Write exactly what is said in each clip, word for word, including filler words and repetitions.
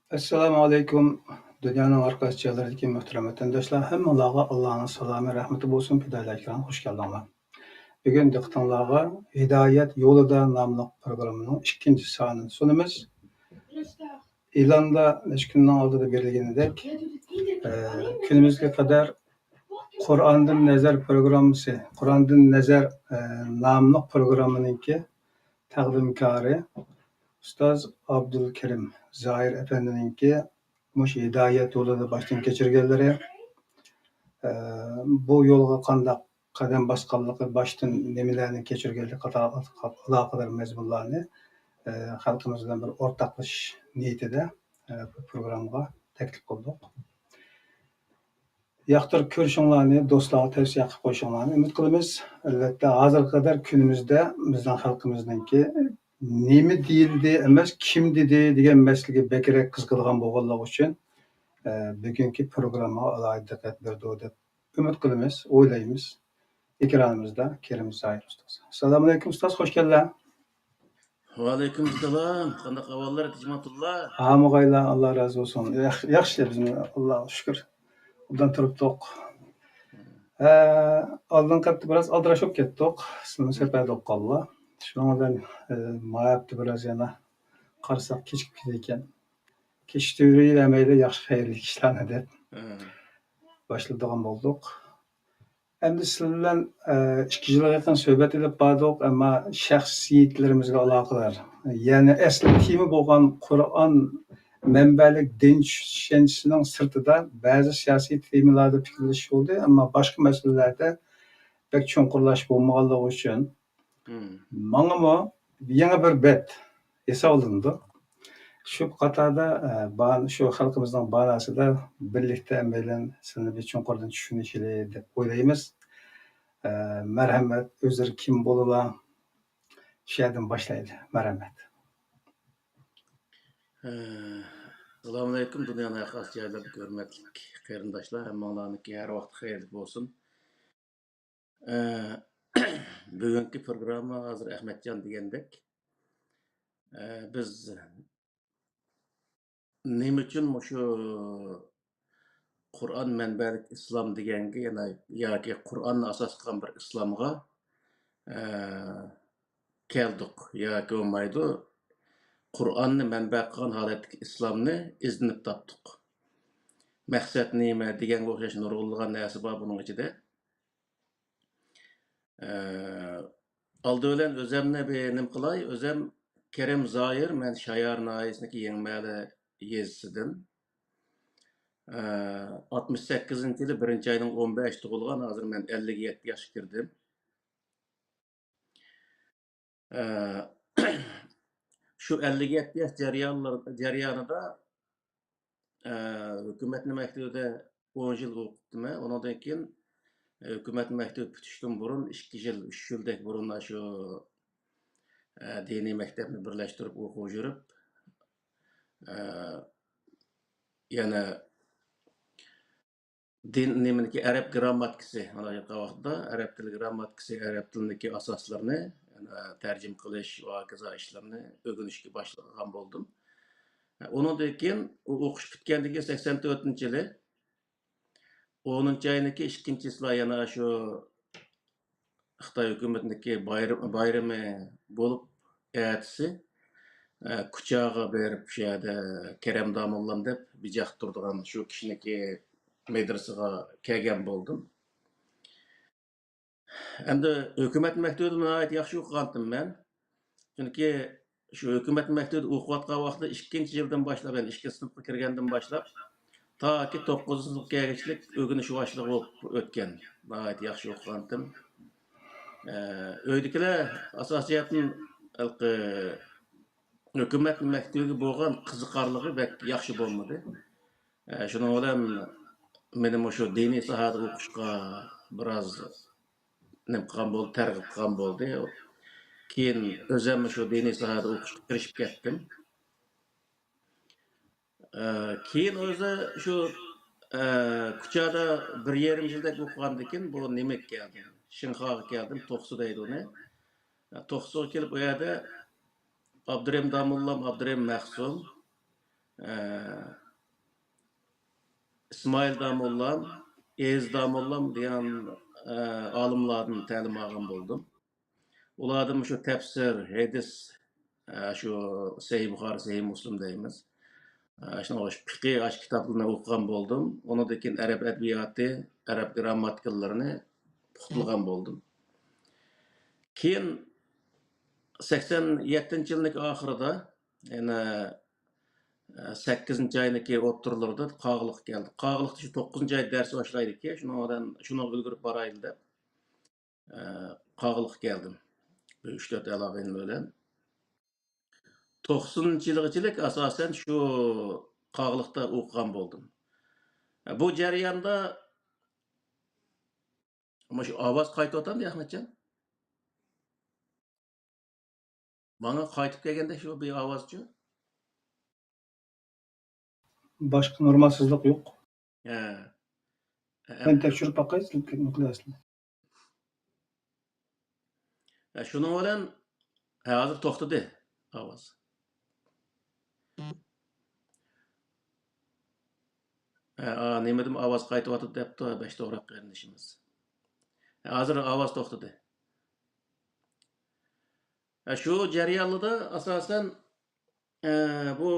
ئەسسالامۇ ئەلەيكۇم، دۇنيانىڭ ھەر قايسى جايلىرىدىكى مۆھتەرەم ۋەتەنداشلار، ھەممىڭلارغا ئاللانىڭ سالامى، رەھمىتى بولسۇن، پىدائىيلار ئىكرام، خوش كەلدىڭلار. بۈگۈن دىققىتىڭلارغا ھىدايەت يولىدا ناملىق پروگراممىنىڭ ئىككىنچى سانىنى سۇنىمىز. ئېلاندا نەچچە كۈننىڭ ئالدىدا بېرىلگىنىدەك، ئە، كۈنىمىزگە قەدەر قۇرئاندىن نەزەر پروگراممىسى، قۇرئاندىن نەزەر، ئە، ناملىق پروگراممىنىڭكى تەقدىمكارى ئۇستاز ئابدۇلكېرىم زاھىر ئەپەندىنىڭكى مۇشۇ ھىدايەت يولىدا باشتىن كەچۈرگەنلىرى، ئە، بۇ يولغا قانداق قەدەم باسقانلىقى، باشتىن نېمىلەرنى كەچۈرگەنلىكى قاتارلىق ئالاقىدار مەزمۇنلارنى، ئە، خەلقىمىز بىلەن بىر ئورتاقلىشىش نىيىتىدە، ئە، بۇ پروگراممىغا تەكلىپ قىلدۇق. ياقتۇرۇپ كۆرۈشۈڭلارنى، دوستلارغا تەۋسىيە قىلىپ قويۇشۇڭلارنى ئۈمىد قىلىمىز. ئەلۋەتتە، ھازىرغا قەدەر كۈنىمىزدە بىزنىڭ خەلقىمىزنىڭكى نېمە دېيىلدى ئەمەس، كىم دېدى دېگەن مەسىلىگە بەكرەك قىزىقىدىغان بولغانلىقى ئۈچۈن، ئە، بۈگۈنكى پروگراممىغا ئالاھىدە دىققەت بېرىدۇ دەپ ئۈمىد قىلىمىز، ئويلايمىز. ئېكرانىمىزدا كېرىم زاھىر ئۇستاز. ئەسسالامۇئەلەيكۇم ئۇستاز، خوش كەلدىڭ. ۋەئەلەيكۇم ئەسسالام. قانداق ئەھۋاللار، تىجماتۇللا؟ ھامىغايلا، ئاللا رازى بولسۇن. ياخ-، ياخشى، بىز ئاللاغا شۈكۈر. ئوبدان تۇرۇپتۇق. ھە، ئالدىنقى ھەپتە بىراز ئالدىراش بولۇپ كەتتۇق. سىلىمۇ سەپەردە بولۇپ قالدىلا. شۇنىڭ بىلەن، ئە، ما ھەپتە بىراز يەنە قارىساق كېچىكىپ كېتىدىكەن. كېچىكتۈرۈۋېرەيلى، ياخشى خەيرلىك ئىشلارنى دەپ باشلىدىغان بولدۇق. ئەمدى سىلەر بىلەن، ئە، ئىككى يىلغا يېقىن سۆھبەت ئېلىپ باردۇق، ئەمما شەخسىيەتلىرىمىزگە ئالاقىدار، يەنى ئەسلى تېما بولغان قۇرئان مەنبەلىك دىن چۈشەنچىسىنىڭ سىرتىدا بەزى سىياسىي تېمىلاردا پىكىرلىشىش بولدى، ئەمما باشقا مەسىلىلەردە بەك چوڭقۇرلاشىپ بولمىغانلىقى ئۈچۈن، مم. ماڭىمۇ يېڭى بىر بەت ھېسابلىنىدۇ. شۇ قاتاردا، ئە، بان-، شۇ خەلقىمىزنىڭ باناسىدا بىرلىكتە مەيلەن سىلىنى بىر چوڭقۇردىن چۈشىنىشىلى دەپ ئويلايمىز. ئە، مەرھەمەت، ئۆزلىرى كىم بولىلا، شۇ يەردىن باشلايلى. مەرھەمەت. ئە، ئەسسالامۇئەلەيكۇم، دۇنيانىڭ ھەر قايسى جايلىرىدىكى ھۆرمەتلىك قېرىنداشلار، ھەممىڭلارنىڭكى ھەر ۋاقىت خەيرلىك بولسۇن. ئە، بۈگۈنكى پروگرامما ھازىر ئەخمەتجان دېگەندەك، ئە، بىز نېمە ئۈچۈن مۇشۇ قۇرئان مەنبەلىك ئىسلام دېگەنگە، يەنە ياكى قۇرئاننى ئاساس قىلغان بىر ئىسلامغا، ئە، كەلدۇق ياكى بولمايدۇ، قۇرئاننى مەنبە قىلغان ھالەتتىكى ئىسلامنى ئىزدىنىپ تاپتۇق. مەقسەت نېمە دېگەنگە ئوخشاش نۇرغۇنلىغان نەرسە بار بۇنىڭ ئىچىدە. ئە، ئالدى بىلەن ئۆزەمنى بىر نېمە قىلاي، ئۆزەم كېرىم زاھىر، مەن شايار ناھىيەسىدىكى يېڭىمەھەللە يېزىسىدىن. ئە، ئاتمىش سەككىزىنچى يىلى بىرىنچى ئاينىڭ ئون بەشى تۇغۇلغان، ھازىر مەن ئەللىك يەتتە ياشقا كىردىم. ئە، شۇ ئەللىك يەتتە ياش جەريانلار-، جەريانىدا، ئە، ھۆكۈمەتنىڭ مەكتىۋىدە ئون يىل ئوقۇپتىمەن. ئۇنىڭدىن كېيىن، ئە، ھۆكۈمەتنىڭ مەكتىۋى پۈتۈشتىن بۇرۇن ئىككى يىل، ئۈچ يىلدەك بۇرۇن شۇ، ئە، دىنىي مەكتەپنى بىرلەشتۈرۈپ ئوقۇپ يۈرۈپ، ئە، يەنە دىن نېمىنىكى ئەرەب گىرامماتىكىسى، مانا ھازىرقى ۋاقىتتا ئەرەب تىلى گىرامماتىكىسى، ئەرەب تىلىنىڭكى ئاساسلىرىنى، يەنە تەرجىمە قىلىش ۋە ھاكازا ئىشلىرىنى ئۆگىنىشكە باشلىغان بولدۇم. ئۇنىڭدىن كېيىن ئۇ ئوقۇش پۈتكەندىن كېيىن سەكسەن تۆتىنچى يىلى، ئونىنچى ئاينىڭكى ئىككىنچى چىسلا يەنە شۇ خىتاي ھۆكۈمىتىنىڭكى باير-، بايرىمى بولۇپ، ئەتىسى، ئە، كۇچاغا بېرىپ، شۇ يەردە كېرەم داموللام دەپ بىجاق تۇرىدىغان شۇ كىشىنىڭكى مەدرىسىغا كەلگەن بولدۇم. ئەمدى ھۆكۈمەت مەكتىۋىدە ناھايىتى ياخشى ئوقۇغانتىم مەن. چۈنكى شۇ ھۆكۈمەت مەكتىۋىدە ئوقۇۋاتقان ۋاقتىدا ئىككىنچى يىلدىن باشلاپ، يەنى ئىككىنچى سىنىپقا كىرگەندىن باشلاپ، تاكى توققۇزىنچى سىنىپقا كەلگۈچىلىك ئۆگىنىش باشلىقى بولۇپ ئۆتكەن. ناھايىتى ياخشى ئوقۇغانتىم. ئە، ئۆيدىكىلەر ئاساسىي جەھەتتىن ھېلىقى ھۆكۈمەت مەكتىۋىگە بولغان قىزىقارلىقى بەك ياخشى بولمىدى. ئە، شۇنىڭ بىلەن مېنى مۇشۇ دىنىي ساھەدە ئوقۇشقا بىراز نېمە قىلغان بولدى، تەرغىب قىلغان بولدى. كېيىن ئۆزۈم شۇ دىنىي ساھەدە ئوقۇشقا كىرىشىپ كەتتىم. ئە، كېيىن ئۆزى شۇ، ئە، كۇچادا بىر يېرىم يىلدەك ئوقۇغاندىن كېيىن بۇ نېمىگە كەلدىم، شىنخۇاغا كەلدىم، توقسۇ دەيدۇ ئۇنى. ئە، توقسۇغا كېلىپ ئۇ يەردە ئابدۇرېھىم داموللام، ئابدۇرېھىم مەخسۇم، ئە، ئىسمائىل داموللام، ئېيىز داموللام دېگەن، ئە، ئالىملاردىن تەلىم ئالغان بولدۇم. ئۇلاردىن شۇ تەپسىر، ھەدىس، ئە، شۇ سەھىھ بۇخارى، سەھىھ مۇسلىم دەيمىز. ئە، شۇنىڭغا ئوخشاش پىقىھ، ئاشۇ كىتابلارنى ئوقۇغان بولدۇم. ئۇنىڭدىن كېيىن ئەرەب ئەدەبىياتى، ئەرەب گىرامماتىكىلىرىنى پۇختىلىغان بولدۇم. كېيىن سەكسەن يەتتىنچى يىلنىڭ ئاخىرىدا، يەنە، ئە، سەككىزىنچى ئاينىڭكى ئوتتۇرىلىرىدا قاغىلىققا كەلدىم. قاغىلىقتا شۇ توققۇزىنچى ئايدا دەرس باشلايدىكەن، شۇنىڭ بىلەن، شۇنىڭغا ئۈلگۈرۈپ بارايلى دەپ، ئە، قاغىلىققا كەلدىم. بىر ئۈچ تۆت ئەلا-ئىنىم بىلەن. توقسىنىنچى يىلغىچىلىك ئاساسەن شۇ قاغىلىقتا ئوقۇغان بولدۇم. ئە، بۇ جەرياندا مۇشۇ ئاۋاز قايتىۋاتامدۇ، ئەخمەتجان؟ ماڭا قايتىپ كەلگەندەك شۇ بىر ئاۋازچۇ؟ باشقا نورمالسىزلىق يوق. ھە. ھە، مەن تەكشۈرۈپ باقاي، سىز نېمە قىلىۋاتىسىلەر. ھە، شۇنىڭ بىلەن، ھە، ھازىر توختىدى ئاۋاز. ھە، ئا، نېمىدىم ئاۋاز قايتىۋاتىدۇ دەپتۇ، بەش توغراق قېرىندىشىمىز. ھە، ھازىر ئاۋاز توختىدى. ھە، شۇ جەريانلىدا ئاساسەن، ئە، بۇ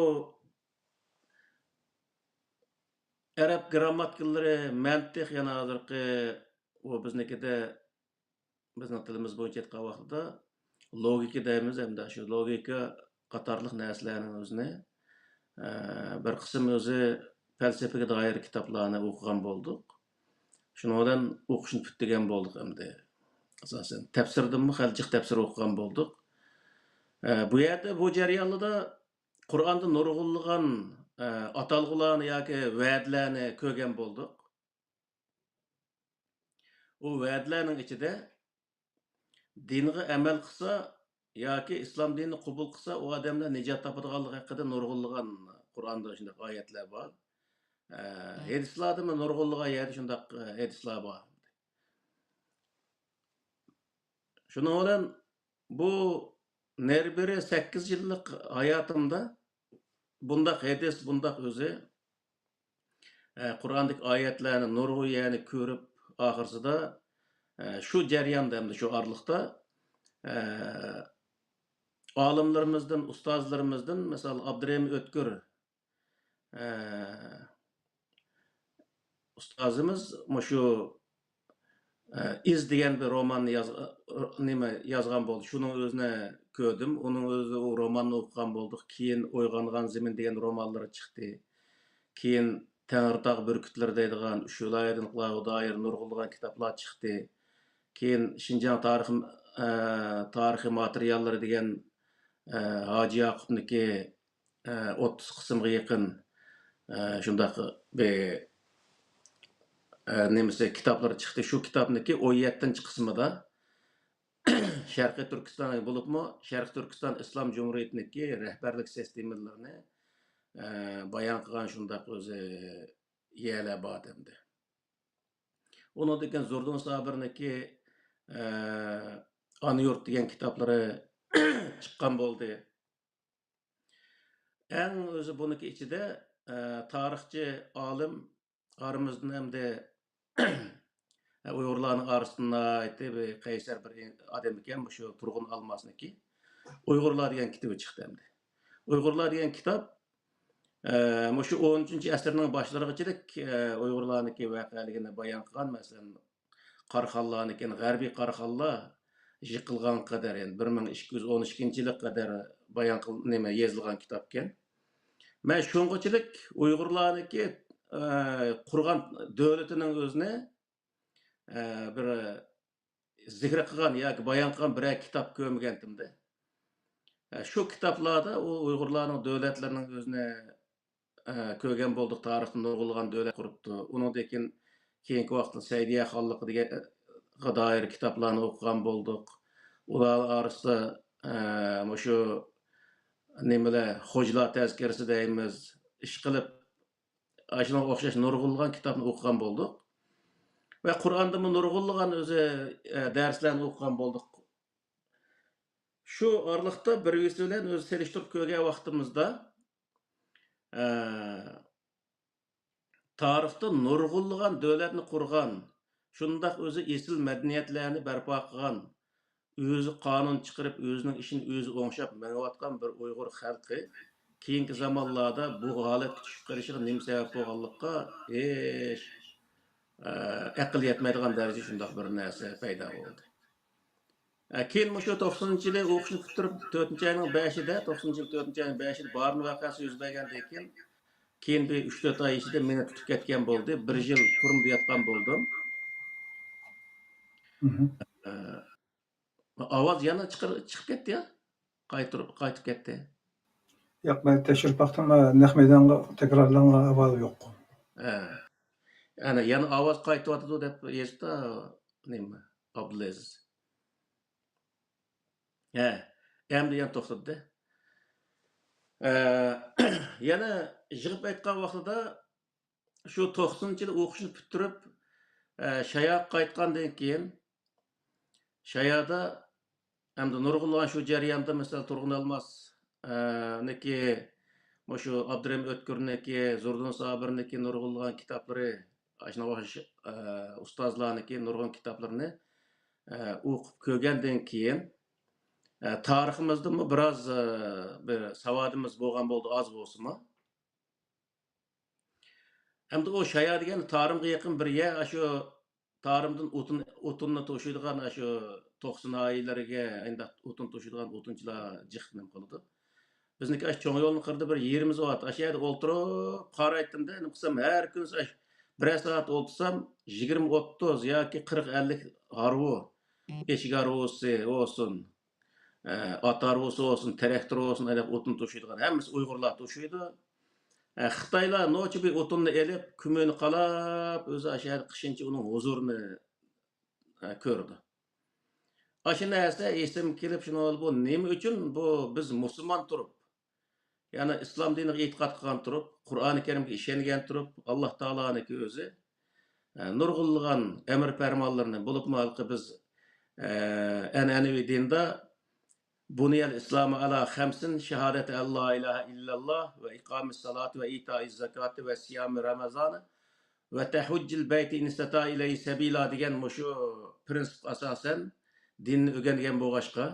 ئەرەب گىرامماتىكىلىرى، مەنتىق، يەنە ھازىرقى ئۇ بىزنىڭكىدە، بىزنىڭ تىلىمىز بويىچە ئېيتقان ۋاقتىدا لوگىكا دەيمىز، ئەمدى شۇ لوگىكا قاتارلىق نەرسىلەرنىڭ ئۆزىنى، ئە، بىر قىسىم ئۆزى پەلسەپىگە دائىر كىتابلارنى ئوقۇغان بولدۇق. شۇنىڭ بىلەن ئوقۇشنى پۈتتۈرگەن بولدۇق ئەمدى. ئاساسەن تەپسىردىنمۇ خېلى جىق تەپسىر ئوقۇغان بولدۇق. ئە، بۇ يەردە، بۇ جەريانلىدا قۇرئاندا نۇرغۇنلىغان، ئە، ئاتالغۇلارنى ياكى ۋەدىلەرنى كۆرگەن بولدۇق. ئۇ ۋەدىلەرنىڭ ئىچىدە دىنغا ئەمەل قىلسا ياكى ئىسلام دىنىنى قوبۇل قىلسا، ئۇ ئادەملەر نىجات تاپىدىغانلىقى ھەققىدە نۇرغۇنلىغان قۇرئاندا شۇنداق ئايەتلەر بار. ئە، ھەدىسلاردىمۇ نۇرغۇنلىغان يەردە شۇنداق، ئە، ھەدىسلار بار. شۇنىڭ بىلەن بۇ نېرى بېرى سەككىز يىللىق ھاياتىمدا بۇنداق ھەدىس، بۇنداق ئۆزى، ئە، قۇرئاندىكى ئايەتلەرنى نۇرغۇن يەرنى كۆرۈپ، ئاخىرسىدا، ئە، شۇ جەرياندا، ئەمدى شۇ ئارىلىقتا، ئە، ئالىملىرىمىزدىن، ئۇستازلىرىمىزدىن، مىسال، ئابدۇرېھىم ئۆتكۈر، ئە، ئۇستازىمىز مۇشۇ، ئە، ئىز دېگەن بىر روماننى ياز-، نېمە، يازغان بولدى. شۇنىڭ ئۆزىنى كۆردۈم. ئۇنىڭ ئۆزى، ئۇ روماننى ئوقۇغان بولدۇق. كېيىن ئويغانغان زېمىن دېگەن رومانلىرى چىقتى. كېيىن تەڭرىتاغ بۈركۈتلىرى دەيدىغان، شۇ ۋىلايەتلەرگە دائىر نۇرغۇنلىغان كىتابلار چىقتى. كېيىن شىنجاڭ تارىخ، ئە، تارىخىي ماتېرىياللىرى دېگەن، ئە، ھاجى ياقۇپنىڭكى، ئە، ئوتتۇز قىسىمغا يېقىن، ئە، شۇنداق بىر، ئە، نېمىسى، كىتابلىرى چىقتى. شۇ كىتابنىڭكى ئون يەتتىنچى قىسمىدا شەرقىي تۈركىستان، بولۇپمۇ شەرقىي تۈركىستان ئىسلام جۇمھۇرىيىتىنىڭكى رەھبەرلىك سىستېمىلىرىنى، ئە، بايان قىلغان شۇنداق ئۆزى يەرلەر بار ئەمدى. ئۇنىڭدىن كېيىن زوردۇن سابىرنىڭكى، ئە، ئانا يۇرت دېگەن كىتابلىرى چىققان بولدى. ئەڭ ئۆزى بۇنىڭكى ئىچىدە، ئە، تارىخچى ئالىم ئارىمىزدىن ئەمدى ئۇيغۇرلارنىڭ ئارىسىدا ناھايىتى بىر قەيسەر بىر ئادەم ئىكەن، مۇشۇ تۇرغۇن ئالماسنىڭكى ئۇيغۇرلار دېگەن كىتابى چىقتى ئەمدى. ئۇيغۇرلار دېگەن كىتاب، ئە، مۇشۇ ئون ئۈچىنچى ئەسىرنىڭ باشلىرىغىچىلىك، ئە، ئۇيغۇرلارنىڭكى ۋەقەلىكىنى بايان قىلغان، مەسىلەن، قاراخانلارنىڭكى، غەربىي قاراخانلار يىقىلغانغا قەدەر، يەنى بىر مىڭ ئىككى يۈز ئون ئىككىنچى يىلغا قەدەر بايان قىل-، نېمە، يېزىلغان كىتابكەن. مەن شۇنىڭغىچىلىك ئۇيغۇرلارنىڭكى، ئە، قۇرغان دۆلىتىنىڭ ئۆزىنى، ئە، بىر زىكرى قىلغان ياكى بايان قىلغان بىرەر كىتاب كۆرمىگەنتىمدە. ئە، شۇ كىتابلاردا ئۇ ئۇيغۇرلارنىڭ دۆلەتلىرىنىڭ ئۆزىنى، ئە، كۆرگەن بولدۇق. تارىختا نۇرغۇنلىغان دۆلەت قۇرۇپتۇ. ئۇنىڭدىن كېيىن، كېيىنكى ۋاقىتتا سەئىدىيە خانلىقى دېگەن، ئە، دائىر كىتابلارنى ئوقۇغان بولدۇق. ئۇلار ئارىسىدا، ئە، مۇشۇ نېمىلەر، خوجىلار تەزكىرىسى دەيمىز، ئىشقىلىپ، ئاشۇنىڭغا ئوخشاش نۇرغۇنلىغان كىتابنى ئوقۇغان بولدۇق. ۋە قۇرئاندىمۇ نۇرغۇنلىغان ئۆزى، ئە، دەرسلەرنى ئوقۇغان بولدۇق. شۇ ئارىلىقتا بىر-بىرسى بىلەن ئۆزى سېلىشتۇرۇپ كۆرگەن ۋاقتىمىزدا، ئە، تارىختا نۇرغۇنلىغان دۆلەتنى قۇرغان، شۇنداق ئۆزى ئېسىل مەدەنىيەتلەرنى بەرپا قىلغان، ئۆزى قانۇن چىقىرىپ، ئۆزىنىڭ ئىشىنى ئۆزى ئوڭشاپ مېڭىۋاتقان بىر ئۇيغۇر خەلقى كېيىنكى زامانلاردا بۇ ھالەتكە چۈشۈپ قېلىشىغا نېمە سەۋەب بولغانلىققا ھېچ، ئە، ئەقىل يەتمەيدىغان دەرىجىدە شۇنداق بىر نەرسە پەيدا بولدى. ئە، كېيىن مۇشۇ توقسىنىنچى يىلى ئوقۇشنى پۈتتۈرۈپ، تۆتىنچى ئاينىڭ بەشىدە، توقسىنىنچى يىل تۆتىنچى ئاينىڭ بەشىدە بارىن ۋەقەسى يۈز بەرگەندىن كېيىن، كېيىن بىر ئۈچ تۆت ئاي ئىچىدە مېنى تۇتۇپ كەتكەن بولدى. بىر يىل تۈرمىدە ياتقان بولدۇم. مھم. ئە، ئاۋاز يەنە چىقىر-، چىقىپ كەتتى يا. قايتۇر-، قايتىپ كەتتى. ياق، مەن تەكشۈرۈپ باقتىم، نەق مەيدانغا تەكرارلانغان ئاۋاز يوق. ھە. يەنە، يەنە ئاۋاز قايتىۋاتىدۇ دەپ يېزىپتۇ، نېمە، ئابدۇلئەزىز. ھە، ئەمدى يەنە توختىدى. ئە، يەنە يىغىپ ئېيتقان ۋاقتىدا شۇ توقسىنىنچى يىلى ئوقۇشنى پۈتتۈرۈپ، ئە، شاياغا قايتقاندىن كېيىن، شايادا ئەمدى نۇرغۇنلىغان شۇ جەرياندا، مىسال، تۇرغۇن ئەلماس، ئە، نىكى، مۇشۇ ئابدۇرېھىم ئۆتكۈرنىڭكى، زوردۇن سابىرنىڭكى نۇرغۇنلىغان كىتابلىرى، ئاشۇنىڭغا ئوخشاش، ئە، ئۇستازلارنىڭكى نۇرغۇن كىتابلىرىنى، ئە، ئوقۇپ كۆرگەندىن كېيىن، ئە، تارىخىمىزدىمۇ بىراز، ئە، بىر ساۋادىمىز بولغان بولدى، ئاز بولسىمۇ. ئەمدى ئۇ شايا دېگەن تارىمغا يېقىن بىر يەر، ئاشۇ تارىمدىن ئوتۇن، ئوتۇننى توشۇيدىغان، ئاشۇ توقسۇن ناھىيەلىرىگە ئۇنداق ئوتۇن توشۇيدىغان ئوتۇنچىلار جىق نېمە قىلىدۇ. بىزنىڭكى ئاشۇ چوڭ يولنىڭ قىرىدا بىر يېرىم سائەت، ئاشۇ يەردە ئولتۇرۇپ قارايتتىم-دە، نېمە قىلسام، ھەر كۈنى ئاشۇ بىرەر سائەت ئولتۇرسام، يىگىرمە، ئوتتۇز ياكى قىرىق، ئەللىك ھارۋا، ئېشەك ھارۋىسى بولسۇن، ئە، ئات ھارۋىسى بولسۇن، تىراكتور بولسۇن، ئانداق ئوتۇن توشۇيدىغان، ھەممىسى ئۇيغۇرلار توشۇيدۇ. ئە، خىتايلار نوچە بىر ئوتۇننى ئېلىپ، كۆمۈرنى قالاپ، ئۆزى ئاشۇ يەردە قىشىنچە ئۇنىڭ ھۇزۇرىنى، ئە، كۆرىدۇ. ئاشۇ نەرسە ئېسىمگە كېلىپ، شۇنىڭ بۇ نېمە ئۈچۈن بۇ بىز مۇسۇلمان تۇرۇپ، يەنى ئىسلام دىنىغا ئېتىقاد قىلغان تۇرۇپ، قۇرئانى كەرىمگە ئىشەنگەن تۇرۇپ، ئاللا تائالانىڭكى ئۆزى، ئە، نۇرغۇنلىغان ئەمر پەرمانلىرىنى، بولۇپمۇ ھېلىقى بىز، ئە، ئەنئەنىۋى دىندا بۇنىيەل ئىسلامۇ ئەلا خەمسىن، شاھادەتى ئەللا ئىلاھە ئىللاللا ۋە ئىقامىس سالاتى ۋە ئىتائىز زاكاتى ۋە سىيامى رامازانى ۋە تەھۇججىل بەيتى ئىن ئىستەتائە ئىلەيھى سەبىلا دېگەن مۇشۇ پىرىنسىپقا ئاساسەن دىننى ئۆگەنگەن بولغاچقا،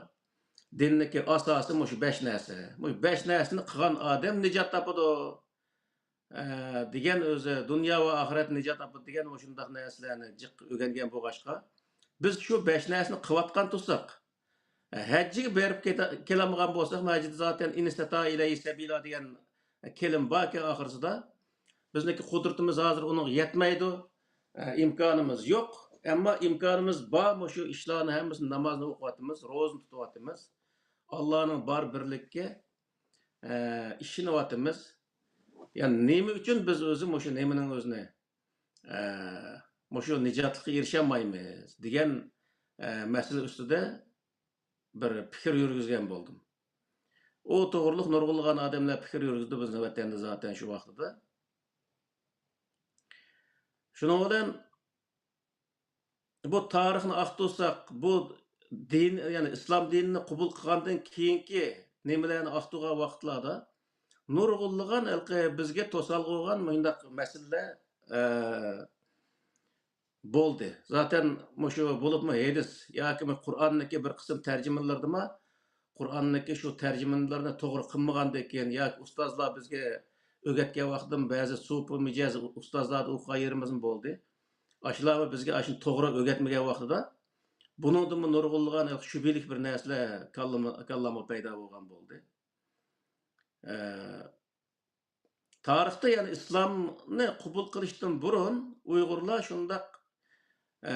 دىننىڭكى ئاساسى مۇشۇ بەش نەرسە. مۇشۇ بەش نەرسىنى قىلغان ئادەم نىجات تاپىدۇ، ئە، دېگەن ئۆزى، دۇنيا ۋە ئاخىرەت نىجات تاپىدۇ دېگەن مۇشۇنداق نەرسىلەرنى جىق ئۆگەنگەن بولغاچقا، بىز شۇ بەش نەرسىنى قىلىۋاتقان تۇرساق، ھەججىگە بېرىپ كېتە-، كېلەلمىگەن بولساق، ھەججىدە زاتەن ئىن ئىستەتائە ئىلەيھى سەبىلا دېگەن كېلىم باركەن ئاخىرسىدا. بىزنىڭكى قۇدرىتىمىز ھازىر ئۇنىڭغا يەتمەيدۇ، ئىمكانىمىز يوق. ئەمما ئىمكانىمىز بار، مۇشۇ ئىشلارنى ھەممىسىنى، نامازنى ئوقۇۋاتىمىز، روزىنى تۇتۇۋاتىمىز. ئاللانىڭ بار بىرلىكىگە، ئىشىنىۋاتىمىز. يەنى نېمە ئۈچۈن بىز ئۆزى مۇشۇ نېمىنىڭ ئۆزىنى، مۇشۇ نىجاتلىققا ئېرىشەلمەيمىز دېگەن مەسىلە ئۈستىدە بىر پىكىر يۈرگۈزگەن بولدۇم. ئۇ توغرۇلۇق نۇرغۇنلىغان ئادەملەر پىكىر يۈرگۈزدى بىزنىڭ ۋەتەندە زاتەن شۇ ۋاقتىدا. شۇنىڭ بىلەن بۇ تارىخنى ئاختۇرساق، بۇ دىن، يەنى ئىسلام دىنىنى قوبۇل قىلغاندىن كېيىنكى نېمىلەرنى ئاختۇرغان ۋاقىتلاردا نۇرغۇنلىغان ھېلىقى بىزگە توسالغۇ بولغان مۇنداق مەسىلىلەر، ئە، بولدى. زاتەن مۇشۇ بولۇپمۇ ھەدىس ياكى قۇرئاننىڭكى بىر قىسىم تەرجىمىلىرىدىمۇ، قۇرئاننىڭكى شۇ تەرجىمىلىرىنى توغرا قىلمىغاندىن كېيىن ياكى ئۇستازلار بىزگە ئۆگەتكەن ۋاقتىدىمۇ بەزى سوپى مىجەز ئۇستازلاردا ئوقۇغان يېرىمىزمۇ بولدى. ئاشۇلارمۇ بىزگە ئاشۇنى توغرا ئۆگەتمىگەن ۋاقتىدا بۇنىڭدىمۇ نۇرغۇنلىغان شۈبھىلىك بىر نەرسىلەر كاللىما-، كاللامغا پەيدا بولغان بولدى. ئە، تارىختا، يەنى ئىسلامنى قوبۇل قىلىشتىن بۇرۇن ئۇيغۇرلار شۇنداق، ئە،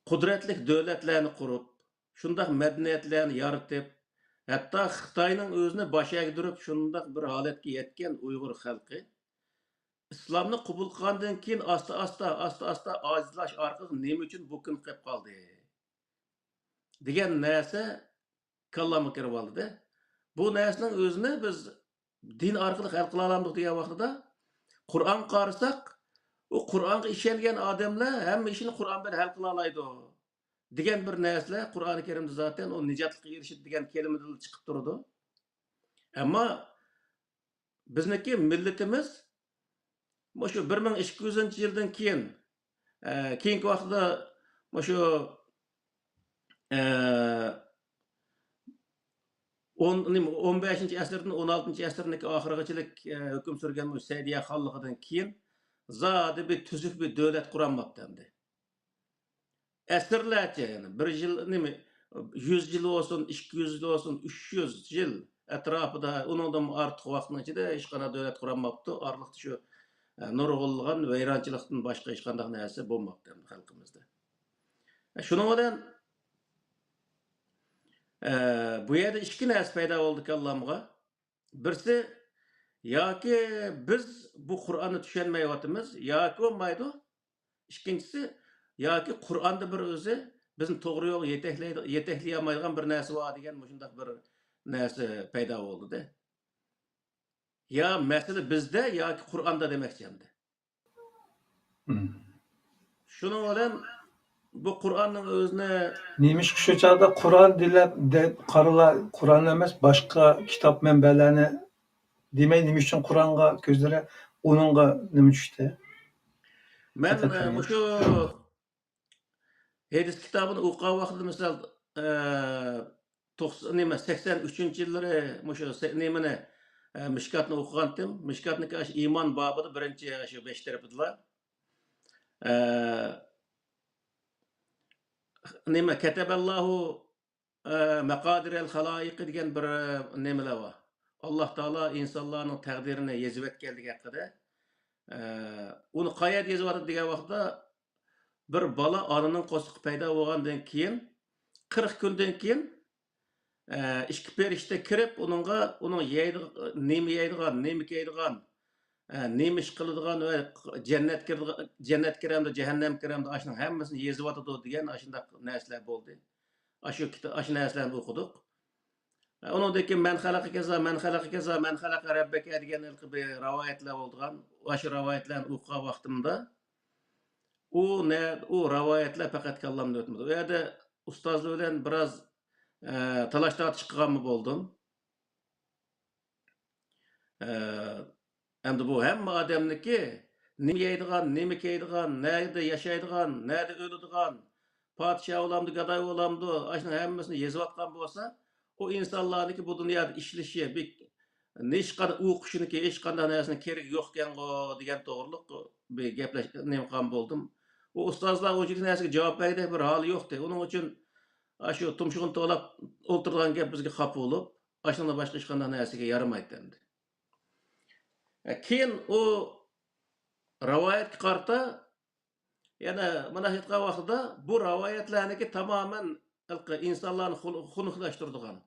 قۇدرەتلىك دۆلەتلەرنى قۇرۇپ، شۇنداق مەدەنىيەتلەرنى يارىتىپ، ھەتتا خىتاينىڭ ئۆزىنى باش ئەگدۈرۈپ، شۇنداق بىر ھالەتكە يەتكەن ئۇيغۇر خەلقى ئىسلامنى قوبۇل قىلغاندىن كېيىن ئاستا-ئاستا، ئاستا-ئاستا ئاجىزلاش ئارقىلىق نېمە ئۈچۈن بۇ كۈنگە قېلىپ قالدى؟ دېگەن نەرسە كاللامغا كىرىۋالدى. بۇ نەرسىنىڭ ئۆزىنى بىز دىن ئارقىلىق ھەل قىلالامدۇق دېگەن ۋاقتىدا، قۇرئانغا قارىساق، ئۇ قۇرئانغا ئىشەنگەن ئادەملەر ھەممە ئىشنى قۇرئان بىلەن ھەل قىلالايدۇ دېگەن بىر نەرسىلەر قۇرئانى كەرىمدە زاتەن ئۇ نىجاتلىققا ئېرىشىدۇ دېگەن كەلىمىدىن چىقىپ تۇرىدۇ. ئەمما بىزنىڭكى مىللىتىمىز مۇشۇ بىر مىڭ ئىككى يۈزىنچى يىلدىن كېيىن، ئە، كېيىنكى ۋاقىتتا مۇشۇ، ئە، ئون، نېمە، ئون بەشىنچى ئەسىردىن ئون ئالتىنچى ئەسىرنىڭكى ئاخىرىغىچىلىك، ئە، ھۆكۈم سۈرگەن مۇشۇ سەئدىيە خانلىقىدىن كېيىن زادى بىر تۈزۈك بىر دۆلەت قۇرالماپتۇ ئەمدى. ئەسىرلەرچە، يەنى بىر يىل، نېمە، يۈز يىل بولسۇن، ئىككى يۈز يىل بولسۇن، ئۈچ يۈز يىل ئەتراپىدا، ئۇنىڭدىن ئارتۇق ۋاقىتنىڭ ئىچىدە ھېچقانداق دۆلەت قۇرالماپتۇ. ئارىلىقتا شۇ، ئە، نۇرغۇنلىغان ۋەيرانچىلىقتىن باشقا ھېچقانداق نەرسە بولماپتۇ ئەمدى خەلقىمىزدە. ئە، شۇنىڭ بىلەن، ئە، بۇ يەردە ئىككى نەرسە پەيدا بولدى كاللامغا. بىرسى، ياكى بىز بۇ قۇرئاننى چۈشەنمەيۋاتىمىز، ياكى بولمايدۇ. ئىككىنچىسى، ياكى قۇرئاندا بىر ئۆزى بىزنى توغرا يولغا يېتەكلەيدۇ-، يېتەكلىيەلمەيدىغان بىر نەرسە بار دېگەن مۇشۇنداق بىر نەرسە پەيدا بولدى-دە. يا مەسىلە بىزدە ياكى قۇرئاندا دېمەكچى ئەمدى. مم. شۇنىڭ بىلەن بۇ قۇرئاننىڭ ئۆزىنى نېمىشقا شۇ چاغدا قۇرئان دېلەپ، دەپ قارىلا، قۇرئان ئەمەس، باشقا كىتاب مەنبەلەرنى دېمەي، نېمە ئۈچۈن قۇرئانغا كۆزلىرى، ئۇنىڭغا نېمە چۈشتى؟ مەن، دىققەت ئە، قىلىڭ. مۇشۇ ھەدىس كىتابىنى ئوقۇغان ۋاقتىدا، مىسال، ئە، توقسان، نېمە، سەكسەن ئۈچىنچى يىللىرى مۇشۇ سە-، نېمىنى، ئە، مىشكاتنى ئوقۇغانتىم. مىشكاتنىكى ئاشۇ ئىمان بابىدا بىرىنچى، ئاشۇ بەش تەرىپىدىلا. ئە، نېمە، كەتەبەللاھۇ، ئە، مەقادىرەل خالايىق دېگەن بىر، ئە، نېمىلەر بار. ئاللا تائالا ئىنسانلارنىڭ تەقدىرىنى يېزىۋەتكەنلىكى ھەققىدە. ئە، ئۇنى قايەردە يېزىۋاتىدۇ دېگەن ۋاقىتتا، بىر بالا ئانىنىڭ قورسىقى پەيدا بولغاندىن كېيىن، قىرىق كۈندىن كېيىن، ئە، ئىككى پەرىشتە كىرىپ، ئۇنىڭغا، ئۇنىڭ يەيدىغ-، نېمە يەيدىغان، نېمە كىيىدىغان، ئە، نېمە ئىش قىلىدىغان ۋە جەننەت كىرىدىغان، جەننەت كىرەمدۇ، جەھەننەم كىرەمدۇ، ئاشۇنىڭ ھەممىسىنى يېزىۋاتىدۇ دېگەن ئاشۇنداق نەرسىلەر بولدى. ئاشۇ كىتا-، ئاشۇ نەرسىلەرنى ئوقۇدۇق. ئۇنىڭدىن كېيىن مەن خەلەقە كەزا، مەن خەلەقە كەزا، مەن خەلەقە رەببەكە دېگەن ھېلىقى بىر رىۋايەتلەر بولىدىغان. ئاشۇ رىۋايەتلەرنى ئوقۇغان ۋاقتىمدا ئۇ نە-، ئۇ رىۋايەتلەر پەقەت كاللامدىن ئۆتمىدى. ئۇ يەردە ئۇستازلار بىلەن بىراز، ئە، تالاش-تارتىش قىلغانمۇ بولدۇم. ئە، ئەمدى بۇ ھەممە ئادەمنىكى نېمە يەيدىغان، نېمە كىيىدىغان، نەدە ياشايدىغان، نەدە ئۆلىدىغان، پادىشاھ بولامدۇ، گاداي بولامدۇ، ئاشۇنىڭ ھەممىسىنى يېزىۋاتقان بولسا، ئۇ ئىنسانلارنىكى بۇ دۇنيادا ئىشلىشى، بىك-، ھېچقانداق ئوقۇشىنىكى، ھېچقانداق نەرسىنىڭ كېرىكى يوق ئىكەنغۇ دېگەن توغرۇلۇق بىر گەپلەش-، نېمە قىلغان بولدۇم. ئۇ ئۇستازلار ئۇنچىلىك نەرسىگە جاۋاب بەرگۈدەك بىر ھالى يوقتى. ئۇنىڭ ئۈچۈن ئاشۇ تۇمشۇقىنى توۋلاپ ئولتۇرىدىغان گەپ بىزگە خاپا بولۇپ، ئاشۇنىڭدىن باشقا ھېچقانداق نەرسىگە يارىمايتتى ئەمدى. ئە، كېيىن ئۇ رىۋايەتكە قارىتا، يەنە مانا ئېيتقان ۋاقتىدا بۇ رىۋايەتلەرنىكى تامامەن ھېلىقى ئىنسانلارنى خۇن-، خۇنۈكلەشتۈرىدىغان،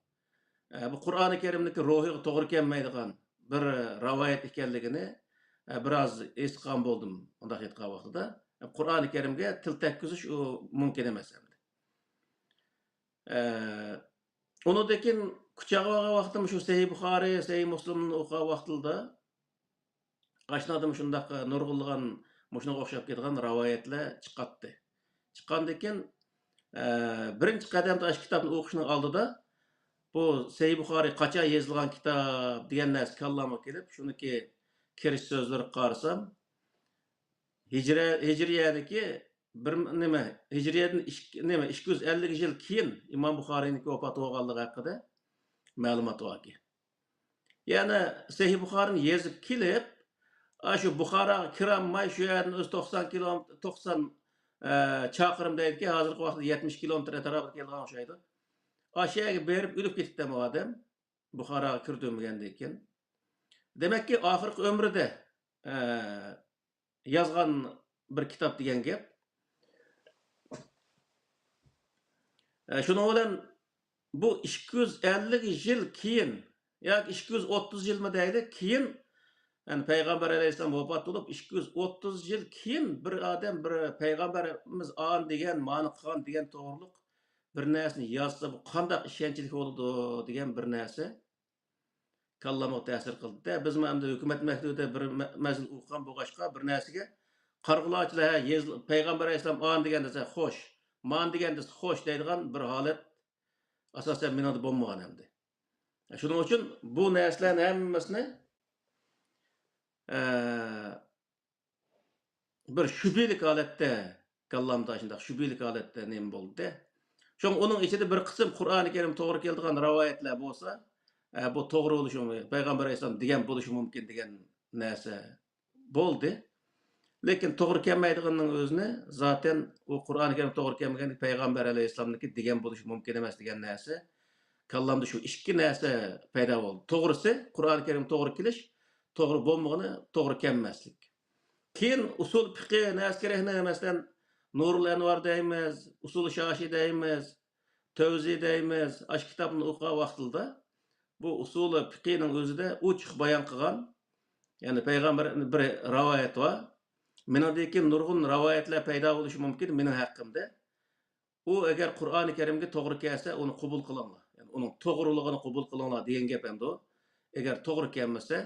ئە، بۇ قۇرئانى كەرىمنىڭكى روھىغا توغرا كەلمەيدىغان بىر رىۋايەت ئىكەنلىكىنى، ئە، بىراز ھېس قىلغان بولدۇم، مۇنداق ئېيتقان ۋاقتىدا. قۇرئانى كەرىمگە تىل تەگكۈزۈش ئۇ مۇمكىن ئەمەس ئەمدى. ئە، ئۇنىڭدىن كېيىن كۇچاغا بارغان ۋاقتىم شۇ سەھىھ بۇخارى، سەھىھ مۇسلىمنى ئوقۇغان ۋاقتىدا ئاشۇنىڭدىمۇ شۇنداق نۇرغۇنلىغان مۇشۇنىڭغا ئوخشاپ كېتىدىغان رىۋايەتلەر چىقاتتى. چىققاندىن كېيىن، ئە، بىرىنچى قەدەمدە ئاشۇ كىتابنى ئوقۇشنىڭ ئالدىدا بۇ سەھىھ بۇخارى قاچان يېزىلغان كىتاب دېگەن نەرسە كاللامغا كېلىپ، شۇنىڭكى كىرىش سۆزلىرىگە قارىسام، ھىجرە-، ھىجرىيەدىكى بىر، نېمە، ھىجرىيەدىن ئىككى، نېمە، ئىككى يۈز ئەللىك يىل كېيىن ئىمام بۇخارىينىڭكى ۋاپات بولغانلىقى ھەققىدە مەلۇمات باركەن. يەنى سەھىھ بۇخارىنى يېزىپ كېلىپ، ئاشۇ بۇخاراغا كىرەلمەي، شۇ يەردىن ئۆزى توقسان كىلومېتىر، توقسان، ئە، چاقىرىم دەيدىكەن، ھازىرقى ۋاقىتتا يەتمىش كىلومېتىر ئەتراپىدا كېلىدىغان ئوخشايدۇ. ئاشۇ يەرگە بېرىپ ئۆلۈپ كېتىپتۇ ئۇ ئادەم، بۇخاراغا كىرىدۈرمىگەندىن كېيىن. دېمەككى، ئاخىرقى ئۆمرىدە، ئە، يازغان بىر كىتاب دېگەن گەپ. ئە، شۇنىڭ بىلەن بۇ ئىككى يۈز ئەللىك يىل كېيىن ياكى ئىككى يۈز ئوتتۇز يىلمۇ دەيلى، كېيىن، يەنى پەيغەمبەر ئەلەيھىسسالام ۋاپات بولۇپ، ئىككى يۈز ئوتتۇز يىل كېيىن بىر ئادەم، بىر پەيغەمبىرىمىز ئان دېگەن، مانى قىلغان دېگەن توغرۇلۇق بىر نەرسىنى يازسا، بۇ قانداق ئىشەنچلىك بولىدۇ دېگەن بىر نەرسە كاللامغا تەسىر قىلدى. بىزمۇ ئەمدى ھۆكۈمەت مەكتىۋىدە بىر مە-، مەزگىل ئوقۇغان بولغاچقا، بىر نەرسىگە قارىغۇلارچىلار، ھە، يېزىل-، پەيغەمبەر ئەلەيھىسسالام ئان دېگەن دېسە، خوش، مان دېگەن دېسە، خوش دەيدىغان بىر ھالەت ئاساسەن مېنىڭدە بولمىغان ئەمدى. شۇنىڭ ئۈچۈن بۇ نەرسىلەرنىڭ ھەممىسىنى، ئە، بىر شۈبھىلىك ھالەتتە، كاللامدا شۇنداق شۈبھىلىك ھالەتتە نېمە بولدى. شۇڭا ئۇنىڭ ئىچىدە بىر قىسىم قۇرئانى كەرىم توغرا كېلىدىغان رىۋايەتلەر بولسا، ئە، بۇ توغرا بولۇشى مۇمكىن، پەيغەمبەر ئەلەيھىسسالام دېگەن بولۇشى مۇمكىن دېگەن نەرسە بولدى. لېكىن توغرا كەلمەيدىغىنىنىڭ ئۆزىنى زاتەن ئۇ قۇرئانى كەرىم توغرا كەلمىگەن، پەيغەمبەر ئەلەيھىسسالامنىڭكى دېگەن بولۇشى مۇمكىن ئەمەس دېگەن نەرسە كاللامدا شۇ ئىككى نەرسە پەيدا بولدى. توغرىسى، قۇرئانى كەرىم توغرا كېلىش، توغرا بولمىغىنى توغرا كەلمەسلىك. كېيىن ئۇسۇل پىقى نەرسە كېرەكنى، مەسىلەن، نۇرۇل ئەنۋار دەيمىز، ئۇسۇل شاشى دەيمىز، تەۋزى دەيمىز، ئاشۇ كىتابنى ئوقۇغان ۋاقتىدا بۇ ئۇسۇل پىقىنىڭ ئۆزىدە ئوچۇق بايان قىلغان، يەنى پەيغەمبەر بىر رىۋايەت بار. مېنىڭدىن كېيىن نۇرغۇن رىۋايەتلەر پەيدا بولۇشى مۇمكىن مېنىڭ ھەققىمدە. ئۇ ئەگەر قۇرئانى كەرىمگە توغرا كەلسە، ئۇنى قوبۇل قىلىڭلار. يەنى ئۇنىڭ توغرىلىقىنى قوبۇل قىلىڭلار دېگەن گەپ ئەمدى ئۇ. ئەگەر توغرا كەلمىسە،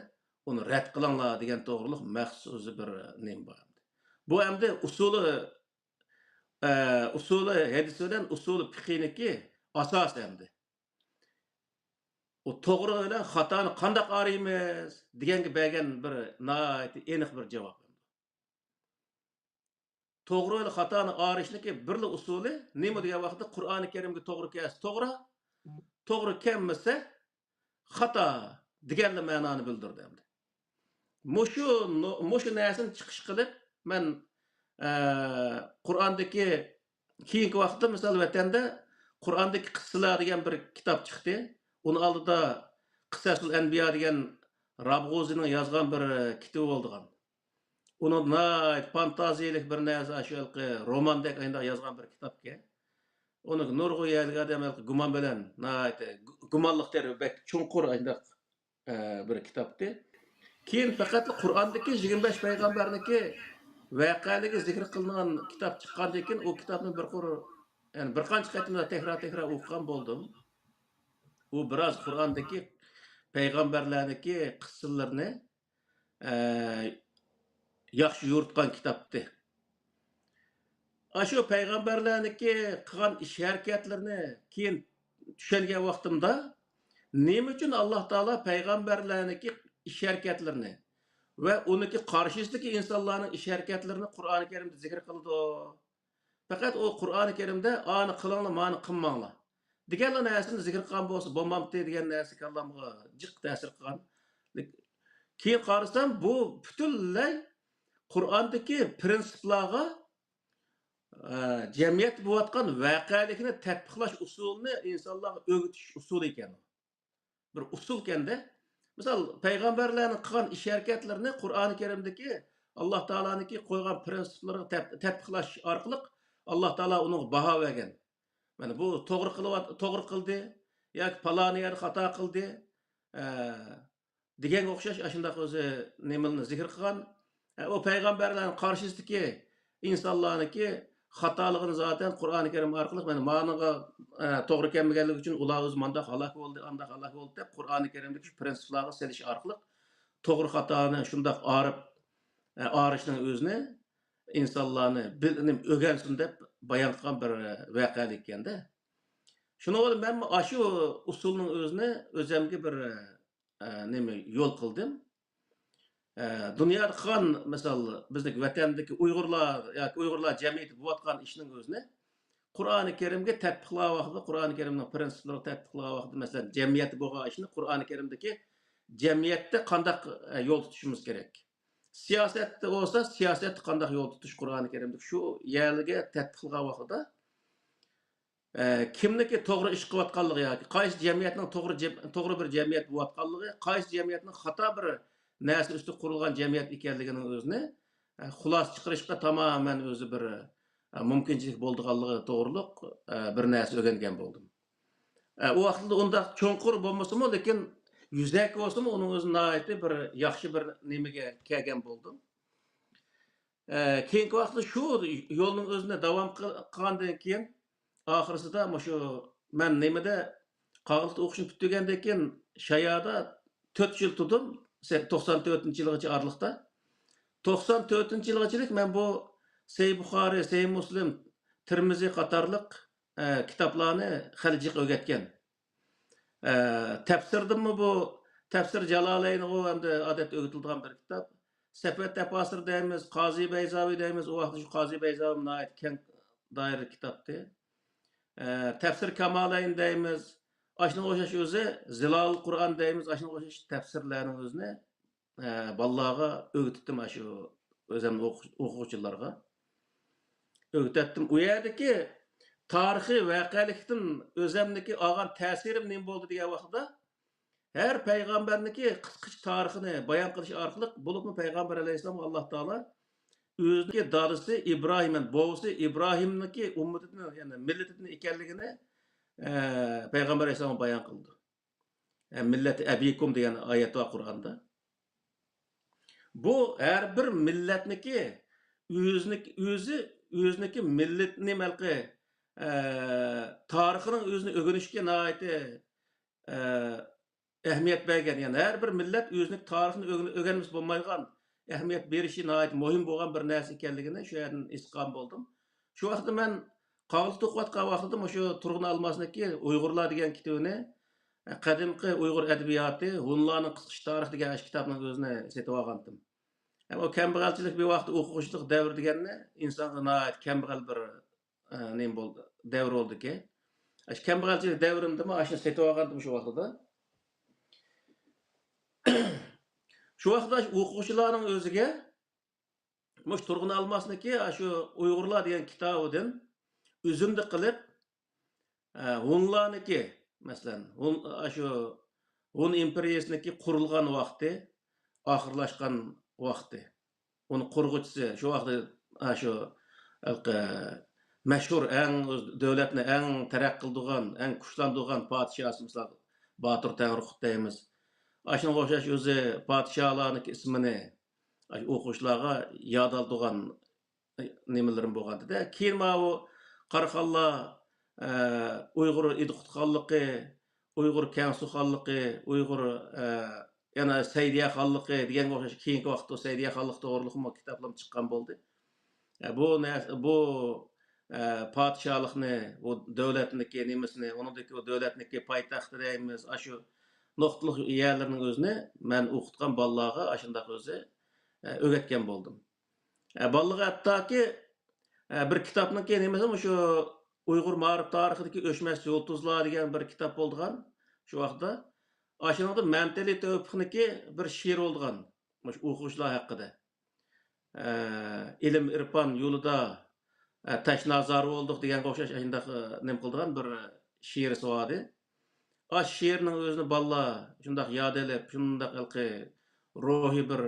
ئۇنى رەت قىلىڭلار دېگەن توغرىلىق مەخسۇس ئۆزى بىر نېمە بار ئەمدى. بۇ ئەمدى ئۇسۇلى، ئە، ئۇسۇلى ھەدىس بىلەن ئۇسۇلى پىقىنىڭكى ئاساسى ئەمدى. ئۇ توغرا بىلەن خاتانى قانداق ئايرىيمىز دېگەنگە بەرگەن بىر ناھايىتى ئېنىق بىر جاۋاب. توغرا بىلەن خاتانى ئايرىشنىڭكى بىرلا ئۇسۇلى نېمە دېگەن ۋاقىتتا، قۇرئانى كەرىمگە توغرا كەلسە توغرا، توغرا كەلمىسە خاتا دېگەنلا مەنانى بىلدۈرىدۇ ئەمدى. مۇشۇ نۇ-، مۇشۇ نەرسىنى چىقىش قىلىپ، مەن، ئە، قۇرئاندىكى، كېيىنكى ۋاقىتتا، مىسال، ۋەتەندە قۇرئاندىكى قىسسىلار دېگەن بىر كىتاب چىقتى. ئۇنىڭ ئالدىدا قىسەسۇل ئەنبىيا دېگەن رابغۇزىنىڭ يازغان بىر كىتابى بولىدىغان. ئۇنىڭ ناھايىتى فانتازىيەلىك بىر نەرسە، ئاشۇ ھېلىقى روماندەك ئاينداق يازغان بىر كىتابكەن. ئۇنى نۇرغۇن يەرلىك ئادەم ھېلىقى گۇمان بىلەن، ناھايىتى گۇ-، گۇمانلىق تەرىپى بەك چوڭقۇر ئاينداق، ئە، بىر كىتابتى. كېيىن پەقەت قۇرئاندىكى يىگىرمە بەش پەيغەمبەرنىڭكى ۋەقەلىكى زىكىر قىلىنغان كىتاب چىققاندىن كېيىن، ئۇ كىتابنى بىر قۇر-، يەنى بىر قانچە قېتىم تەكرار-تەكرار ئوقۇغان بولدۇم. ئۇ بىراز قۇرئاندىكى پەيغەمبەرلەرنىڭكى قىسسىلىرىنى ئە، ياخشى يورۇتقان كىتابتى. ئاشۇ پەيغەمبەرلەرنىڭكى قىلغان ئىش ھەرىكەتلىرىنى كېيىن چۈشەنگەن ۋاقتىمدا، نېمە ئۈچۈن ئاللا تائالا پەيغەمبەرلەرنىڭكى ئىش ھەرىكەتلىرىنى ۋە ئۇنىڭكى قارشىسىدىكى ئىنسانلارنىڭ ئىش ھەرىكەتلىرىنى قۇرئانى كەرىمدە زىكىر قىلىدۇ؟ پەقەت ئۇ قۇرئانى كەرىمدە «ئانى قىلىڭلار، مانى قىلماڭلار» دېگەنلا نەرسىنى زىكىر قىلغان بولسا بولمامتى دېگەن نەرسە كاللامغا جىق تەسىر قىلغان. كېيىن قارىسام، بۇ پۈتۈنلەي قۇرئاندىكى پىرىنسىپلارغا، ئە، جەمئىيەتتە بولۇۋاتقان ۋەقەلىكنى تەتبىقلاش ئۇسۇلىنى ئىنسانلارغا ئۆگىتىش ئۇسۇلى ئىكەن. بىر ئۇسۇلكەندە. مىسال، پەيغەمبەرلەرنىڭ قىلغان ئىش-ھەرىكەتلىرىنى قۇرئانى كەرىمدىكى ئاللا تائالانىڭكى قويغان پىرىنسىپلىرىغا تەت-، تەتبىقلاش ئارقىلىق ئاللا تائالا ئۇنىڭغا باھا بەرگەن. مانا بۇ توغرا قىلىۋات-، توغرا قىلدى ياكى پالانى يەردە خاتا قىلدى، ئە، دېگەنگە ئوخشاش ئاشۇنداق ئۆزى نېمىلەرنى زىكىر قىلغان. ئە، ئۇ پەيغەمبەرلەرنىڭ قارشىسىدىكى ئىنسانلارنىڭكى خاتالىقىنى زاتەن قۇرئانى كەرىم ئارقىلىق، مانا مانىغا، ئە، توغرا كەلمىگەنلىكى ئۈچۈن ئۇلار ئۆزى مانداق ھالاك بولدى، ئانداق ھالاك بولدى دەپ قۇرئانى كەرىمدىكى شۇ پىرىنسىپلارغا سېلىش ئارقىلىق توغرا خاتانى شۇنداق ئارىپ، ئە، ئارىشنىڭ ئۆزىنى ئىنسانلارنى بىل-، نېمە، ئۆگەنسۇن دەپ بايان قىلغان بىر ۋەقەلىككەندە. شۇنىڭ بىلەن مەنمۇ ئاشۇ ئۇسۇلنىڭ ئۆزىنى ئۆزەمگە بىر، ئە، نېمە، يول قىلدىم. ئە، دۇنيادا قىلغان، مىسال، بىزنىڭ ۋەتەندىكى ئۇيغۇرلار ياكى ئۇيغۇرلار جەمئىيىتى بولۇۋاتقان ئىشنىڭ ئۆزىنى قۇرئانى كەرىمگە تەتبىقلىغان ۋاقتىدا، قۇرئانى كەرىمنىڭ پىرىنسىپلىرىغا تەتبىقلىغان ۋاقتىدا، مەسىلەن، جەمئىيەتتە بولغان ئىشنى قۇرئانى كەرىمدىكى جەمئىيەتتە قانداق، ئە، يول تۇتۇشىمىز كېرەك؟ سىياسەتتە بولسا، سىياسەتتە قانداق يول تۇتۇش قۇرئانى كەرىمدىكى شۇ يەرلىگە تەتبىقلىغان ۋاقتىدا، ئە، كىمنىڭكى توغرا ئىش قىلىۋاتقانلىقى ياكى قايسى جەمئىيەتنىڭ توغرا جەم-، توغرا بىر جەمئىيەت بولۇۋاتقانلىقى، قايسى جەمئىيەتنىڭ خاتا بىر نەرسە ئۈستىگە قۇرۇلغان جەمئىيەت ئىكەنلىكىنىڭ ئۆزىنى، ئە، خۇلاسە چىقىرىشقا تامامەن ئۆزى بىر، ئە، مۇمكىنچىلىك بولىدىغانلىقى توغرۇلۇق، ئە، بىر نەرسە ئۆگەنگەن بولدۇم. ئە، ئۇ ۋاقىتتا ئۇنداق چوڭقۇر بولمىسىمۇ، لېكىن يۈزەكى بولسىمۇ، ئۇنىڭ ئۆزى ناھايىتى بىر ياخشى بىر نېمىگە كەلگەن بولدۇم. ئە، كېيىنكى ۋاقىتتا شۇ يولنىڭ ئۆزىنى داۋام قىل-، قىلغاندىن كېيىن، ئاخىرسىدا مۇشۇ مەن نېمىدە، قاغىلىقتا ئوقۇشنى پۈتتۈرگەندىن كېيىن شايادا تۆت يىل تۇردۇم، سە-، توقسان تۆتىنچى يىلغىچە ئارىلىقتا. توقسان تۆتىنچى يىلغىچىلىك مەن بۇ سەھىھ بۇخارى، سەھىھ مۇسلىم، تىرمىزى قاتارلىق، ئە، كىتابلارنى خېلى جىق ئۆگەتكەن. ئە، تەپسىردىنمۇ بۇ، تەپسىر جالالەينغۇ ئەمدى ئادەتتە ئۆگىتىلىدىغان بىر كىتاب. سەفۋەت تەپاسىر دەيمىز، قازى بەيزاۋى دەيمىز. ئۇ ۋاقىتتا شۇ قازى بەيزاۋى ناھايىتى كەڭ دائىرىلىك كىتابتى. ئە، تەپسىر كامالەين دەيمىز. ئاشۇنىڭغا ئوخشاش ئۆزى زىلال قۇرئان دەيمىز. ئاشۇنىڭغا ئوخشاش تەپسىرلەرنىڭ ئۆزىنى، ئە، بالىلارغا ئۆگىتىپتىم، ئاشۇ ئۆزەمنىڭ ئوقۇ-، ئوقۇغۇچىلارغا ئۆگىتەتتىم. ئۇ يەردىكى تارىخىي ۋەقەلىكتىن ئۆزەمنىكى ئالغان تەسىرىم نېمە بولدى دېگەن ۋاقىتتا، ھەر پەيغەمبەرنىڭكى قىسقىچە تارىخىنى بايان قىلىش ئارقىلىق، بولۇپمۇ پەيغەمبەر ئەلەيھىسسالامغا ئاللا تائالا ئۆزىنىڭكى دادىسى ئىبراھىم، يەنى بوۋىسى ئىبراھىمنىڭكى ئۈممىتىدىن، يەنى مىللىتىدىن ئىكەنلىكىنى، ئە، پەيغەمبەر ئەلەيھىسسالامغا بايان قىلىدۇ. ئە، مىللەتى ئەبىكۇم دېگەن ئايەت بار قۇرئاندا. بۇ ھەر بىر مىللەتنىكى ئۆزىنىڭ-، ئۆزى، ئۆزىنىڭكى مىللىتىنى ھېلىقى، ئە، تارىخىنىڭ ئۆزىنى ئۆگىنىشكە ناھايىتى، ئە، ئەھمىيەت بەرگەن. يەنى ھەر بىر مىللەت ئۆزىنىڭ تارىخىنى ئۆگىنىپ، ئۆگەنمىسە بولمايدىغان، ئەھمىيەت بېرىشى ناھايىتى مۇھىم بولغان بىر نەرسە ئىكەنلىكىنى شۇ يەردىن ھېس قىلغان بولدۇم. شۇ ۋاقىتتا مەن قاغىلىق توقۇۋاتقان ۋاقتىدا مۇشۇ تۇرغۇن ئالماسنىڭكى ئۇيغۇرلار دېگەن كىتابىنى، قەدىمكى ئۇيغۇر ئەدەبىياتى، ھونلارنىڭ قىسقىچە تارىخى دېگەن ئاشۇ كىتابنىڭ ئۆزىنى سېتىۋالغانتىم. ھەم ئۇ كەمبەغەلچىلىك بىر ۋاقىت ئوقۇغۇچىلىق دەۋرى دېگەننى ئىنسانغا ناھايىتى كەمبەغەل بىر، ئە، نېمە بولدى، دەۋر بولدىكەن. ئاشۇ كەمبەغەلچىلىك دەۋرىمدىمۇ ئاشۇنى سېتىۋالغانتىم شۇ ۋاقتىدا. شۇ ۋاقىتتا ئاشۇ ئوقۇغۇچىلارنىڭ ئۆزىگە مۇشۇ تۇرغۇن ئالماسنىڭكى ئاشۇ ئۇيغۇرلار دېگەن كىتابىدىن ئۈزۈندە قىلىپ، ئە، ھونلارنىڭكى، مەسىلەن، ھون، ئاشۇ ھون ئىمپېرىيىسىنىڭكى قۇرۇلغان ۋاقتى، ئاخىرلاشقان ۋاقتى، ئۇنى قۇرغۇچىسى، شۇ ۋاقتى، ئاشۇ ھېلىقى مەشھۇر، ئەڭ دۆلەتنى ئەڭ تەرەققىي قىلدۇرغان، ئەڭ كۈچلەندۈرگەن پادىشاھى، مىسال، باتۇر تەڭرىقۇت دەيمىز. ئاشۇنىڭغا ئوخشاش ئۆزى پادىشاھلارنىڭكى ئىسمىنى ئاشۇ ئوقۇغۇچىلارغا يادالدۇرغان نېمىلىرىم بولغانىدى. كېيىن ماۋۇ قاراخانلار، ئە، ئۇيغۇر ئىدىقۇت خانلىقى، ئۇيغۇر كەڭسۇ خانلىقى، ئۇيغۇر، ئە، يەنە سەئىدىيە خانلىقى دېگەنگە ئوخشاش كېيىنكى ۋاقىتتا سەئىدىيە خانلىقى توغرۇلۇقمۇ كىتابلارمۇ چىققان بولدى. ئە، بۇ نەرسە، بۇ، ئە، پادىشاھلىقنى، بۇ دۆلەتنىڭكى نېمىسىنى، ئۇنىڭدىكى ئۇ دۆلەتنىڭكى پايتەختى دەيمىز، ئاشۇ نۇقتىلىق يەرلىرىنىڭ ئۆزىنى مەن ئوقۇتقان بالىلارغا ئاشۇنداق ئۆزى، ئە، ئۆگەتكەن بولدۇم. ئە، بالىلارغا ھەتتاكى، ئە، بىر كىتابنىڭكى نېمىسى، مۇشۇ ئۇيغۇر مائارىپ تارىخىدىكى ئۆچمەس يۇلتۇزلار دېگەن بىر كىتاب بولىدىغان شۇ ۋاقىتتا. ئاشۇنىڭدا مەمتىلى تۆپىقنىڭكى بىر شېئىرى بولىدىغان، مۇشۇ ئوقۇغۇچىلار ھەققىدە. ئە، ئىلىم ئىرپان يولىدا، ئە، تەشنا زار بولدۇق دېگەنگە ئوخشاش ئاشۇنداق، ئە، نېمە قىلىدىغان بىر شېئىرى بار ئىدى. ئاشۇ شېئىرنىڭ ئۆزىنى بالىلار شۇنداق ياد ئېلىپ، شۇنداق ھېلىقى روھى بىر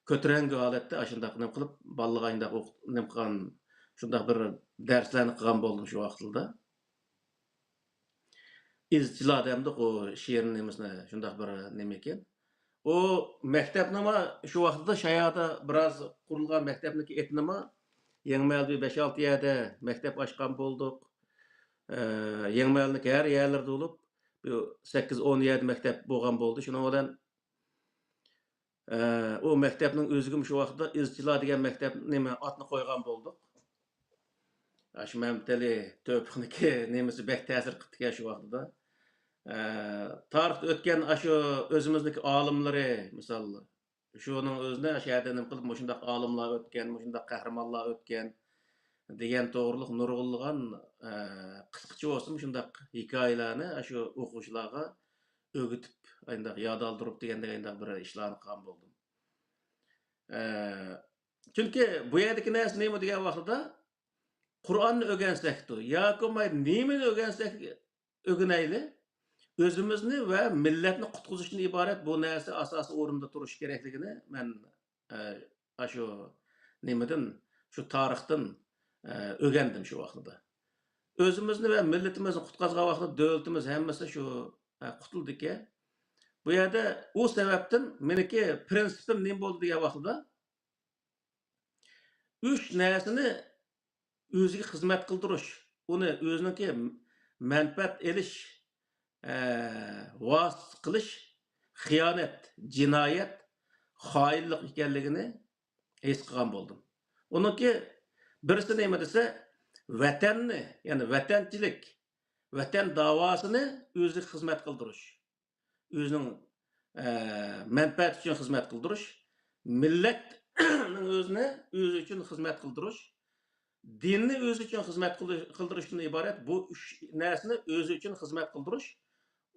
كۆتۈرەڭگۈ ھالەتتە ئاشۇنداق نېمە قىلىپ، بالىلارغا ئاشۇنداق ئوق-، نېمە قىلغان، شۇنداق بىر دەرسلەرنى قىلغان بولدۇم شۇ ۋاقىتلىدا. ئىزچىلار دەمدۇق ئۇ شېئىرنىڭ نېمىسىنى، شۇنداق بىر نېمە ئىكەن. ئۇ مەكتەپنىمۇ شۇ ۋاقىتتا شايادا بىراز قۇرۇلغان مەكتەپنىڭكى ئېتىنىمۇ يېڭىمەھەلدە بىر بەش-ئالتە يەردە مەكتەپ ئاچقان بولدۇق. ئە، يېڭىمەھەلنىڭكى ھەر يەرلىرىدە بولۇپ، بۇ سەككىز-ئون يەردە مەكتەپ بولغان بولدى. شۇنىڭ بىلەن ئە، ئۇ مەكتەپنىڭ ئۆزىگىمۇ شۇ ۋاقىتتا ئىزچىلار دېگەن مەكتەپ نېمە ئاتنى قويغان بولدۇق. ئاشۇ مەمتىلى تۆپىقنىڭكى نېمىسى بەك تەسىر قىپتىكەن شۇ ۋاقتىدا. ئە، تارىختا ئۆتكەن ئاشۇ ئۆزىمىزنىڭكى ئالىملىرى، مىسال، شۇنىڭ ئۆزىنى ئاشۇ يەردە نېمە قىلىپ، مۇشۇنداق ئالىملار ئۆتكەن، مۇشۇنداق قەھرىمانلار ئۆتكەن دېگەن توغرۇلۇق نۇرغۇنلىغان، ئە، قىسقىچە بولسىمۇ شۇنداق ھېكايىلەرنى ئاشۇ ئوقۇغۇچىلارغا ئۆگىتىپ، ئانداق ياد ئالدۇرۇپ دېگەندەك ئانداق بىر ئىشلارنى قىلغان بولدۇم. ئە، چۈنكى بۇ يەردىكى نەرسە نېمە دېگەن ۋاقتىدا، قۇرئاننى ئۆگەنسەكتۇ ياكى بولمايدۇ نېمىنى ئۆگەنسەك ئۆگىنەيلى، ئۆزىمىزنى ۋە مىللەتنى قۇتقۇزۇشتىن ئىبارەت بۇ نەرسە ئاساسىي ئورۇندا تۇرۇشى كېرەكلىكىنى مەن، ئە، ئاشۇ نېمىدىن، شۇ تارىختىن، ئە، ئۆگەندىم شۇ ۋاقتىدا. ئۆزىمىزنى ۋە مىللىتىمىزنى قۇتقازغان ۋاقتىدا دۆلىتىمىز ھەممىسى شۇ، ئە، قۇتۇلدىكەن. بۇ يەردە ئۇ سەۋەبتىن مېنىڭكى پرىنسىپىم نېمە بولدى دېگەن ۋاقتىدا، ئۈچ نەرسىنى ئۆزىگە خىزمەت قىلدۇرۇش، ئۇنى ئۆزىنىڭكى مەنپەئەت ئېلىش، ئە، ۋاسىتە قىلىش خىيانەت، جىنايەت، خائىنلىق ئىكەنلىكىنى ھېس قىلغان بولدۇم. ئۇنىڭكى بىرسى نېمە دېسە، ۋەتەننى، يەنى ۋەتەنچىلىك، ۋەتەن داۋاسىنى ئۆزىگە خىزمەت قىلدۇرۇش، ئۆزىنىڭ، ئە، مەنپەئەتى ئۈچۈن خىزمەت قىلدۇرۇش، مىللەتنىڭ ئۆزىنى ئۆزى ئۈچۈن خىزمەت قىلدۇرۇش، دىننى ئۆزى ئۈچۈن خىزمەت قىلدۇرۇشتىن ئىبارەت بۇ ئۈچ نەرسىنى ئۆزى ئۈچۈن خىزمەت قىلدۇرۇش،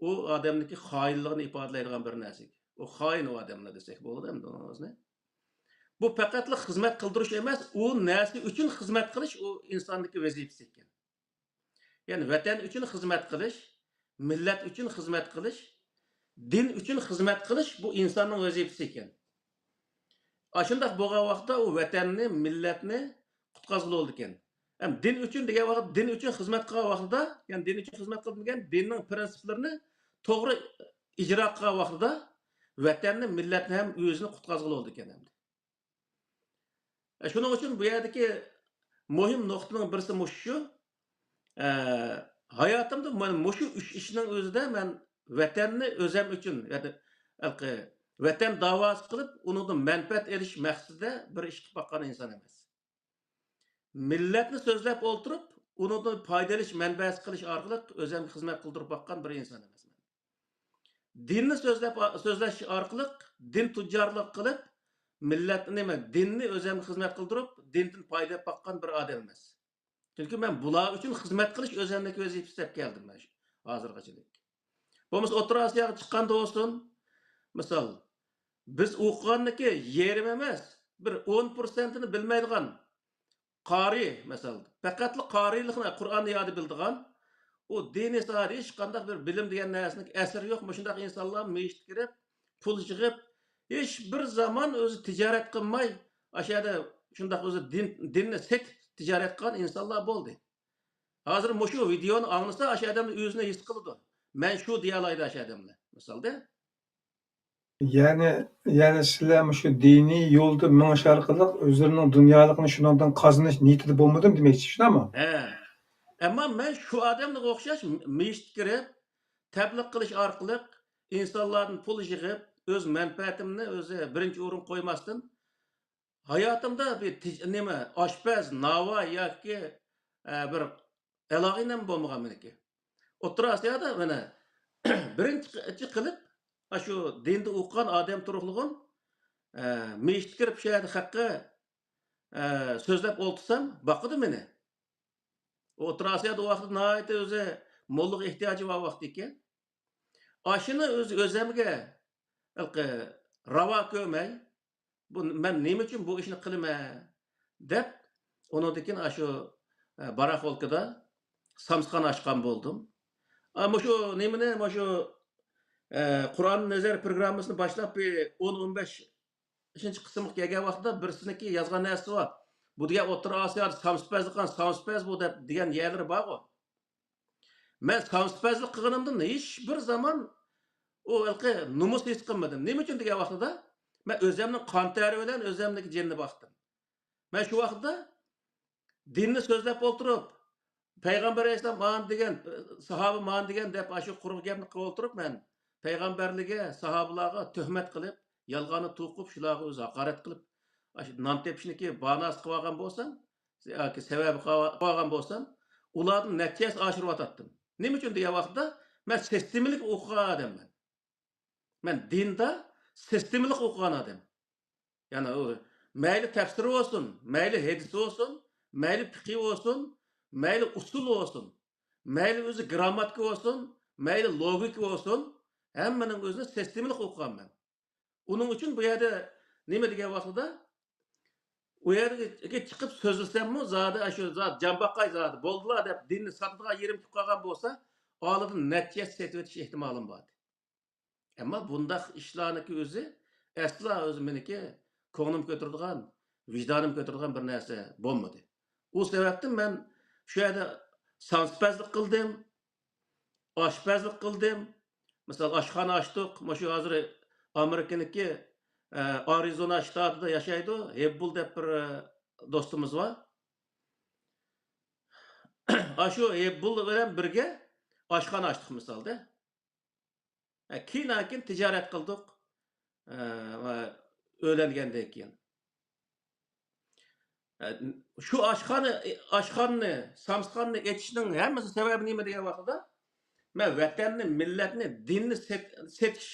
ئۇ ئادەمنىڭكى خائىنلىقىنى ئىپادىلەيدىغان بىر نەرسە. ئۇ خائىن ئۇ ئادەملەر دېسەك بولىدۇ ئەمدى ئۇنىڭ ئۆزىنى. بۇ پەقەتلا خىزمەت قىلدۇرۇش ئەمەس، ئۇ نەرسە ئۈچۈن خىزمەت قىلىش ئۇ ئىنساندىكى ۋەزىپىسى ئىكەن. يەنى ۋەتەن ئۈچۈن خىزمەت قىلىش، مىللەت ئۈچۈن خىزمەت قىلىش، دىن ئۈچۈن خىزمەت قىلىش بۇ ئىنساننىڭ ۋەزىپىسى ئىكەن. ئاشۇنداق بولغان ۋاقىتتا ئۇ ۋەتەننى، مىللەتنى قۇتقازغىلى بولىدىكەن. ھەم دىن ئۈچۈن دېگەن ۋاقىت، دىن ئۈچۈن خىزمەت قىلغان ۋاقتىدا، يەنى دىن ئۈچۈن خىزمەت قىلىدىكەن، دىننىڭ پرىنسىپلىرىنى توغرا ئىجرا قىلغان ۋاقتىدا ۋەتەننى، مىللەتنى ھەم ئۆزىنى قۇتقازغىلى بولىدىكەن ئەمدى. ئە، شۇنىڭ ئۈچۈن بۇ يەردىكى مۇھىم نۇقتىنىڭ بىرسى مۇشۇ شۇ. ئە، ھاياتىمدا مانا مۇشۇ ئۈچ ئىشنىڭ ئۆزىدە مەن ۋەتەننى ئۆزەم ئۈچۈن، يەنى ھېلىقى ۋەتەن داۋاسى قىلىپ، ئۇنىڭدىن مەنپەئەت ئېلىش مەقسىتىدە بىر ئىش قىلىپ باققان ئىنسان ئەمەس. مىللەتنى سۆزلەپ ئولتۇرۇپ، ئۇنىڭدىن پايدا ئېلىش مەنبەسى قىلىش ئارقىلىق ئۆزەمگە خىزمەت قىلدۇرۇپ باققان بىر ئىنسان ئەمەسمەن. دىننى سۆزلەپ، سۆزلەش ئارقىلىق دىن تۇججارلىقى قىلىپ، مىللەت، نېمە، دىننى ئۆزەمگە خىزمەت قىلدۇرۇپ، دىندىن پايدا ئېلىپ باققان بىر ئادەم ئەمەس. چۈنكى مەن بۇلار ئۈچۈن خىزمەت قىلىش ئۆزەمنىڭكى ۋەزىپىسى دەپ كەلدىم مەن شۇ ھازىرغىچىلىك. بولمىسا ئوتتۇرا ئاسىياغا چىققاندا بولسۇن، مىسال، بىز ئوقۇغاندىكى يېرىم ئەمەس، بىر ئون پىرسەنتىنى بىلمەيدىغان قارى، مەسىلەن، پەقەتلا قارىيلىقنى، قۇرئاننى يادى بىلىدىغان، ئۇ دىنىي ساھەدە ھېچقانداق بىر بىلىم دېگەن نەرسىنىڭ ئەسىرى يوق، مۇشۇنداق ئىنسانلار مەسچىتكە كىرىپ، پۇل يىغىپ، ھېچ بىر زامان ئۆزى تىجارەت قىلماي، ئاشۇ يەردە شۇنداق ئۆزى دىن، دىننى سېتىپ تىجارەت قىلغان ئىنسانلار بولدى. ھازىر مۇشۇ ۋىدېئونى ئاڭلىسا، ئاشۇ ئادەم ئۆزىنى ھېس قىلىدۇ. مەن شۇ دېيەلەيدۇ ئاشۇ ئادەملەر، مىسالدا. يەنى، يەنى سىلەر مۇشۇ دىنىي يولدا مېڭىش ئارقىلىق ئۆزلىرىنىڭ دۇنيالىقىنى شۇنىڭدىن قازىنىش نىيىتىدە بولمىدىم دېمەكچى، شۇنداقمۇ؟ ھە. ئەمما مەن شۇ ئادەملەرگە ئوخشاش م-، مەسچىتكە كىرىپ، تەبلىغ قىلىش ئارقىلىق ئىنسانلاردىن پۇل يىغىپ، ئۆز مەنپەئەتىمنى ئۆزى بىرىنچى ئورۇنغا قويماستىن، ھاياتىمدا بىر تىج-، نېمە، ئاشپەز، ناۋاي ياكى، ئە، بىر ئالاقىنىم بولمىغان مېنىڭكى. ئوتتۇرا ئاسىيادا مانا بىرىنچى قىلىپ، ئاشۇ دىندا ئوقۇغان ئادەم تۇرۇقلۇغۇم، ئە، مەسچىتكە كىرىپ شۇ يەردە خەققە، ئە، سۆزلەپ ئولتۇرسام، باقىدۇ مېنى. ئوتتۇرا ئاسىيادا ئۇ ۋاقىتتا ناھايىتى ئۆزى موللىغا ئېھتىياجى بار ۋاقىت ئىكەن. ئاشۇنى ئۆز-، ئۆزەمگە ھېلىقى راۋا كۆرمەي، بۇ، مەن نېمە ئۈچۈن بۇ ئىشنى قىلىمەن دەپ، ئۇنىڭدىن كېيىن ئاشۇ، ئە، باراخولكىدا سامسىخانا ئاچقان بولدۇم. ئا، مۇشۇ نېمىنى، مۇشۇ، ئە، قۇرئان نەزەر پروگراممىسىنى باشلاپ بىر ئون، ئون بەشىنچى قىسىمغا كەلگەن ۋاقىتتا بىرسىنىڭكى يازغان نەرسىسى بار. بۇ دېگەن ئوتتۇرا ئاسىيادا سامسىپەزلىك قىلغان سامسىپەز بۇ دەپ دېگەن يەرلىرى بارغۇ. مەن سامسىپەزلىك قىلغىنىمدىن ھېچ بىر زامان ئۇ ھېلىقى نومۇس ھېس قىلمىدىم. نېمە ئۈچۈن دېگەن ۋاقتىدا، مەن ئۆزەمنىڭ قان تەرى بىلەن ئۆزەمنىڭكى جېنىنى باقتىم. مەن شۇ ۋاقىتتا دىننى سۆزلەپ ئولتۇرۇپ، پەيغەمبەر ئەلەيھىسسالام مانا دېگەن، ساھابە مانا دېگەن دەپ، ئاشۇ قۇرۇق گەپنى قىلىپ ئولتۇرۇپ، مەن پەيغەمبەرلىككە، ساھابىلارغا تۆھمەت قىلىپ، يالغاننى توقۇپ، شۇلارغا ئۆزى ھاقارەت قىلىپ، ئاشۇ نان تېپىشنىكى باھانىسى قىلىۋالغان بولسام، ياكى سەۋەبى قىلىۋالغان بولسام، ئۇلاردىن نەچچە ھەسسە ئاشۇرۇۋاتاتتىم. نېمە ئۈچۈن دېگەن ۋاقىتتا، مەن سىستېمىلىك ئوقۇغان ئادەممەن. مەن دىندا سىستېمىلىق ئوقۇغان ئادەم. يەنى ئۇ مەيلى تەپسىرى بولسۇن، مەيلى ھەدىسى بولسۇن، مەيلى پىقھى بولسۇن، مەيلى ئۇسۇلى بولسۇن، مەيلى ئۆزى گرامماتىكا بولسۇن، مەيلى لوگىكا بولسۇن، ھەممىنىڭ ئۆزىنى سىستېمىلىق ئوقۇغان مەن. ئۇنىڭ ئۈچۈن بۇ يەردە نېمە دېگەن ۋاقتىدا، ئۇ يەرگە چىقىپ سۆزلىسەممۇ، زادى ئاشۇ زادى جان باقاي زادى، بولدىلا دەپ دىننى ساتىدىغان يېرىم كېلىپ قالغان بولسا، ئالدىن نەچچە ھەسسە سېتىۋېتىش ئېھتىمالىم بار. ئەمما بۇنداق ئىشلارنىڭكى ئۆزى ئەسلا ئۆزى مېنىڭكى كۆڭلۈم كۆتۈرىدىغان، ۋىجدانىم كۆتۈرىدىغان بىر نەرسە بولمىدى. ئۇ سەۋەبتىن مەن شۇ يەردە سانسىپەزلىك قىلدىم، ئاشپەزلىك قىلدىم. مىسال، ئاشخانا ئاچتۇق. مۇشۇ ھازىر ئامېرىكىنىڭكى، ئە، ئارىزونا شتاتىدا ياشايدۇ. ھېببۇل دەپ بىر، ئە، دوستىمىز بار. ئاشۇ ھېببۇل بىلەن بىرگە ئاشخانا ئاچتۇق مىسالدا. ئە، كېيىن، كېيىن تىجارەت قىلدۇق. ئە، ۋە ئۆيلەنگەندىن كېيىن. ئە، شۇ ئاشخانا، ئاشخانىنى، سامسىخانىنى ئېچىشنىڭ ھەممىسى سەۋەبى نېمە دېگەن ۋاقتىدا، مەن ۋەتەننى، مىللەتنى، دىننى سېت-، سېتىش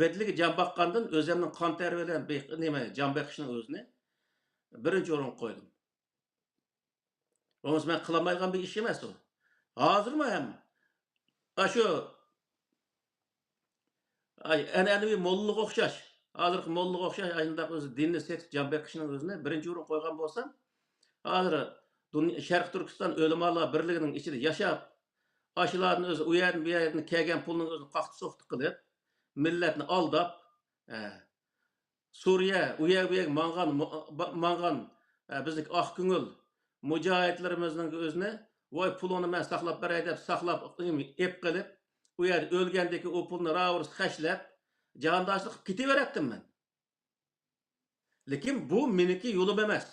بەدىلىگە جان باققاندىن ئۆزۈمنىڭ قان تەرى بىلەن بېق-، نېمە، جان بېقىشنىڭ ئۆزىنى بىرىنچى ئورۇنغا قويدۇم. بولمىسا مەن قىلالمايدىغان بىر ئىش ئەمەس ئۇ. ھازىرمۇ ھەم ئاشۇ، ئاي، ئەنئەنىۋى موللىغا ئوخشاش، ھازىرقى موللىغا ئوخشاش ئاشۇنداق ئۆزى دىننى سېتىپ جان بېقىشنىڭ ئۆزىنى بىرىنچى ئورۇنغا قويغان بولسام، ھازىر دۇنيا، شەرقىي تۈركىستان ئۆلىمالار بىرلىكىنىڭ ئىچىدە ياشاپ، ئاشۇلاردىن ئۆزى ئۇ يەردىن بۇ يەردىن كەلگەن پۇلنىڭ ئۆزىنى قاقتى-سوقتى قىلىپ، مىللەتنى ئالداپ، ھە، سۈرىيە، ئۇ يەر بۇ يەرگە ماڭغان، مۇ-، با-، ماڭغان، ئە، بىزنىڭكى ئاق كۆڭۈل مۇجاھىدلىرىمىزنىڭ ئۆزىنى، ۋاي، پۇلۇڭنى مەن ساقلاپ بېرەي دەپ ساقلاپ، ئېپ قېلىپ، ئۇ يەردە ئۆلگەندىكى ئۇ پۇلنى راۋۇرۇس خەجلەپ، جاھانداشلىق قىلىپ كېتىۋېرەتتىم مەن. لېكىن بۇ مېنىڭكى يولۇم ئەمەس.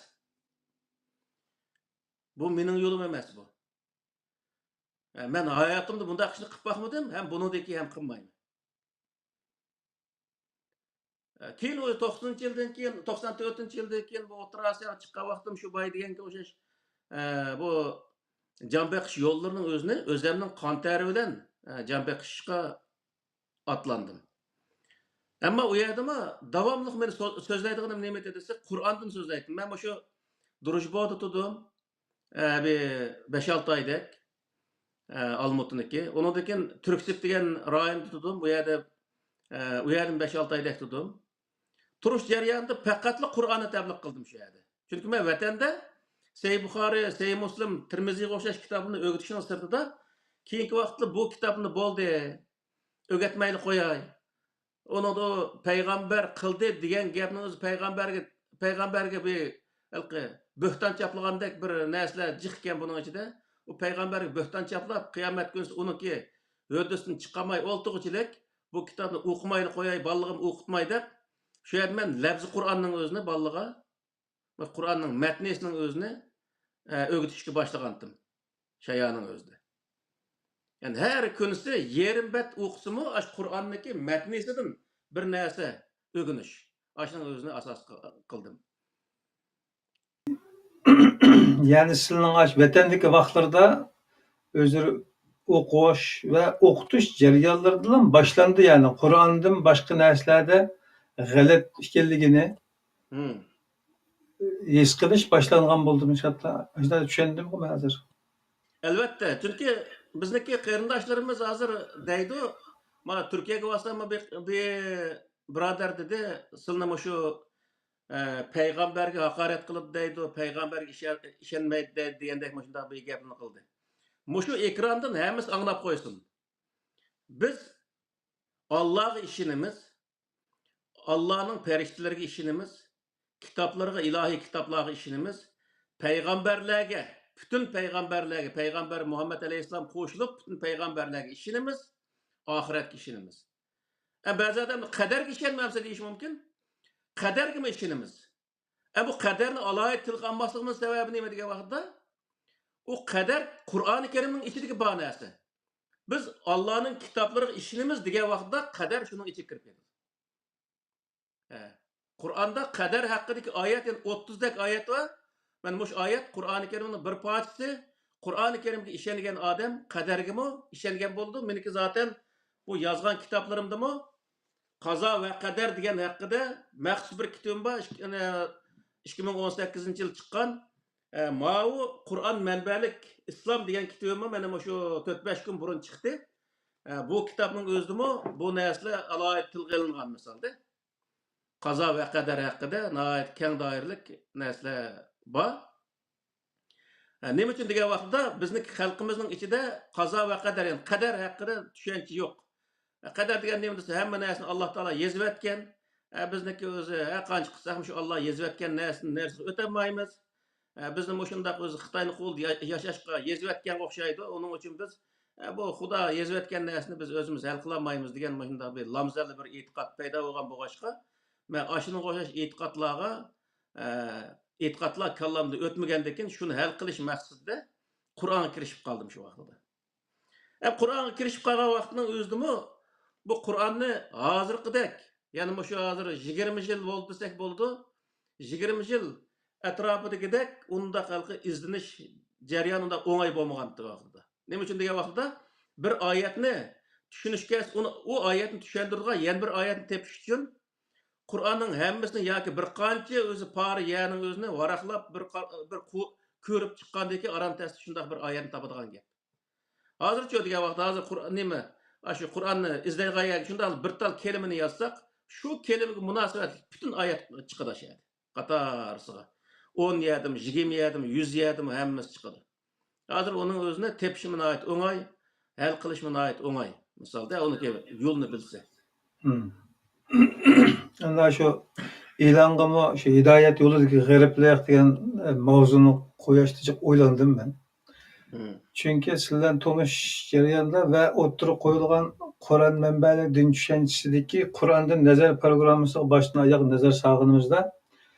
بۇ مېنىڭ يولۇم ئەمەس بۇ. ئە، مەن ھاياتىمدا بۇنداق ئىشنى قىلىپ باقمىدىم ھەم بۇنىڭدىن كېيىن ھەم قىلمايمەن. ئە، كېيىن ئۇ توقسىنىنچى يىلدىن كېيىن، توقسان تۆتىنچى يىلدىن كېيىن بۇ ئوتتۇرا ئاسىياغا چىققان ۋاقتىم شۇ باي دېگەنگە ئوخشاش، ئە، بۇ جان بېقىش يوللىرىنىڭ ئۆزىنى ئۆزۈمنىڭ قان تەرى بىلەن، ئە، جان بېقىشقا ئاتلاندىم. ئەمما ئۇ يەردىمۇ داۋاملىق مېنى سو-، سۆزلەيدىغىنىم نېمە ئىدى دېسە، قۇرئاندىن سۆزلەيتتىم. مەن مۇشۇ دۇرۇژبودا تۇردۇم، ئە، بىر بەش-ئالتە ئايدەك، ئە، ئالمۇتىنىڭكى. ئۇنىڭدىن كېيىن تۈركسىپ دېگەن رايوندا تۇردۇم. بۇ يەردە، ئە، ئۇ يەردىن بەش-ئالتە ئايدەك تۇردۇم. تۇرۇش جەريانىدا پەقەتلا قۇرئاننى تەبلىغ قىلدىم شۇ يەردە. چۈنكى مەن ۋەتەندە سەھىھ بۇخارى، سەھىھ مۇسلىم، تىرمىزىغا ئوخشاش كىتابلارنى ئۆگىتىشنىڭ سىرتىدا، كېيىنكى ۋاقىتتا بۇ كىتابنى بولدى، ئۆگەتمەيلا قوياي. ئۇنىڭدا ئۇ پەيغەمبەر قىلدى دېگەن گەپنىڭ ئۆزى پەيغەمبەرگە، پەيغەمبەرگە بىر ھېلىقى بۆھتان چاپلىغاندەك بىر نەرسىلەر جىق ئىكەن بۇنىڭ ئىچىدە. ئۇ پەيغەمبەرگە بۆھتان چاپلاپ، قىيامەت كۈنىسى ئۇنىڭكى ھۆددىسىدىن چىقالماي ئولتۇرغۇچىلىك، بۇ كىتابنى ئوقۇمايلا قوياي، بالىلىرىم ئوقۇتماي دەپ، شۇ يەردە مەن لەپزى قۇرئاننىڭ ئۆزىنى بالىلارغا، قۇرئاننىڭ مەتنىسىنىڭ ئۆزىنى، ئە، ئۆگىتىشكە باشلىغانتىم. شايانىڭ ئۆزىدە. يەنى ھەر كۈنىسى يېرىم بەت ئوقۇسىمۇ، ئاشۇ قۇرئاننىڭكى مەتنىسىدىن بىر نەرسە ئۆگىنىش. ئاشۇنىڭ ئۆزىنى ئاساس قىلدىم. يەنى سىلىنىڭ ئاشۇ ۋەتەندىكى ۋاقىتلىرىدا ئۆزى ئوقۇش ۋە ئوقۇتۇش جەريانلىرىدىلا باشلاندى، يەنى قۇرئاندىن باشقا نەرسىلەردە غەلىتە ئىكەنلىكىنى ھىم. ھېس قىلىش باشلانغان بولدىمۇ؟ شۇنداق چۈشەندىمغۇ مەن ھازىر؟ ئەلۋەتتە، چۈنكى بىزنىڭكى قېرىنداشلىرىمىز ھازىر دەيدۇ، مانا تۈركىيەگە بارسام بىر، بىر بۇرادەر دېدى، سىلىنى مۇشۇ، ئە، پەيغەمبەرگە ھاقارەت قىلىدۇ دەيدۇ، پەيغەمبەرگە ئىشە-، ئىشەنمەيدۇ دەيدۇ دېگەندەك مۇشۇنداق بىر گەپنى قىلدى. مۇشۇ ئېكراندىن ھەممىسى ئاڭلاپ قويسۇن. بىز ئاللاغا ئىشىنىمىز، ئاللانىڭ پەرىشتىلىرىگە ئىشىنىمىز، كىتابلىرىغا، ئىلاھىي كىتابلارغا ئىشىنىمىز، پەيغەمبەرلەرگە، پۈتۈن پەيغەمبەرلەرگە، پەيغەمبەر مۇھەممەد ئەلەيھىسسالام قوشۇلۇپ پۈتۈن پەيغەمبەرلەرگە ئىشىنىمىز، ئاخىرەتكە ئىشىنىمىز. ئە، بەزى ئادەملەر قەدەرگە ئىشەنمەمسە دېيىشى مۇمكىن. قەدەرگىمۇ ئىشىنىمىز. ئە، بۇ قەدەرنى ئالاھىدە تىلغا ئالماسلىقىمىز سەۋەبى نېمە دېگەن ۋاقىتتا، ئۇ قەدەر قۇرئانى كەرىمنىڭ ئىچىدىكى بار نەرسە. بىز ئاللانىڭ كىتابلىرىغا ئىشىنىمىز دېگەن ۋاقىتتا قەدەر شۇنىڭ ئىچىگە كىرىپ كېتىدۇ. ھە. قۇرئاندا قەدەر ھەققىدىكى ئايەت، يەنى ئوتتۇزدەك ئايەت بار. مەن مۇشۇ ئايەت قۇرئانى كەرىمنىڭ بىر پارچىسى. قۇرئانى كەرىمگە ئىشەنگەن ئادەم قەدەرگىمۇ ئىشەنگەن بولىدۇ. مېنىڭكى زاتەن بۇ يازغان كىتابلىرىمدىمۇ قازا ۋە قەدەر دېگەن ھەققىدە مەخسۇس بىر كىتابىم بار. ئىككى، ئىككى مىڭ ئون سەككىزىنچى يىل چىققان، ئە، ماۋۇ قۇرئان مەنبەلىك ئىسلام دېگەن كىتابىممۇ مانا مۇشۇ تۆت بەش كۈن بۇرۇن چىقتى. ئە، بۇ كىتابنىڭ ئۆزىدىمۇ بۇ نەرسىلەر ئالاھىدە تىلغا ئېلىنغان مىسالدا. قازا ۋە قەدەر ھەققىدە ناھايىتى كەڭ دائىرىلىك نەرسىلەر بار. ئە، نېمە ئۈچۈن دېگەن ۋاقىتتا بىزنىڭ خەلقىمىزنىڭ ئىچىدە قازا ۋە قەدەر، يەنى قەدەر ھەققىدە چۈشەنچە يوق. ئە، قەدەر دېگەن نېمە دېسە، ھەممە نەرسىنى ئاللا تائالا يېزىۋەتكەن. ئە، بىزنىڭكى ئۆزى ھەر قانچە قىلساقمۇ شۇ ئاللا يېزىۋەتكەن نەرسىنى، نەرسىگە ئۆتەلمەيمىز. ئە، بىزنى مۇشۇنداق ئۆزى خىتاينىڭ قولىدا يا-، ياشاشقا يېزىۋەتكەنگە ئوخشايدۇ. ئۇنىڭ ئۈچۈن بىز، ئە، بۇ خۇدا يېزىۋەتكەن نەرسىنى بىز ئۆزىمىز ھەل قىلالمايمىز دېگەن مۇشۇنداق بىر لامزەللە بىر ئېتىقاد پەيدا بولغان بولغاچقا، مەن ئاشۇنىڭغا ئوخشاش ئېتىقادلارغا، ئە، ئېتىقادلار كاللامدىن ئۆتمىگەندىكىن، شۇنى ھەل قىلىش مەقسىتىدە قۇرئانغا كىرىشىپ قالدىم شۇ ۋاقتىدا. ئە، قۇرئانغا كىرىشىپ قالغان ۋاقتىنىڭ ئۆزىدىمۇ بۇ قۇرئاننى ھازىرقىدەك، يەنى مۇشۇ ھازىر يىگىرمە يىل بولدى دېسەك بولىدۇ. يىگىرمە يىل، ئەتراپىدىكىدەك ئۇنداق ھېلىقى ئىزدىنىش جەريانى ئۇنداق ئوڭاي بولمىغانتى ۋاقتىدا. نېمە ئۈچۈن دېگەن ۋاقتىدا، بىر ئايەتنى چۈشىنىشكە، ئۇنى، ئۇ ئايەتنى چۈشەندۈرىدىغان يەنە بىر ئايەتنى تېپىش ئۈچۈن، قۇرئاننىڭ ھەممىسىنى ياكى بىر قانچە ئۆزى پارە يەرنىڭ ئۆزىنى ۋاراقلاپ، بىر قا-، بىر قۇ-، كۆرۈپ چىققاندىن كېيىن، ئاران تەستە شۇنداق بىر ئايەتنى تاپىدىغان گەپ. ھازىرچۇ دېگەن ۋاقىتتا، ھازىر قۇر-، نېمە، ئاشۇ قۇرئاننى ئىزدەيدىغان يەرگە شۇنداق بىر تال كەلىمىنى يازساق، شۇ كەلىمىگە مۇناسىۋەتلىك پۈتۈن ئايەت چىقىدۇ ئاشۇ يەردە. قاتارسىغا. ئون يەردىمۇ، يىگىرمە يەردىمۇ، يۈز يەردىمۇ ھەممىسى چىقىدۇ. ھازىر ئۇنىڭ ئۆزىنى تېپىشمۇ ناھايىتى ئوڭاي، ھەل قىلىشمۇ ناھايىتى ئوڭاي. مىسالدا، ئۇنىڭكى يولىنى بىلسە. مم. ئەنە شۇ ئېلانغىمۇ شۇ ھىدايەت يولىدىكى غېرىبلىق دېگەن، ئە، ماۋزۇنى قويۇشتا جىق ئويلاندىم مەن. مم. چۈنكى سىلەر بىلەن تونۇشۇش جەريانىدا ۋە ئوتتۇرىغا قويۇلغان قۇرئان مەنبەلىك دىن چۈشەنچىسىدىكى قۇرئاندىن نەزەر پروگراممىسىغا باشتىن ئاياغ نەزەر سالغىنىمىزدا،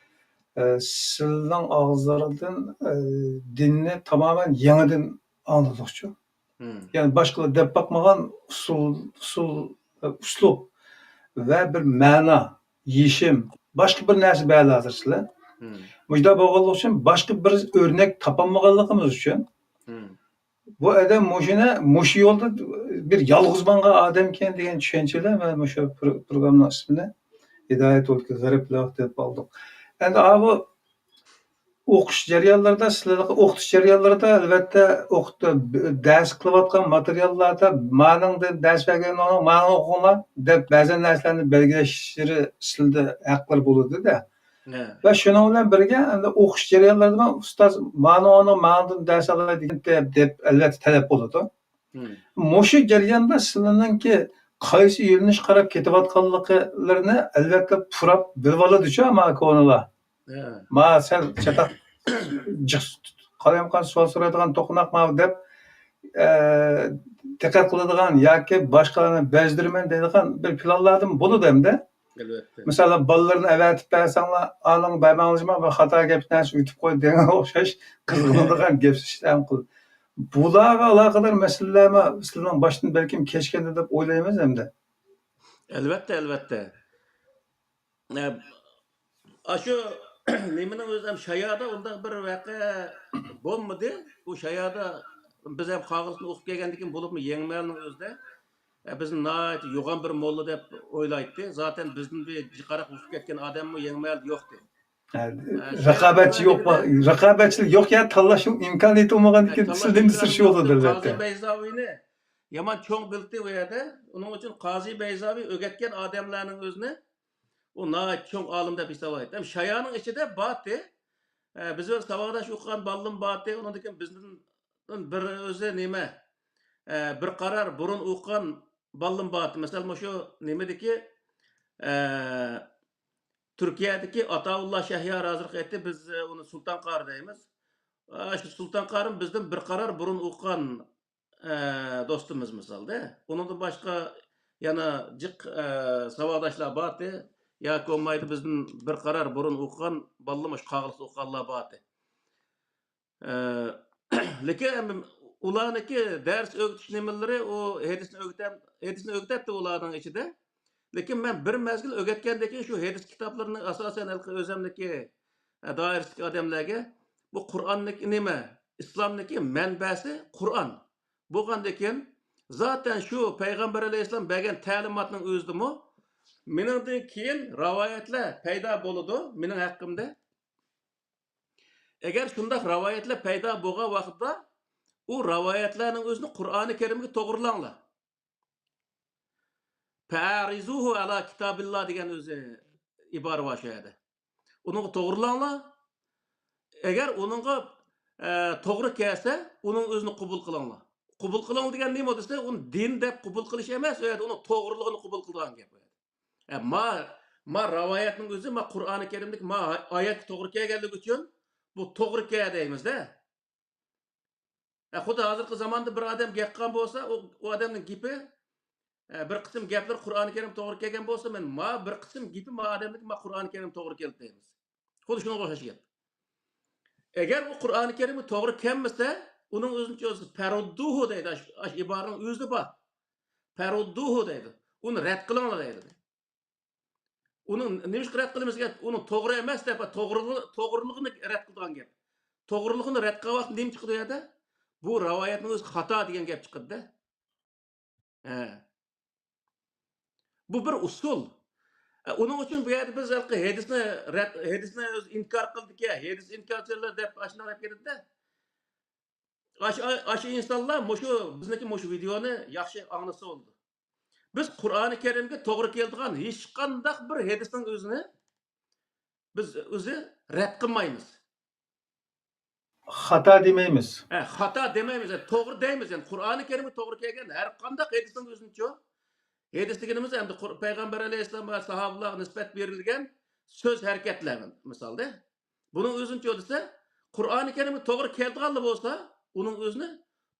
ئە، سىلەرنىڭ ئاغزىلىرىدىن، ئە، دىننى تامامەن يېڭىدىن ئاڭلىدۇقچۇ. مم. يەنى باشقىلار دەپ باقمىغان ئۇسۇل، ئۇسۇل، ئە، ئۇسلۇب ۋە بىر مەنا، يېشىم، باشقا بىر نەرسە بەردى ھازىر سىلەر. مم. مۇشۇنداق بولغانلىقى ئۈچۈن باشقا بىر ئۆرنەك تاپالمىغانلىقىمىز ئۈچۈن مم. بۇ ئادەم مۇشۇنى، مۇشۇ يولدا بىر يالغۇز ماڭغان ئادەمكەن دېگەن چۈشەنچىلەر ۋە مۇشۇ پرو-، پروگراممىنىڭ ئىسمىنى ھىدايەت يولىدىكى غېرىبلىق دەپ ئالدۇق. ئەمدى ئاۋۇ ئوقۇش جەريانلىرىدا، سىلەرگە ئوقۇتۇش جەريانلىرىدا، ئەلۋەتتە، ئوقۇت-، دەرس قىلىۋاتقان ماتېرىياللاردا، مانىڭدىن دەرس بەرگەن، مانىڭ ئوقۇڭلار دەپ، بەزەن نەرسىلەرنى بەلگىلەشلىرى سىلەردە ھەقلىرى بولىدۇ-دە. ھە. ۋە شۇنىڭ بىلەن بىرگە، ئەمدى ئوقۇش جەريانلىرىدا، ئۇستاز، مانا ئۇنىڭ ماڭدىن دەرس ئالاي دېگەن دەپ، دەپ، ئەلۋەتتە، تەلەپ بولىدۇ. مم. مۇشۇ جەرياندا سىلەرنىڭكى قايسى يۆنىلىشكە قاراپ كېتىۋاتقانلىقلىرىنى، ئەلۋەتتە، پۇراپ بىلىۋالىدۇچۇ، ما كونىلار. ھە. ما سەل چاتاق جىق قالايمىقان سوئال سورايدىغان توقۇناق ماۋۇ دەپ، ئە، دىققەت قىلىدىغان ياكى باشقىلارنى بەزدۈرىمەن دەيدىغان بىر پىلانلاردىن بولىدۇ ئەمدى. ئەلۋەتتە. مىسالەن، بالىلىرىنى ئەۋەتىپ بەرسەڭلار، ئانىڭ بەرمەڭلىجىما بىر خاتا گەپ نەرسە ئۆتۈپ قويدى دېگەنگە ئوخشاش قىزغىنىدىغان گەپ ئىشلەم قىل. بۇلارغا ئالاقىدار مەسىلىلەرمۇ سىلەرنىڭ باشتىن بەلكىم كەچكەندە دەپ ئويلايمىز ئەمدى. ئەلۋەتتە، ئەلۋەتتە. ئە، ئاشۇ نېمىنىڭ ئۆزى ھەم شايادا ئۇنداق بىر ۋەقە بولمىدى. ئۇ شايادا بىز ھەم قاغىلىقنى ئوقۇپ كەلگەندىن كېيىن، بولۇپمۇ يېڭىمەلنىڭ ئۆزىدە، ئە، بىزنى ناھايىتى يوغان بىر موللا دەپ ئويلايتتى. زاتەن بىزدىن بىر جىقراق ئوقۇپ كەتكەن ئادەممۇ يېڭىمەلدە يوقتى. ھە، ئە، رىقابەتچى شايادىن يوق، ئەمدى رىقابەتچىلىك يوق يا، تاللاشنىڭ ئىمكانىيىتى بولمىغاندىن ئە، كېيىن تاللاش سىلەردىن ئىمكانىيىتى سۈرۈشۈۋاتىدۇ، يوقتى. ئەلۋەتتە. قازى بەيزاۋىنى يامان چوڭ بىلتى ئۇ يەردە. ئۇنىڭ ئۈچۈن قازى بەيزاۋى ئۆگەتكەن ئادەملەرنىڭ ئۆزىنى ئۇ ناھايىتى چوڭ ئالىم دەپ ھېسابلايتتى. ھەم شايانىڭ ئىچىدە بارتى. ئە، بىز بىلەن ساۋاقداش ئوقۇغان بالىلىرىم بارتى. ئۇنىڭدىن كېيىن بىزدىن بىر ئۆزى نېمە، ئە، بىر قارار بۇرۇن ئوقۇغان بالىلىرىم بارتى. مەسىلەن، مۇشۇ نېمىدىكى، ئە، تۈركىيەدىكى ئاتاۋۇللا شەھيار ھازىرقى ئېيتتى، بىز ئۇنى سۇلتان قارى دەيمىز. ئە، شۇ سۇلتان قارىمۇ بىزدىن بىر قارار بۇرۇن ئوقۇغان ئە، دوستىمىز مىسالدا. ئۇنىڭدىن باشقا يەنە جىق، ئە، ساۋاقداشلار بارتى. ياكى بولمايدۇ بىزدىن بىر قارار بۇرۇن ئوقۇغان بالىلار، مۇشۇ قاغىلىقتا ئوقۇغانلار بارتى. ئە، لېكىن ئۇلارنىڭكى دەرس ئۆگىتىش نېمىلىرى، ئۇ ھەدىسنى ئۆگىتەم-، ھەدىسنى ئۆگىتەتتى ئۇلارنىڭ ئىچىدە. لېكىن مەن بىر مەزگىل ئۆگەتكەندىن كېيىن شۇ ھەدىس كىتابلىرىنى ئاساسەن ھېلىقى ئۆزەمنىكى، ئە، دائىرىسىدىكى ئادەملەرگە بۇ قۇرئاننىكى نېمە؟ ئىسلامنىكى مەنبەسى قۇرئان. بولغاندىكىن، زاتەن شۇ پەيغەمبەر ئەلەيھىسسالام بەرگەن تەلىماتنىڭ ئۆزىدىمۇ مېنىڭدىن كېيىن رىۋايەتلەر پەيدا بولىدۇ مېنىڭ ھەققىمدە. ئەگەر شۇنداق رىۋايەتلەر پەيدا بولغان ۋاقىتتا، ئۇ رىۋايەتلەرنىڭ ئۆزىنى قۇرئانى كەرىمگە توغرىلاڭلار. فەئەرىزۇھۇ ئەلا كىتابىللا دېگەن ئۆزى ئىبارە بار شۇ يەردە. ئۇنىڭغا توغرىلاڭلار. ئەگەر ئۇنىڭغا، ئە، توغرا كەلسە، ئۇنىڭ ئۆزىنى قوبۇل قىلىڭلار. قوبۇل قىلىڭ دېگەن نېمە دېسە، ئۇنى دىن دەپ قوبۇل قىلىش ئەمەس، ئۇ يەردە ئۇنىڭ توغرىلىقىنى قوبۇل قىلىدىغان گەپ. ئە، ما، ما رىۋايەتنىڭ ئۆزى، ما قۇرئانى كەرىمدىكى ما ئايەتكە توغرا كەلگەنلىكى ئۈچۈن، بۇ توغرا كەل دەيمىز-دە. ئە، خۇددى ھازىرقى زاماندا بىر ئادەم گەپ قىلغان بولسا، ئۇ، ئۇ ئادەمنىڭ گېپى، ئە، بىر قىسىم گەپلىرى قۇرئانى كەرىم توغرا كەلگەن بولسا، مەن ما بىر قىسىم گېپى ما ئادەمنىڭكى ما قۇرئانى كەرىم توغرا كەلدى دەيمىز. خۇددى شۇنىڭغا ئوخشاش گەپ. ئەگەر ئۇ قۇرئانى كەرىمگە توغرا كەلمىسە، ئۇنىڭ ئۆزىنى چۆزسە، پەرۇددۇھۇ دەيدۇ. ئاش-، ئاش ئىبارىنىڭ ئۆزىدە بار. پەرۇددۇھۇ دەيدۇ. ئۇنى رەت قىلىڭلار دەيدۇ. ئۇنىڭ نېمىشقا رەت قىلىمىز دېگەن، ئۇنىڭ توغرا ئەمەس دەپ، توغرىلىقى، توغرىلىقىنى رەت قىلىدىغان گەپ. توغرىلىقىنى رەت قىلغان ۋاقىتتا نېمە چىقىدۇ ئۇ يەردە؟ بۇ رىۋايەتنىڭ ئۆزى خاتا دېگەن گەپ چىقىدۇ-دە. ھە. بۇ بىر ئۇسۇل. ئە، ئۇنىڭ ئۈچۈن بۇ يەردە بىز ھېلىقى ھەدىسنى رەت، ھەدىسنى ئۆزى ئىنكار قىلدىكەن، ھەدىس ئىنكارچىلار دەپ ئاشۇنداق دەپ كېتىدۇ-دە. ئاشۇ، ئاشۇ ئىنسانلار مۇشۇ، بىزنىڭكى مۇشۇ ۋىدېئونى ياخشى ئاڭلىسا بولىدۇ. بىز قۇرئانى كەرىمگە توغرا كېلىدىغان ھېچقانداق بىر ھەدىسنىڭ ئۆزىنى بىز ئۆزى رەت قىلمايمىز. خاتا دېمەيمىز. ھە، خاتا دېمەيمىز، يەنى توغرا دەيمىز. يەنى قۇرئانى كەرىمگە توغرا كەلگەن ھەر قانداق ھەدىسنىڭ ئۆزىنىچۇ، ھەدىس دېگىنىمىز ئەمدى قۇر-، پەيغەمبەر ئەلەيھىسسالام ۋە ساھابىلارغا نىسبەت بېرىلگەن سۆز ھەرىكەتلەر مىسالدا. بۇنىڭ ئۆزىنىچۇ دېسە، قۇرئانى كەرىمگە توغرا كەلىدىغانلا بولسا، ئۇنىڭ ئۆزىنى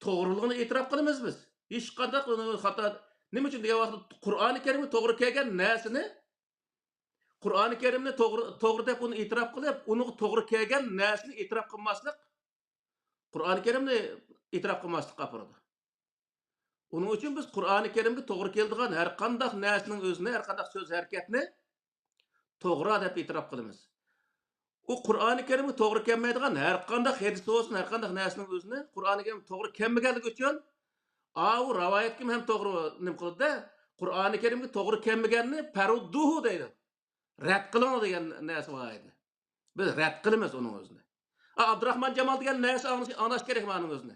توغرىلىقىنى ئېتىراپ قىلىمىز بىز. ھېچقانداق ئۇنى خاتا، نېمە ئۈچۈن دېگەن ۋاقىتتا قۇرئانى كەرىمگە توغرا كەلگەن نەرسىنى، قۇرئانى كەرىمنى توغرا، توغرا دەپ ئۇنى ئېتىراپ قىلىپ، ئۇنىڭغا توغرا كەلگەن نەرسىنى ئېتىراپ قىلماسلىق، قۇرئانى كەرىمنى ئېتىراپ قىلماسلىققا ئاپىرىدۇ. ئۇنىڭ ئۈچۈن بىز قۇرئانى كەرىمگە توغرا كېلىدىغان ھەر قانداق نەرسىنىڭ ئۆزىنى، ھەر قانداق سۆز ھەرىكەتنى توغرا دەپ ئېتىراپ قىلىمىز. ئۇ قۇرئانى كەرىمگە توغرا كەلمەيدىغان ھەر قانداق ھەدىس بولسۇن، ھەر قانداق نەرسىنىڭ ئۆزىنى قۇرئانى كەرىم توغرا كەلمىگەنلىكى ئۈچۈن، ئاۋۇ رىۋايەتكىمۇ ھەم توغرا نېمە قىلىدۇ-دە، قۇرئانى كەرىمگە توغرا كەلمىگەننى پەرۇددۇھۇ دەيدۇ. رەت قىلىڭ دېگەن نەرسە بار ئىدى. بىز رەت قىلىمىز ئۇنىڭ ئۆزىنى. ئا، ئابدۇراخمان جامال دېگەن نەرسە ئاڭلاش، ئاڭلاش كېرەكمۇ ئۇنىڭ ئۆزىنى؟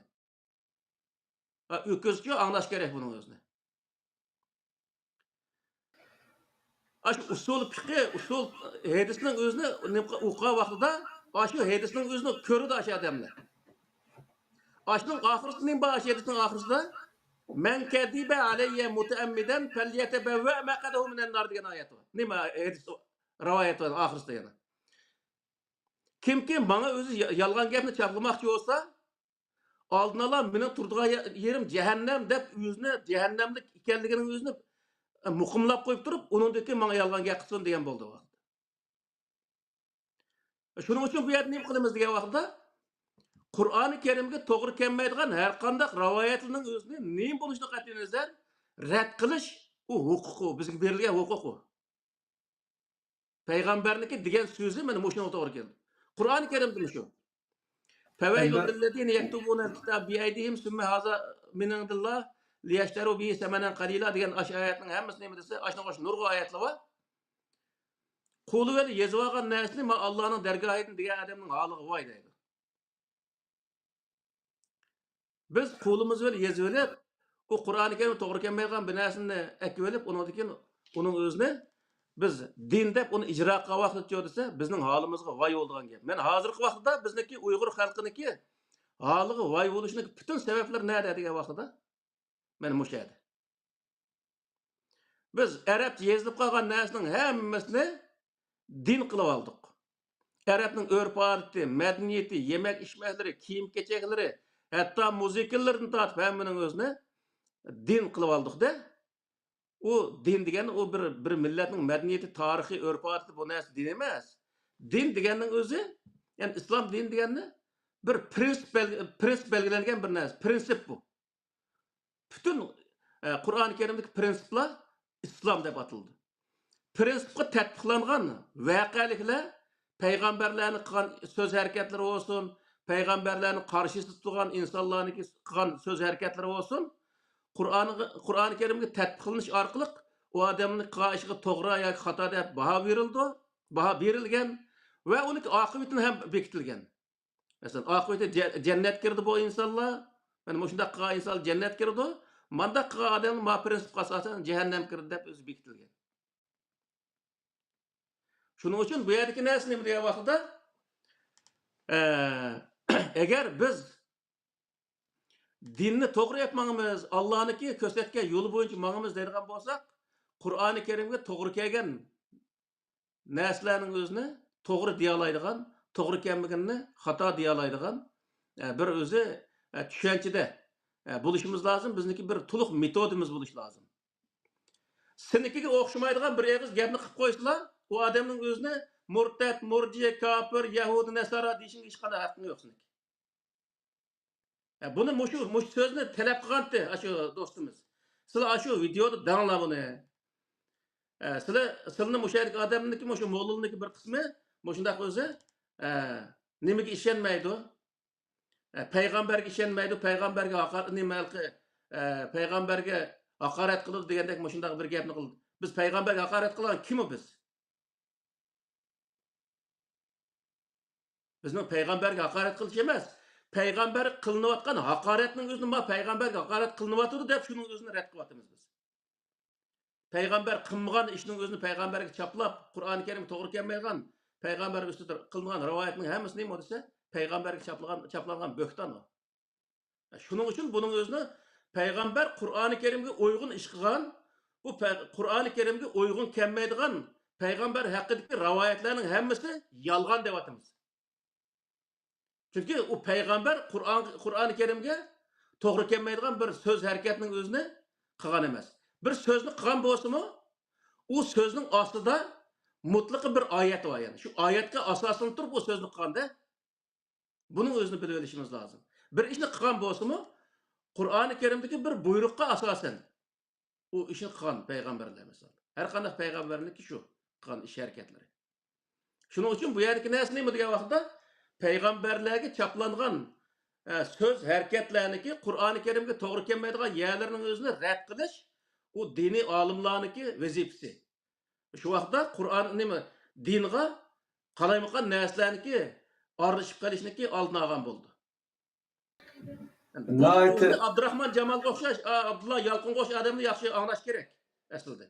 ئا، ئۆكۈزچۇ ئاڭلاش كېرەك بۇنىڭ ئۆزىنى. ئاشۇ ئۇسۇل پىقى، ئۇسۇل ھەدىسنىڭ ئۆزىنى نېمە قىل-، ئوقۇغان ۋاقتىدا ئاشۇ ھەدىسنىڭ ئۆزىنى كۆرىدۇ ئاشۇ ئادەملەر. ئاشۇنىڭ ئاخىرىسىدا نېمە بار؟ ئاشۇ ھەدىسنىڭ ئاخىرىسىدا، مەن كەزىبە ئەلەييە مۇتەئەممىدەن فەليەتەبەۋۋە مەقئەدەھۇ مىنەن نار دېگەن ئايەت بار. نېمە ھەدىس، رىۋايەت بار ئاخىرىسىدا يەنە. كىمكى ماڭا ئۆزى يا-، يالغان گەپنى چاپلىماقچى بولسا، ئالدىنئالا مېنىڭ تۇرىدىغان يە-، يېرىم جەھەننەم دەپ ئۆزىنى جەھەننەملىك ئىكەنلىكىنىڭ ئۆزىنى، ئە، مۇقىملاپ قويۇپ تۇرۇپ، ئۇنىڭدىن كېيىن ماڭا يالغان گەپ قىلسۇن دېگەن بولدى ئۇ ۋاقىتتا. شۇنىڭ ئۈچۈن بۇ يەردە نېمە قىلىمىز دېگەن ۋاقىتتا، قۇرئانى كەرىمگە توغرا كەلمەيدىغان ھەر قانداق رىۋايەتلەرنىڭ ئۆزىنى نېمە بولۇشىدىن قەتئىينەزەر، رەت قىلىش ئۇ ھوقۇق ئۇ، بىزگە بېرىلگەن ھوقۇق ئۇ. پەيغەمبەرنىڭكى دېگەن سۆزى مانا مۇشۇنىڭغا توغرا كېلىدۇ. قۇرئانى كەرىمدە مۇشۇ. فَوَيْلٌ لِلَّذِينَ يَكْتُبُونَ الْكِتَابَ بِأَيْدِيهِمْ ثُمَّ هَذَا مِنْ عِنْدِ اللَّهِ لِيَشْتَرُوا بِهِ ثَمَنًا قَلِيلًا دېگەن ئاشۇ ئايەتنىڭ ھەممىسى نېمە دېسە، ئاشۇنىڭغا ئوخشاش نۇرغۇن ئايەتلەر بار. قولى بىلەن يېزىۋالغان نەرسىنى مانا ئاللانىڭ دەرگاھىدىن دېگەن ئادەمنىڭ ھالىغا ۋاي دەيدۇ. بىز قولىمىز بىلەن يېزىۋېلىپ، ئۇ قۇرئانى كەرىم توغرا كەلمەيدىغان بىر نەرسىنى ئەكىۋېلىپ، ئۇنىڭدىن كېيىن ئۇنىڭ ئۆزىنى بىز دىن دەپ ئۇنى ئىجرا قىلغان ۋاقتىچۇ دېسە، بىزنىڭ ھالىمىزغا ۋاي بولىدىغان گەپ. مەن ھازىرقى ۋاقىتتا بىزنىڭكى ئۇيغۇر خەلقىنىڭكى ھالىغا ۋاي بولۇشنىڭ پۈتۈن سەۋەبلىرى نەدە دېگەن ۋاقتىدا، مانا مۇشۇ يەردە. بىز ئەرەبچە يېزىلىپ قالغان نەرسىنىڭ ھەممىسىنى دىن قىلىۋالدۇق. ئەرەبنىڭ ئۆرپ-ئادىتى، مەدەنىيىتى، يېمەك-ئىچمەكلىرى، كىيىم-كېچەكلىرى، ھەتتا مۇزىكىلىرىدىن تارتىپ ھەممىنىڭ ئۆزىنى دىن قىلىۋالدۇق-دە. ئۇ دىن دېگەن ئۇ بىر، بىر مىللەتنىڭ مەدەنىيىتى، تارىخى، ئۆرپ-ئادىتى، بۇ نەرسە دىن ئەمەس. دىن دېگەننىڭ ئۆزى، يەنى ئىسلام دىنى دېگەننى بىر پرىنسىپ بەلگى-، پرىنسىپ بەلگىلەنگەن بىر نەرسە، پرىنسىپ بۇ. پۈتۈن، ئە، قۇرئانى كەرىمدىكى پرىنسىپلار ئىسلام دەپ ئاتىلىدۇ. پرىنسىپقا تەتبىقلانغان ۋەقەلىكلەر، پەيغەمبەرلەرنىڭ قىلغان سۆز ھەرىكەتلىرى بولسۇن، پەيغەمبەرلەرنىڭ قارشىسىدا تۇرغان ئىنسانلارنىڭكى قىلغان سۆز ھەرىكەتلىرى بولسۇن، قۇرئانغا، قۇرئانى كەرىمگە تەتبىقلىنىش ئارقىلىق ئۇ ئادەمنىڭ قىلغان ئىشىغا توغرا ياكى خاتا دەپ باھا بېرىلىدۇ، باھا بېرىلگەن ۋە ئۇنىڭكى ئاقىۋىتىنى ھەم بېكىتىلگەن. مەسىلەن، ئاقىۋىتى جە-، جەننەتكە كىرىدۇ بۇ ئىنسانلار. مانا مۇشۇنداق قىلغان ئىنسانلار جەننەتكە كىرىدۇ. مانداق قىلغان ئادەملەر ما پرىنسىپقا ئاساسەن جەھەننەمگە كىرىدۇ دەپ ئۆزى بېكىتىلگەن. شۇنىڭ ئۈچۈن بۇ يەردىكى نەرسە نېمە دېگەن ۋاقتىدا، ئە، ئەگەر بىز دىننى توغرا ئېلىپ ماڭىمىز، ئاللانىڭكى كۆرسەتكەن يولى بويىچە ماڭىمىز دەيدىغان بولساق، قۇرئانى كەرىمگە توغرا كەلگەن نەرسىلەرنىڭ ئۆزىنى توغرا دېيەلەيدىغان، توغرا كەلمىگىنىنى خاتا دېيەلەيدىغان، ئە، بىر ئۆزى، ئە، چۈشەنچىدە، ئە، بولۇشىمىز لازىم. بىزنىڭكى بىر تولۇق مېتودىمىز بولۇشى لازىم. سېنىڭكىگە ئوخشىمايدىغان بىر ئېغىز گەپنى قىلىپ قويسىلا، ئۇ ئادەمنىڭ ئۆزىنى مۇرتەت، مۇرجى، كاپىر، يەھۇدىي، نەسارا دېيىشىڭگە ھېچقانداق ھەققىڭ يوق سېنىڭكى. ھە، بۇنى مۇشۇ، مۇشۇ سۆزنى تەلەپ قىلغانتى ئاشۇ دوستىمىز. سىلەر ئاشۇ ۋىدېئودا دەڭلار بۇنى. ئە، سىلە-، سىلىنى مۇشۇ يەردىكى ئادەمنىكى، مۇشۇ موللىنىڭكى بىر قىسمى مۇشۇنداق ئۆزى، ئە، نېمىگە ئىشەنمەيدۇ؟ ئە، پەيغەمبەرگە ئىشەنمەيدۇ، پەيغەمبەرگە ھاقار-، نېمە ھېلىقى، ئە، پەيغەمبەرگە ھاقارەت قىلىدۇ دېگەندەك مۇشۇنداق بىر گەپنى قىلدى. بىز پەيغەمبەرگە ھاقارەت قىلغان كىمۇ بىز؟ بىزنىڭ پەيغەمبەرگە ھاقارەت قىلىش ئەمەس، پەيغەمبەر قىلىنىۋاتقان ھاقارەتنىڭ ئۆزىنى، ما پەيغەمبەرگە ھاقارەت قىلىنىۋاتىدۇ دەپ شۇنىڭ ئۆزىنى رەت قىلىۋاتىمىز بىز. پەيغەمبەر قىلمىغان ئىشنىڭ ئۆزىنى پەيغەمبەرگە چاپلاپ، قۇرئانى كەرىمگە توغرا كەلمەيدىغان، پەيغەمبەر ئۈستىدە قىلىنغان رىۋايەتنىڭ ھەممىسى نېمە دېسە، پەيغەمبەرگە چاپلىغان، چاپلانغان بۆھتان ئۇ. شۇنىڭ ئۈچۈن بۇنىڭ ئۆزىنى پەيغەمبەر قۇرئانى كەرىمگە ئۇيغۇن ئىش قىلغان، بۇ پە-، قۇرئانى كەرىمگە ئۇيغۇن كەلمەيدىغان پەيغەمبەر ھەققىدىكى رىۋايەتلەرنىڭ ھەممىسى يالغان دەۋاتىمىز. چۈنكى ئۇ پەيغەمبەر قۇرئان، قۇرئانى كەرىمگە توغرا كەلمەيدىغان بىر سۆز ھەرىكەتنىڭ ئۆزىنى قىلغان ئەمەس. بىر سۆزنى قىلغان بولسىمۇ، ئۇ سۆزنىڭ ئاستىدا مۇتلىقى بىر ئايەت بار، يەنى شۇ ئايەتكە ئاساسلىنىپ تۇرۇپ ئۇ سۆزنى قىلغاندا، بۇنىڭ ئۆزىنى بىلىۋېلىشىمىز لازىم. بىر ئىشنى قىلغان بولسىمۇ، قۇرئانى كەرىمدىكى بىر بۇيرۇققا ئاساسەن ئۇ ئىشنى قىلغان پەيغەمبەرلەر، مىسال. ھەر قانداق پەيغەمبەرنىڭكى شۇ قىلغان ئىش ھەرىكەتلىرى. شۇنىڭ ئۈچۈن بۇ يەردىكى نەرسە نېمە دېگەن ۋاقىتتا، پەيغەمبەرلەرگە چاپلانغان، ئە، سۆز ھەرىكەتلەرنىڭكى قۇرئانى كەرىمگە توغرا كەلمەيدىغان يەرلىرىنىڭ ئۆزىنى رەت قىلىش، ئۇ دىنىي ئالىملارنىڭكى ۋەزىپىسى. شۇ ۋاقىتتا قۇرئان نېمە، دىنغا قالايمىقان نەرسىلەرنىڭكى ئارىلىشىپ قېلىشنىڭكى ئالدىنى ئالغان بولىدۇ. بۇنىڭ ناھايىتى ئۆزىنى ئابدۇراخمان جامالغا ئوخشاش، ئا، ئابدۇللا يالقۇنغا ئوخشاش ئادەملەر ياخشى ئاڭلاش كېرەك ئەسلىدە.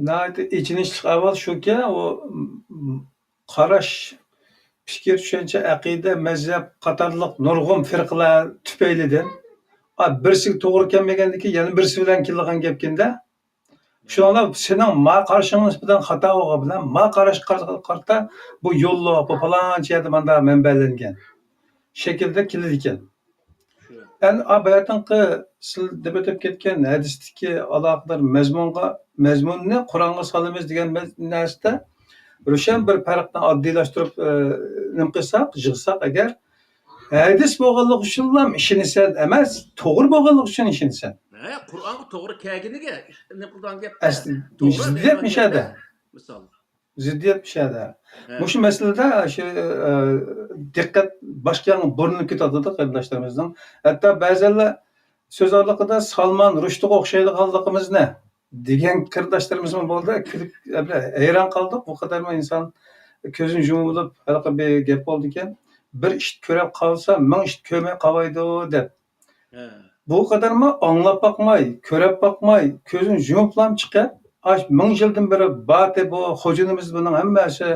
ناھايىتى ئېچىنىشلىق ئەھۋال شۇكى، ئۇ، م، قاراش، پىكىر، چۈشەنچە، ئەقىدە، مەزھەپ قاتارلىق نۇرغۇن پىرقىلەر تۈپەيلىدىن، ئا، بىرسىگە توغرا كەلمىگەندىكىن يەنە بىرسى بىلەن كېلىدىغان گەپكىندە. شۇنىڭ بىلەن سېنىڭ ما قارىشىڭ نىسبەتەن خاتا بولغان بىلەن، ما قاراشقا قارىتا بۇ يوللۇق، بۇ پالانچە يەردە مانداق مەنبەلەنگەن شەكىلدە كېلىدىكەن. ئەنە، ئا، باياتىنقى سىز دەپ ئۆتۈپ كەتكەن ھەدىستىكى ئالاقىدار مەزمۇنغا، مەزمۇننى قۇرئانغا سالىمىز دېگەن مەز-، نەرسىدە روشەن بىر پەرقنى ئاددىيلاشتۇرۇپ، ئە، نېمە قىلساق، يىغساق ئەگەر، ھەدىس بولغانلىقى ئۈچۈنلا ئىشىنىسەن ئەمەس، توغرا بولغانلىقى ئۈچۈن ئىشىنىسەن. ھە، قۇرئانغا توغرا كەلگىنىگە نېمە قىلىدىغان گەپ. ئەسلى توغرا زىددىيەت دېگەن مۇشۇ يەردە. مىسال. زىددىيەت مۇشۇ يەردە. ھە. مۇشۇ مەسىلىدە شۇ، ئە، دىققەت باشقا ياققا بۇرۇلۇپ كېتىۋاتىدۇ قېرىنداشلىرىمىزنىڭ. ھەتتا بەزەنلەر سۆز ئارىلىقىدا سالمان رۇشدىغا ئوخشايدىغانلىقىمىزنى دېگەن قېرىنداشلىرىمىزمۇ بولدى. كۈلۈپ، ھەيران قالدۇق. بۇ قەدەرمۇ ئىنسان كۆزىنى يۇمۇۋېلىپ، ھېلىقى بىر گەپ بولىدىكەن، «بىر ئىت كۆرۈپ قالسا، مىڭ ئىت كۆرمەي قالايدۇ» دەپ. ھە. بۇ قەدەرمۇ ئاڭلاپ باقماي، كۆرۈپ باقماي، كۆزىنى يۇمۇپلام چىقىپ، ئاش مىڭ يىلدىن بېرى بارتى بۇ خوجىنىمىز، بۇنىڭ ھەممىسى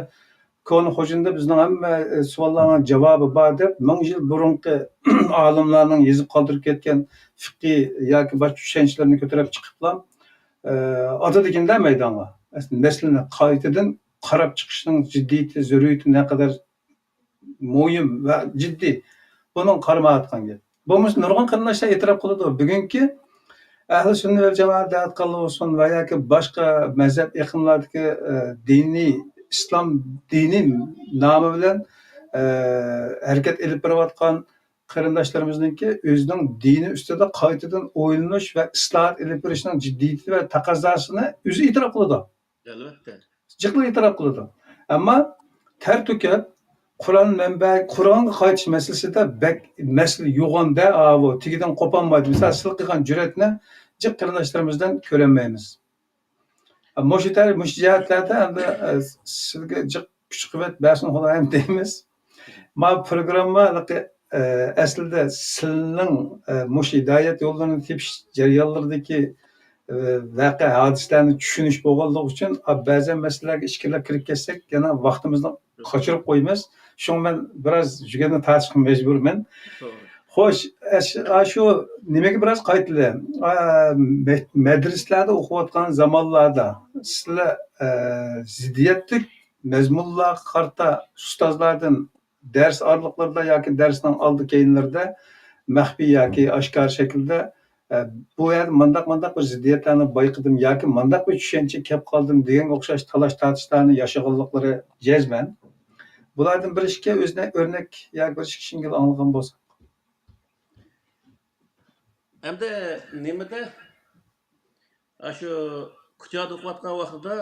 كونا خوجىنىدا بىزنىڭ ھەممە، ئە، سوئاللارنىڭ جاۋابى بار دەپ، مىڭ يىل بۇرۇنقى ئالىملارنىڭ يېزىپ قالدۇرۇپ كەتكەن فىقھىي ياكى باشقا چۈشەنچىلىرىنى كۆتۈرۈپ چىقىپلا، ئە، ئاتىدىكىن-دە مەيدانغا. ئەسلى مەسىلىنى قايتىدىن قاراپ چىقىشنىڭ جىددىيىتى، زۆرۈرىيىتى نەقەدەر مۇھىم ۋە جىددىي. بۇنىڭ قارىمايۋاتقان گەپ. بولمىسا نۇرغۇن قېرىنداشلار ئېتىراپ قىلىدۇ. بۈگۈنكى ئەھلى سۈننە ۋەل جامائەت دەۋەت قىلغان بولسۇن ۋە ياكى باشقا مەزھەپ ئېقىملاردىكى، ئە، دىنىي، ئىسلام دىنى نامى بىلەن، ئە، ھەرىكەت ئېلىپ بېرىۋاتقان قېرىنداشلىرىمىزنىڭكى ئۆزىنىڭ دىنى ئۈستىدە قايتىدىن ئويلىنىش ۋە ئىسلاھات ئېلىپ بېرىشنىڭ جىددىيىتى ۋە تەقەززاسىنى ئۆزى ئېتىراپ قىلىدۇ. ئەلۋەتتە. جىقلا ئېتىراپ قىلىدۇ. ئەمما تەر تۆكۈپ، قۇرئان مەنبە، قۇرئانغا قايتىش مەسىلىسىدە بەك مەسىلە يوغان-دە، ئاۋۇ تېگىدىن قوپالمايدۇ. مىسال، سىلەر قىلغان جۈرئەتنى جىق قېرىنداشلىرىمىزدىن كۆرەلمەيمىز. مۇشۇ تەر-، مۇشۇ جەھەتلەردە ئەمدى، ئە، سىزگە جىق كۈچ-قۇۋۋەت بەرسۇن خۇدايىم دەيمىز. ما پروگرامما ھېلىقى، ئە، ئەسلىدە سىلىنىڭ، ئە، مۇشۇ ھىدايەت يوللىرىنى تېپىش جەريانلىرىدىكى، ئە، ۋەقە، ھادىسىلەرنى چۈشىنىش بولغانلىقى ئۈچۈن، ئا، بەزەن مەسىلىلەرگە ئىچكىرىلەپ كىرىپ كەتسەك، يەنە ۋاقتىمىزنى قاچۇرۇپ قويىمىز. شۇڭا مەن بىراز يۈگەننى تارتىشقا مەجبۇرمەن. توغرا. خوش، ئەش-، ئاشۇ نېمىگە بىراز قايتىلى. ئا، مە-، مەدرىسىلەردە ئوقۇۋاتقان زامانلاردا سىلەر، ئە، زىددىيەتلىك مەزمۇنلارغا قارىتا ئۇستازلاردىن دەرس ئارىلىقلىرىدا ياكى دەرسنىڭ ئالدى كەينىلىرىدە مەخپىي ياكى ئاشكارا شەكىلدە، ئە، بۇ يەردە مانداق، مانداق بىر زىددىيەتلەرنى بايقىدىم ياكى مانداق بىر چۈشەنچە كەپ قالدىم دېگەنگە ئوخشاش تالاش-تارتىشلارنى ياشىغانلىقلىرى جەزمەن. بۇلاردىن بىر ئىككى ئۆزىنى ئۆرنەك ياكى بىر ئىككى ئىشنى ئاڭلىغان بولساق. ئەمدى نېمىدە؟ ئاشۇ كۇچادا ئوقۇۋاتقان ۋاقتىدا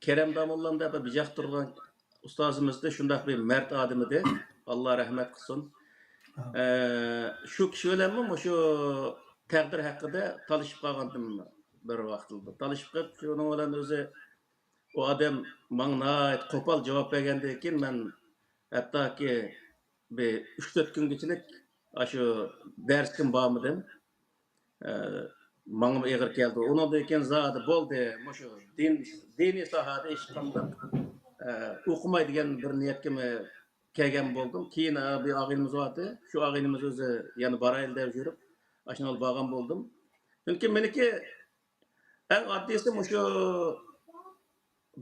كېرەم داموللام دەپ بىر بىجاق تۇرغان ئۇستازىمىزدى، شۇنداق بىر مەرد ئادەم ئىدى. ئاللا رەھمەت قىلسۇن. ئە، شۇ كىشى بىلەنمۇ مۇشۇ تەقدىر ھەققىدە تالىشىپ قالغانتىم بىر ۋاقىتتا. تالىشىپ قېلىپ، شۇنىڭ بىلەن ئۆزى ئۇ ئادەم ماڭا ناھايىتى قوپال جاۋاب بەرگەندىن كېيىن، مەن ھەتتاكى بىر ئۈچ تۆت كۈنگىچىلىك ئاشۇ دەرسكىمۇ بارمىدىم. ئە، ماڭىمۇ ئېغىر كەلدى. ئۇنىڭدىن كېيىن زادى بولدى، مۇشۇ دىن، دىنىي ساھەدە ھېچقانداق، ئە، ئوقۇماي دېگەن بىر نىيەتكىمۇ كەلگەن بولدۇم. كېيىن، ئە، بىر ئاغىنىمىز بارتى. شۇ ئاغىنىمىز ئۆزى يەنە بارايلى دەپ يۈرۈپ، ئاشۇنىڭغا بارغان بولدۇم. چۈنكى مېنىڭكى ئەڭ ئاددىيسى مۇشۇ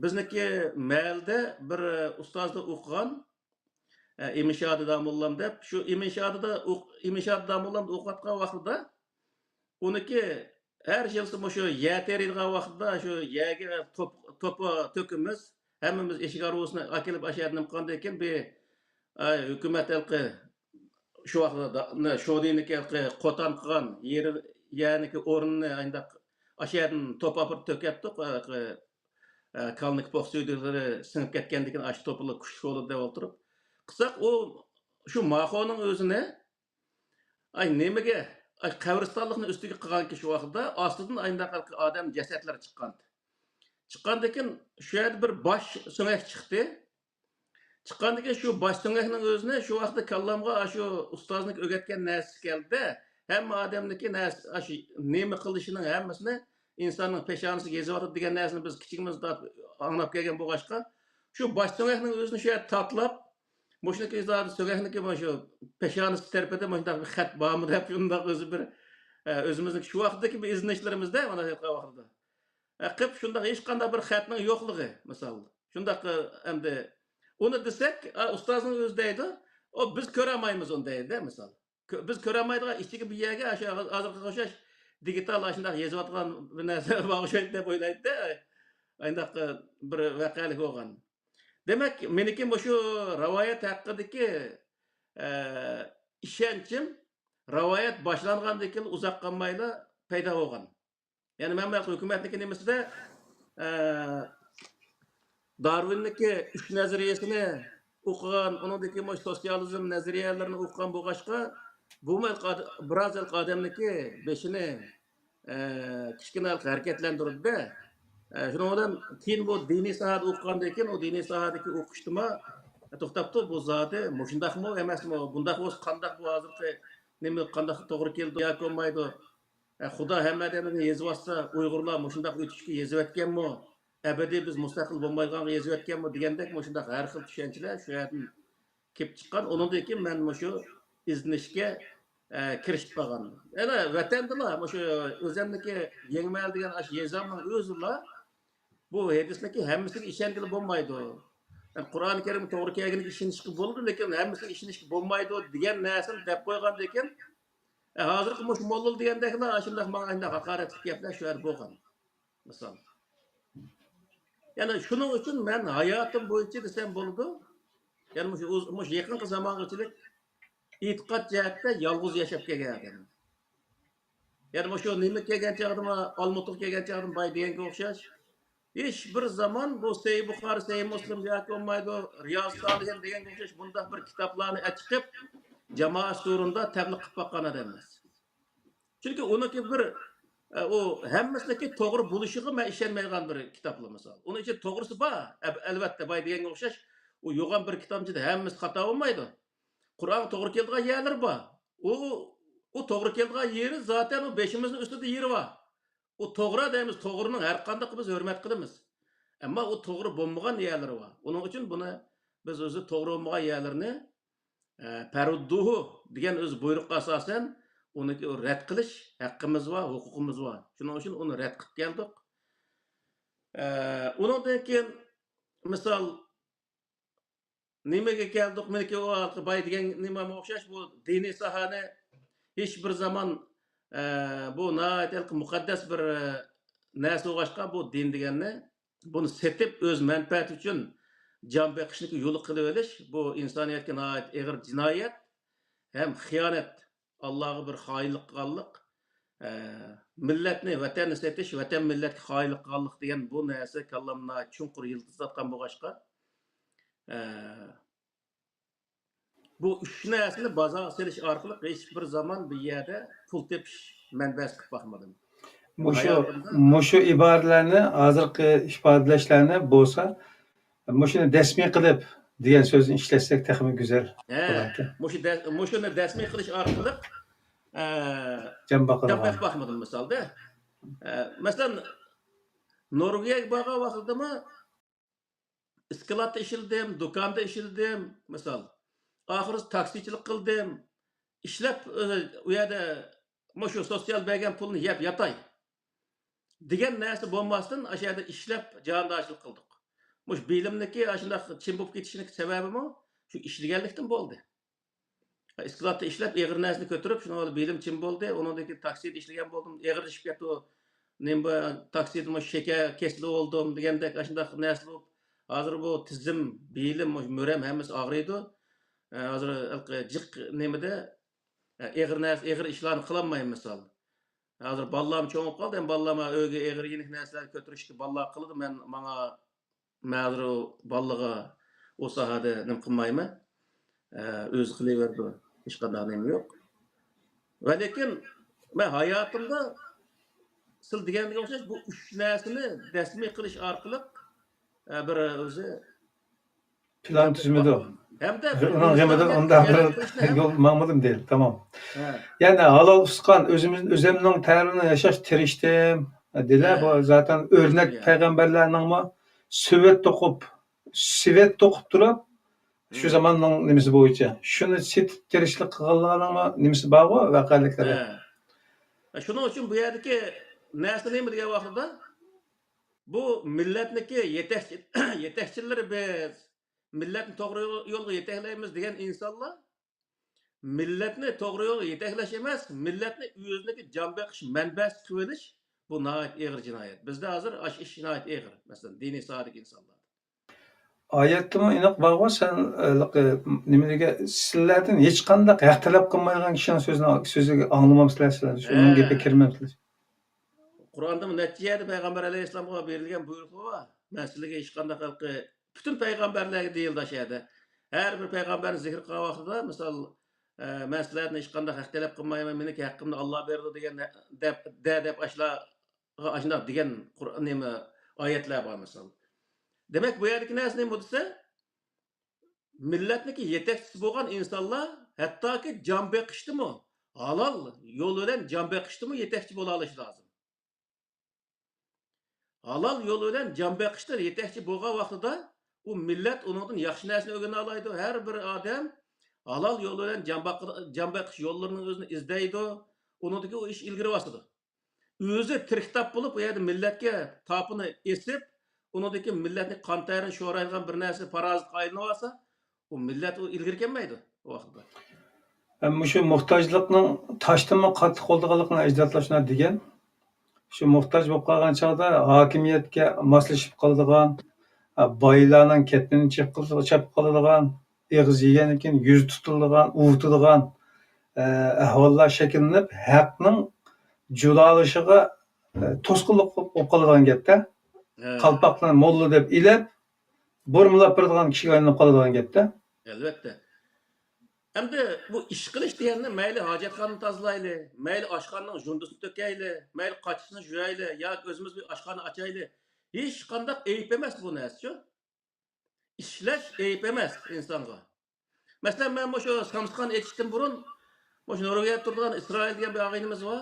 بىزنىڭكى مەھەللىدە بىر ئۇستازدا ئوقۇغان، ئە، ئىمىن شادى داموللام دەپ، شۇ ئىمىن شادىدا ئوق-، ئىمىن شادى داموللامدا ئوقۇۋاتقان ۋاقتىدا ئۇنىڭكى ھەر يىلسى مۇشۇ يەر تېرىيدىغان ۋاقتىدا شۇ يەرگە توپ-، توپا تۆكىمىز. ھەممىمىز ئېشىك ھارۋىسىنى ئەكېلىپ ئاشۇ يەردە نېمە قىلغاندىن كېيىن بىر، ئە، ھۆكۈمەت ھېلىقى شۇ ۋاقىتتا دا-، نە، شودىنىكى ھېلىقى قوتان قىلغان يېرى، يەرنىكى ئورنىنى ئانداق ئاشۇ يەردىن توپ ئاپىرىپ تۆكەتتۇق. ھېلىقى، ئە، كالنىكى پوق سۈيدۈكلىرى سىڭىپ كەتكەندىكىن ئاشۇ توپىلا كۈچلۈك بولىدۇ دەپ ئولتۇرۇپ قىلساق، ئۇ شۇ ماخونىڭ ئۆزىنى، ئاي، نېمىگە، ئاي، قەبرىستانلىقنى ئۈستىگە قىلغانكى شۇ ۋاقىتتا ئاستىدىن ئاينداق ئادەم جەسەتلەر چىققانتى. چىققاندىكىن شۇ يەردە بىر باش سۆڭەك چىقتى. چىققاندىكىن شۇ باش سۆڭەكنىڭ ئۆزىنى شۇ ۋاقىتتا كاللامغا ئاشۇ ئۇستازنىڭ ئۆگەتكەن نەرسىسى كەلدى. ھەممە ئادەمنىڭكى نەرسە، ئاشۇ نېمە قىلىشىنىڭ ھەممىسىنى ئىنساننىڭ پېشانىسىگە يېزىۋاتىدۇ دېگەن نەرسىنى بىز كىچىكىمىزدە ئاڭلاپ كەلگەن بولغاچقا، شۇ باش سۆڭەكنىڭ ئۆزىنى شۇ يەردە تاتىلاپ، مۇشۇنىڭكى زادى سۆڭەكنىڭكى مۇشۇ پېشانىسى تەرىپىدە مۇشۇنداق بىر خەت بارمۇ دەپ، شۇنداق ئۆزى بىر، ئە، ئۆزىمىزنىڭ شۇ ۋاقىتتىكى بىر ئىزدىنىشلىرىمىزدە مانا شۇ ۋاقىتتا. ئە، قىپ شۇنداق ھېچقانداق بىر خەتنىڭ يوقلۇقى، مىسال. شۇنداق، ئە، ئەمدى ئۇنى دېسەك، ئە، ئۇستازنىڭ ئۆزى دەيدۇ، ئۇ، بىز كۆرەلمەيمىز ئۇنى دەيدۇ، مىسال. كۆ-، بىز كۆرەلمەيدىغان ئىچىگە بىر يەرگە ئاشۇ ھازىرقىغا ئوخشاش دىگىتال ئاشۇنداق يېزىۋاتقان بىر نەرسە بار ئوخشايدۇ دەپ ئويلايدۇ. ئانداق بىر ۋەقەلىك بولغان. دېمەك، مېنىڭكى مۇشۇ رىۋايەت ھەققىدىكى، ئە، ئىشەنچىم رىۋايەت باشلانغاندىن كېيىن ئۇزاق قالمايلا پەيدا بولغان. يەنى مەن بۇ ھۆكۈمەتنىڭكى نېمىسىدە، ئە، دارۋىننىڭكى ئۈچ نەزەرىيەسىنى ئوقۇغان، ئۇنىڭدىن كېيىن مۇشۇ سوتسىيالىزم نەزەرىيەلىرىنى ئوقۇغان بولغاچقا، بۇمۇ بىراز ھېلىقى ئادەمنىڭكى بېشىنى، ئە، كىچىككىنە ھەرىكەتلەندۈردى. ئە، شۇنىڭ بىلەن كېيىن بۇ دىنىي ساھەدە ئوقۇغاندىن كېيىن، ئۇ دىنىي ساھەدىكى ئوقۇشتىمۇ، توختاپتۇ، بۇ زادى مۇشۇنداقمۇ ئەمەسمۇ، بۇنداق بولسا قانداق، بۇ ھازىرقى نېمە قانداق توغرا كېلىدۇ ياكى بولمايدۇ؟ ئە، خۇدا ھەممە ئادەمنى يېزىۋاتسا، ئۇيغۇرلار مۇشۇنداق ئۆتۈشكە يېزىۋەتكەنمۇ؟ ئەبەدىي بىز مۇستەقىل بولمايدىغانغا يېزىۋەتكەنمۇ؟ دېگەندەك مۇشۇنداق ھەر خىل چۈشەنچىلەر شۇ يەردىن كېلىپ چىققان. ئۇنىڭدىن كېيىن مەن مۇشۇ ئىزدىنىشكە، ئە، كىرىشىپ قالغان. يەنە ۋەتەندىلا مۇشۇ ئۆزەمنىكى يېڭىمەھەل دېگەن ئاشۇ يېزامنىڭ ئۆزىلا بۇ ھەدىسنىڭكى ھەممىسىگە ئىشەنگىلى بولمايدۇ. يەنى قۇرئان كەرىم توغرا كەلگىنىگە ئىشىنىشكە بولىدۇ، لېكىن ھەممىسىگە ئىشىنىشكە بولمايدۇ دېگەن نەرسىنى دەپ قويغاندىكىن، ئە، ھازىرقى مۇشۇ موللا دېگەندەكلا ئاشۇنداق ماڭا ئانداق ھاقارەتلىك گەپلەر شۇ يەردە بولغان. مىسال. يەنى شۇنىڭ ئۈچۈن مەن ھاياتىم بويىچە دېسەم بولىدۇ. يەنى مۇشۇ ئۇز-، مۇشۇ يېقىنقى زامانغىچىلىك ئېتىقاد جەھەتتە يالغۇز ياشاپ كەلگەن ئادەم. يەنى مۇشۇ نېمە كەلگەن چاغدىمۇ، ئالمۇتىغا كەلگەن چاغدىمۇ باي دېگەنگە ئوخشاش، ھېچ بىر زامان بۇ سەھىھ بۇخارى، سەھىھ مۇسلىم ياكى بولمايدۇ، رىيازى سالىھىن دېگەنگە ئوخشاش بۇنداق بىر كىتابلارنى ئەچىقىپ، جامائەت ھۇزۇرىدا تەبلىغ قىلىپ باققان ئادەم ئەمەس. چۈنكى ئۇنىڭكى بىر، ئە، ئۇ ھەممىسىنىڭكى توغرا بولۇشىغا مەن ئىشەنمەيدىغان بىر كىتابلا، مىسال. ئۇنىڭ ئىچىدە توغرىسى بار، ئەب-، ئەلۋەتتە، باي دېگەنگە ئوخشاش، ئۇ يوغان بىر كىتابنىڭ ئىچىدە ھەممىسى خاتا بولمايدۇ. قۇرئانغا توغرا كېلىدىغان يەرلىرى بار. ئۇ، ئۇ توغرا كېلىدىغان يېرى زاتەن ئۇ بېشىمىزنىڭ ئۈستىدە يېرى بار. ئۇ توغرا دەيمىز، توغرىنىڭ ھەر قاندىقىنى بىز ھۆرمەت قىلىمىز. ئەمما ئۇ توغرا بولمىغان يەرلىرى بار. ئۇنىڭ ئۈچۈن بۇنى بىز ئۆزى توغرا بولمىغان يەرلىرىنى، ئە، پەرۇددۇھۇ دېگەن ئۆز بۇيرۇققا ئاساسەن ئۇنىڭكى رەت قىلىش ھەققىمىز بار، ھوقۇقىمىز بار. شۇنىڭ ئۈچۈن ئۇنى رەت قىلىپ كەلدۇق. ئە، ئۇنىڭدىن كېيىن مىسال، نېمىگە كەلدۇق؟ مېنىڭكى ئۇ ھېلىقى باي دېگەن نېمەمگە ئوخشاش، بۇ دىنىي ساھەنى ھېچ بىر زامان، ئە، بۇ ناھايىتى ھېلىقى مۇقەددەس بىر، ئە، نەرسە بولغاچقا، بۇ دىن دېگەننى، بۇنى سېتىپ، ئۆز مەنپەئەتى ئۈچۈن جان بېقىشنىڭكى يولى قىلىۋېلىش، بۇ ئىنسانىيەتكە ناھايىتى ئېغىر جىنايەت ھەم خىيانەت، ئاللاغا بىر خائىنلىق قىلغانلىق، ئە، مىللەتنى، ۋەتەننى سېتىش، ۋەتەن مىللەتكە خائىنلىق قىلغانلىق دېگەن بۇ نەرسە كاللامدا چوڭقۇر يىلتىز تارتقان بولغاچقا، ئە، بۇ ئۈچ نەرسىنى بازارغا سېلىش ئارقىلىق ھېچ بىر زامان بۇ يەردە پۇل تېپىش مەنبەسى قىلىپ باقمىدىم. مۇشۇ، ھاياتىمدا مۇشۇ ئىبارىلەرنى، ھازىرقى ئىپادىلەشلەرنى بولسا، مۇشۇنى دەسمىي قىلىپ دېگەن سۆزنى ئىشلەتسەك تېخىمۇ گۈزەل ھە، بولاتتى. مۇشۇ دە-، مۇشۇنى دەسمىي قىلىش ئارقىلىق، ئە، جان جان باقىدىغان. بېقىپ باقمىدىم مىسالدا. ئە، مەسىلەن، نورۋېگىيەگە بارغان ۋاقتىدىمۇ ئىسكىلاتتا ئىشلىدىم، دۇكاندا ئىشلىدىم، مىسال. ئاخىرىسى تاكسىچىلىق قىلدىم. ئىشلەپ، ئە، ئۇ يەردە مۇشۇ سوتسىيال بەرگەن پۇلنى يەپ ياتاي دېگەن نەرسە بولماستىن، ئاشۇ يەردە ئىشلەپ جاھاندارچىلىق قىلدۇق. مۇشۇ بېلىمنىكى ئاشۇنداق چىم بولۇپ كېتىشىنىڭ سەۋەبىمۇ شۇ ئىشلىگەنلىكتىن بولدى. ئىسكىلاتتا ئىشلەپ، ئېغىر نەرسىنى كۆتۈرۈپ، شۇنىڭ بىلەن بېلىم چىم بولدى. ئۇنىڭدىن كېيىن تاكسىدا ئىشلىگەن بولدۇم. ئېغىرلىشىپ كەتتى. نېمە بۇ، تاكسىدىمۇ شېكەر كېسىلى بولدۇم دېگەندەك ئاشۇنداق نەرسە بولۇپ، ھازىر بۇ تىزىم، بېلىم، مۇشۇ مۈرەم ھەممىسى ئاغرىيدۇ. ئە، ھازىر ھېلىقى جىق نېمىدە، ئە، ئېغىر نەرسە، ئېغىر ئىشلارنى قىلالمايمەن مىسال. ھازىر بالىلارمۇ چوڭىيىپ قالدى. ئەمدى بالىلارمۇ ئۆيگە ئېغىر يېنىك نەرسىلەرنى كۆتۈرۈشكە بالىلار قىلىدۇ. مەن ماڭا مەن ھازىر ئۇ بالىلارغا ئۇ ساھەدە نېمە قىلمايمەن. ئە، ئۆزى قىلىۋېرىدۇ. ھېچقانداق نېمە يوق. ۋە لېكىن مەن ھاياتىمدا سىز دېگەنگە ئوخشاش بۇ ئۈچ نەرسىنى دەسمىي قىلىش ئارقىلىق، ئە، بىر ئۆزى پىلان تۈزمىدى. ھەمدە ئۇنىڭ غېمىدىن ئۇنداق بىر يول ماڭمىدىم دېيىلدى. تامام. ھە. يەنى ھالال ئۇستىخان، ئۆزىمىز، ئۆزۈمنىڭ تەرىپىدىن ياشاش تىرىشتىم. دېلە ھە. بۇ زاتەن ئۆرنەك يا. پەيغەمبەرلەرنىڭمۇ سۆۋەت توقۇپ، سېۋەت توقۇپ تۇرۇپ، شۇ ھە. زاماننىڭ نېمىسى بويىچە. شۇنى سېتىپ تىرىشلىق قىلغانلارنىڭمۇ نېمىسى بارغۇ، ۋەقەلىكلىرى. ھە. شۇنىڭ ئۈچۈن بۇ يەردىكى نەرسە نېمە دېگەن ۋاقتىدا، بۇ مىللەتنىكى يېتەكچى-، يېتەكچىلىرى بىز، مىللەتنى توغرا يول-، يولغا يېتەكلەيمىز دېگەن ئىنسانلار مىللەتنى توغرا يولغا يېتەكلەش ئەمەس، مىللەتنى ئۆزىنىڭكى جان بېقىش مەنبەسى قىلىۋېلىش، بۇ ناھايىتى ئېغىر جىنايەت. بىزدە ھازىر ئاشۇ ئىش ناھايىتى ئېغىر. مەسىلەن، دىنىي ساھەدىكى ئىنسانلار. ئايەتتىمۇ ئېنىق بارغۇ، سەن، ئە، نېمە دېگەن، سىلەردىن ھېچقانداق ھەق تەلەپ قىلمايدىغان كىشىنىڭ سۆزىنى، سۆزىگە ئاڭلىمامسىلەر سىلەر، شۇنىڭ ھە. گېپىگە كىرمەمسىلەر. قۇرئاندىمۇ نەچچە يەردە پەيغەمبەر ئەلەيھىسسالامغا بېرىلگەن بۇيرۇقلار بار. مەن سىلەرگە ھېچقانداق ھېلىقى، پۈتۈن پەيغەمبەرلەرگە دېيىلدى ئاشۇ يەردە. ھەر بىر پەيغەمبەرنى زىكىر قىلغان ۋاقتىدا، مىسال، ئە، مەن سىلەردىن ھېچقانداق ھەق تەلەپ قىلمايمەن، مېنىڭكى ھەققىمنى ئاللا بېرىدۇ دېگەن دەپ، دە دەپ ئاشۇلارغا ئاشۇنداق دېگەن قۇرئان نېمە ئايەتلەر بار مىسال. دېمەك، بۇ يەردىكى نەرسە نېمە دېسە، مىللەتنىڭكى يېتەكچىسى بولغان ئىنسانلار ھەتتاكى جان بېقىشتىمۇ، ھالال يول بىلەن جان بېقىشتىمۇ يېتەكچى بولالايشى لازىم. ھالال يول بىلەن جان بېقىشتا يېتەكچى بولغان ۋاقتىدا، ئۇ مىللەت ئۇنىڭدىن ياخشى نەرسىنى ئۆگىنەلەيدۇ. ھەر بىر ئادەم ھالال يول بىلەن جان باق-، جان بېقىش يوللىرىنىڭ ئۆزىنى ئىزدەيدۇ. ئۇنىڭدىكى ئۇ ئىش ئىلگىرى باسىدۇ. ئۆزى تىرىكتاپ بولۇپ، ئۇ يەردە مىللەتكە تاپىنى ئېسىپ، ئۇنىڭدىكى مىللەتنى قان تەرىنى شورايدىغان بىر نەرسە پارازىتقا ئايلىنىۋالسا، ئۇ مىللەت ئۇ ئىلگىرى كەلمەيدۇ ئۇ ۋاقىتتا. ھەم مۇشۇ موھتاجلىقنىڭ تاشتىنمۇ قاتتىق بولىدىغانلىقىنى ئەجدادلار شۇنداق دېگەن. شۇ موھتاج بولۇپ قالغان چاغدا ھاكىمىيەتكە ماسلىشىپ قالىدىغان، بايلارنىڭ كەتمىنىنى چېپ قىلىدىغان، چاپقا قالىدىغان، ئېغىز يېگەندىن كېيىن يۈزى تۇتۇلىدىغان، ئۇۋۇتىدىغان، ئە، ئەھۋاللار شەكىللىنىپ، ھەقنىڭ جۇلالىشىغا، ئە، توسقۇنلۇق بولۇپ قالىدىغان گەپتە. ھە. قالپاقلارنى موللا دەپ ئېلىپ، بۇرمىلاپ بېرىدىغان كىشىگە ئايلىنىپ قالىدىغان گەپتە. ئەلۋەتتە. ئەمدى بۇ ئىش قىلىش دېگەننى مەيلى ھاجەتخانىنى تازىلايلى، مەيلى ئاشخانىنىڭ ژۇندىسىنى تۆكەيلى، مەيلى قاچىسىنى جۇيايلى ياكى ئۆزىمىز بىر ئاشخانا ئاچايلى. ھېچقانداق ئەيىب ئەمەس بۇ نەرسىچۇ. ئىشلەش ئەيىب ئەمەس ئىنسانغا. مەسىلەن، مەن مۇشۇ سامسىخانا ئېچىشتىن بۇرۇن، مۇشۇ نورۋېگىيەدە تۇرىدىغان ئىسرائىل دېگەن بىر ئاغىنىمىز بار.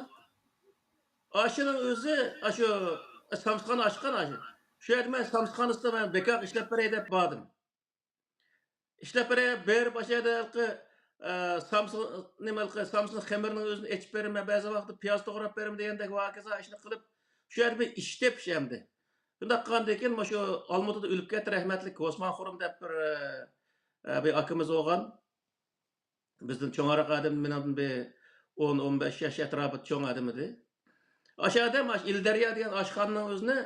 ئاشۇنىڭ ئۆزى، ئاشۇ سامسىخانا ئاچقان ئاشۇ. شۇ يەردە مەن سامسىخانىسىدا مەن بىكارغا ئىشلەپ بېرەي دەپ باردىم. ئىشلەپ بېرەي، بېرىپ ئاشۇ يەردە ھېلىقى، ئە، سامسا-، نېمە ھېلىقى سامسىنىڭ خېمىرىنىڭ ئۆزىنى ئېچىپ بېرىمەن، بەزى ۋاقىتتا پىياز توغراپ بېرىمەن دېگەندەك ۋاكىزا ئىشنى قىلىپ، شۇ يەردە بىر ئىش تېپىش ئەمدى. شۇنداق قىلغاندىن كېيىن مۇشۇ ئالمۇتىدا ئۆلۈپ كەتتى رەھمەتلىك ھوسمان خۇرۇم دەپ بىر، ئە، بىر ئاكىمىز بولغان. بىزدىن چوڭراق ئادەم، مېنىڭدىن بىر ئون، ئون بەش ياش ئەتراپىدا چوڭ ئادەم ئىدى. ئاشۇ ئادەم ئاشۇ ئىلدەريا دېگەن ئاشخانىنىڭ ئۆزىنى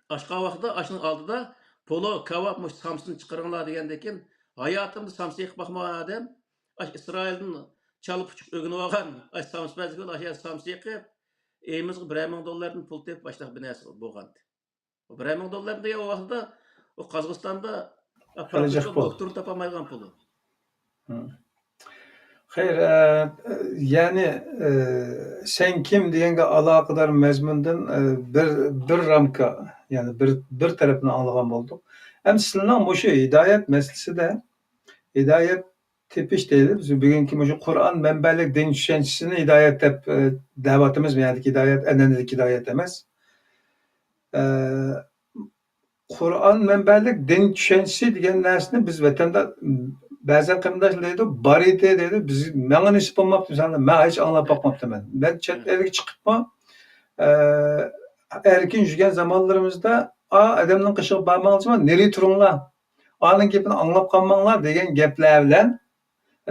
ئاچقان ۋاقتىدا ئاشۇنىڭ ئالدىدا پولو، كاۋاپ، مۇشۇ سامسىنى چىقىرىڭلار دېگەندىن كېيىن، ھاياتىمدا سامسا يېقىپ باقمىغان ئادەم، ئاشۇ ئىسرائىلدىن چالا پۇچۇق ئۆگىنىۋالغان، ئاشۇ سامسا بەزگە ئاشۇ يەردە سامسا يېقىپ، ئېيىمىزغا بىرەر مىڭ دوللاردىن پۇل تېپىپ، ئاشۇنداق بىر نەرسە بولغانىدى. بىرەر مىڭ دوللار دېگەن ئۇ ۋاقىتتا ئۇ قازاقىستاندا خېلى جىق پروفېسسور، پۇل. دوكتور تاپالمايدىغان پۇل ئۇ. خەير، ئە، يەنى، ئە، سەن كىم دېگەنگە ئالاقىدار مەزمۇندىن، ئە، بىر، بىر رامكا، يەنى بىر، بىر تەرەپنى ئاڭلىغان بولدۇق. ئەمدى سىلىنىڭ مۇشۇ ھىدايەت مەسىلىسىدە، ھىدايەت تېپىش دەيلى، بىز بۈگۈنكى مۇشۇ قۇرئان مەنبەلىك دىن چۈشەنچىسىنى ھىدايەت دەپ، ئە، دەۋاتىمىز. بۇ يەردىكى ھىدايەت ئەنئەنىدىكى ھىدايەت ئەمەس. ئە، قۇرئان مەنبەلىك دىن چۈشەنچىسى دېگەن نەرسىنى بىز ۋەتەندە بەزى قېرىنداشلار دەيدۇ، بار ئىدى دەيدۇ، بىز، ماڭا نېسىپ بولماپتۇ، مىسالەن، مەن ھېچ ئاڭلاپ باقماپتىمەن. مەن چەت ئەلگە چىقىپمۇ، ئە، ئەركىن يۈرگەن زامانلىرىمىزدا، ئا، ئادەمنىڭ قېشىغا بارماڭلار، نېرى تۇرۇڭلار، ئانىڭ گېپىنى ئاڭلاپ قالماڭلار دېگەن گەپلەر بىلەن،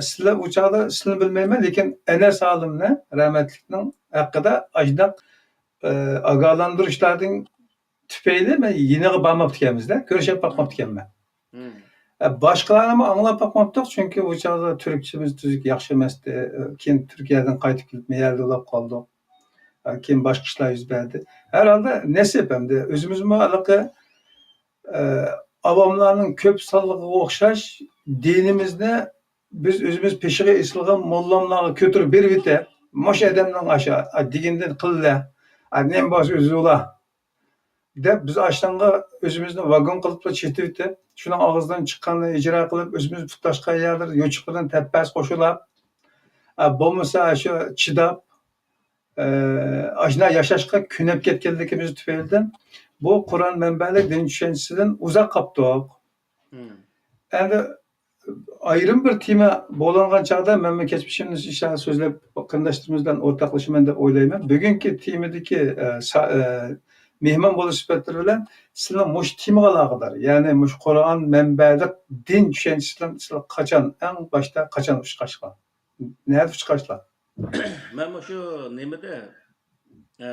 سىلەر ئۇ چاغدا سىلىنى بىلمەيمەن، لېكىن ئەنەس ئالىمنى رەھمەتلىكنىڭ ھەققىدە ئاشۇنداق، ئە، ئاگاھلاندۇرۇشلاردىن تۈپەيلى مەن يېنىغا بارماپتىكەنمىزدە، كۆرۈشۈپ باقماپتىكەنمەن. ئە، باشقىلارنىمۇ ئاڭلاپ باقماپتۇق، چۈنكى ئۇ چاغدا تۈركچىمىز تۈزۈك ياخشى ئەمەستى. كېيىن تۈركىيەدىن قايتىپ كېلىپ، مەيەردە ئۇلاپ قالدۇق. كېيىن باشقا ئىشلار يۈز بەردى. ھەر ھالدا نېسىپ ئەمدى ئۆزىمىزمۇ ھېلىقى، ئە، ئاۋاملارنىڭ كۆپ سانلىقىغا ئوخشاش دىنىمىزنى بىز ئۆزىمىز پېشىغا ئېسىلغان موللاملارغا كۆتۈرۈپ بېرىۋېتىپ، مۇشۇ ئادەمنىڭ ئاشۇ دېگىنىدىن قىلىلە، نېمە بولسا ئۆزى ئۇلا دەپ، بىز ئاشۇنىڭغا ئۆزىمىزنى ۋاگون قىلىپلا چېتىۋېتىپ، شۇنىڭ ئاغزىدىن چىققاننى ئىجرا قىلىپ، ئۆزىمىز پۇتلاشقان يەرلەر يوچۇقىدىن تەپپەس قوشۇلاپ، ئە، بولمىسا شۇ چىداپ، ئە، ئاشۇنداق ياشاشقا كۆنۈپ كەتكەنلىكىمىز تۈپەيلىدىن بۇ قۇرئان مەنبەلىك دىن چۈشەنچىسىدىن ئۇزاق قاپتۇق. ئەمدى ئايرىم بىر تېما بولۇنغان چاغدا مەنمۇ كەچمىشىمنى ئىنشاللا سۆزلەپ، قېرىنداشلىرىمىز بىلەن ئورتاقلىشىمەن دەپ ئويلايمەن. بۈگۈنكى تېمىدىكى، ئە، سا-، ئە، مېھمان بولۇش سۈپەتلىرى بىلەن سىلەرنىڭ مۇشۇ تېمىغا ئالاقىدار، يەنى مۇشۇ قۇرئان مەنبەلىك دىن چۈشەنچىسى بىلەن سىلەر قاچان، ئەڭ باشتا قاچان ئۇچراشقان؟ نەدە ئۇچراشقان؟ مەن مۇشۇ نېمىدە، ئە،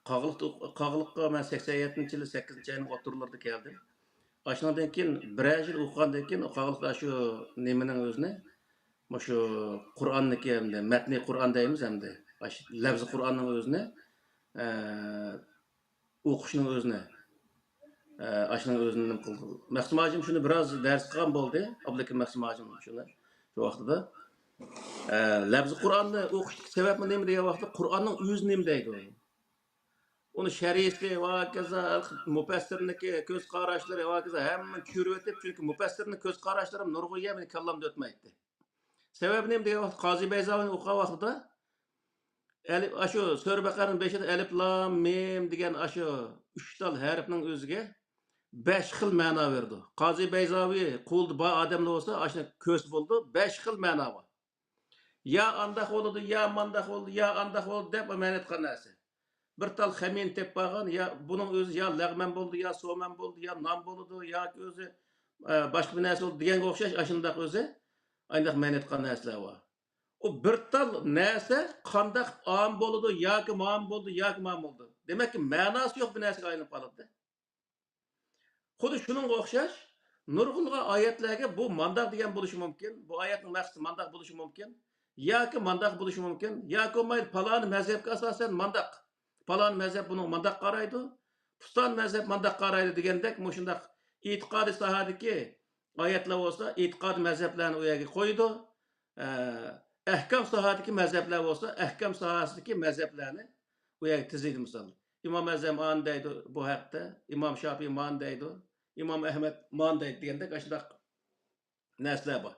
قاغىلىق-، قاغىلىققا مەن سەكسەن يەتتىنچى يىلى سەككىزىنچى ئاينىڭ ئوتتۇرىلىرىدا كەلدىم. ئاشۇنىڭدىن كېيىن بىرەر يىل ئوقۇغاندىن كېيىن، قاغىلىقتا شۇ نېمىنىڭ ئۆزىنى، مۇشۇ قۇرئاننىكى ئەمدى، مەتنى قۇرئان دەيمىز ئەمدى، ئاشۇ لەفزى قۇرئاننىڭ ئۆزىنى، ئە، ئوقۇشنىڭ ئۆزىنى، ئە، ئاشۇنىڭ ئۆزىنى نېمە قىلدى. مەخسۇم ھاجىم شۇنى بىراز دەرس قىلغان بولدى، ئابلىكىم مەخسۇم ھاجىم شۇنى، شۇ ۋاقتىدا. ئە، لەفزى قۇرئاننى ئوقۇشتىكى سەۋەبمۇ نېمە دېگەن ۋاقىتتا، قۇرئاننىڭ ئۆزى نېمە دەيدۇ؟ ئۇنى شەرھىسى ۋە ھاكازا مۇپەسسىرنىكى كۆز قاراشلىرى ۋە ھاكازا ھەممىنى چۈشۈرۈۋېتىپ، چۈنكى مۇپەسسىرنىڭ كۆز قاراشلىرى نۇرغۇن يەر مېنىڭ كاللامدا ئۆتمەيتتى. سەۋەبى نېمە دېگەن ۋاقىتتا، قازى بەيزاۋىنى ئوقۇغان ۋاقتىدا، ئەلىپ، ئاشۇ سۈرە بەقەرىنىڭ بېشىدا ئەلىپ، لام، مىم دېگەن ئاشۇ ئۈچ تال ھەرپنىڭ ئۆزىگە بەش خىل مەنا بېرىدۇ. قازى بەيزاۋى قولىدا بار ئادەملەر بولسا، ئاشۇنى كۆرسە بولىدۇ، بەش خىل مەنا بار. يا ئانداق بولىدۇ، يا مانداق بولىدۇ، يا ئانداق بولىدۇ دەپ مەنە ئېيتقان نەرسە. بىر تال خەمىنى تېپىپ بارغان، يا بۇنىڭ ئۆزى يا لەغمەن بولىدۇ، يا سومەن بولىدۇ، يا نان بولىدۇ، ياكى ئۆزى، ئە، باشقا بىر نەرسە بولىدۇ دېگەنگە ئوخشاش ئاشۇنداق ئۆزى ئانداق مەنە ئېيتقان نەرسىلەر بار. ئۇ بىر تال نەرسە قانداق ئام بولىدۇ ياكى مام بولىدۇ ياكى مام بولىدۇ. دېمەككى، مەناسى يوق بىر نەرسىگە ئايلىنىپ قالىدۇ. خۇددى شۇنىڭغا ئوخشاش، نۇرغۇنلىغان ئايەتلەرگە بۇ مانداق دېگەن بولۇشى مۇمكىن، بۇ ئايەتنىڭ مەقسىتى مانداق بولۇشى مۇمكىن، ياكى مانداق بولۇشى مۇمكىن، ياكى بولمايدۇ، پالانى مەزھەپكە ئاساسەن مانداق، پالانى مەزھەپ بۇنىڭغا مانداق قارايدۇ، پۇستان مەزھەپ مانداق قارايدۇ دېگەندەك، مۇشۇنداق ئېتىقادىي ساھەدىكى ئايەتلەر بولسا، ئېتىقادىي مەزھەپلەرنى ئۇ يەرگە قويىدۇ. ئە، ئەھكام ساھەدىكى مەزھەپلەر بولسا، ئەھكام ساھەسىدىكى مەزھەپلەرنى ئۇ يەرگە تىزىيدۇ. مىسال، ئىمام ئەزەم ئانى دەيدۇ بۇ ھەقتە، ئىمام شاپىي مانى دەيدۇ، ئىمام ئەھمەد مانى دەيدۇ دېگەندەك ئاشۇنداق نەرسىلەر بار.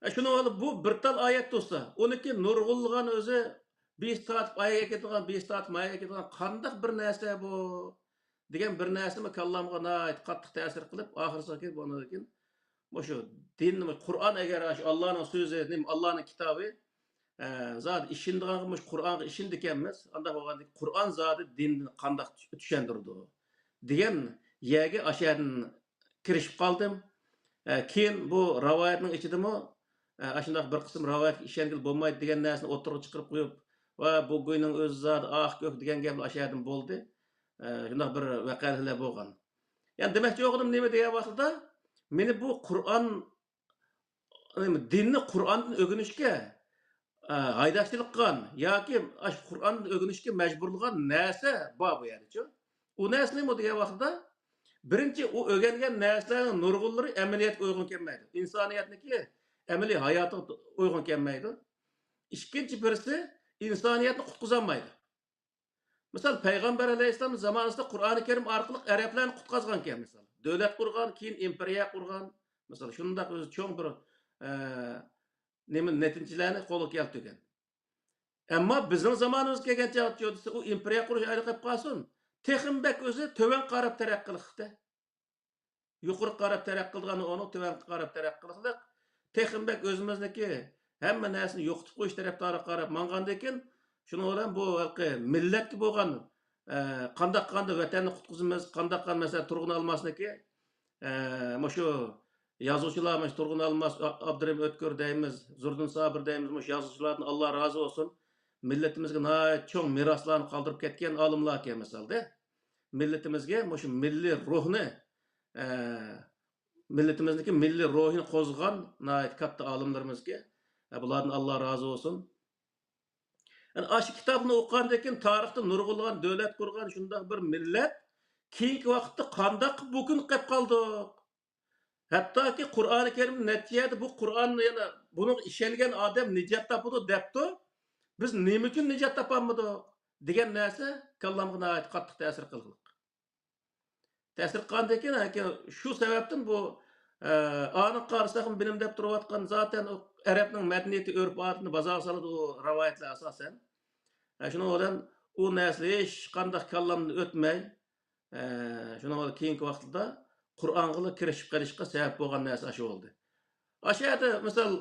ئە، شۇنىڭ ئالدى بۇ بىر تال ئايەت تۇرسا، ئۇنىڭكى نۇرغۇنلىغان ئۆزى بىيىس تارتىپ ئايەگە كېتىدىغان، بىيىس تارتىپ مايەگە كېتىدىغان قانداق بىر نەرسە بۇ؟ دېگەن بىر نەرسىمۇ كاللامغا ناھايىتى قاتتىق تەسىر قىلىپ، ئاخىرسىغا كېلىپ ئۇنىڭدىن كېيىن مۇشۇ دىن، مۇشۇ قۇرئان، ئەگەر ئاشۇ ئاللانىڭ سۆزى، نېمە، ئاللانىڭ كىتابى، ئە، زادى ئىشىنىدىغانغا مۇشۇ قۇرئانغا ئىشىنىدىكەنمىز. ئانداق بولغاندىكىن قۇرئان زادى دىننى قانداق چۈشەندۈرىدۇ دېگەن يەرگە ئاشۇ يەردىن كىرىشىپ قالدىم. ئە، كېيىن بۇ رىۋايەتنىڭ ئىچىدىمۇ، ئە، ئاشۇنداق بىر قىسىم رىۋايەتكە ئىشەنگىلى بولمايدۇ دېگەن نەرسىنى ئوتتۇرىغا چىقىرىپ قويۇپ، ۋە بۇ گۇينىڭ ئۆزى زادى ئاق كۆك دېگەن گەپلەر ئاشۇ يەردىن بولدى. ئە، شۇنداق بىر ۋەقەلەر بولغان. يەنى دېمەكچى بولغىنىم نېمە دېگەن ۋاقىتتا، مېنى بۇ قۇرئان، نېمە، دىننى قۇرئاندىن ئۆگىنىشكە، ئە، ھايداقچىلىق قىلغان ياكى ئاشۇ قۇرئاننى ئۆگىنىشكە مەجبۇرلىغان نەرسە بار بۇ يەردىچۇ. ئۇ نەرسە نېمە دېگەن ۋاقتىدا، بىرىنچى، ئۇ ئۆگەنگەن نەرسىلەرنىڭ نۇرغۇنلىرى ئەمەلىيەتكە ئۇيغۇن كەلمەيدۇ. ئىنسانىيەتنىڭكى ئەمەلىي ھاياتىغا ئۇيغۇن كەلمەيدۇ. ئىككىنچى بىرسى، ئىنسانىيەتنى قۇتقۇزالمايدۇ. مىسال، پەيغەمبەر ئەلەيھىسسالام زامانىسىدا قۇرئانى كەرىم ئارقىلىق ئەرەبلەرنى قۇتقازغانكەن، مىسال. دۆلەت قۇرغان، كېيىن ئىمپېرىيە قۇرغان. مىسال، شۇنداق ئۆزى چوڭ بىر، ئە، نېمە، نەتىجىلەرنى قولغا كەلتۈرگەن. ئەمما بىزنىڭ زامانىمىزغا كەلگەن چاغدا دېسە، ئۇ ئىمپېرىيە قۇرۇش ئايرى قېلىپ قالسۇن، تېخىمۇ بەك ئۆزى تۆۋەن قاراپ تەرەققىي قىلىقتى. يۇقىرىغا قاراپ تەرەققىي قىلىدىغان ئورنىغا تۆۋەن قاراپ تەرەققىي قىلىقلىق، تېخىمۇ بەك ئۆزىمىزنىڭكى ھەممە نەرسىنى يوقىتىپ قويۇش تەرەپدارىغا قاراپ ماڭغاندىكىن، شۇنىڭ بىلەن بۇ ھېلىقى مىللەتكە بولغان، ئە، قانداق قاندا ۋەتەننى قۇتقۇزىمىز، قانداق قان مەسىلەن تۇرغۇن ئالماسنىڭكى، ئە، مۇشۇ يازغۇچىلار، مۇشۇ تۇرغۇن ئالماس، ئا-، ئابدۇرېھىم ئۆتكۈر دەيمىز، زوردۇن سابىر دەيمىز، مۇشۇ يازغۇچىلاردىن ئاللا رازى بولسۇن. مىللىتىمىزگە ناھايىتى چوڭ مىراسلارنى قالدۇرۇپ كەتكەن ئالىملاركەن مىسالدا. مىللىتىمىزگە مۇشۇ مىللىي روھنى، ئە، مىللىتىمىزنىڭكى مىللىي روھىنى قوزغىغان ناھايىتى كاتتا ئالىملىرىمىزگە، ئە، بۇلاردىن ئاللا رازى بولسۇن. يەنى ئاشۇ كىتابنى ئوقۇغاندىن كېيىن تارىختىن نۇرغۇنلىغان دۆلەت قۇرغان شۇنداق بىر مىللەت كېيىنكى ۋاقىتتا قانداق بۇ كۈنگە قېلىپ قالدۇق؟ ھەتتاكى قۇرئانى كەرىم نەچچە يەردە بۇ قۇرئاننى يەنە بۇنىڭغا ئىشەنگەن ئادەم نىجات تاپىدۇ دەپتۇ. بىز نېمە ئۈچۈن نىجات تاپالمىدۇق؟ دېگەن نەرسە كاللامغا ناھايىتى قاتتىق تەسىر قىلغانلىق. تەسىر قىلغاندىن كېيىن، شۇ سەۋەبتىن بۇ، ئە، ئانىڭغا قارىساقمۇ بىلىم دەپ تۇرۇۋاتقان زاتەن ئۇ ئەرەبنىڭ مەدەنىيىتى، ئۆرپ-ئادىتىنى بازارغا سالىدۇ، ئۇ رىۋايەتلەر ئاساسەن. ئە، شۇنىڭ بىلەن ئۇ نەرسىلەر ھېچقانداق كاللامدىن ئۆتمەي، ئە، شۇنىڭ بىلەن كېيىنكى ۋاقىتتا قۇرئانغىلا كىرىشىپ قېلىشقا سەۋەب بولغان نەرسە ئاشۇ بولدى. ئاشۇ يەردە مىسال،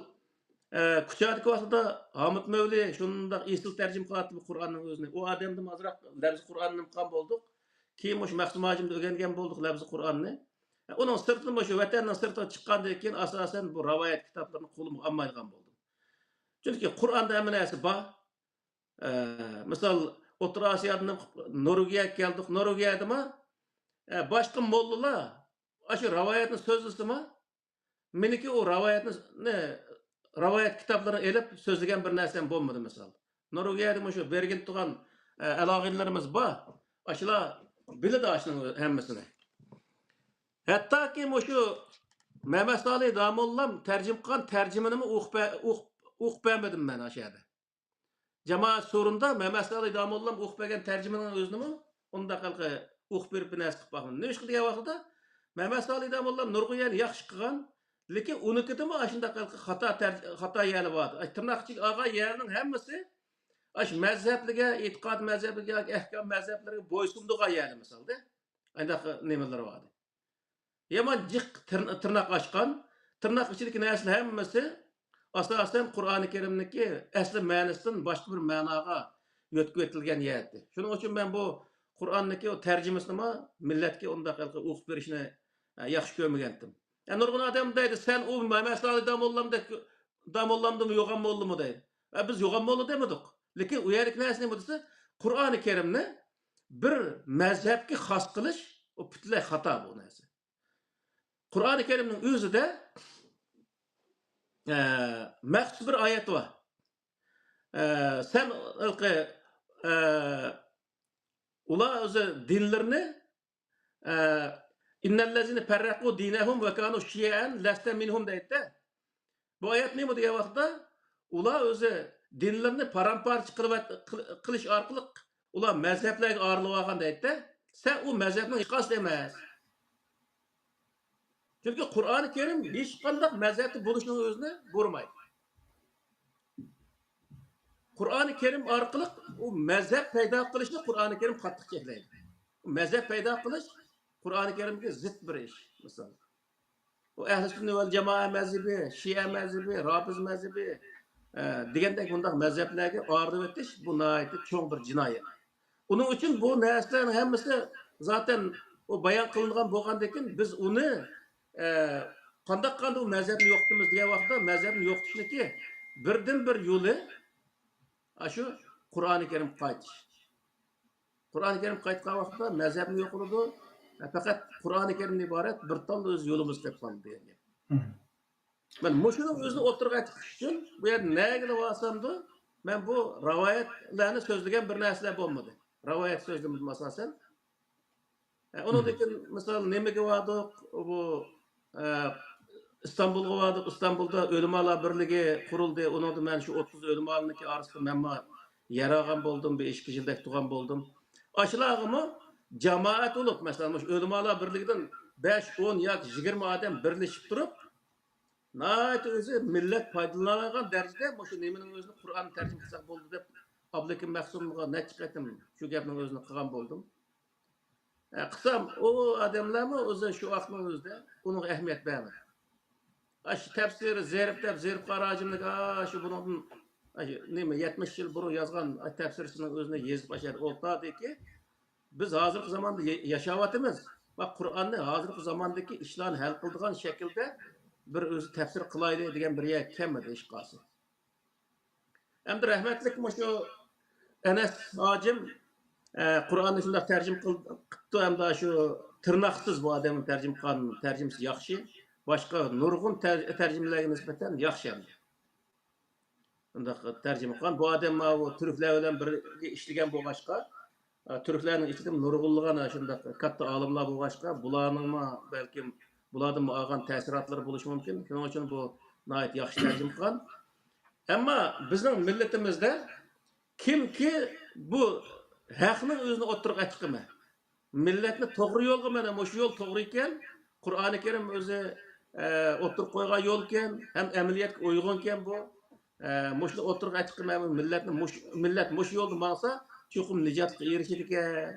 ئە، كۇچادىكى ۋاقتىدا ھامۇت مەۋلى شۇنداق ئېسىل تەرجىمە قىلاتتى بۇ قۇرئاننىڭ ئۆزىنى. ئۇ ئادەمدىن ئازراق لەپزى قۇرئاننى نېمە قىلغان بولدۇق. كېيىن مۇشۇ مەخسۇم ھاجىمدىن ئۆگەنگەن بولدۇق لەپزى قۇرئاننى. ئۇنىڭ سىرتىدا مۇشۇ ۋەتەننىڭ سىرتىغا چىققاندىن كېيىن ئاساسەن بۇ رىۋايەت كىتابلىرىنى قولۇمغا ئالمايدىغان بولدۇم. چۈنكى قۇرئاندا ھەممە نەرسە بار. ئە، مىسال، ئوتتۇرا ئاسىيادىن نورۋېگىيەگە كەلدۇق. نورۋېگىيەدىمۇ، ئە، باشقا موللىلار ئاشۇ رىۋايەتنى سۆزلىسىمۇ، مېنىڭكى ئۇ رىۋايەتنى، رىۋايەت كىتابلىرىنى ئېلىپ سۆزلىگەن بىر نەرسەم بولمىدى، مىسال. نورۋېگىيەدە مۇشۇ بېرگېنتى تۇرغان، ئە، ئالاھىدىلىرىمىز بار. ئاشۇلار بىلىدۇ ئاشۇنىڭ ھەممىسىنى. ھەتتاكى مۇشۇ مەمەت سالى داموللام تەرجىمە قىلغان تەرجىمىنىمۇ ئوقۇپ بە-، ئوقۇپ، ئوقۇپ بەرمىدىم مەن ئاشۇ يەردە. جامائەت سورۇندا مەمەت سالى داموللام ئوقۇپ بەرگەن تەرجىمىنىڭ ئۆزىنىمۇ ئۇنداق ھېلىقى ئوقۇپ بېرىپ بىر نەرسە قىلىپ باقمىدىم. نېمىشقا دېگەن ۋاقتىدا مەمەت سالى داموللام نۇرغۇن يەرنى ياخشى قىلغان، لېكىن ئۇنىڭكىدىمۇ ئاشۇنداق ھېلىقى خاتا تەر-، خاتا يەرلەر بار. ئاي، تىرناق ئىچىگە ئالغان يەرنىڭ ھەممىسى ئاشۇ مەزھەپلىرىگە، ئېتىقاد مەزھەپلىرىگە ياكى ئەھكام مەزھەپلىرىگە بويسۇندۇرغان يەرلەر مىسالدا. ئانداق نېمىلىرى بار ئىدى. يامان جىق تىر-، تىرناق ئاچقان، تىرناق ئىچىدىكى نەرسىلەر ھەممىسى ئاساسەن قۇرئانى كەرىمنىڭكى ئەسلى مەنىسىدىن باشقا بىر مەناغا يۆتكىۋېتىلگەن يەتتى. شۇنىڭ ئۈچۈن مەن بۇ قۇرئاننىڭكى ئۇ تەرجىمىسىنىمۇ مىللەتكە ئۇنداق ھېلىقى ئوقۇپ بېرىشنى، ئە، ياخشى كۆرمىگەنتىم. ئە، نۇرغۇن ئادەم دەيدۇ، سەن ئۇ مەمەت سالى داموللامدەك، داموللامدىمۇ يوغان موللىمۇ دەيدۇ. ئە، بىز يوغان موللا دېمىدۇق. لېكىن ئۇ يەردىكى نەرسە نېمە دېسە، قۇرئانى كەرىمنى بىر مەزھەپكە خاس قىلىش، ئۇ پۈتۈنلەي خاتا بۇ نەرسە. قۇرئانى كەرىمنىڭ ئۆزىدە، ئە، مەخسۇس بىر ئايەت بار. ئە، سەن ھېلىقى، ئە، ئۇلار ئۆزى دىنلىرىنى، ئە، «ئىننەللەزىنە پەررەقۇ دىنەھۇم ۋە كانۇ شىيەئەن لەستە مىنھۇم» دەيدىدە. بۇ ئايەت نېمە دېگەن ۋاقىتتا، ئۇلار ئۆزى دىنلىرىنى پارام-پارچە قىلىۋەت-، قىل-، قىلىش ئارقىلىق ئۇلار مەزھەپلەرگە ئايرىلىۋالغان دەيدىدە. سەن ئۇ مەزھەپنىڭ ئىشقاسى ئەمەس. چۈنكى قۇرئانى كەرىم ھېچقانداق مەزھەپتە بولۇشنىڭ ئۆزىنى بۇيرۇمايدۇ. قۇرئانى كەرىم ئارقىلىق ئۇ مەزھەپ پەيدا قىلىشنى قۇرئانى كەرىم قاتتىق چەكلەيدۇ. مەزھەپ پەيدا قىلىش قۇرئانى كەرىمگە زىت بىر ئىش. مىسال، ئۇ ئەھلى سۈننە ۋەل جامائە مەزھىپى، شىئە مەزھىپى، رافىز مەزھىپى، ئە، دېگەندەك بۇنداق مەزھەپلەرگە ئايرىۋېتىش، بۇ ناھايىتى چوڭ بىر جىنايەت. ئۇنىڭ ئۈچۈن بۇ نەرسىلەرنىڭ ھەممىسى زاتەن ئۇ بايان قىلىنغان بولغاندىن كېيىن، بىز ئۇنى، ئە، قانداق قاندا ئۇ مەزھەپنى يوقىتىمىز دېگەن ۋاقىتتا، مەزھەپنى يوقىتىشنىڭكى بىردىنبىر يولى ئاشۇ قۇرئانى كەرىمگە قايتىش. قۇرئانى كەرىمگە قايتقان ۋاقىتتا مەزھەپمۇ يوقىلىدۇ. پەقەت قۇرئانى كەرىمدىن ئىبارەت بىر تال ئۆز يولىمىز قېلىپ قالىدۇ دېگەن گەپ. مم. مەن مۇشۇنىڭ ئۆزىنى ئوتتۇرىغا چىقىش ئۈچۈن بۇ يەردە نەگىلا بارسامدۇ، مەن بۇ رىۋايەتلەرنى سۆزلىگەن بىر نەرسىلەر بولمىدى. رىۋايەت سۆزلىمىدىم ئاساسەن. ئە، ئۇنىڭدىن كېيىن، مىسال، نېمىگە باردۇق؟ بۇ، ئە، ئىستانبۇلغا باردۇق. ئىستانبۇلدا ئۆلىمالار بىرلىكى قۇرۇلدى. ئۇنىڭدا مەن شۇ ئوتتۇز ئۆلىمالارنىڭكى ئارىسىدا مەنمۇ يەر ئالغان بولدۇم، بىر ئىككى يىلدەك تۇرغان بولدۇم. ئاشۇلارغىمۇ جامائەت بولۇپ، مەسىلەن، مۇشۇ ئۆلىمالار بىرلىكىدىن بەش، ئون ياكى يىگىرمە ئادەم بىرلىشىپ تۇرۇپ، ناھايىتى ئۆزى مىللەت پايدىلىنالايدىغان دەرىجىدە مۇشۇ نېمىنىڭ ئۆزىنى، قۇرئاننى تەرجىمە قىلساق بولدى دەپ، ئابلىكىم مەخسۇمغا نەچچە قېتىم شۇ گەپنىڭ ئۆزىنى قىلغان بولدۇم. ئە، قىلسام، ئۇ ئادەملەرمۇ ئۆزى شۇ ۋاقىتنىڭ ئۆزىدە ئۇنىڭغا ئەھمىيەت بەرمىدى. ئاشۇ تەپسىرى زېرىپ دەپ، زېرىپ قارا ھاجىمنىڭ، ئاشۇ بۇنىڭدىن، ئاشۇ نېمە، يەتمىش يىل بۇرۇن يازغان تەپسىرىسىنىڭ ئۆزىنى يېزىپ، ئاشۇ يەردە ئولتۇردىكى، بىز ھازىرقى زاماندا يا-، ياشاۋاتىمىز. ۋە قۇرئاننى ھازىرقى زاماندىكى ئىشلارنى ھەل قىلىدىغان شەكىلدە بىر ئۆزى تەپسىر قىلايلى دېگەن بىر يەرگە كەلمىدى، ھېچقايسى. ئەمدى رەھمەتلىك مۇشۇ ئەنەس ھاجىم، ئە، قۇرئاننى شۇنداق تەرجىمە قىل-، قىپتۇ، ئەمدى شۇ تىرناقسىز بۇ ئادەمنىڭ تەرجىمە قىلغان تەرجىمىسى ياخشى. باشقا نۇرغۇن تەر-، تەرجىمىلەرگە نىسبەتەن ياخشى ئەمدى. شۇنداق تەرجىمە قىلغان. بۇ ئادەم ماۋۇ تۈركلەر بىلەن بىرگە ئىشلىگەن بولغاچقا، ئە، تۈركلەرنىڭ ئىچىدە نۇرغۇنلىغان شۇنداق كاتتا ئالىملار بولغاچقا، بۇلارنىڭمۇ بەلكىم بۇلاردىنمۇ ئالغان تەسىراتلىرى بولۇشى مۇمكىن. شۇنىڭ ئۈچۈن بۇ ناھايىتى ياخشى تەرجىمە قىلغان. ئەمما بىزنىڭ مىللىتىمىزدە كىمكى بۇ ھەقنىڭ ئۆزىنى ئوتتۇرىغا ئەتىقىمە، مىللەتنى توغرا يولغا، مانا مۇشۇ يول توغرا ئىكەن، قۇرئانى كەرىم ئۆزى، ئە، ئوتتۇرىغا قويغان يول ئىكەن، ھەم ئەمەلىيەتكە ئۇيغۇن ئىكەن بۇ. ئە، مۇشۇنى ئوتتۇرىغا ئەتىقىمە، مىللەتنى مۇش-، مىللەت مۇشۇ يولدا ماڭسا، چوقۇم نىجاتلىققا ئېرىشىدىكەن،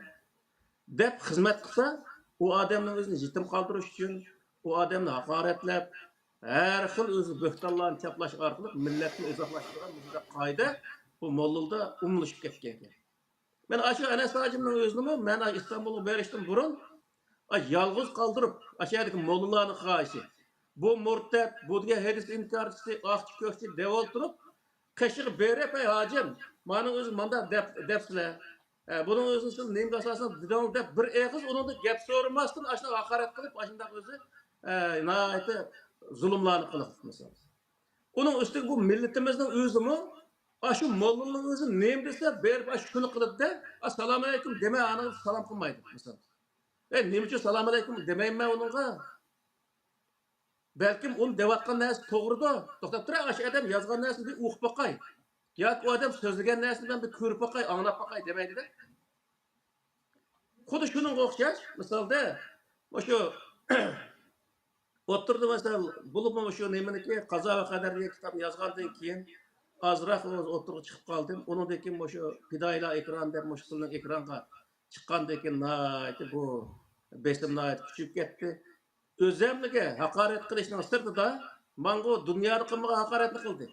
دەپ خىزمەت قىلسا، ئۇ ئادەمنىڭ ئۆزىنى يېتىم قالدۇرۇش ئۈچۈن، ئۇ ئادەمنى ھاقارەتلەپ، ھەر خىل ئۆزى بۆھتانلارنى چاپلاش ئارقىلىق مىللەتنى ئۇزاقلاشتۇرغان مۇشۇنداق قائىدە بۇ موللىلاردا ئومۇملىشىپ كەتكەن ئىكەن. مەن ئاشۇ ئەنەس ھاجىمنىڭ ئۆزىنىمۇ، مەن ئىستانبۇلغا بېرىشتىن بۇرۇن، ئا، يالغۇز قالدۇرۇپ، ئاشۇ يەردىكى موللىلارنىڭ خاھىشى، بۇ مۇرتەت، بۇ دېگەن ھەدىس ئىنكارچىسى، ئاقچى كۆكچى دەپ ئولتۇرۇپ، قېشىغا بېرىپ، ئەي ھاجىم، مانىڭ ئۆزى مانداق دەپ، دەپسىلە. ئە، بۇنىڭ ئۆزىنى سىز نېمىگە ئاساسەن دېدىڭىز دەپ، بىر ئېغىز ئۇنىڭدىن گەپ سورىماستىن، ئاشۇنداق ھاقارەت قىلىپ، ئاشۇنداق ئۆزى، ئە، ناھايىتى زۇلۇملارنى قىلىپ، مىسال. ئۇنىڭ ئۈستىگە بۇ مىللىتىمىزنىڭ ئۆزىمۇ ئاشۇ موللىنىڭ ئۆزى نېمە دېسە، بېرىپ ئاشۇ شۇنى قىلىدىدە، ئا، سالام ئەلەيكۇم دېمەي، ئانىڭغا سالام قىلمايدۇ، مىسال. ئەي، نېمە ئۈچۈن سالام ئەلەيكۇم دېمەيمەن ئۇنىڭغا؟ بەلكىم ئۇنى دەۋاتقان نەرسە توغرىدۇ. توختاپ تۇرە، ئاشۇ ئادەم يازغان نەرسىنى بىر ئوقۇپ باقاي. ياكى ئۇ ئادەم سۆزلىگەن نەرسىنى مەن بىر كۆرۈپ باقاي، ئاڭلاپ باقاي دېمەيدىدە. خۇددى شۇنىڭغا ئوخشاش، مىسالدا، مۇشۇ ئوتتۇرىدا، مىسال، بولۇپمۇ مۇشۇ نېمىنىكى، قازا ۋە قەدەر دېگەن كىتابنى يازغاندىن كېيىن، ئازراق ئوتتۇرىغا چىقىپ قالدىم. ئۇنىڭدىن كېيىن مۇشۇ پىدائىيلار ئېكران دەپ مۇشۇ سىلىنىڭ ئېكرانغا چىققاندىن كېيىن ناھايىتى بۇ بېسىم ناھايىتى كۈچىيىپ كەتتى. ئۆزەملىكى ھاقارەت قىلىشنىڭ سىرتىدا، ماڭغۇ دۇنيادا قىلمىغان ھاقارەتنى قىلدى.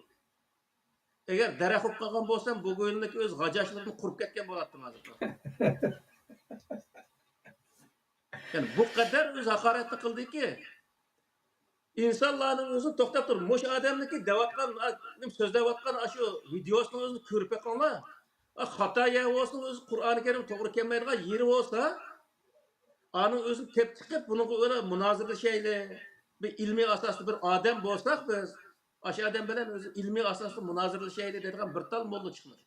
ئەگەر دەرەخ بولۇپ قالغان بولسام، بۇ گۇيلىنىڭكى ئۆز غاجاشلىرىدىن قۇرۇپ كەتكەن بولاتتىم ھازىر. يەنى بۇ قەدەر ئۆز ھاقارەتنى قىلدىكى، ئىنسانلارنىڭ ئۆزىنى توختاپ تۇرۇپ، مۇشۇ ئادەمنىڭكى دەۋاتقان، نېمە سۆزلەۋاتقان ئاشۇ ۋىدىيوسىنىڭ ئۆزىنى كۆرۈپ بېقىڭلار. ئا، خاتا يەر بولسىمۇ، ئۆزى قۇرئانى كەرىم توغرا كەلمەيدىغان يېرى بولسا، ئانىڭ ئۆزىنى تېپىپ چىقىپ، بۇنىڭغا ئۆزئارا مۇنازىرىلىشەيلى. بىر ئىلمىي ئاساستا بىر ئادەم بولساق بىز، ئاشۇ ئادەم بىلەن ئۆزى ئىلمىي ئاساستا مۇنازىرىلىشەيلى دەيدىغان بىر تال موللا چىقمىدى.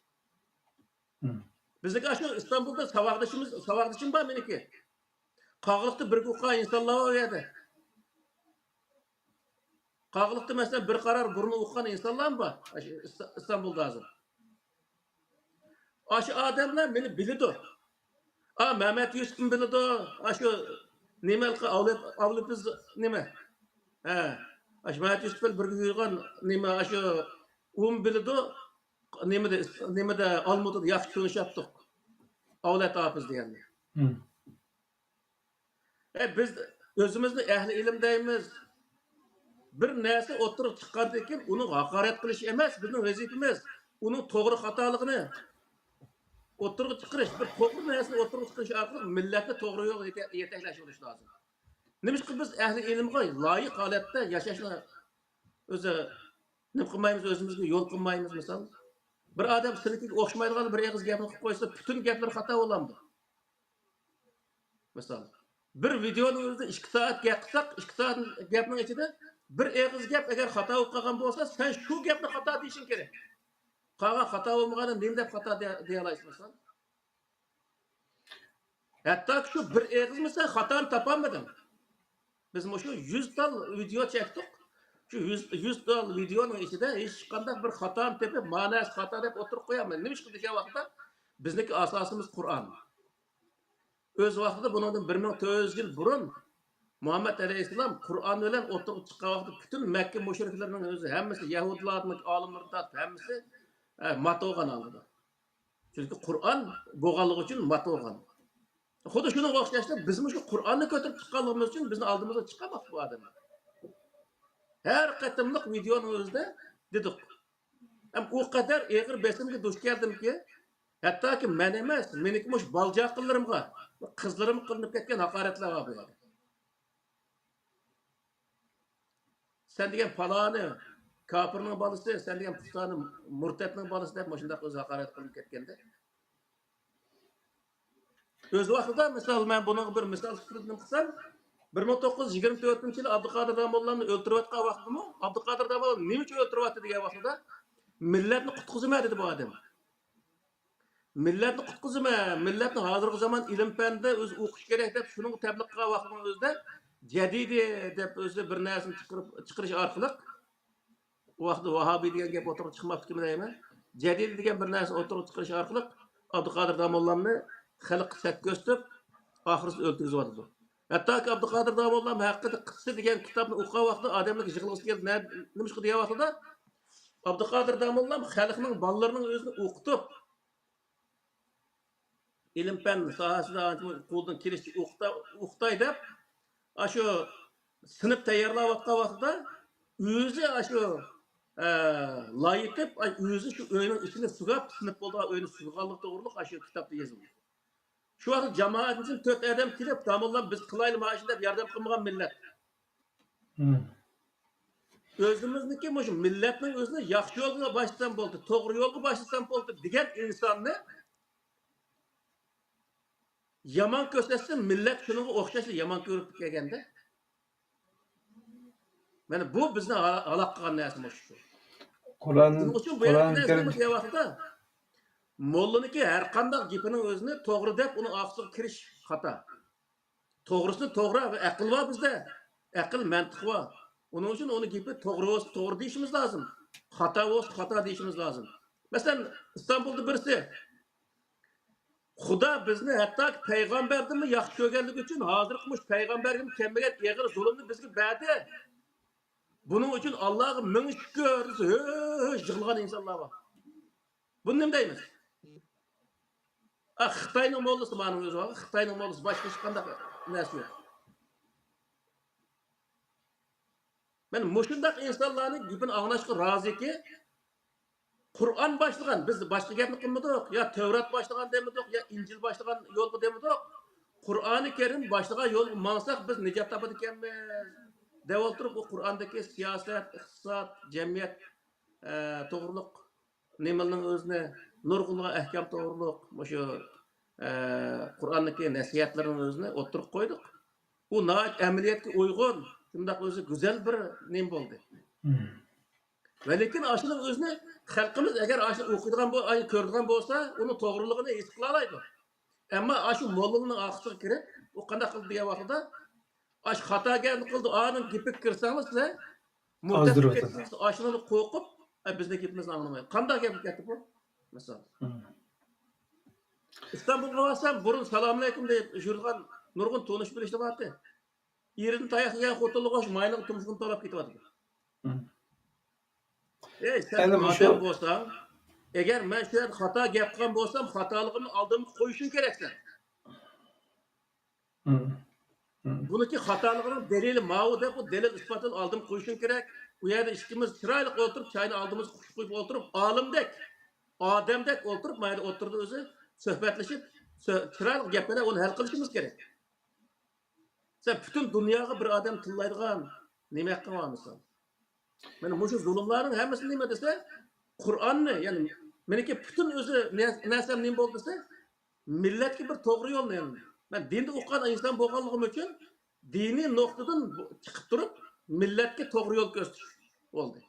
مم. بىزنىڭكى ئاشۇ ئىستانبۇلدا ساۋاقدىشىمىز، ساۋاقدىشىم بار مېنىڭكى. قاغىلىقتا بىرگە ئوقۇغان ئىنسانلار بار ئۇ يەردە. قاغىلىقتا، مەسىلەن، بىر قارار بۇرۇن ئوقۇغان ئىنسانلارمۇ بار ئاشۇ ئىس-، ئىستانبۇلدا ھازىر. ئاشۇ ئادەملەر مېنى بىلىدۇ. ئا، مەمەت يۈسۈپمۇ بىلىدۇ. ئاشۇ نېمە، ئاۋلىپ-، ئاۋلىپىز نېمە؟ ھە. ئاشۇ مەمەت يۈسۈپ بىلەن بىرگە يۈرگەن نېمە، ئاشۇ ئۇمۇ بىلىدۇ. نېمىدە، نېمىدە، ئالمۇتىدا ياخشى تونۇشاتتۇق. ئاۋلەت ھاپىز دېگەننى. مم. ئە، بىز ئۆزىمىزنى ئەھلى ئىلىم دەيمىز. بىر نەرسە ئوتتۇرىغا چىققاندىن كېيىن ئۇنىڭغا ھاقارەت قىلىش ئەمەس بىزنىڭ ۋەزىپىمىز. ئۇنىڭ توغرا خاتالىقىنى ئوتتۇرىغا چىقىرىش، بىر توغرا نەرسىنى ئوتتۇرىغا چىقىرىش ئارقىلىق مىللەتنى توغرا يولغا يېتە-، يېتەكلەش بولۇش لازىم. نېمىشقا بىز ئەھلى ئىلىمغا لايىق ھالەتتە ياشاشنى ئۆزى نېمە قىلمايمىز، ئۆزىمىزگە يول قىلمايمىز؟ مىسال، بىر ئادەم سېنىڭكىگە ئوخشىمايدىغان بىر ئېغىز گەپنى قىلىپ قويسا، پۈتۈن گەپلىرى خاتا بولامدۇ؟ مىسال، بىر ۋىدېئونىڭ ئۆزىدە ئىككى سائەت گەپ قىلساق، ئىككى سائەت گەپنىڭ ئىچىدە بىر ئېغىز گەپ ئەگەر خاتا بولۇپ قالغان بولسا، سەن شۇ گەپنى خاتا دېيىشىڭ كېرەك. قالغان خاتا بولمىغاندا نېمە دەپ خاتا دېيە-، دېيەلايسىز مەسىلەن؟ ھەتتاكى شۇ بىر ئېغىزمۇ سەن خاتانى تاپالمىدىڭ. بىز مۇشۇ يۈز تال ۋىدېئو چەكتۇق. شۇ يۈز، يۈز تال ۋىدېئونىڭ ئىچىدە ھېچقانداق بىر خاتانى تېپىپ، ماناسى خاتا دەپ ئوتتۇرىغا قويالمىدىم. نېمىشقا دېگەن ۋاقىتتا بىزنىڭكى ئاساسىمىز قۇرئان. ئۆز ۋاقتىدا بۇنىڭدىن بىر مىڭ تۆت يۈز يىل بۇرۇن مۇھەممەد ئەلەيھىسسالام قۇرئان بىلەن ئوتتۇرىغا چىققان ۋاقتىدا پۈتۈن مەككە مۇشرىكلىرىنىڭ ئۆزى ھەممىسى، يەھۇدىيلارنىڭ ئالىملىرىدىن تارتىپ ھەممىسى، ئە، مات بولغان ھالدا. چۈنكى قۇرئان بولغانلىقى ئۈچۈن مات بولغان. خۇددى شۇنىڭغا ئوخشاشلا بىزمۇ شۇ قۇرئاننى كۆتۈرۈپ چىققانلىقىمىز ئۈچۈن بىزنىڭ ئالدىمىزغا چىقارماقتا بۇ ئادەملەر. ھەر قېتىملىق ۋىدېئونىڭ ئۆزىدە دېدۇق. ھەم ئۇ قەدەر ئېغىر بېسىمغا دۇچ كەلدىمكى، ھەتتاكى مەن ئەمەس، مېنىڭكى مۇشۇ بالا چاقىلىرىمغا، قىزلىرىمغا قىلىنىپ كەتكەن ھاقارەتلەر بار بۇ يەردە. سەن دېگەن پالانى، كاپىرنىڭ بالىسى، سەن دېگەن پۇستانى، مۇرتەتنىڭ بالىسى دەپ مۇشۇنداق ئۆزى ھاقارەت قىلىنىپ كەتكەندە. ئۆز ۋاقتىدا، مىسال، مەن بۇنىڭغا بىر مىسال سۈپىتىدە نېمە قىلسام، بىر مىڭ توققۇز يۈز يىگىرمە تۆتىنچى يىلى ئابدۇقادىر داموللامنى ئۆلتۈرۈۋاتقان ۋاقتىدىمۇ، ئابدۇقادىر داموللام نېمە ئۈچۈن ئۆلتۈرۈۋاتتى دېگەن ۋاقتىدا، مىللەتنى قۇتقۇزىمەن دېدى بۇ ئادەم. مىللەتنى قۇتقۇزىمەن، مىللەتنى ھازىرقى زامان ئىلىم-پەندە ئۆزى ئوقۇش كېرەك دەپ، شۇنىڭغا تەبلىق قىلغان ۋاقتىنىڭ ئۆزىدە جەدىدىي دەپ ئۆزى بىر نەرسىنى چىقىرىپ، چىقىرىش ئارقىلىق، ئۇ ۋاقىتتا ۋاھابىي دېگەن گەپ ئوتتۇرىغا چىقماپتىكىنى دەيمەن. جەدىدىي دېگەن بىر نەرسىنى ئوتتۇرىغا چىقىرىش ئارقىلىق ئابدۇقادىر داموللامنى خەلققە سەت كۆرسىتىپ، ئاخىرسىدا ئۆلتۈرگۈزۈۋاتىدۇ. ھەتتاكى ئابدۇقادىر داموللام ھەققىدە قىسسە دېگەن كىتابنى ئوقۇغان ۋاقتىدا ئادەملەرگە يىغلىغۇسى كەلدى. نە-، نېمىشقا دېگەن ۋاقتىدا ئابدۇقادىر داموللام خەلقنىڭ بالىلىرىنىڭ ئۆزىنى ئوقۇتۇپ، ئىلىم-پەن ساھەسىدە قولىدىن كېلىشىچە ئوقۇتا-، ئوقۇتاي دەپ، ئاشۇ سىنىپ تەييارلاۋاتقان ۋاقتىدا ئۆزى ئاشۇ، ئە، لايىتىپ، ئاي، ئۆزى شۇ ئۆينىڭ ئىچىنى سۇغاپ، سىنىپ بولىدىغان ئۆينى سۇغىغانلىقى توغرۇلۇق ئاشۇ كىتابتا يېزىلدى. شۇ ۋاقىت جامائەتنىڭ ئىچىدىن تۆت ئادەم كېلىپ، داموللام، بىز قىلايلى مانا شۇ دەپ ياردەم قىلمىغان مىللەت. مم. ئۆزىمىزنىڭكى مۇشۇ مىللەتنىڭ ئۆزىنى ياخشى يولغا باشلىسام بولدى، توغرا يولغا باشلىسام بولدى دېگەن ئىنساننى يامان كۆرسەتسە، مىللەت شۇنىڭغا ئوخشاشلا يامان كۆرۈپ كەلگەندە. مانا بۇ بىزنى ھالا-، ھالاك قىلغان نەرسە مۇشۇ. قۇرئان، شۇنىڭ ئۈچۈن بۇ يەردە قۇرئان كەرىم. دېگەن ۋاقتىدا، موللىنىڭكى ھەر قانداق گېپىنىڭ ئۆزىنى توغرا دەپ، ئۇنىڭ ئارقىسىغا كىرىش خاتا. توغرىسىنى توغرا، ئەقىل بار بىزدە. ئەقىل، مەنتىق بار. ئۇنىڭ ئۈچۈن ئۇنىڭ گېپى توغرا بولسا توغرا دېيىشىمىز لازىم. خاتا بولسا خاتا دېيىشىمىز لازىم. مەسىلەن، ئىستانبۇلدا بىرسى، خۇدا بىزنى ھەتتاكى پەيغەمبەردىنمۇ ياخشى كۆرگەنلىكى ئۈچۈن ھازىرقى مۇشۇ پەيغەمبەرگىمۇ كەلمىگەن ئېغىر زۇلۇمنى بىزگە بەردى. بۇنىڭ ئۈچۈن ئاللاغا مىڭ شۈكۈر دېسە، ھۆ، ھۆ، ھۆ، يىغلىغان ئىنسانلار بار. بۇنى نېمە دەيمىز؟ ئا، خىتاينىڭ موللىسى بارنىڭ ئۆزى بار. خىتاينىڭ موللىسى، باشقا ھېچقانداق نەرسە يوق. مەن مۇشۇنداق ئىنسانلارنىڭ گېپىنى ئاڭلاشقا رازىكى، قۇرئان باشلىغان، بىز باشقا گەپنى قىلمىدۇق، يا تەۋرات باشلىغان دېمىدۇق، يا ئىنجىل باشلىغان يولغا دېمىدۇق. قۇرئانى كەرىم باشلىغان يولغا ماڭساق، بىز نىجات تاپىدىكەنمىز دەپ ئولتۇرۇپ، ئۇ قۇرئاندىكى سىياسەت، ئىقتىساد، جەمئىيەت، ئە، توغرۇلۇق نېمىلىنىڭ ئۆزىنى، نۇرغۇنلىغان ئەھكام توغرۇلۇق مۇشۇ، ئە، قۇرئاندىكى نەسىھەتلىرىنىڭ ئۆزىنى ئوتتۇرىغا قويدۇق. ئۇ ناھايىتى ئەمەلىيەتكە ئۇيغۇن، شۇنداق ئۆزى گۈزەل بىر نېمە بولدى. مم. ۋە لېكىن ئاشۇنىڭ ئۆزىنى خەلقىمىز ئەگەر ئاشۇنى ئوقۇيدىغان بول-، ئاي، كۆرىدىغان بولسا، ئۇنىڭ توغرىلىقىنى ھېس قىلالايدۇ. ئەمما ئاشۇ موللىنىڭ ئارقىسىغا كىرىپ، ئۇ قانداق قىلدى دېگەن ۋاقتىدا، ئاش خاتا گەپنى قىلدى، ئانىڭ گېپىگە كىرسەڭلار سىلەر مۇرتەت بولۇپ ئازدۇرۇۋېتىڭ. كېتىسىز، ئاشۇنىڭ قورقۇپ، ئە، بىزنىڭ گېپىمىزنى ئاڭلىمايدۇ. قانداق گەپ كەتتى بۇ؟ مىسال. مم. ئىستانبۇلغا بارسام، بۇرۇن سالامۇئەلەيكۇم دەپ يۈرىدىغان نۇرغۇن تونۇش بىلىشلەر بارتى. ئېرىدىن تاياق يېگەن خوتۇنلىرىغا ئوخشاش ماينىڭ تۇمشۇقىنى تالاپ كېتىۋاتىدۇ. مم. ئەي، سەن ئەنە مۇشۇ ئادەم بولساڭ، ئەگەر مەن شۇ يەردە خاتا گەپ قىلغان بولسام، خاتالىقىمنى ئالدىمغا قويۇشۇڭ كېرەك سەن. مم. مم. بۇنىڭكى خاتالىقىنىڭ دەلىلى ماۋۇ دەپ، ئۇ دەلىل ئىسپاتىنى ئالدىمغا قويۇشۇڭ كېرەك. ئۇ يەردە ئىككىمىز چىرايلىق ئولتۇرۇپ، چاينى ئالدىمىزغا قۇچۇپ قويۇپ ئولتۇرۇپ، ئالىمدەك، ئادەمدەك ئولتۇرۇپ، مايدا ئوتتۇرىدا ئۆزى سۆھبەتلىشىپ، سۆ-، چىرايلىق گەپ بىلەن ئۇنى ھەل قىلىشىمىز كېرەك. سەن پۈتۈن دۇنياغا بىر ئادەم تىللايدىغان نېمە ھەققىڭ بار مىسال؟ مانا مۇشۇ زۇلۇملارنىڭ ھەممىسى نېمە دېسە، قۇرئاننى، يەنى مېنىڭكى پۈتۈن ئۆزى نە-، نەرسەم نېمە بولدى دېسە، مىللەتكە بىر توغرا يولنى، يەنى مەن دىندا ئوقۇغان ئىنسان بولغانلىقىم ئۈچۈن دىنىي نۇقتىدىن چىقىپ تۇرۇپ، مىللەتكە توغرا يول كۆرسىتىش بولدى.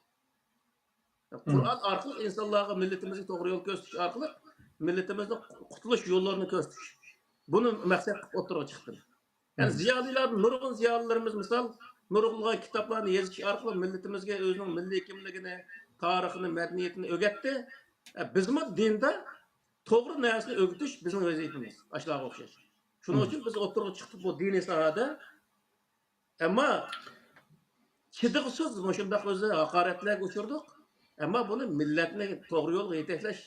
قۇرئان ئارقىلىق ئىنسانلارغا، مىللىتىمىزگە توغرا يول كۆرسىتىش ئارقىلىق مىللىتىمىزنىڭ قۇتۇلۇش يوللىرىنى كۆرسىتىش. بۇنى مەقسەت قىلىپ ئوتتۇرىغا چىقتىم. يەنى زىيالىيلاردىن، نۇرغۇن زىيالىيلىرىمىز، مىسال، نۇرغۇنلىغان كىتابلارنى يېزىش ئارقىلىق مىللىتىمىزگە ئۆزىنىڭ مىللىي كىملىكىنى، تارىخىنى، مەدەنىيىتىنى ئۆگەتتى. ئە، بىزمۇ دىندا توغرا نەرسىنى ئۆگىتىش بىزنىڭ ۋەزىپىمىز، ئاشۇلارغا ئوخشاش. شۇنىڭ ئۈچۈن بىز ئوتتۇرىغا چىقتۇق بۇ دىنىي ساھەدە. ئەمما چىدىغۇسىز مۇشۇنداق ئۆزى ھاقارەتلەرگە ئۇچرىدۇق. ئەمما بۇنى مىللەتنى توغرا يولغا يېتەكلەش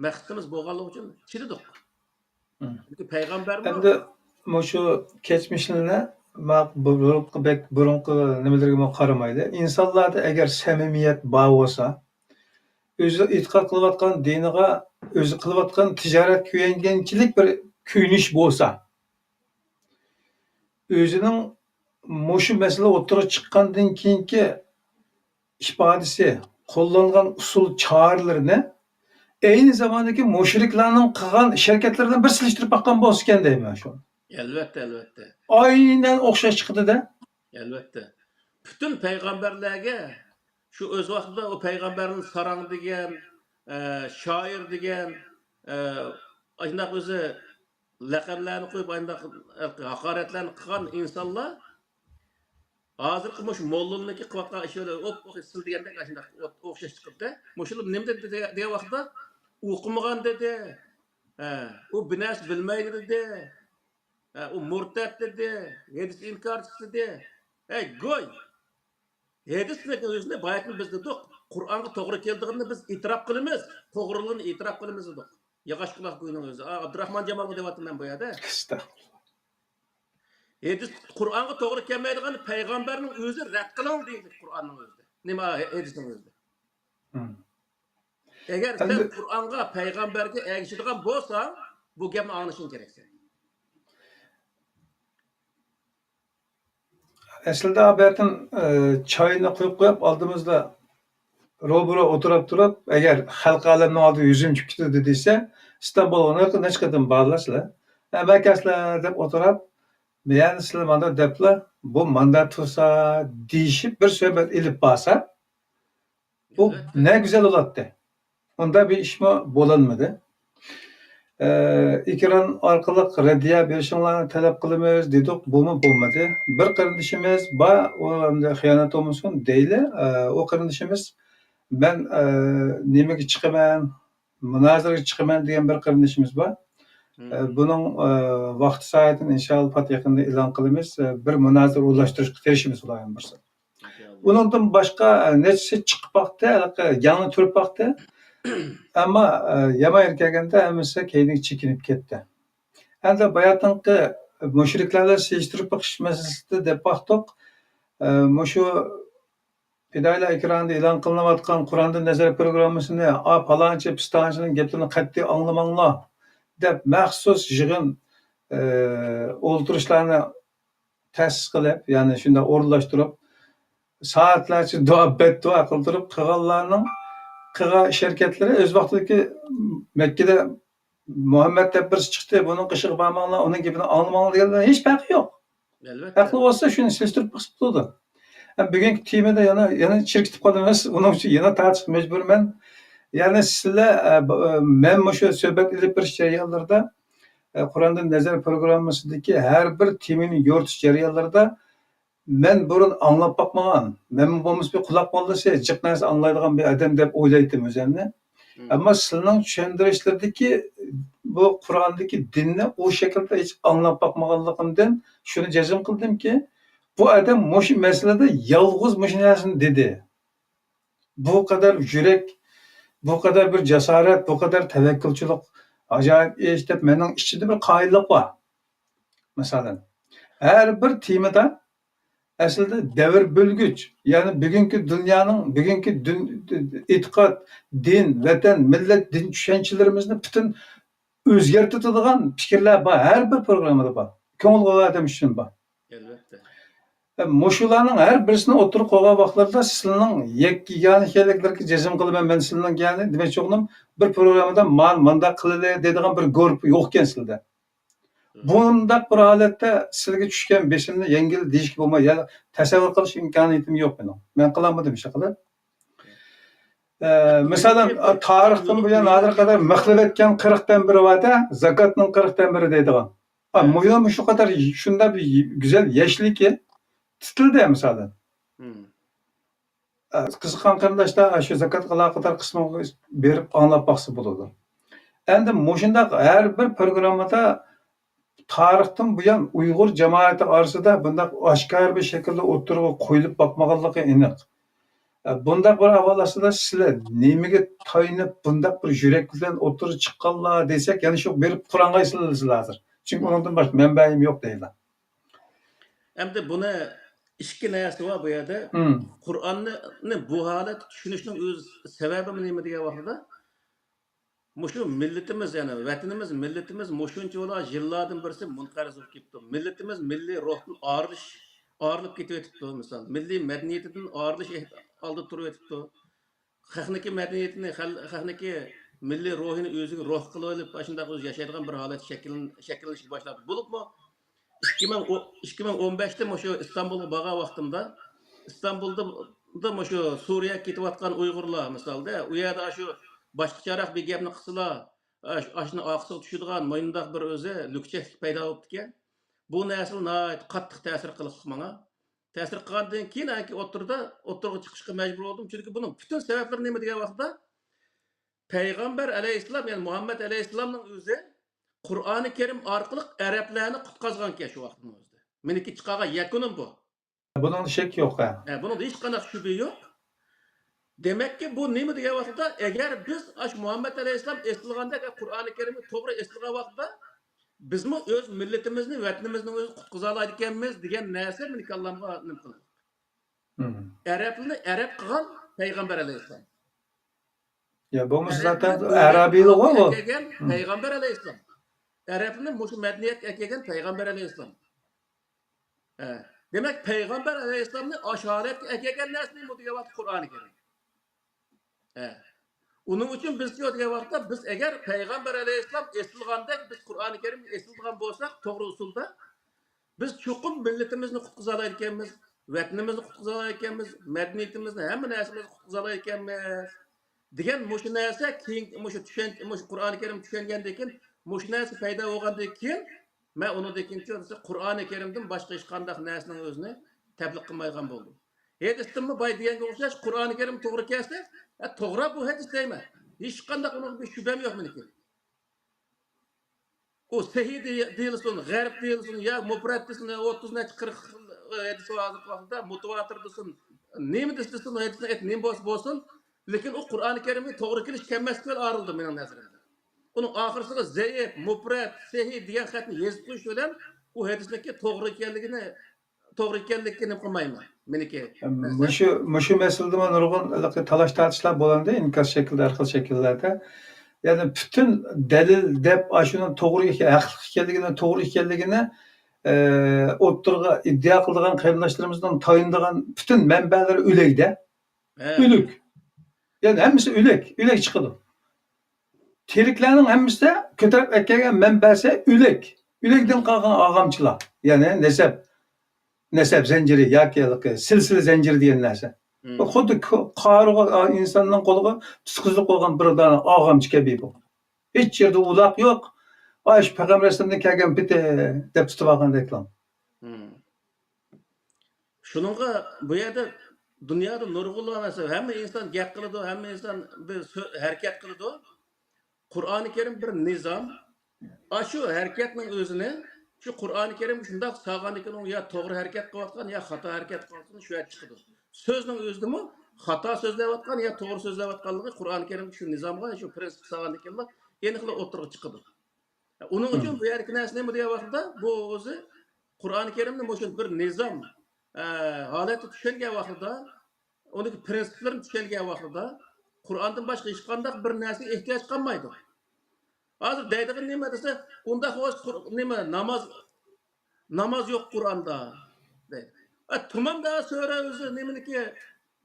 مەقسىتىمىز بولغانلىقى ئۈچۈن چىدىدۇق. چۈنكى پەيغەمبەرمۇ ئەمدى مۇشۇ كەچمىشلەرنى، ما-، بۇ بۇرۇنقى، بەك بۇرۇنقى نېمىلىرىگىمۇ قارىمايلى. ئىنسانلاردا ئەگەر سەمىمىيەت بار بولسا، ئۆزى ئېتىقاد قىلىۋاتقان دىنىغا، ئۆزى قىلىۋاتقان تىجارەت كۆيەنگەنچىلىك بىر كۆيۈنۈش بولسا، ئۆزىنىڭ مۇشۇ مەسىلە ئوتتۇرىغا چىققاندىن كېيىنكى ئىپادىسى، قوللانغان ئۇسۇل چارىلىرىنى ئەينى زاماندىكى مۇشرىكلارنىڭ قىلغان ئىش ھەرىكەتلىرى بىلەن بىر سېلىشتۇرۇپ باققان بولسا ئىكەن دەيمەن شۇ. ئەلۋەتتە، ئەلۋەتتە. ئاينەن ئوخشاش چىقىدۇ-دە. ئەلۋەتتە. پۈتۈن پەيغەمبەرلەرگە شۇ ئۆز ۋاقتىدا ئۇ پەيغەمبەرنى ساراڭ دېگەن، ئە، شائىر دېگەن، ئە، ئاشۇنداق ئۆزى لەقەملەرنى قويۇپ، ئانداق ھاقارەتلەرنى قىلغان ئىنسانلار ھازىرقى مۇشۇ موللىنىڭكى قىلىۋاتقان ئىشى بىلەن ئوپئوخشاش، سىز دېگەندەك ئاشۇنداق ئوخشاش چىقىپتۇ. مۇشۇلار نېمە دېدى دېگەن ۋاقىتتا، ئوقۇمىغان دېدى، ھە، ئۇ بىر نەرسە بىلمەيدۇ دېدى، ھە، ئۇ مۇرتەت دېدى، ھەدىس ئىنكارچىسى دېدى. ھەي گوي! ھەدىسنىڭ ئۆزىنى بايىتىن بىز دېدۇق، قۇرئانغا توغرا كېلىدىغىنىنى بىز ئېتىراپ قىلىمىز، توغرىلىقىنى ئېتىراپ قىلىمىز دېدۇق. ياغاچ قۇلاق گۇينىڭ ئۆزى. ئا، ئابدۇراخمان جامالغا دەۋاتىمەن بۇ يەردە. ئەستەغپۇرۇللا. ھەدىس، قۇرئانغا توغرا كەلمەيدىغان پەيغەمبەرنىڭ ئۆزى رەت قىلىڭ دېيىلدى قۇرئاننىڭ ئۆزىدە. نېمە، ھەدىسنىڭ ئۆزىدە. ئەگەر سەن ئەمدى قۇرئانغا، پەيغەمبەرگە ئەگىشىدىغان بولساڭ، بۇ گەپنى ئاڭلىشىڭ كېرەك سەن. ئەسلىدە ئابەتىن، ئە، چاينى قۇيۇپ قويۇپ، ئالدىمىزدا روبىرو ئولتۇرۇپ تۇرۇپ، ئەگەر خەلق ئالەمنىڭ ئالدىدا يۈزۈم چۈشۈپ كېتىدۇ دېسە، ئىستانبۇلغا نەچچە قېتىم بارلار سىلەر؟ ئەمەكەسلەر دەپ ئولتۇرۇپ، يەنە سىلەر مانداق دەپلا، بۇ مانداق تۇرسا دېيىشىپ بىر سۆھبەت ئېلىپ بارسا، بۇ ئەلۋەتتە. نە گۈزەل بولاتتى. ئۇنداق بىر ئىشمۇ بولالمىدى. ئە، ئېكران ئارقىلىق رەددىيە بېرىشىڭلارنى تەلەپ قىلىمىز دېدۇق، بۇمۇ بولمىدى. بىر قېرىندىشىمىز بار، ئۇ ئەمدى خىيانەت بولمىسۇن دەيلى. ئە، ئۇ قېرىندىشىمىز، مەن، ئە، نېمىگە چىقىمەن، مۇنازىرىگە چىقىمەن دېگەن بىر قېرىندىشىمىز بار. ئە، بۇنىڭ، ئە، ۋاقتى سائىتىنى ئىنشائاللا پات يېقىندا ئېلان قىلىمىز. ئە، بىر مۇنازىرە ئورۇنلاشتۇرۇشقا تىرىشىمىز خۇدايىم بۇيرۇسا. ئۇنىڭدىن باشقا، ئە، نەچچىسى چىقىپ باقتى، ھېلىقى يەنە تۇرۇپ باقتى. ئەمما، ئە، يامان يېرى كەلگەندە ھەممىسى كەينىگە چېكىنىپ كەتتى. ئەمدى باياتىنقى مۇشرىكلار بىلەن سېلىشتۇرۇپ بېقىش مەسىلىسىدە دەپ باقتۇق. ئە، مۇشۇ پىدائىيلار ئېكرانىدا ئېلان قىلىنىۋاتقان قۇراندىن نەزەر پروگراممىسىنى، ئا، پالانچى، پىستانچىنىڭ گەپلىرىنى قەتئىي ئاڭلىماڭلار دەپ مەخسۇس يىغىن، ئە، ئولتۇرۇشلارنى تەسىس قىلىپ، يەنى شۇنداق ئورۇنلاشتۇرۇپ، سائەتلەرچە دۇئا، بەددۇئا قىلدۇرۇپ، قىلغانلارنىڭ قىلغان ئىش ھەرىكەتلىرى ئۆز ۋاقتىدىكى مەككىدە مۇھەممەد دەپ بىرسى چىقتى، بۇنىڭ قېشىغا بارماڭلار، ئۇنىڭ گېپىنى ئاڭلىماڭلار دېگەندە ھېچ پەرقى يوق. ئەلۋەتتە. ئەقلى بولسا شۇنى سېلىشتۇرۇپ باقسا بولىدۇ. ھەم بۈگۈنكى تېمىدا يەنە، يەنە چىركىتىپ قالىمىز، ئۇنىڭ ئۈچۈن يەنە تارتىشقا مەجبۇرمەن. يەنى سىلەر، ئە، بۇ، ئە، مەن مۇشۇ سۆھبەت ئېلىپ بېرىش جەريانلىرىدا، ئە، قۇراندىن نەزەر پروگراممىسىدىكى ھەر بىر تېمىنى يورۇتۇش جەريانلىرىدا مەن بۇرۇن ئاڭلاپ باقمىغان، مەنمۇ بولمىسا بىر قۇلاق موللىسى، جىق نەرسە ئاڭلايدىغان بىر ئادەم دەپ ئويلايتتىم ئۆزۈمنى. ئەمما سىلىنىڭ چۈشەندۈرۈشلىرىدىكى بۇ قۇراندىكى دىننى ئۇ شەكىلدە ھېچ ئاڭلاپ باقمىغانلىقىمدىن شۇنى جەزم قىلدىمكى، بۇ ئادەم مۇشۇ مەسىلىدە يالغۇز مۇشۇ نەرسىنى دېدى. بۇ قەدەر يۈرەك، بۇ قەدەر بىر جاسارەت، بۇ قەدەر تەۋەككۈلچىلىك ئاجايىپ ئىش دەپ مېنىڭ ئىچىمدە بىر قايىللىق بار. مىسالەن، ھەر بىر تېمىدا ئەسلىدە دەۋر بۆلگۈچ، يەنى بۈگۈنكى دۇنيانىڭ، بۈگۈنكى دۈن-، ئېتىقاد، دىن، ۋەتەن، مىللەت، دىن چۈشەنچىلىرىمىزنى پۈتۈن ئۆزگەرتىدىغان پىكىرلەر بار، ھەر بىر پروگراممىدا بار. كۆڭۈل قويغان ئادەم ئۈچۈن بار. ئەلۋەتتە. ئە، مۇشۇلارنىڭ ھەر بىرسىنى ئوتتۇرىغا قويغان ۋاقىتلىرىدا سىلىنىڭ يەككە يەنى شەيلىكلىرىگە جەزم قىلىمەن، مەن سىلىنىڭ يەنى دېمەكچى بولغىنىم، بىر پروگراممىدا مانا مانداق قىلىلى دەيدىغان بىر گۇرۇپپا يوقكەن سىلىدە. بۇنداق بىر ھالەتتە سىلىگە چۈشكەن بېسىمنى يەڭگىل دېيىشكە بولمايدۇ. يا تەسەۋۋۇر قىلىش ئىمكانىيىتىم يوق مېنىڭ. مەن قىلالمىدىم ئىش قىلىپ. ئە، مىسالەن، تارىختىن بۇيان ھازىرغا قەدەر مىخلىۋەتكەن قىرىقتىن بىرى بار-دە، زاكاتنىڭ قىرىقتىن بىرى دەيدىغان. ھە، مۇ-، مۇشۇ قەدەر شۇنداق بىر گۈزەل يەشلىكى تۇتۇلدى، مىسالەن. مم. ئە، قىزىققان قېرىنداشلار شۇ زاكاتقا ئالاقىدار قىسمىغا بېرىپ ئاڭلاپ باقسا بولىدۇ. ئەمدى مۇشۇنداق ھەر بىر پروگراممىدا تارىختىن بۇيان ئۇيغۇر جامائىتى ئارىسىدا بۇنداق ئاشكارا بىر شەكىلدە ئوتتۇرىغا قويۇلۇپ باقمىغانلىقى ئېنىق. ئە، بۇنداق بىر ئەھۋال ئاستىدا سىلەر نېمىگە تايىنىپ بۇنداق بىر يۈرەك بىلەن ئوتتۇرىغا چىققانلار دېسەك، يەنە شۇ بېرىپ قۇرئانغا ئېسىلىۋېلىسىلەر ھازىر. چۈنكى ئۇنىڭدىن باشقا مەنبەيىم يوق دەيدۇ. ئەمدى بۇنى ئىككى نەرسە بار بۇ يەردە. مم. قۇرئاننى بۇ ھالەتتە چۈشىنىشنىڭ ئۆز سەۋەبى نېمە دېگەن ۋاقتىدا، مۇشۇ مىللىتىمىز، يەنى ۋەتىنىمىز، مىللىتىمىز مۇشۇنچىۋالا يىللاردىن بىرسى مۇنقەرز بولۇپ كېتىپتۇ. مىللىتىمىز مىللىي روھتىن ئايرىلىش، ئايرىلىپ كېتىۋېتىپتۇ، مىسال. مىللىي مەدەنىيىتىدىن ئايرىلىش ئالدىدا تۇرۇۋېتىپتۇ. خەقنىڭكى مەدەنىيىتىنى، خەل-، خەقنىڭكى مىللىي روھىنى ئۆزىگە روھ قىلىۋېلىپ، ئاشۇنداق ئۆزى ياشايدىغان بىر ھالەت شەكىللىنىشكە باشلاپتۇ. بولۇپمۇ ئىككى مىڭ، ئىككى مىڭ ئون بەشتە مۇشۇ ئىستانبۇلغا بارغان ۋاقتىمدا، ئىستانبۇلدا، دا مۇشۇ سۇرىيەگە كېتىۋاتقان ئۇيغۇرلار مىسالدا، ئۇ يەردە ئاشۇ باشقىچەراق بىر گەپنى قىلسىلا، ئاش-، ئاشۇنىڭ ئارقىسىغا چۈشىدىغان مۇنداق بىر ئۆزى لۈكچەكلىك پەيدا بوپتىكەن. بۇ نەرسىلەر ناھايىتى قاتتىق تەسىر قىلىقلىق ماڭا. تەسىر قىلغاندىن كېيىن ئەنكى ئوتتۇرىدا، ئوتتۇرىغا چىقىشقا مەجبۇر بولدۇم. چۈنكى بۇنىڭ پۈتۈن سەۋەبلىرى نېمە دېگەن ۋاقىتتا، پەيغەمبەر ئەلەيھىسسالام، يەنى مۇھەممەد ئەلەيھىسسالامنىڭ ئۆزى قۇرئانى كەرىم ئارقىلىق ئەرەبلەرنى قۇتقازغانكەن شۇ ۋاقىتنىڭ ئۆزىدە. مېنىڭكى چىقارغان يەكۈنۈم بۇ. بۇنىڭدا شەك يوق، ھە. ھە، بۇنىڭدا ھېچقانداق شۈبھە يوق. دېمەككى، بۇ نېمە دېگەن ۋاقىتتا، ئەگەر بىز ئاشۇ مۇھەممەد ئەلەيھىسسالام ئېسىلغاندەك قۇرئانى كەرىمنى توغرا ئېسىلغان ۋاقىتتا، بىزمۇ ئۆز مىللىتىمىزنى، ۋەتىنىمىزنى ئۆزى قۇتقۇزالايدىكەنمىز دېگەن نەرسە مېنىڭ كاللامغا نېمە قىلدى. مم. ئەرەبنى ئەرەب قىلغان پەيغەمبەر ئەلەيھىسسالام. يا، بولمىسا ئەرەبنى زاتەن بۇ ئەرەبىيلىغۇ يەرگە بۇ. ئەكەلگەن مم. پەيغەمبەر ئەلەيھىسسالام. ئەرەبنى مۇشۇ مەدەنىيەتكە ئەكەلگەن پەيغەمبەر ئەلەيھىسسالام. ئە، دېمەك، پەيغەمبەر ئەلەيھىسسالامنى ئاشۇ ھالەتكە ئەكەلگەن نەرسە نېمە دېگەن ۋاقىتتا قۇرئانى كەرىم. ئە، ئۇنىڭ ئۈچۈن بىزچۇ دېگەن ۋاقىتتا، بىز ئەگەر پەيغەمبەر ئەلەيھىسسالام ئېسىلغاندەك بىز قۇرئانى كەرىمگە ئېسىلىدىغان بولساق، توغرا ئۇسۇلدا، بىز چوقۇم مىللىتىمىزنى قۇتقۇزالايدىكەنمىز، ۋەتىنىمىزنى قۇتقۇزالايدىكەنمىز، مەدەنىيىتىمىزنى، ھەممە نەرسىمىزنى قۇتقۇزالايدىكەنمىز دېگەن مۇشۇ نەرسە كېيىن، مۇشۇ چۈشەن-، مۇشۇ قۇرئانى كەرىم چۈشەنگەندىن كېيىن، مۇشۇ نەرسە پەيدا بولغاندىن كېيىن، مەن ئۇنىڭدىن كېيىن قۇرئانى كەرىمدىن باشقا ھېچقانداق نەرسىنىڭ ئۆزىنى تەبلىغ قىلمايدىغان بولدۇم. ھەدىستىنمۇ بايا دېگەنگە ئوخشاش، قۇرئانى كەرىم توغرا كەلسە، ھە، توغرا بۇ ھەدىس دەيمەن. ھېچقانداق ئۇنىڭغا بىر شۈبھەم يوق مېنىڭكى. ئۇ سەھىھ دېي-، دېيىلسۇن، غەرىب دېيىلسۇن، يا مۇپرەت دېسۇن، ئوتتۇز نەچچە، قىرىق خىل ھەدىس ھازىرقى ۋاقىتتا، مۇتىۋاتىر دېسۇن، نېمە دېسە دېسۇن، ھەدىسنىڭ ئېتى نېمە بولسا بولسۇن، لېكىن ئۇ قۇرئانى كەرىمگە توغرا كېلىش كەلمەسلىك بىلەن ئايرىلدى مېنىڭ نەزىرىمدە. ئۇنىڭ ئاخىرسىغا زەئىپ، مۇپرەت، سەھىھ دېگەن خەتنى يېزىپ قويۇش بىلەن ئۇ ھەدىسنىڭكى توغرا ئىكەنلىكىنى، توغرا ئىكەنلىكىگە نېمە قىلمايمەن، مېنىڭكى نەزىرىم. مۇشۇ، مۇشۇ مەسىلىدىمۇ نۇرغۇن ھېلىقى تالاش-تارتىشلار بولۇندى، ئىنكاس شەكلىدە، ھەر خىل شەكىللەردە. يەنى پۈتۈن دەلىل دەپ، ئاشۇنىڭ توغرا ئىكەن، ھەقلىق ئىكەنلىكىنى، توغرا ئىكەنلىكىنى، ئە، ئوتتۇرىغا ئىددىئا قىلىدىغان قېرىنداشلىرىمىزنىڭ تايىنىدىغان پۈتۈن مەنبەلىرى ئۆلەكتە. ھە. ئۆلۈك. يەنى ھەممىسى ئۆلۈك، ئۆلۈك چىقىدۇ. تىرىكلەرنىڭ ھەممىسىدە كۆتۈرۈپ ئەكەلگەن مەنبەسى ئۆلۈك. ئۆلۈكتىن قالغان ئاغامچىلار. يەنى نەسەب، نەسەب زەنجىرى ياكى ھېلىقى سىلسىلە زەنجىرى دېگەن نەرسە. مم. بۇ خۇددى كو-، قارىغا، ئا، ئىنساننىڭ قولىغا تۇتقۇزۇپ قويغان بىر دانە ئاغامچە كەبى بۇ. ھېچ يەردە ئۇلاق يوق. ئاشۇ پەيغەمبەر ئەلەيھىسسالامدىن كەلگەن پېتى دەپ تۇتۇۋالغاندەكلا. مم. شۇنىڭغا بۇ يەردە دۇنيادا نۇرغۇنلىغان نەرسە، ھەممە ئىنسان گەپ قىلىدۇ، ھەممە ئىنسان بىر سۆ-، ھەرىكەت قىلىدۇ. قۇرئانى كەرىم بىر نىزام. ئاشۇ ھەرىكەتنىڭ ئۆزىنى شۇ قۇرئانى كەرىم شۇنداق سالغاندىكىن، ئۇ يا توغرا ھەرىكەت قىلىۋاتقان، يا خاتا ھەرىكەت قىلىۋاتقان شۇ يەردە چىقىدۇ. سۆزنىڭ ئۆزىدىمۇ خاتا سۆزلەۋاتقان يا توغرا سۆزلەۋاتقانلىقى قۇرئانى كەرىم شۇ نىزامغا، شۇ پرىنسىپقا سالغاندىكىنلا ئېنىقلا ئوتتۇرىغا چىقىدۇ. ئۇنىڭ ئۈچۈن بۇ يەردىكى نەرسە نېمە دېگەن ۋاقتىدا، بۇ ئۆزى قۇرئانى كەرىمنى مۇشۇ بىر نىزام، ئە، ھالەتتە چۈشەنگەن ۋاقتىدا، ئۇنىڭ پرىنسىپلىرىنى چۈشەنگەن ۋاقتىدا، قۇرئاندىن باشقا ھېچقانداق بىر نەرسىگە ئېھتىياج قالمايدۇ. ھازىر دەيدىغىنى نېمە دېسە، ئۇنداق بولسا قۇر-، نېمە، ناماز، ناماز يوق قۇرئاندا دەيدۇ. ئە، تامام دا سۈرە ئۆزى نېمىنىكى،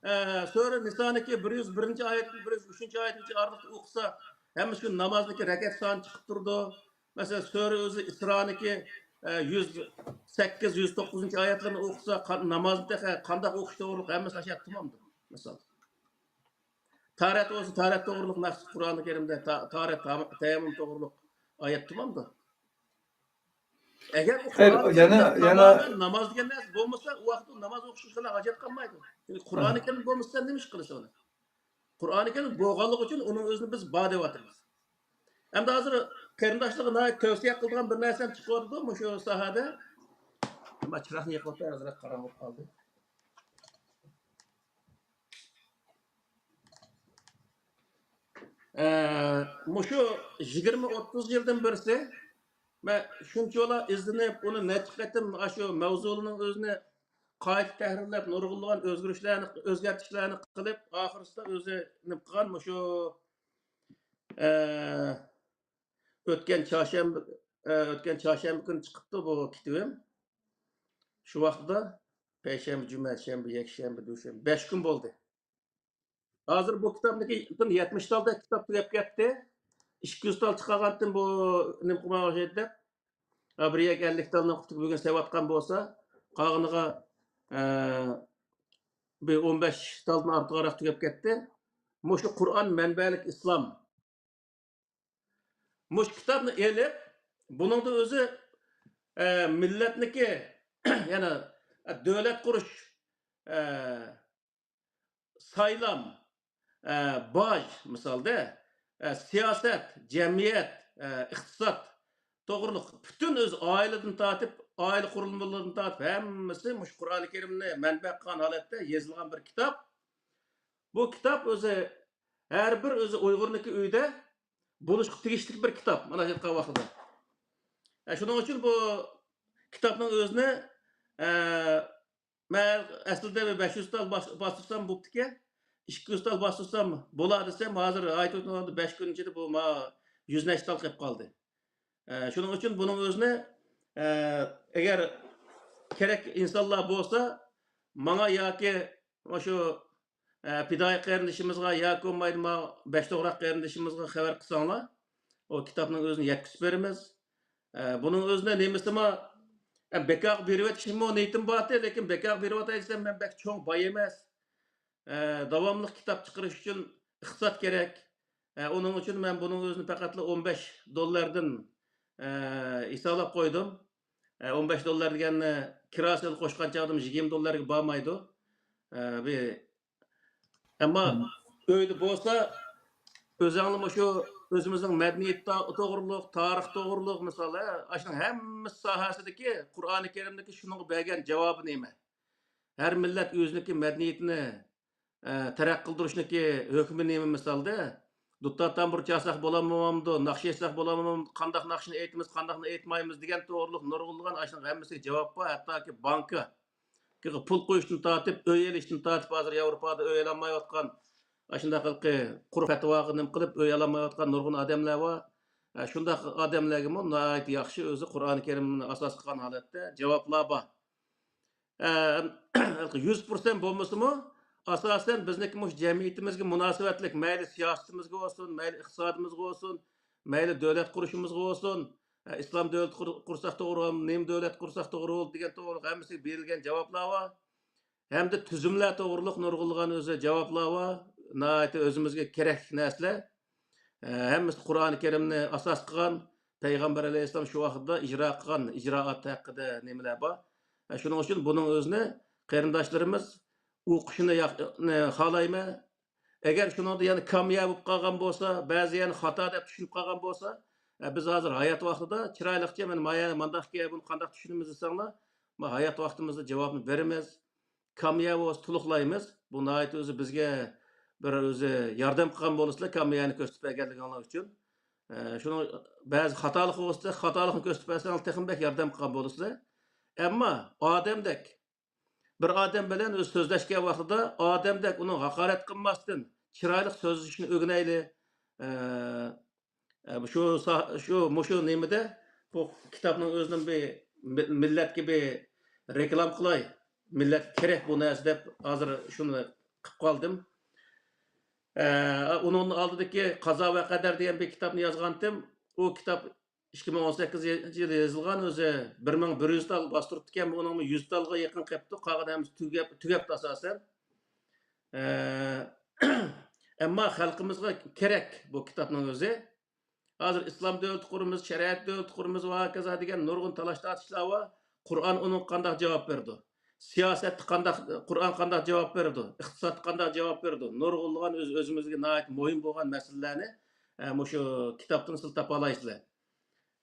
ئە، سۈرە نىسانىكى بىر يۈز بىرىنچى ئايەتتىن بىر يۈز ئۈچىنچى ئايەتكىچە ئارىلىقتا ئوقۇسا، ھەممە شۇ نامازنىڭكى رەكەت سانى چىقىپ تۇرىدۇ. مەسىلەن، سۈرە ئۆزى ئىسرانىكى، ئە، يۈز سەككىز، يۈز توققۇزىنچى ئايەتلىرىنى ئوقۇسا، قان-، نامازنى تېخى قانداق ئوقۇش توغرۇلۇق ھەممىسى ئاشۇ تامامدۇر، مىسال. تارەت بولسا، تارەت توغرۇلۇق نەرسە قۇرئانى كەرىمدە تا-، تارەت تام-، تەيەممۇم توغرۇلۇق ئايەت تۇرمامدۇ؟ ئەگەر ئۇ خەير، قۇرئانى يەنە، كەرىمدە يەنە تامامەن ناماز دېگەن نەرسە بولمىسا، ئۇ ۋاقىتتا ناماز ئوقۇشقا ھاجەت قالمايدۇ. چۈنكى قۇرئانى كەرىم بولمىسا، سەن نېمە ئىش قىلىسەن ئۇنى؟ قۇرئانى كەرىم بولغانلىقى ئۈچۈن ئۇنىڭ ئۆزىنى بىز بار دەۋاتىمىز. ئەمدى ھازىر قېرىنداشلارغا ناھايىتى تەۋسىيە قىلىدىغان بىر نەرسەم چىقىۋاتىدۇ مۇشۇ ساھەدە. ئەمما چىراغنى يېقىۋاتىمەن، ئازراق قاراڭغۇ بولۇپ قالدى. ئە، مۇشۇ يىگىرمە ئوتتۇز يىلدىن بىرسى مەن شۇنچىۋالا ئىزدىنىپ، ئۇنى نەچچە قېتىم ئاشۇ مەۋزۇلىنىڭ ئۆزىنى قايتا تەھرىرلەپ، نۇرغۇنلىغان ئۆزگىرىشلەرنى، ئۆزگەرتىشلەرنى قىلىپ، ئاخىرسىدا ئۆزى نېمە قىلغان، مۇشۇ، ئە، ئۆتكەن چارشەنبە، ئە، ئۆتكەن چارشەنبە كۈنى چىقىپتۇ بۇ كىتىۋىم. شۇ ۋاقىتتا پەيشەنبە، جۈمە، شەنبە، يەكشەنبە، دۈشەنبە، بەش كۈن بولدى. ھازىر بۇ كىتابنىڭكى يەتمىش تالدەك كىتاب تۈگەپ كەتتى. ئىككى يۈز تال چىقارغانتىم بۇ نېمە قىلماي ئوخشايدۇ دەپ. ھە، بىر يەرگە ئەللىك تالنى قۇتۇپ بۈگۈن سېۋەتقان بولسا، قالغىنىغا، ئە، بىر ئون بەش تالدىن ئارتۇقراق تۈگەپ كەتتى. مۇشۇ قۇرئان مەنبەلىك ئىسلام. مۇشۇ كىتابنى ئېلىپ، بۇنىڭدا ئۆزى، ئە، مىللەتنىكى، يەنى، ئە، دۆلەت قۇرۇش، ئە، سايلام، ئە، باج، مىسالدا، ئە، سىياسەت، جەمئىيەت، ئە، ئىقتىساد توغرۇلۇق پۈتۈن ئۆز ئائىلىدىن تارتىپ، ئائىلە قۇرۇلمىلىرىدىن تارتىپ ھەممىسى مۇشۇ قۇرئانى كەرىمنى مەنبە قىلغان ھالەتتە يېزىلغان بىر كىتاب. بۇ كىتاب ئۆزى ھەر بىر ئۆزى ئۇيغۇرنىڭكى ئۆيىدە بولۇشقا تېگىشلىك بىر كىتاب، مانا ئېيتقان ۋاقتىدا. ئە، شۇنىڭ ئۈچۈن بۇ كىتابنىڭ ئۆزىنى، ئە، مەن ئەسلىدە بىر بەش يۈز تال باس-، باستۇرسام بوپتىكەن، ئىككى يۈز تال باستۇرسام بولا دېسەم، ھازىر ئايتۇرسۇن بەش كۈن ئىچىدە بۇ ما يۈز نەچچە تال قېلىپ قالدى. ئە، شۇنىڭ ئۈچۈن بۇنىڭ ئۆزىنى، ئە، ئەگەر كېرەك ئىنسانلار بولسا، ماڭا ياكى مۇشۇ، ئە، پىدائىي قېرىندىشىمىزغا ياكى بولمايدۇ ما بەش توغراق قېرىندىشىمىزغا خەۋەر قىلساڭلار، ئۇ كىتابنىڭ ئۆزىنى يەتكۈزۈپ بېرىمىز. ئە، بۇنىڭ ئۆزىنى نېمىسىما، ئە، بىكارغا بېرىۋېتىشمۇ نىيىتىم بار ئىدى، لېكىن بىكارغا بېرىۋاتاي دېسەم، مەن بەك چوڭ باي ئەمەس. ئە، داۋاملىق كىتاب چىقىرىش ئۈچۈن ئىقتىساد كېرەك. ئە، ئۇنىڭ ئۈچۈن مەن بۇنىڭ ئۆزىنى پەقەتلا ئون بەش دوللاردىن، ئە، ھېسابلاپ قويدۇم. ئە، ئون بەش دوللار دېگەننى كىراسىنى قوشقان چاغدا يىگىرمە دوللارغا بارمايدۇ. ئە، بى-، ئەمما ئۆيدە بولسا، ئۆزۈڭلار مۇشۇ ئۆزىمىزنىڭ مەدەنىيەت تا-، توغرۇلۇق، تارىخ توغرۇلۇق، مىسال، ھە، ئاشۇنىڭ ھەممە ساھەسىدىكى قۇرئانى كەرىمدىكى شۇنىڭغا بەرگەن جاۋابى نېمە؟ ھەر مىللەت ئۆزىنىڭكى مەدەنىيىتىنى، ئە، تەرەققىي قىلدۇرۇشنىڭكى ھۆكمى نېمە مىسالدا؟ دۇتار تامبۇر چالساق بولامدۇ، ناخشا ئېيتساق بولامدۇ، قانداق ناخشىنى ئېيتىمىز، قانداقنى ئېيتمايمىز دېگەن توغرۇلۇق نۇرغۇنلىغان ئاشۇنىڭ ھەممىسىگە جاۋاب بار. ھەتتاكى بانكا، پۇل قويۇشتىن تارتىپ، ئۆي ئېلىشتىن تارتىپ، ھازىر ياۋروپادا ئۆي ئالالمايۋاتقان، ئاشۇنداق قۇرۇق پەتىۋاغا نېمە قىلىپ ئۆي ئالالمايۋاتقان نۇرغۇن ئادەملەر بار. ئە، شۇنداق ئادەملەرگىمۇ ناھايىتى ياخشى ئۆزى قۇرئانى كەرىمنى ئاساس قىلغان ھالەتتە جاۋابلار بار. ئە، يۈز پىرسەنت بولمىسىمۇ، ئاساسەن بىزنىڭكى مۇشۇ جەمئىيىتىمىزگە مۇناسىۋەتلىك، مەيلى سىياسىتىمىزگە بولسۇن، مەيلى ئىقتىسادىمىزغا بولسۇن، مەيلى دۆلەت قۇرۇشىمىزغا بولسۇن، ئە، ئىسلام دۆلىتى قۇر-، قۇرساق توغرا، نېمە دۆلەت قۇرساق توغرا بولىدۇ دېگەن توغرۇلۇق ھەممىسىگە بېرىلگەن جاۋابلار بار. ھەمدە تۈزۈملەر توغرۇلۇق نۇرغۇنلىغان ئۆزى جاۋابلار بار. ناھايىتى ئۆزىمىزگە كېرەكلىك نەرسىلەر. ئە، ھەممىسى قۇرئانى كەرىمنى ئاساس قىلغان، پەيغەمبەر ئەلەيھىسسالام شۇ ۋاقىتتا ئىجرا قىلغان ئىجرائات ھەققىدە نېمىلەر بار. ئە، شۇنىڭ ئۈچۈن بۇنىڭ ئۆزىنى قېرىنداشلىرىمىز ئوقۇشىنى ياق-، نى خالايمەن. ئەگەر شۇنىڭدا يەنە كاميا بولۇپ قالغان بولسا، بەزى يەنە خاتا دەپ چۈشىنىپ قالغان بولسا، ئە، بىز ھازىر ھايات ۋاقتىدا چىرايلىقچە، مانا، مانا مانداق ئىكەن، بۇنى قانداق چۈشىنىمىز دېسەڭلار، ما ھايات ۋاقتىمىزدا جاۋابنى بېرىمىز. كاميا بولسا تولۇقلايمىز. بۇ ناھايىتى ئۆزى بىزگە بىر ئۆزى ياردەم قىلغان بولىسىلەر، كاميانى كۆرسىتىپ بەرگەنلىكىڭلار ئۈچۈن. ئە، شۇنىڭ بەزى خاتالىقى بولسا، خاتالىقنى كۆرسىتىپ بەرسەڭلار تېخىمۇ بەك ياردەم قىلغان بولىسىلەر. ئەمما ئادەمدەك بىر ئادەم بىلەن ئۆزى سۆزلەشكەن ۋاقتىدا ئادەمدەك ئۇنىڭ ھاقارەت قىلماستىن، چىرايلىق سۆزلىشىشنى ئۆگىنەيلى. ئە، ئە، شۇ سا-، شۇ، مۇشۇ نېمىدە بۇ كىتابنىڭ ئۆزىنىڭ بىر مىل-، مىللەتكە بىر رېكلام قىلاي، مىللەتكە كېرەك بۇ نەرسە دەپ ھازىر شۇنى قىلىپ قالدىم. ئە، ئۇنىڭ ئالدىدىكى قازا ۋە قەدەر دېگەن بىر كىتابنى يازغانتىم. ئۇ كىتاب ئىككى مىڭ ئون سەككىزىنچى يىلى يېزىلغان، ئۆزى بىر مىڭ بىر يۈز تال باستۇرۇپتىكەن، ئۇنىڭمۇ يۈز تالغا يېقىن قېپتۇ، قالغان ھەممىسى تۈگەپ، تۈگەپتۇ ئاساسەن. ئە، ئەمما خەلقىمىزغا كېرەك بۇ كىتابنىڭ ئۆزى. ھازىر ئىسلام دۆلىتى قۇرىمىز، شەرىئەت دۆلىتى قۇرىمىز ۋە ھاكازا دېگەن نۇرغۇن تالاش-تارتىشلار بار. قۇرئان ئۇنىڭغا قانداق جاۋاب بېرىدۇ؟ سىياسەتتە قانداق، قۇرئان قانداق جاۋاب بېرىدۇ؟ ئىقتىسادتا قانداق جاۋاب بېرىدۇ؟ نۇرغۇنلىغان ئۆز-، ئۆزىمىزگە ناھايىتى مۇھىم بولغان مەسىلىلەرنى، ئە، مۇشۇ كىتابتىن سىز تاپالايسىلەر.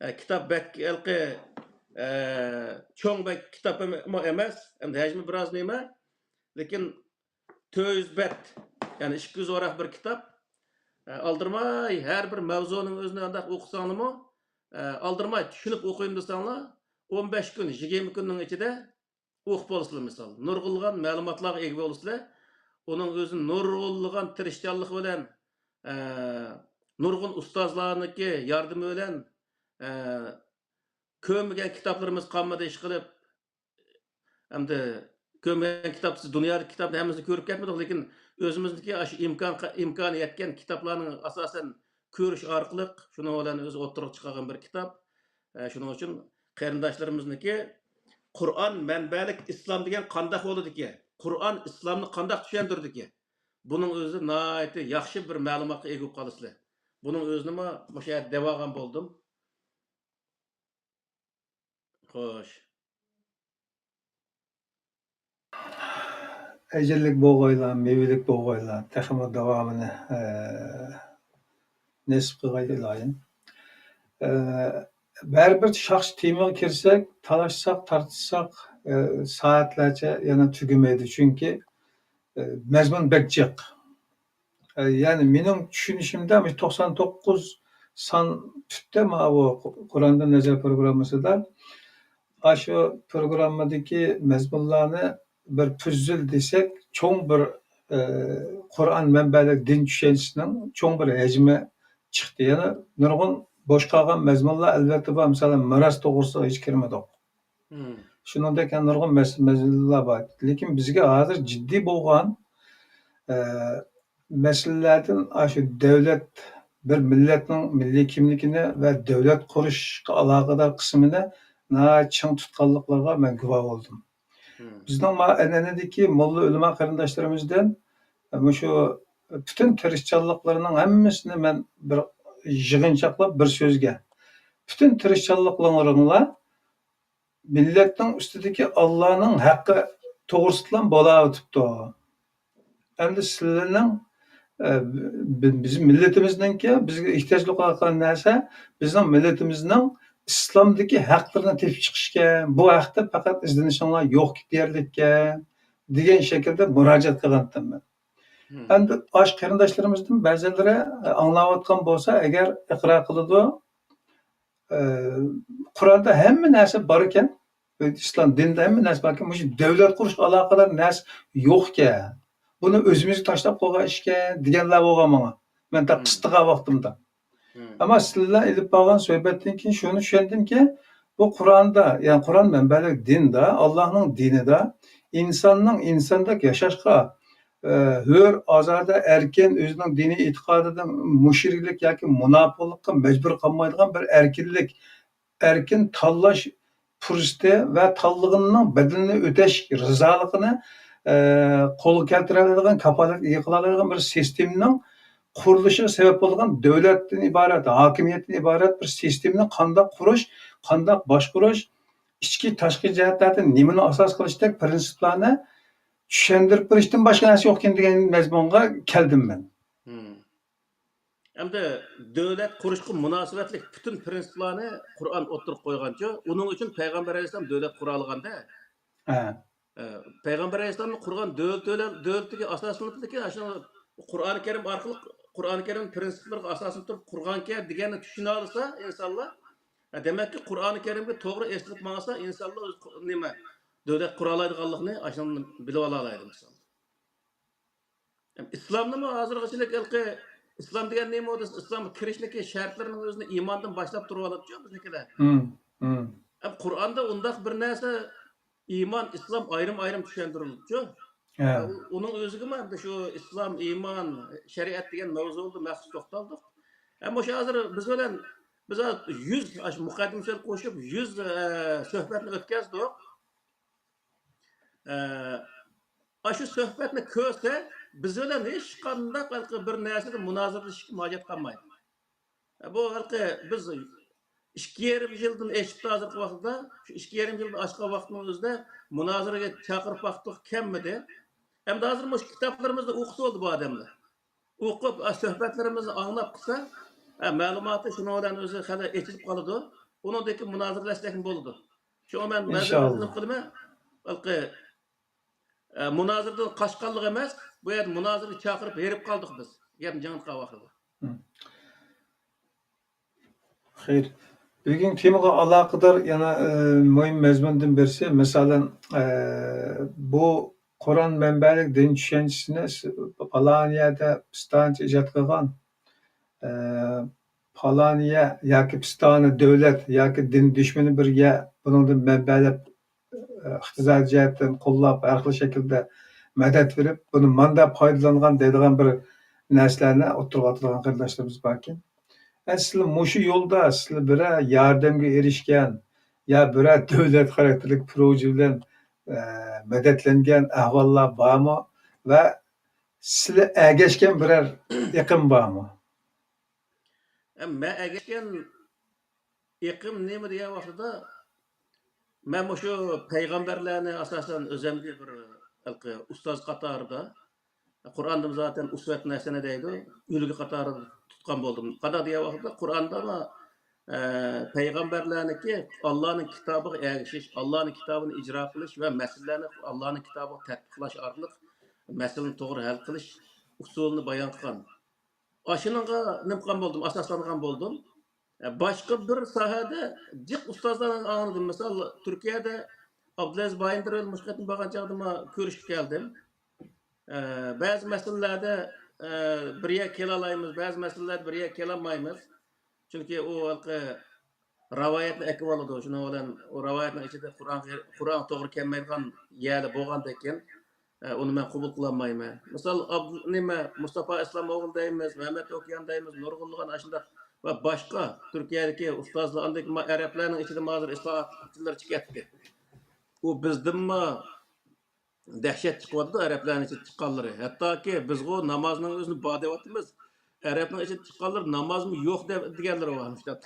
ئە، كىتاب بەك ھېلىقى، ئە، چوڭ بەك كىتابمۇ ئەمەس، ئەمدى ھەجمى بىراز نېمە، لېكىن تۆت يۈز بەت، يەنى ئىككى يۈز ۋاراق بىر كىتاب. ئە، ئالدىرىماي ھەر بىر مەۋزۇنىڭ ئۆزىنى ئانداق ئوقۇساڭلىمۇ، ئە، ئالدىرىماي چۈشىنىپ ئوقۇيمەن دېسەڭلار، ئون بەش كۈن، يىگىرمە كۈننىڭ ئىچىدە ئوقۇپ بولىسىلەر مىسال. نۇرغۇنلىغان مەلۇماتلارغا ئىگە بولىسىلەر. ئۇنىڭ ئۆزى نۇرغۇنلىغان تىرىشچانلىق بىلەن، ئە، نۇرغۇن ئۇستازلارنىڭكى ياردىمى بىلەن، ئە، كۆرمىگەن كىتابلىرىمىز قالمىدى ئىشقىلىپ. ئەمدى كۆرمىگەن كىتاب، سىز دۇنيادىكى كىتابنى ھەممىسىنى كۆرۈپ كەتمىدۇق، لېكىن ئۆزىمىزنىڭكى ئاشۇ ئىمكان، ئىمكانى يەتكەن كىتابلارنى ئاساسەن كۆرۈش ئارقىلىق شۇنىڭ بىلەن ئۆزى ئوتتۇرىغا چىقارغان بىر كىتاب. ئە، شۇنىڭ ئۈچۈن قېرىنداشلىرىمىزنىڭكى قۇرئان مەنبەلىك ئىسلام دېگەن قانداق بولىدىكەن؟ قۇرئان ئىسلامنى قانداق چۈشەندۈرىدىكەن؟ بۇنىڭ ئۆزى ناھايىتى ياخشى بىر مەلۇماتقا ئىگە بولۇپ قالىسىلەر. بۇنىڭ ئۆزىنىمۇ مۇشۇ يەردە دەۋالغان بولدۇم. خوش. ئەجىرلىك بولغايلا، مېۋىلىك بولغايلا، تېخىمۇ داۋامىنى، ئە، نېسىپ قىلغاي ئىلاھىم. ئە، بەرىبىر شەخسىي تېمىغا كىرسەك، تالاشساق، تارتىشساق، ئە، سائەتلەرچە يەنە تۈگىمەيدۇ. چۈنكى، ئە، مەزمۇن بەك جىق. ئە، يەنى مېنىڭ چۈشىنىشىمدە مۇشۇ توقسان توققۇز سان تۈپتە ماۋۇ قۇرئاندىن نەزەر پروگراممىسىدا ئاشۇ پروگراممىدىكى مەزمۇنلارنى بىر پۈززىل دېسەك، چوڭ بىر، ئە، قۇرئان مەنبەلىك دىن چۈشەنچىسىنىڭ چوڭ بىر ھەجمى چىقتى. يەنە نۇرغۇن بوش قالغان مەزمۇنلار ئەلۋەتتە بار. مىسالەن، مىراس توغرىسىدا ھېچ كىرمىدۇق. مم. شۇنىڭدەك يەنە نۇرغۇن مەس-، مەسىلىلەر بار. لېكىن بىزگە ھازىر جىددىي بولغان، ئە، مەسىلىلەردىن ئاشۇ دۆلەت، بىر مىللەتنىڭ مىللىي كىملىكىنى ۋە دۆلەت قۇرۇشقا ئالاقىدار قىسمىنى ناھايىتى چىڭ تۇتقانلىقلىرىغا مەن گۇۋاھ بولدۇم. مم. بىزنىڭ ما-، ئەنئەنىدىكى موللا ئۆلىما قېرىنداشلىرىمىزدىن مۇشۇ پۈتۈن تىرىشچانلىقلىرىنىڭ ھەممىسىنى مەن بىر يىغىنچاقلاپ بىر سۆزگە، پۈتۈن تىرىشچانلىقلىرىڭلار مىللەتنىڭ ئۈستىدىكى ئاللانىڭ ھەققى توغرىسىدىلا بولاۋېتىپتۇ. ئەمدى سىلەرنىڭ، ئە، بى-، بىز مىللىتىمىزنىڭكى بىزگە ئېھتىياجلىق بولغان نەرسە، بىزنىڭ مىللىتىمىزنىڭ ئىسلامدىكى ھەقلىرىنى تېپىپ چىقىشكەن، بۇ ھەقتە پەقەت ئىزدىنىشىڭلار يوق دېيەرلىككەن، دېگەن شەكىلدە مۇراجىئەت قىلغانتىم مەن. مم. ئەمدى ئاشۇ قېرىنداشلىرىمىزدىن بەزىلىرى ئاڭلاۋاتقان بولسا ئەگەر ئىقرار قىلىدۇ، ئە، قۇرئاندا ھەممە نەرسە بار ئىكەن، ئىسلام دىنىدا ھەممە نەرسە بار ئىكەن، مۇشۇ دۆلەت قۇرۇشقا ئالاقىدار نەرسە يوق ئىكەن، بۇنى ئۆزىمىزگە تاشلاپ قويغان ئىش ئىكەن دېگەنلەر بولغان ماڭا. مەن تا مم. قىستىغان ۋاقتىمدا. مم. ئەمما سىلەر بىلەن ئېلىپ بارغان سۆھبەتتىن كېيىن شۇنى چۈشەندىمكى، بۇ قۇرئاندا، يەنى قۇرئان مەنبەلىك دىندا، ئاللانىڭ دىنىدا ئىنساننىڭ ئىنساندەك ياشاشقا، ئە، ھۆر، ئازادە، ئەركىن، ئۆزىنىڭ دىنىي ئېتىقادىدىن مۇشرىكلىك ياكى مۇناپىقلىققا مەجبۇر قالمايدىغان بىر ئەركىنلىك، ئەركىن تاللاش پۇرسىتى ۋە تاللىغىنىنىڭ بەدىلىنى ئۆتەش رىزالىقىنى، ئە، قولغا كەلتۈرەلەيدىغان، كاپالەتكە ئىگە قىلالايدىغان بىر سىستېمىنىڭ قۇرۇلۇشىغا سەۋەب بولىدىغان دۆلەتتىن ئىبارەت، ھاكىمىيەتتىن ئىبارەت بىر سىستېمىنى قانداق قۇرۇش، قانداق باشقۇرۇش، ئىچكى، تاشقى جەھەتلەردىن نېمىنى ئاساس قىلىشتەك پىرىنسىپلارنى چۈشەندۈرۈپ بېرىشتىن باشقا نەرسە يوقكەن دېگەن مەزمۇنغا كەلدىم مەن. مم. ئەمدى دۆلەت قۇرۇشقا مۇناسىۋەتلىك پۈتۈن پىرىنسىپلارنى قۇرئان ئوتتۇرىغا قويغانچۇ، ئۇنىڭ ئۈچۈن پەيغەمبەر ئەلەيھىسسالام دۆلەت قۇرالىغاندا، ھە. ئە، پەيغەمبەر ئەلەيھىسسالامنى قۇرغان دۆلىتى، دۆلىتىگە ئاساسلىنىپتىكەن، ئاشۇ قۇرئانى كەرىم ئارقىلىق، قۇرئانى كەرىم پىرىنسىپلىرىغا ئاساسلىنىپ تۇرۇپ قۇرغانكەن دېگەننى چۈشىنەلىسە ئىنسانلار، ئە، دېمەككى، قۇرئانى كەرىمگە توغرا ئېسىلىپ ماڭسا ئىنسانلار ئۆز قۇ-، نېمە، دۆلەت قۇرالايدىغانلىقىنى ئاشۇندىن بىلىۋالالايدۇ ئىنسانلار. ئىسلامنىمۇ ھازىرغىچىلىك ھېلىقى ئىسلام دېگەن نېمە دېسە، ئىسلامغا كىرىشنىڭكى شەرتلىرىنىڭ ئۆزىنى ئىماندىن باشلاپ تۇرۇۋالىدۇچۇ بىزنىڭكىلەر. مم، مم. ئەم، قۇرئاندا ئۇنداق بىر نەرسە، ئىمان، ئىسلام ئايرىم-ئايرىم چۈشەندۈرۈلۈپچۇ. ھە. ئۇ-، ئۇنىڭ ئۆزىگىمۇ ئەمدى شۇ ئىسلام، ئىمان، شەرىئەت دېگەن مەۋزۇدا مەخسۇس توختالدۇق. ئەمما شۇ ھازىر بىز بىلەن، بىز ھازىر يۈز، ئاشۇ مۇقەددىمە سۆز قوشۇپ، يۈز، ئە، سۆھبەتنى ئۆتكەزدۇق. ئە، ئاشۇ سۆھبەتنى كۆرسە، بىز بىلەن ھېچقانداق ھېلىقى بىر نەرسىدە مۇنازىرىلىشىشكە ھاجەت قالمايدۇ. بۇ ھېلىقى بىز ئىككى يېرىم يىلدىن ئېشىپتۇ ھازىرقى ۋاقىتتا. شۇ ئىككى يېرىم يىلدىن ئاشقان ۋاقىتنىڭ ئۆزىدە مۇنازىرىگە چاقىرىپ باقتۇق، كەلمىدى. ئەمدى ھازىر مۇشۇ كىتابلىرىمىزنى ئوقۇسا بولدى بۇ ئادەملەر. ئوقۇپ، ئا، سۆھبەتلىرىمىزنى ئاڭلاپ قىلسا، ئە، مەلۇماتى شۇنىڭ بىلەن ئۆزى خېلى ئېچىلىپ قالىدۇ. ئۇنىڭدىكى مۇنازىرىلەشسەكمۇ بولىدۇ. شۇڭا مەن بەزىلەردىن نېمە قىلىمەن؟ ھېلىقى، ئە، مۇنازىرىدىن قاچقانلىق ئەمەس، بۇ يەردە مۇنازىرىگە چاقىرىپ ھېرىپ قالدۇق بىز. گەپنى جىڭ قىلغان ۋاقتىدا. خەير. بۈگۈنكى تېمىغا ئالاقىدار يەنە، ئە، مۇھىم مەزمۇندىن بىرسى، مىسالەن، ئە، بۇ قۇرئان مەنبەلىك دىن چۈشەنچىسىنى س-، پالان يەردە پىستانچە ئىجاد قىلغان، ئە، پالان يەر ياكى پىستانە دۆلەت ياكى دىن دۈشمىنى بىر يەر بۇنىڭدىن مەنبەلەپ، ئە، ئىقتىسادىي جەھەتتىن قوللاپ، ھەر خىل شەكىلدە مەدەت بېرىپ، بۇنى ماندا پايدىلانغان دەيدىغان بىر نەرسىلەرنى ئوتتۇرىغا ئاتىدىغان قېرىنداشلىرىمىز باركەن. ئە، سىلەر مۇشۇ يولدا سىلەر بىرەر ياردەمگە ئېرىشكەن يا بىرەر دۆلەت خاراكتېرلىك پروژە بىلەن، ئە، مەدەتلەنگەن ئەھۋاللار بارمۇ؟ ۋە سىلەر ئەگەشكەن بىرەر ئېقىم بارمۇ؟ ئە، مەن ئەگەشكەن ئېقىم نېمە دېگەن ۋاقتىدا، مەن مۇشۇ پەيغەمبەرلەرنى ئاساسەن ئۆزۈمگە بىر ھېلىقى ئۇستاز قاتارىدا، قۇرئاندىمۇ زاتەن ئۇسۋەتۇن ھەسەنە دەيدۇ، ئۈلگە قاتارىدا تۇتقان بولدۇم. قانداق دېگەن ۋاقىتتا قۇرئاندا، ئە، پەيغەمبەرلەرنىڭكى ئاللانىڭ كىتابىغا ئەگىشىش، ئاللانىڭ كىتابىنى ئىجرا قىلىش ۋە مەسىلىلەرنى ئاللانىڭ كىتابىغا تەتبىقلاش ئارقىلىق مەسىلىنى توغرا ھەل قىلىش ئۇسۇلىنى بايان قىلغان. ئاشۇنىڭغا نېمە قىلغان بولدۇم، ئاساسلانغان بولدۇم. ئە، باشقا بىر ساھەدە جىق ئۇستازلاردىن ئاڭلىدىم. مىسال، تۈركىيەدە ئابدۇلئەزىز بايىندىر بىلەن مۇشۇ قېتىم بارغان چاغدىمۇ كۆرۈشۈپ كەلدىم. ئە، بەزى مەسىلىلەردە، ئە، بىر يەرگە كېلەلەيمىز، بەزى مەسىلىلەردە بىر يەرگە كېلەلمەيمىز. چۈنكى ئۇ ھېلىقى رىۋايەتنى ئەكىۋالىدۇ. شۇنىڭ بىلەن ئۇ رىۋايەتنىڭ ئىچىدە قۇرئانغا، قۇرئانغا توغرا كەلمەيدىغان يەرلەر بولغاندىكىن، ئە، ئۇنى مەن قوبۇل قىلالمايمەن. مىسال، ئابدۇ-، نېمە، مۇستافا ئىسلامئوغلى دەيمىز، مەمەت ئوكيان دەيمىز، نۇرغۇنلىغان ئاشۇنداق ۋە باشقا تۈركىيەدىكى ئۇستازلار، ئاندىن كېيىن ئەرەبلەرنىڭ ئىچىدە ھازىر ئىسلاھاتچىلار چىقىۋەتتى. ئۇ بىزدىنمۇ دەھشەت چىقىۋاتىدۇ، ئەرەبلەرنىڭ ئىچىدە چىققانلىرى. ھەتتاكى بىزغۇ نامازنىڭ ئۆزىنى بار دەۋاتىمىز. ئەرەبنىڭ ئىچىدە چىققانلىرى نامازمۇ يوق دەپ، دېگەنلىرى بار مۇشۇنداق.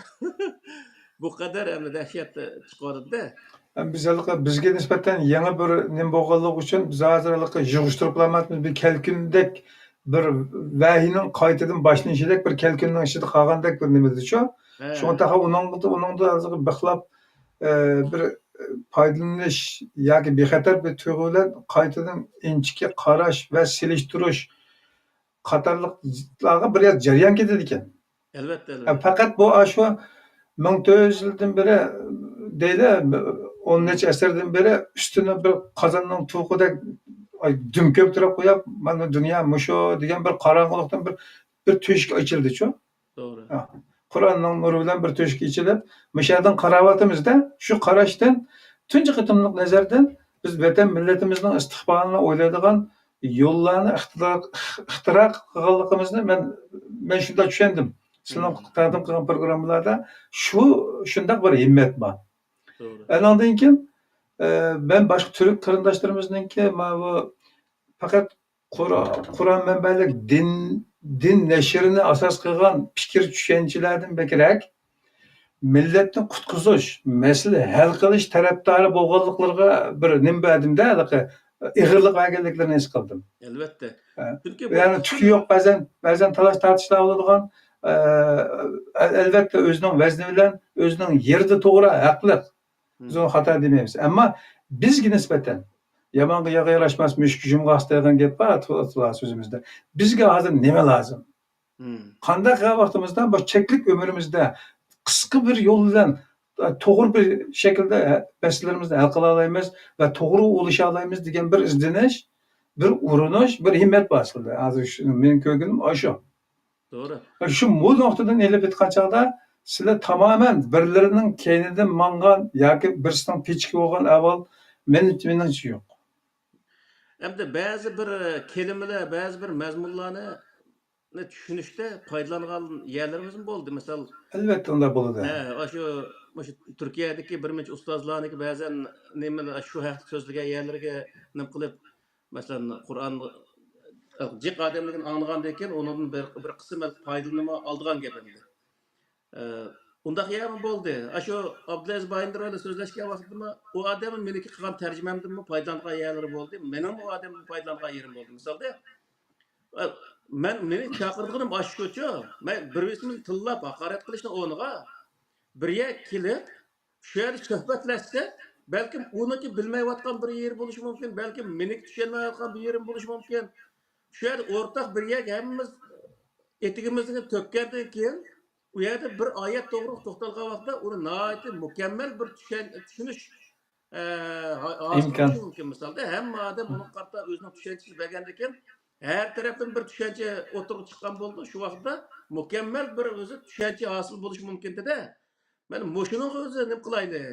بۇ قەدەر ئەمدى دەھشەت چىقىۋاتىدۇ. بىز ھېلىقى بىزگە نىسبەتەن يېڭى بىر نېمە بولغانلىقى ئۈچۈن بىز ھازىر ھېلىقى يىغىشتۇرۇپ قالمايمىز. بىر كەلكۈندەك، بىر ۋەھىينىڭ قايتىدىن باشلىنىشىدەك بىر كەلكۈننىڭ ئىچىدە قالغاندەك بىر نېمە ئىدىچۇ. ھە. شۇڭا تېخى ئۇنىڭغا، ئۇنىڭدا ھازىرقى بىخلاپ، ئە، بىر پايدىلىنىش ياكى بىخەتەر بىر تۇيغۇ بىلەن قايتىدىن ئىنچىكە قاراش ۋە سېلىشتۇرۇش قاتارلىقلارغا بىر جەريان كېتىدىكەن. ئەلۋەتتە، ئە، ئەلۋەتتە. پەقەت بۇ ئاشۇ مىڭ تۆت يۈز يىلدىن بېرى دەيلى، ئون نەچچە ئەسىردىن بېرى ئۈستىنى بىر قازاننىڭ تۇۋىقىدەك، ئاي، دۈم كۆپتۈرۈپ قويۇپ، مانا دۇنيا مۇشۇ دېگەن بىر قاراڭغۇلۇقتىن بىر، بىر تۆشۈك ئېچىلدىچۇ. توغرا. ھە. قۇرئاننىڭ نۇرى بىلەن بىر تۆشۈك ئېچىلىپ، مۇشۇ يەردىن قاراۋاتىمىز-دە، شۇ قاراشتىن تۇنجى قېتىملىق نەزەردىن بىز ۋەتەن مىللىتىمىزنىڭ ئىستىقبالىنى ئويلايدىغان يوللارنى ئىختىرا، ئىختىرا قىلغانلىقىمىزنى مەن، مەن شۇنداق چۈشەندىم. سىلەرنىڭ مم. تەقدىم قىلغان پروگراممىلاردا شۇ، شۇنداق بىر ھىممەت بار. توغرا. ئانىڭدىن كېيىن، ئە، مەن باشقا تۈرك قېرىنداشلىرىمىزنىڭكى ماۋۇ پەقەت قۇر-، قۇرئان مەنبەلىك دىن، دىن نەشرىنى ئاساس قىلغان پىكىر چۈشەنچىلەردىن بەكرەك مىللەتنى قۇتقۇزۇش، مەسىلە ھەل قىلىش تەرەپدارى بولغانلىقلىرىغا بىر نېمە بەردىم-دە، ھېلىقى ئېغىرلىق بەرگەنلىكلىرىنى ھېس قىلدىم. ئەلۋەتتە. ھە. چۈنكى بۇ يەنى تۈكى يوق، بەزەن، بەزەن تالاش-تارتىشلار بولىدىغان، ئە، ئەلۋەتتە ئۆزىنىڭ ۋەزنى بىلەن، ئۆزىنىڭ يېرىدە توغرا، ھەقلىق. مم. بىز ئۇنى خاتا دېمەيمىز. ئەمما بىزگە نىسبەتەن يامانغا ياغا ياراشماس، مۈشۈك يۇمغاق دەيدىغان گەپ بار، ئاتىلار سۆزىمىزدە. بىزگە ھازىر نېمە لازىم؟ مم. قانداق ۋاقتىمىزدا، بۇ چەكلىك ئۆمرىمىزدە قىسقا بىر يول بىلەن، توغرا بىر شەكىلدە مەسىلىلىرىمىزنى ھەل قىلالايمىز ۋە توغرا ئويلىشالايمىز دېگەن بىر ئىزدىنىش، بىر ئۇرۇنۇش، بىر ھىممەت بار سىلەردە. ھازىر شۇ، مېنىڭ كۆرگىنىم ئاشۇ. توغرا. شۇ، بۇ نۇقتىدىن ئېلىپ ئېيتقان چاغدا، سىلەر تامامەن بىرلىرىنىڭ كەينىدىن ماڭغان ياكى بىرسىنىڭ پىچىكى بولغان ئەھۋال مېنىڭ، مېنىڭچە يوق. ئەمدى بەزى بىر كەلىمىلەر، بەزى بىر مەزمۇنلارنى چۈشىنىشتە پايدىلانغان يەرلىرىمىزمۇ بولدى. مىسال، ئەلۋەتتە، ئۇنداق بولىدۇ. ھە، ئاشۇ، مۇشۇ تۈركىيەدىكى بىر نەچچە ئۇستازلارنىڭكى بەزەن نېمىلەر، شۇ ھەقتە سۆزلىگەن يەرلىرىگە نېمە قىلىپ، مەسىلەن، قۇرئان جىق ئادەملىكىنى ئاڭلىغاندىن كېيىن، ئۇنىڭدىن بىر، بىر قىسىم پايدىلىنىپ ئالىدىغان گەپ ئەمدى. ئە، ئۇنداق يەرمۇ بولدى. ئاشۇ ئابدۇلئەزىز بايىندىر بىلەن سۆزلەشكەن ۋاقتىمۇ، ئۇ ئادەم مېنىڭكى قىلغان تەرجىمەمدىنمۇ پايدىلانغان يەرلىرى بولدى. مېنىڭمۇ ئۇ ئادەمدىن پايدىلانغان يېرىم بولدى. مىسالدا، ئە، مەن، مېنى چاقىرىدىغىنىم ئاشۇچۇ. مەن بىر-بىرسىمىزنى تىللاپ، ھاقارەت قىلىشنىڭ ئورنىغا، بىر يەرگە كېلىپ، شۇ يەردە سۆھبەتلەشسەك، بەلكىم ئۇنىڭكى بىلمەيۋاتقان بىر يېرى بولۇشى مۇمكىن، بەلكىم مېنىڭكى چۈشەنمەيۋاتقان بىر يېرىم بولۇشى مۇمكىن. شۇ يەردە ئورتاق بىر يەرگە ھەممىمىز ئېتىكىمىزنى تۆككەندىن كېيىن، ئۇ يەردە بىر ئايەت توغرىلىق توختالغان ۋاقىتتا، ئۇنى ناھايىتى مۇكەممەل بىر چۈشەن-، چۈشىنىش، ئە، ھا-، ھاسىل ئىمكان. بولۇشى مۇمكىن. مىسالدا، ھەممە ئادەم ئۇنىڭغا قارىتا ئۆزىنىڭ چۈشەنچىسىنى بەرگەندىن كېيىن، ھەر تەرەپتىن بىر چۈشەنچە ئوتتۇرىغا چىققان بولىدۇ. شۇ ۋاقىتتا مۇكەممەل بىر ئۆزى چۈشەنچە ھاسىل بولۇشى مۇمكىن-دە. مانا مۇشۇنىڭغا ئۆزى نېمە قىلايلى؟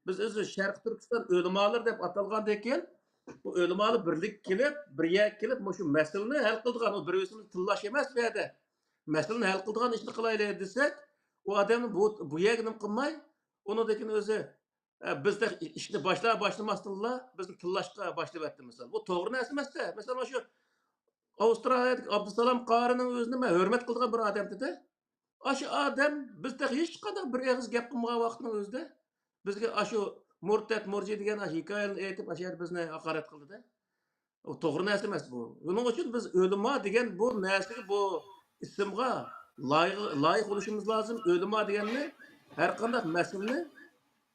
بىز ئۆزى شەرقىي تۈركىستان ئۆلىمالىرى دەپ ئاتالغاندىن كېيىن، بۇ ئۆلىمالار بىرلىككە كېلىپ، بىر يەرگە كېلىپ، مۇشۇ مەسىلىنى ھەل قىلىدىغان، ئۇ بىر-بىرسىمىزنى تىللاش ئەمەس بۇ يەردە. مەسىلىنى ھەل قىلىدىغان ئىشنى قىلايلى دېسەك، ئۇ ئادەمنى بۇ، بۇ يەرگە نېمە قىلماي، ئۇنىڭدىن كېيىن ئۆزى، ئە، بىز تېخى ئىشنى باشلار باشلىماستىنلا بىزنى تىللاشقا باشلىۋەتتى، مىسال. بۇ توغرا نەرسە ئەمەس-دە. مىسال، مۇشۇ ئاۋسترالىيەدىكى ئابدۇسالام قارىنىڭ ئۆزىنى مەن ھۆرمەت قىلىدىغان بىر ئادەمدىدە. ئاشۇ ئادەم بىز تېخى ھېچقانداق بىر ئېغىز گەپ قىلمىغان ۋاقىتنىڭ ئۆزىدە بىزگە ئاشۇ مۇرتەت، مۇرجى دېگەن ئاشۇ ھېكايىلەرنى ئېيتىپ، ئاشۇ يەردە بىزنى ھاقارەت قىلدى-دە. ئۇ توغرا نەرسە ئەمەس بۇ. بۇنىڭ ئۈچۈن بىز ئۆلىما دېگەن بۇ نەرسىگە، بۇ ئىسىمغا لايىق، لايىق بولۇشىمىز لازىم. ئۆلىما دېگەننى ھەر قانداق مەسىلىنى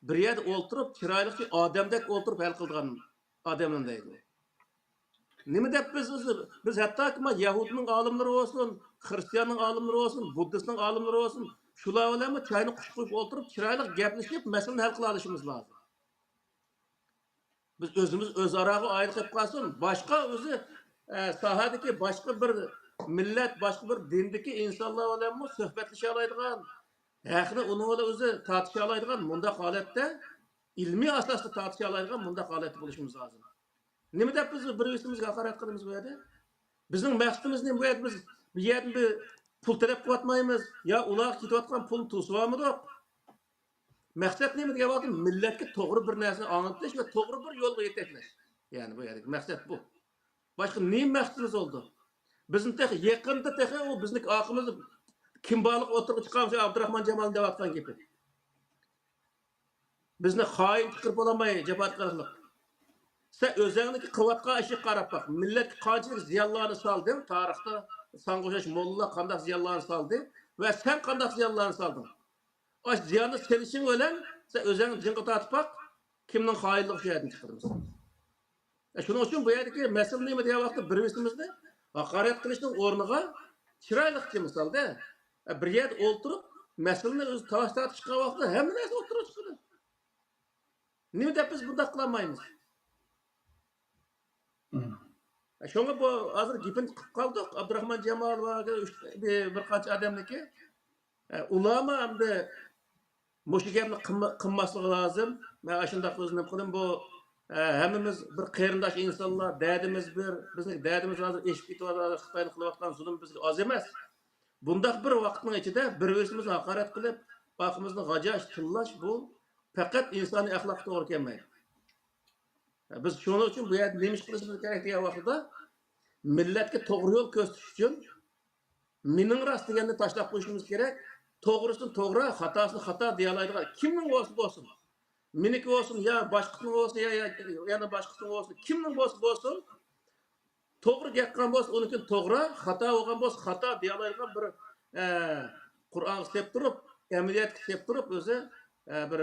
بىر يەردە ئولتۇرۇپ، چىرايلىقچە ئادەمدەك ئولتۇرۇپ ھەل قىلىدىغان ئادەملەرنى دەيدۇ. نېمە دەپ بىز، بىز، بىز ھەتتاكى ما يەھۇدىينىڭ ئالىملىرى بولسۇن، خىرىستىياننىڭ ئالىملىرى بولسۇن، بۇددىستنىڭ ئالىملىرى بولسۇن، شۇلار بىلەنمۇ چاينى قۇش قۇيۇپ ئولتۇرۇپ، چىرايلىق گەپلىشىپ، مەسىلىنى ھەل قىلالىشىمىز لازىم. بىز ئۆزىمىز ئۆزئاراغا ئايرىلىپ قالسۇن، باشقا ئۆزى، ئە، ساھەدىكى باشقا بىر مىللەت، باشقا بىر دىندىكى ئىنسانلار بىلەنمۇ سۆھبەتلىشەلەيدىغان، ھەقنى ئۇنىڭ بىلەن ئۆزى تارتىشالايدىغان، مۇنداق ھالەتتە ئىلمىي ئاساستا تارتىشالايدىغان مۇنداق ھالەتتە بولۇشىمىز لازىم. نېمە دەپ بىز بىر-بىرىمىزگە ھاقارەت قىلىمىز بۇ يەردە؟ بىزنىڭ مەقسىتىمىز نېمە؟ بۇ يەردە بىز بۇ يەردىن بىر پۇل تەلەپ قىلىۋاتمايمىز. يا ئۇلارغا كېتىۋاتقان پۇلنى توسۇۋالمىدۇق. مەقسەت نېمە دېگەن ۋاقىتتا، مىللەتكە توغرا بىر نەرسىنى ئاڭلىتىش ۋە توغرا بىر يولغا يېتەكلەش. يەنى بۇ يەردىكى مەقسەت بۇ. باشقا نېمە مەقسىتىمىز بولىدۇ؟ بىزنى تېخى يېقىندا، تېخى ئۇ بىزنىڭ ئارقىمىزدا كىم بارلىقى ئوتتۇرىغا چىققان، شۇ ئابدۇراخمان جامالنىڭ دەۋاتقان گېپى. بىزنى خائىن چىقىرىپ بولالماي، جاپاكارلىق. سەن ئۆزۈڭنىڭكى قىلىۋاتقان ئىشىغا قاراپ باق. مىللەتكە قانچىلىك زىيانلارنى سالدىڭ؟ تارىختا ساڭا ئوخشاش موللىلار قانداق زىيانلارنى سالدى ۋە سەن قانداق زىيانلارنى سالدىڭ؟ ئاشۇ زىياننى سېلىشىڭ بىلەن سەن ئۆزۈڭنى جىڭغا تارتىپ باق، كىمنىڭ خائىنلىقى شۇ يەردىن چىقىدۇ. شۇنىڭ ئۈچۈن بۇ يەردىكى مەسىلە نېمە دېگەن ۋاقىتتا، بىر-بىرىمىزنى ھاقارەت قىلىشنىڭ ئورنىغا، چىرايلىقچە مىسالدا، بىر يەردە ئولتۇرۇپ، مەسىلىنى ئۆزى تالاش تارتىشقان ۋاقىتتا ھەممە نەرسە ئوتتۇرىغا چىقىدۇ. نېمە دەپ بىز بۇنداق قىلالمايمىز؟ مم. شۇڭا بۇ ھازىر گېپىنى قىلىپ قالدۇق. ئابدۇراخمان جامال ۋە بىر، بىر قانچە ئادەمنىڭكى. ئە، ئۇلارمۇ ئەمدى مۇشۇ گەپنى قىلما-، قىلماسلىقى لازىم. مەن ئاشۇنداق ئۆزۈم قىلدىم. بۇ، ئە، ھەممىمىز بىر قېرىنداش ئىنسانلار، دەردىمىز بىر، بىزنىڭ دەردىمىز ھازىر ئېشىپ كېتىۋاتىدۇ. خىتاينىڭ قىلىۋاتقان زۇلۇم بىزگە ئاز ئەمەس. بۇنداق بىر ۋاقىتنىڭ ئىچىدە بىر-بىرىمىزنى ھاقارەت قىلىپ، ئارقىمىزنى غاجاش تىللاش، بۇ پەقەت ئىنسانىي ئەخلاققا توغرا كەلمەيدۇ. بىز شۇنىڭ ئۈچۈن بۇ يەردە نېمە ئىش قىلىشىمىز كېرەك دېگەن ۋاقتىدا، مىللەتكە توغرا يول كۆرسىتىش ئۈچۈن مېنىڭ راست دېگەننى تاشلاپ قويۇشىمىز كېرەك. توغرىسىنى توغرا، خاتاسىنى خاتا دېيەلەيدىغان، كىمنىڭ بولسا بولسۇن. مېنىڭكى بولسۇن، يا باشقىسىنىڭ بولسۇن، يا، يا يەنە باشقىسىنىڭ بولسۇن، كىمنىڭ بولسا بولسۇن. توغرا گەپ قىلغان بولسا، ئۇنىڭكىنى توغرا، خاتا بولغان بولسا، خاتا دېيەلەيدىغان بىر، ئە، قۇرئانغا سېلىپ تۇرۇپ، ئەمەلىيەتكە سېلىپ تۇرۇپ، ئۆزى، ئە، بىر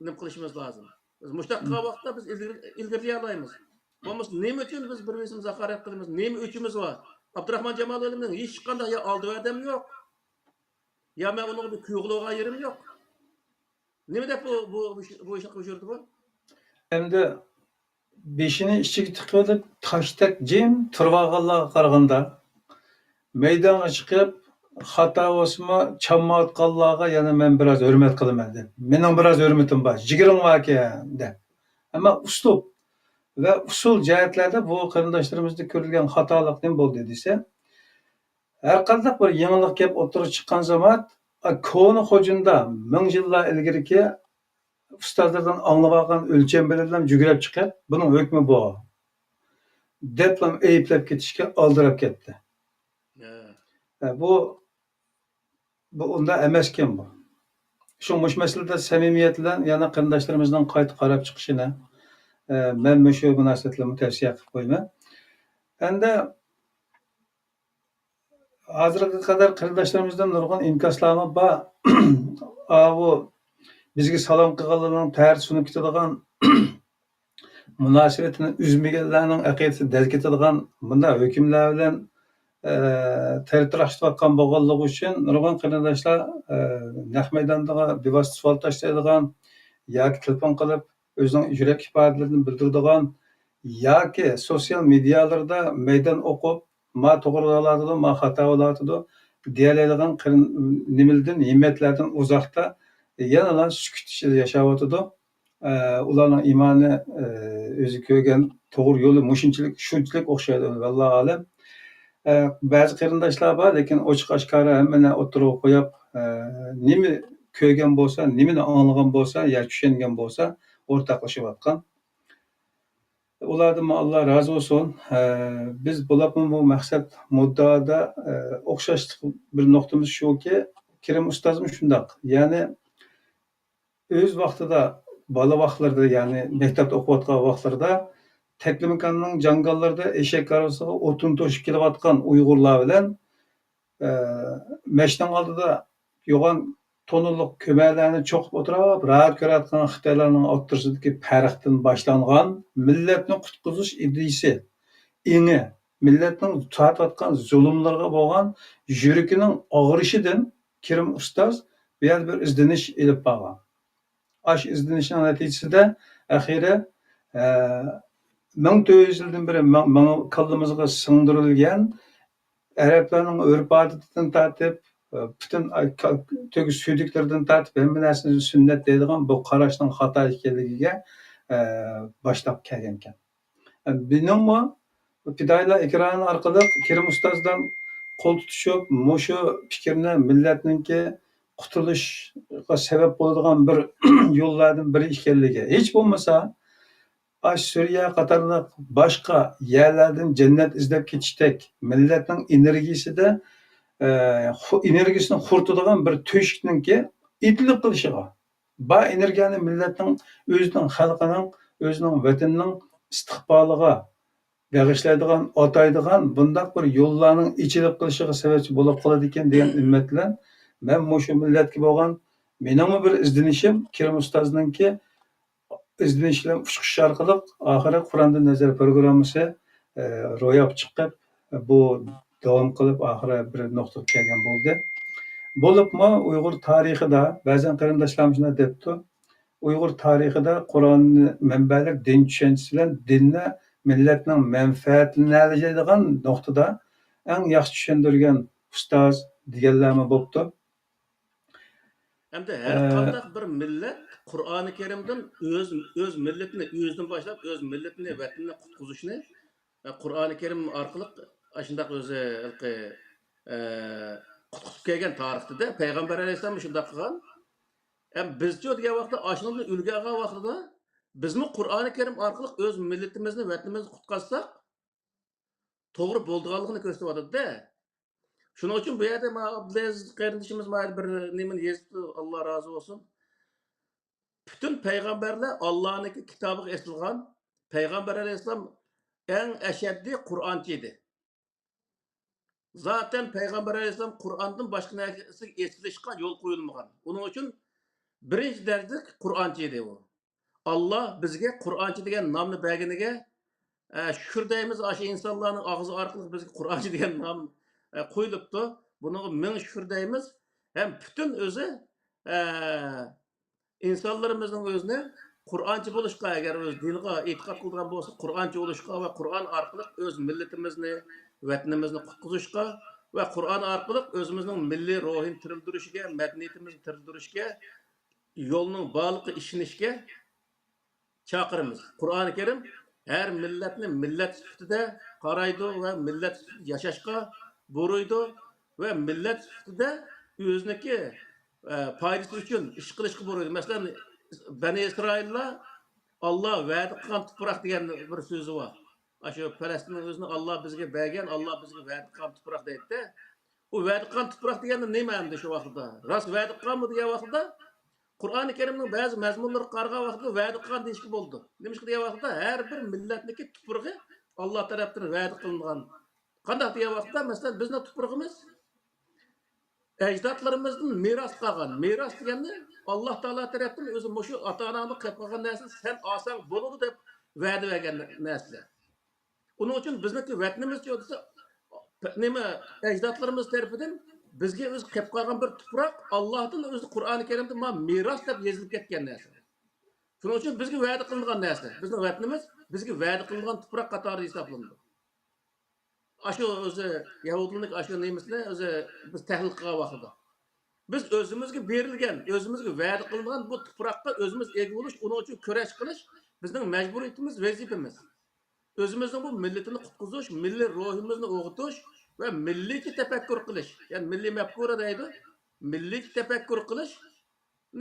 نېمە قىلىشىمىز لازىم. بىز مۇشۇنداق قىلغان ۋاقىتتا بىز ئىلگىرى-، ئىلگىرىلىيەلەيمىز. بولمىسا نېمە ئۈچۈن بىز بىر-بىرىمىزگە ھاقارەت قىلىمىز؟ نېمە ئۆچىمىز بار؟ ئابدۇراخمان جامالىلىنىڭ ھېچقانداق يا ئالدى ۋەدەم يوق، يا مەن ئۇنىڭغا بىر كۈيگە بولغان يېرىم يوق. نېمە دەپ بۇ، بۇ، بۇ، بۇ ئىشنى قىلىپ يۈردى بۇ؟ ئەمدى بېشىنى ئىچىگە تىقىۋېلىپ، تاشتەك جىم تۇرۇۋالغانلارغا قارىغاندا، مەيدانغا چىقىپ، خاتا بولسىمۇ، چامما ئاتقانلارغا يەنە مەن بىراز ھۆرمەت قىلىمەن دەپ، مېنىڭ بىراز ھۆرمىتىم بار، جىگىرىڭ باركەن دەپ. ئەمما ئۇسلۇب ۋە ئۇسۇل جەھەتلەردە بۇ قېرىنداشلىرىمىزدا كۆرۈلگەن خاتالىق نېمە بولدى دېسە، ھەرقانداق بىر يېڭىلىق گەپ ئوتتۇرىغا چىققان زامات، ئا، كونا خوجۇندا مىڭ يىللار ئىلگىرىكى ئۇستازلاردىن ئاڭلىۋالغان ئۆلچەم بىلەنلا جۈگرەپ چىقىپ، بۇنىڭ ھۆكمى بۇ. دەپلا ئەيىبلەپ كېتىشكە ئالدىراپ كەتتى. ھە. ھە، بۇ، بۇ ئۇنداق ئەمەسكەن بۇ. شۇ مۇشۇ مەسىلىدە سەمىمىيەت بىلەن يەنە قېرىنداشلىرىمىزنىڭ قايتا قاراپ چىقىشىنى، ئە، مەن مۇشۇ مۇناسىۋەت بىلەن تەۋسىيە قىلىپ قويىمەن. ئەمدى ھازىرغا قەدەر قېرىنداشلىرىمىزدىن نۇرغۇن ئىنكاسلارمۇ بار. ئاۋۇ بىزگە سالام قىلغانلارنىڭ تەرىتى سۇنۇپ كېتىدىغان، مۇناسىۋىتىنى ئۈزمىگەنلەرنىڭ ئەقىدىسى دەل كېتىدىغان مۇنداق ھۆكۈملەر بىلەن، ئە، تەرەت تاراقشىتىۋاتقان بولغانلىقى ئۈچۈن نۇرغۇن قېرىنداشلار، ئە، نەق مەيداندا بىۋاسىتە سوئال تاشلايدىغان ياكى تېلېفون قىلىپ ئۆزىنىڭ يۈرەك ئىپادىلىرىنى بىلدۈرىدىغان ياكى سوتسىيال مېدىيالىرىدا مەيدان ئوقۇپ، ما توغرا بولاتىدۇ، ما خاتا بولاتىدۇ دېيەلەيدىغان قېرىن-، نېمىلىدىن، ھىممەتلەردىن ئۇزاقتا يەنىلا سۈكۈت ئىچىدە ياشاۋاتىدۇ. ئە، ئۇلارنىڭ ئىمانى، ئە، ئۆزى كۆرگەن توغرا يولى مۇشۇنچىلىك، شۇنچىلىك ئوخشايدۇ. ۋاللاھۇ ئالەم. ئە، بەزى قېرىنداشلار بار، لېكىن ئوچۇق ئاشكارا ھەممىنى ئوتتۇرىغا قويۇپ، ئە، نېمە كۆرگەن بولسا، نېمىنى ئاڭلىغان بولسا يا چۈشەنگەن بولسا ئورتاقلىشىۋاتقان. ئۇلاردىنمۇ ئاللا رازى بولسۇن. ئە، بىز بولۇپمۇ بۇ مەقسەت مۇددىئادا، ئە، ئوخشاشلىق بىر نۇقتىمىز شۇكى، كېرىم ئۇستازمۇ شۇنداق. يەنى ئۆز ۋاقتىدا، بالا ۋاقىتلىرىدا، يەنى مەكتەپتە ئوقۇۋاتقان ۋاقىتلىرىدا تەكلىماكاننىڭ جاڭگاللىرىدا ئېشەك ھارۋىسىغا ئوتۇن توشۇپ كېلىۋاتقان ئۇيغۇرلار بىلەن، ئە، مەشنىڭ ئالدىدا يوغان تونۇرلۇق كۆمەرلەرنى چوقۇپ ئولتۇرۇپ، راھەت كۆرۈۋاتقان خىتايلارنىڭ ئوتتۇرىسىدىكى پەرقتىن باشلانغان مىللەتنى قۇتقۇزۇش ئىدىيىسى، ئېڭى، مىللەتنىڭ تارتىۋاتقان زۇلۇملىرىغا بولغان يۈرىكىنىڭ ئاغرىشىدىن كېرىم ئۇستاز بۇ يەردە بىر ئىزدىنىش ئېلىپ بارغان. ئاشۇ ئىزدىنىشنىڭ نەتىجىسىدە ئەخىرى، ئە، مىڭ تۆت يۈز يىلدىن بېرى ماڭ-، ماڭا كاللىمىزغا سىڭدۈرۈلگەن ئەرەبلەرنىڭ ئۆرپ-ئادىتىدىن تارتىپ، ئە، پۈتۈن، ئە، كا-، تۆگە سۈيدۈكلىرىدىن تارتىپ ھەممە نەرسىنى سۈننەت دەيدىغان بۇ قاراشنىڭ خاتا ئىكەنلىكىگە، ئە، باشلاپ كەلگەنىكەن. ئە، مېنىڭمۇ پىدائىيلار ئېكرانى ئارقىلىق كېرىم ئۇستاز بىلەن قول تۇتۇشۇپ، مۇشۇ پىكىرنى مىللەتنىڭكى قۇتۇلۇشىغا سەۋەب بولىدىغان بىر يوللاردىن بىرى ئىكەنلىكى، ھېچ بولمىسا ئاشۇ سۈرىيە قاتارلىق باشقا يەرلەردىن جەننەت ئىزدەپ كېتىشتەك مىللەتنىڭ ئېنېرگىيىسىدە، ئە، خۇ-، ئېنېرگىيىسىنى خۇرىتىدىغان بىر تۆشۈكنىڭكى ئىتتىلىق قىلىشىغا، بار ئېنېرگىيەنى مىللەتنىڭ، ئۆزىنىڭ خەلقىنىڭ، ئۆزىنىڭ ۋەتىنىنىڭ ئىستىقبالىغا بېغىشلايدىغان، ئاتايدىغان بۇنداق بىر يوللارنىڭ ئېچىلىپ قېلىشىغا سەۋەبچى بولۇپ قالىدىكەن دېگەن ئۈمىد بىلەن مەن مۇشۇ مىللەتكە بولغان مېنىڭمۇ بىر ئىزدىنىشىم، كېرىم ئۇستازنىڭكى ئىزدىنىش بىلەن ئۇچقۇچ ئارقىلىق ئاخىرى قۇراندىن نەزەر پروگراممىسى، ئە، روياپقا چىقىپ، بۇ داۋام قىلىپ ئاخىرى بىر نۇقتىغا كەلگەن بولدى. بولۇپمۇ ئۇيغۇر تارىخىدا بەزەن قېرىنداشلار مۇشۇنداق دەپتۇ، ئۇيغۇر تارىخىدا قۇرئاننى مەنبەلىك دىن چۈشەنچىسى بىلەن دىننى مىللەتنىڭ مەنپەئەتلىنەلەيدىغان نۇقتىدا ئەڭ ياخشى چۈشەندۈرگەن ئۇستاز دېگەنلەرمۇ بوپتۇ. ئەمدى ھەر ئە، قانداق بىر مىللەت قۇرئانى كەرىمدىن ئۆز، ئۆز مىللىتىنى، ئۆزىدىن باشلاپ ئۆز مىللىتىنى، ۋەتىنىنى قۇتقۇزۇشنى، ئە، قۇرئانى كەرىم ئارقىلىق ئاشۇنداق ئۆزى ھېلىقى، ئە، قۇتقۇزۇپ كەلگەن تارىختا-دە، پەيغەمبەر ئەلەيھىسسالام شۇنداق قىلغان. ئەم، بىزچۇ دېگەن ۋاقىتتا ئاشۇنىڭدىن ئۈلگە ئالغان ۋاقتىدا بىزمۇ قۇرئانى كەرىم ئارقىلىق ئۆز مىللىتىمىزنى، ۋەتىنىمىزنى قۇتقازساق، توغرا بولىدىغانلىقىنى كۆرسىتىۋاتىدۇ-دە. شۇنىڭ ئۈچۈن بۇ يەردە مانا ئابدۇلئەزىز قېرىندىشىمىز مانا بىر نېمىنى يېزىپتۇ، ئاللا رازى بولسۇن. پۈتۈن پەيغەمبەرلەر ئاللانىڭكى كىتابىغا ئېسىلغان، پەيغەمبەر ئەلەيھىسسالام ئەڭ ئەشەددىي قۇرئانچى ئىدى. زاتەن پەيغەمبەر ئەلەيھىسسالام قۇرئاندىن باشقا نەرسىگە ئېسىلىشقا يول قويۇلمىغان. ئۇنىڭ ئۈچۈن بىرىنچى دەرىجىلىك قۇرئانچى ئىدى ئۇ. ئاللا بىزگە قۇرئانچى دېگەن نامنى بەرگىنىگە، ئە، شۈكۈر دەيمىز، ئاشۇ ئىنسانلارنىڭ ئاغزى ئارقىلىق بىزگە قۇرئانچى دېگەن نام، ئە، قويۇلۇپتۇ. بۇنىڭغا مىڭ شۈكۈر دەيمىز. ھەم پۈتۈن ئۆزى، ئە، ئىنسانلىرىمىزنىڭ ئۆزىنى قۇرئانچى بولۇشقا، ئەگەر ئۆز دىنىغا ئېتىقاد قىلىدىغان بولسا، قۇرئانچى بولۇشقا ۋە قۇرئان ئارقىلىق ئۆز مىللىتىمىزنى، ۋەتىنىمىزنى قۇتقۇزۇشقا ۋە قۇرئان ئارقىلىق ئۆزىمىزنىڭ مىللىي روھىنى تىرىلدۈرۈشىگە، مەدەنىيىتىمىزنى تىرىلدۈرۈشكە، يولنىڭ بارلىقىغا ئىشىنىشكە چاقىرىمىز. قۇرئانى كەرىم ھەر مىللەتنى مىللەت سۈپىتىدە قارايدۇ ۋە مىللەت سۈپىتىدە ياشاشقا بۇيرۇيدۇ ۋە مىللەت سۈپىتىدە ئۆزىنىڭكى، ئە، پايدىسى ئۈچۈن ئىش قىلىشقا بۇيرۇيدۇ. مەسىلەن، بەنى ئىسرائىللار ئاللا ۋەدە قىلغان تۇپراق دېگەن بىر سۆزى بار. ئاشۇ پەلەستىننىڭ ئۆزىنى ئاللا بىزگە بەرگەن، ئاللا بىزگە ۋەدە قىلغان تۇپراق دەيدىدە. ئۇ ۋەدە قىلغان تۇپراق دېگەندە نېمە ئەمدى شۇ ۋاقىتتا؟ راست ۋەدە قىلغانمۇ دېگەن ۋاقىتتا، قۇرئانى كەرىمنىڭ بەزى مەزمۇنلىرىغا قارىغان ۋاقىتتا ۋەدە قىلغان دېيىشكە بولىدۇ. نېمىشقا دېگەن ۋاقىتتا، ھەر بىر مىللەتنىڭكى تۇپرىقى ئاللا تەرەپتىن ۋەدە قىلىنغان. قانداق دېگەن ۋاقىتتا، مەسىلەن، بىزنىڭ تۇپرىقىمىز ئەجدادلىرىمىزدىن مىراس قالغان. مىراس دېگەننى ئاللا تائالا تەرەپتىن ئۆزى مۇشۇ ئاتا-ئاناڭدىن قېلىپ قالغان نەرسىنى سەن ئالساڭ بولىدۇ دەپ ۋەدە بەرگەن نەرسىلەر. ئۇنىڭ ئۈچۈن بىزنىڭكى ۋەتىنىمىزچۇ دېسە، نېمە، ئەجدادلىرىمىز تەرىپىدىن بىزگە ئۆزى قېلىپ قالغان بىر تۇپراق، ئاللاھتىن ئۆزى قۇرئانى كەرىمدە مانا مىراس دەپ يېزىلىپ كەتكەن نەرسە. شۇنىڭ ئۈچۈن بىزگە ۋەدە قىلىنغان نەرسە، بىزنىڭ ۋەتىنىمىز بىزگە ۋەدە قىلىنغان تۇپراق قاتارىدا ھېسابلىنىدۇ. ئاشۇ ئۆزى يەھۇدىيلىك، ئاشۇ نېمىسىنى ئۆزى بىز تەھلىل قىلغان ۋاقتىدا، بىز ئۆزىمىزگە بېرىلگەن، ئۆزىمىزگە ۋەدە قىلىنغان بۇ تۇپراققا ئۆزىمىز ئىگە بولۇش، ئۇنىڭ ئۈچۈن كۈرەش قىلىش بىزنىڭ مەجبۇرىيىتىمىز، ۋەزىپىمىز. ئۆزىمىزنىڭ بۇ مىللىتىنى قۇتقۇزۇش، مىللىي روھىمىزنى ئويغىتىش ۋە مىللىيچە تەپەككۇر قىلىش، يەنى مىللىي مەپكۇرە دەيدۇ، مىللىيچە تەپەككۇر قىلىش،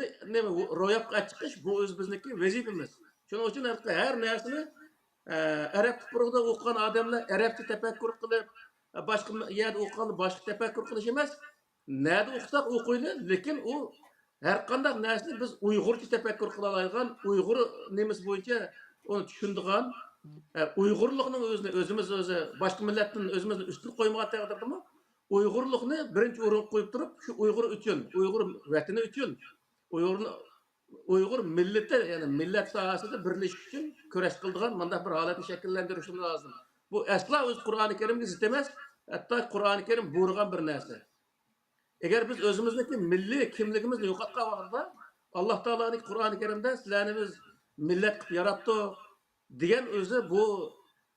نى-، نېمە، روياپقا چىقىش، بۇ ئۆزىمىزنىڭكى ۋەزىپىمىز. شۇنىڭ ئۈچۈن ھەر، ھەر نەرسىنى، ئە، ئەرەب تۇپرىقىدا ئوقۇغان ئادەملەر ئەرەبچە تەپەككۇر قىلىپ، باشقا يەردە ئوقۇغانلار باشقا تەپەككۇر قىلىش ئەمەس. نەدە ئوقۇساق ئوقۇيلى، لېكىن ئۇ ھەر قانداق نەرسىنى بىز ئۇيغۇرچە تەپەككۇر قىلالايدىغان، ئۇيغۇر نېمىسى بويىچە ئۇنى چۈشىنىدىغان، ئە، ئۇيغۇرلۇقنىڭ ئۆزىنى ئۆزىمىز ئۆزى باشقا مىللەتتىن ئۆزىمىزنى ئۈستۈن قويمىغان تەقدىردىمۇ، ئۇيغۇرلۇقنى بىرىنچى ئورۇنغا قويۇپ تۇرۇپ، شۇ ئۇيغۇر ئۈچۈن، ئۇيغۇر ۋەتىنى ئۈچۈن، ئۇيغۇرنى، ئۇيغۇر مىللىتى، يەنى مىللەت ساھەسىدە بىرلىشىش ئۈچۈن كۈرەش قىلىدىغان مۇنداق بىر ھالەتنى شەكىللەندۈرۈشىمىز لازىم. بۇ ئەسلا ئۆزى قۇرئانى كەرىمگە زىت ئەمەس، ھەتتا قۇرئانى كەرىم بۇيرۇغان بىر نەرسە. ئەگەر بىز ئۆزىمىزنىڭكى مىللىي كىملىكىمىزنى يوقاتقان ۋاقىتتا، ئاللا تائالانىڭ قۇرئانى كەرىمدە سىلەرنى بىز مىللەت قىلىپ ياراتتۇق، دېگەن ئۆزى بۇ،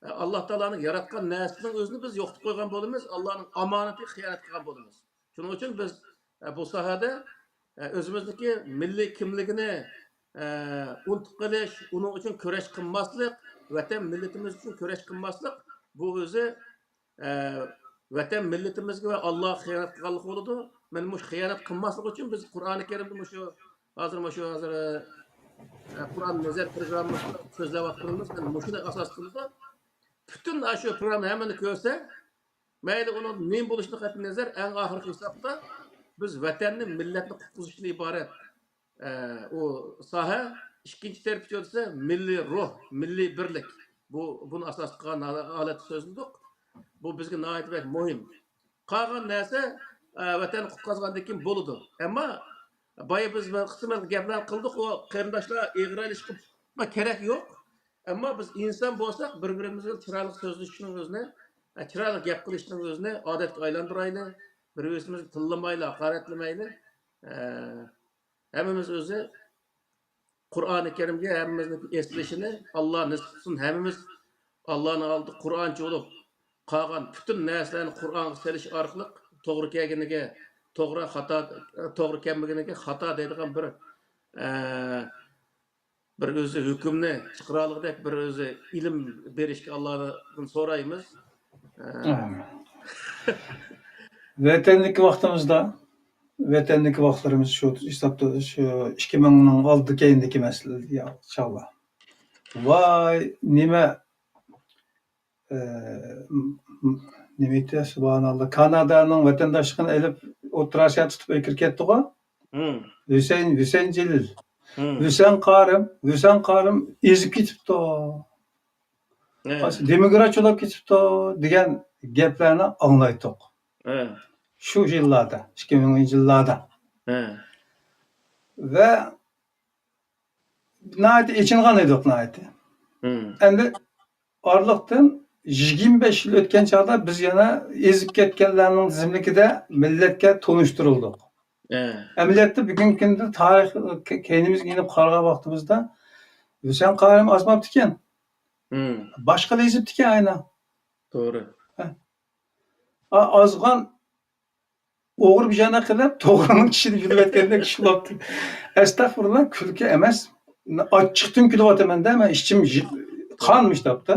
ئە، ئاللا تائالانىڭ ياراتقان نەرسىنىڭ ئۆزىنى بىز يوقىتىپ قويغان بولىمىز، ئاللانىڭ ئامانىتىگە خىيانەت قىلغان بولىمىز. شۇنىڭ ئۈچۈن بىز، ئە، بۇ ساھەدە، ئە، ئۆزىمىزنىڭكى مىللىي كىملىكىنى، ئە، ئۇنتۇپ قېلىش، ئۇنىڭ ئۈچۈن كۈرەش قىلماسلىق، ۋەتەن مىللىتىمىز ئۈچۈن كۈرەش قىلماسلىق، بۇ ئۆزى ئە، ۋەتەن مىللىتىمىزگە ۋە ئاللاغا خىيانەت قىلغانلىق بولىدۇ. مەن مۇشۇ خىيانەت قىلماسلىق ئۈچۈن بىز قۇرئانى كەرىمدە مۇشۇ، ھازىر مۇشۇ، ھازىر، ئە، قۇرئان نەزەر پروگراممىسىدا سۆزلەۋاتقىنىمىز، مەن مۇشۇنى ئاساس قىلىدۇ. پۈتۈن ئاشۇ پروگرامما ھەممىنى كۆرسە، مەيلى ئۇنىڭ نېمە بولۇشىدىن قەتئىينەزەر، ئەڭ ئاخىرقى ھېسابتا بىز ۋەتەننى، مىللەتنى قۇتقۇزۇشتىن ئىبارەت ئە، ئۇ ساھە ئىككىنچى تەرىپى دېسە مىللىي روھ، مىللىي بىرلىك. بۇ، بۇنى ئاساس قىلغان ھال-، ھالەتتە سۆزلىدۇق. بۇ بىزگە ناھايىتى بەك مۇھىم. قالغان نەرسە، ئە، ۋەتەننى قۇتقۇزغاندىن كېيىن بولىدۇ. ئەمما بايا بىز بىر قىسىم گەپلەرنى قىلدۇق، ئۇ قېرىنداشلار ئېغىر ئېلىشقا كېرەك يوق. ئەمما بىز ئىنسان بولساق، بىر-بىرىمىز بىلەن چىرايلىق سۆزلىشىشنىڭ ئۆزىنى، ئە، چىرايلىق گەپ قىلىشنىڭ ئۆزىنى ئادەتكە ئايلاندۇرايلى. بىر-بىرىمىزنى تىللىمايلى، ھاقارەتلىمەيلى. ئە، ھەممىمىز ئۆزى قۇرئانى كەرىمگە ھەممىمىزنىڭ ئېسىلىشىنى ئاللا نېسىپ قىلسۇن. ھەممىمىز ئاللانىڭ ئالدىدا قۇرئانچى بولۇپ، قالغان پۈتۈن نەرسىلەرنى قۇرئانغا سېلىش ئارقىلىق توغرا كەلگىنىگە توغرا، خاتا، توغرا كەلمىگىنىگە خاتا دەيدىغان بىر، ئە، بىر ئۆزى ھۆكۈمنى چىقىرالىغۇدەك بىر ئۆزى ئىلىم بېرىشكە ئاللادىن سورايمىز. ئە، ئامىن. ۋەتەندىكى ۋاقتىمىزدا، ۋەتەندىكى ۋاقىتلىرىمىز شۇ ھېسابتا، شۇ ئىككى مىڭنىڭ ئالدى كەينىدىكى مەسىلە، يا، چاغلار. ۋاي، نېمە، ئە، م-، م-، نېمە ئېيتتى، سۇبھاناللا، كانادانىڭ ۋەتەنداشلىقىنى ئېلىپ، ئوتتۇرا ئاسىياغا تۇتۇپ ئەكىرىپ كەتتىغۇ. ھىم. ھۈسەيىن، ھۈسەيىن جېلىل. ھىم. ھۈسەن قارىم، ھۈسەن قارىم ئېزىپ كېتىپتۇ. ھە. دېموكراتچى بولۇپ كېتىپتۇ دېگەن گەپلەرنى ئاڭلايتتۇق. ھە. شۇ يىللاردا، ئىككى مىڭىنچى يىللاردا. ھە. ۋە ناھايىتى ئېچىنغان ئىدۇق، ناھايىتى. ھىم. ئەمدى ئارىلىقتىن يىگىرمە بەش يىل ئۆتكەن چاغدا بىز يەنە ئېزىپ كەتكەنلەرنىڭ تىزىملىكىدە مىللەتكە تونۇشتۇرۇلدۇق. ھە. ئەمەلىيەتتە بۈگۈنكى كۈندە تارىخ، كەينىمىزگە يېنىپ قارىغان ۋاقتىمىزدا ھۈسەن قارىم ئازماپتىكەن. ھىم. باشقىلار ئېزىپتىكەن ئاينا. توغرا. ھە. ئا-، ئازغان ئوغرى بىجانە قىلىپ، توغرىنىڭ چىشىنى يۇلۇۋەتكەندەك ئىش بولۇپتۇ. ئەستەغپۇرۇللا، كۈلكە ئەمەس. ئاچچىقتىن كۈلۈۋاتىمەن-دە، مەن ئىچىم يى-، قان مۇشتاپتا.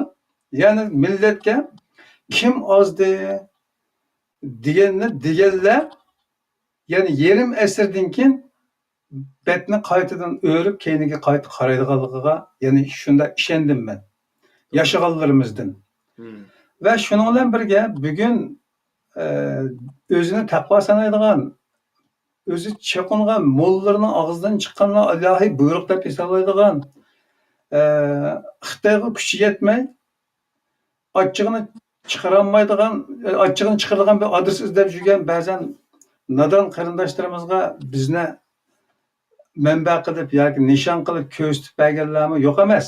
يەنى مىللەتكە كىم ئازدى دېگەننى دېگەنلەر، يەنى يېرىم ئەسىردىن كېيىن بەتنى قايتىدىن ئۆرۈپ، كەينىگە قايتا قارايدىغانلىقىغا يەنى شۇنداق ئىشەندىم مەن. ياشىغانلىرىمىزدىن. ۋە شۇنىڭ بىلەن بىرگە، بۈگۈن، ئە، ئۆزىنى تەقۋا سانايدىغان، ئۆزى چېقىنغان موللىلىرىنىڭ ئاغزىدىن چىققانلار ئىلاھىي بۇيرۇق دەپ ھېسابلايدىغان، ئە، خىتايغا كۈچى يەتمەي، ئاچچىقىنى چىقىرالمايدىغان، ئاچچىقىنى چىقىرىدىغان بىر ئادرېس ئىزدەپ يۈرگەن بەزەن نادان قېرىنداشلىرىمىزغا بىزنى مەنبە قىلىپ ياكى نىشان قىلىپ كۆرسىتىپ بەرگەنلەرمۇ يوق ئەمەس.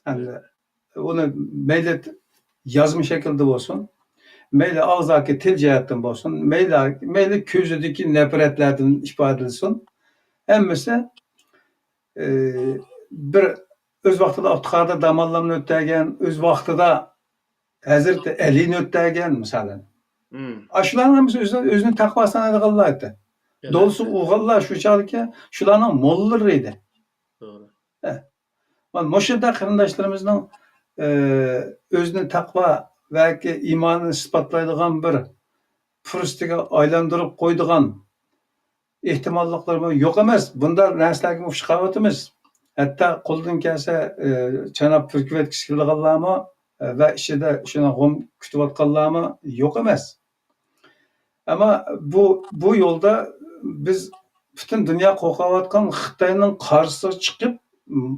ئەمدى ئۇنى مەيلى يازما شەكىلدە بولسۇن، مەيلى ئاغزاكى تىل جەھەتتىن بولسۇن، مەيلى، مەيلى كۆزىدىكى نەپرەتلەردىن ئىپادىلىسۇن، ھەممىسى، ئى، بىر ئۆز ۋاقتىدا ئابدۇقادىر داموللامنى ئۆتتەرگەن، ئۆز ۋاقتىدا ھەزرىتى ئەلىنى ئۆتتەرگەن، مىسالەن. ئاشۇلارنىڭ ھەممىسى ئۆزىنى، ئۆزىنى تەقۋا سانايدىغانلار ئىدى. دولىسى ئۇغانلار شۇ چاغدىكى شۇلارنىڭ موللىلىرى ئىدى. توغرا. ھە. مانا مۇشۇنداق قېرىنداشلىرىمىزنىڭ، ئى، ئۆزىنى تەقۋا ۋەكى ئىمانىنى ئىسپاتلايدىغان بىر پۇرسىتىگە ئايلاندۇرۇپ قويىدىغان ئېھتىماللىقلىرىمۇ يوق ئەمەس. بۇنداق نەرسىلەرگىمۇ ئۇچراۋاتىمىز. ھەتتا قولىدىن كەلسە، ئى، چاناپ پۈركۈۋەتكۈسى كېلىدىغانلارمۇ، ئى، ۋە ئىچىدە شۇنى غۇم كۈتۈۋاتقانلارمۇ يوق ئەمەس. ئەمما بۇ، بۇ يولدا بىز پۈتۈن دۇنيا قورقۇۋاتقان خىتاينىڭ قارشىسىغا چىقىپ، م،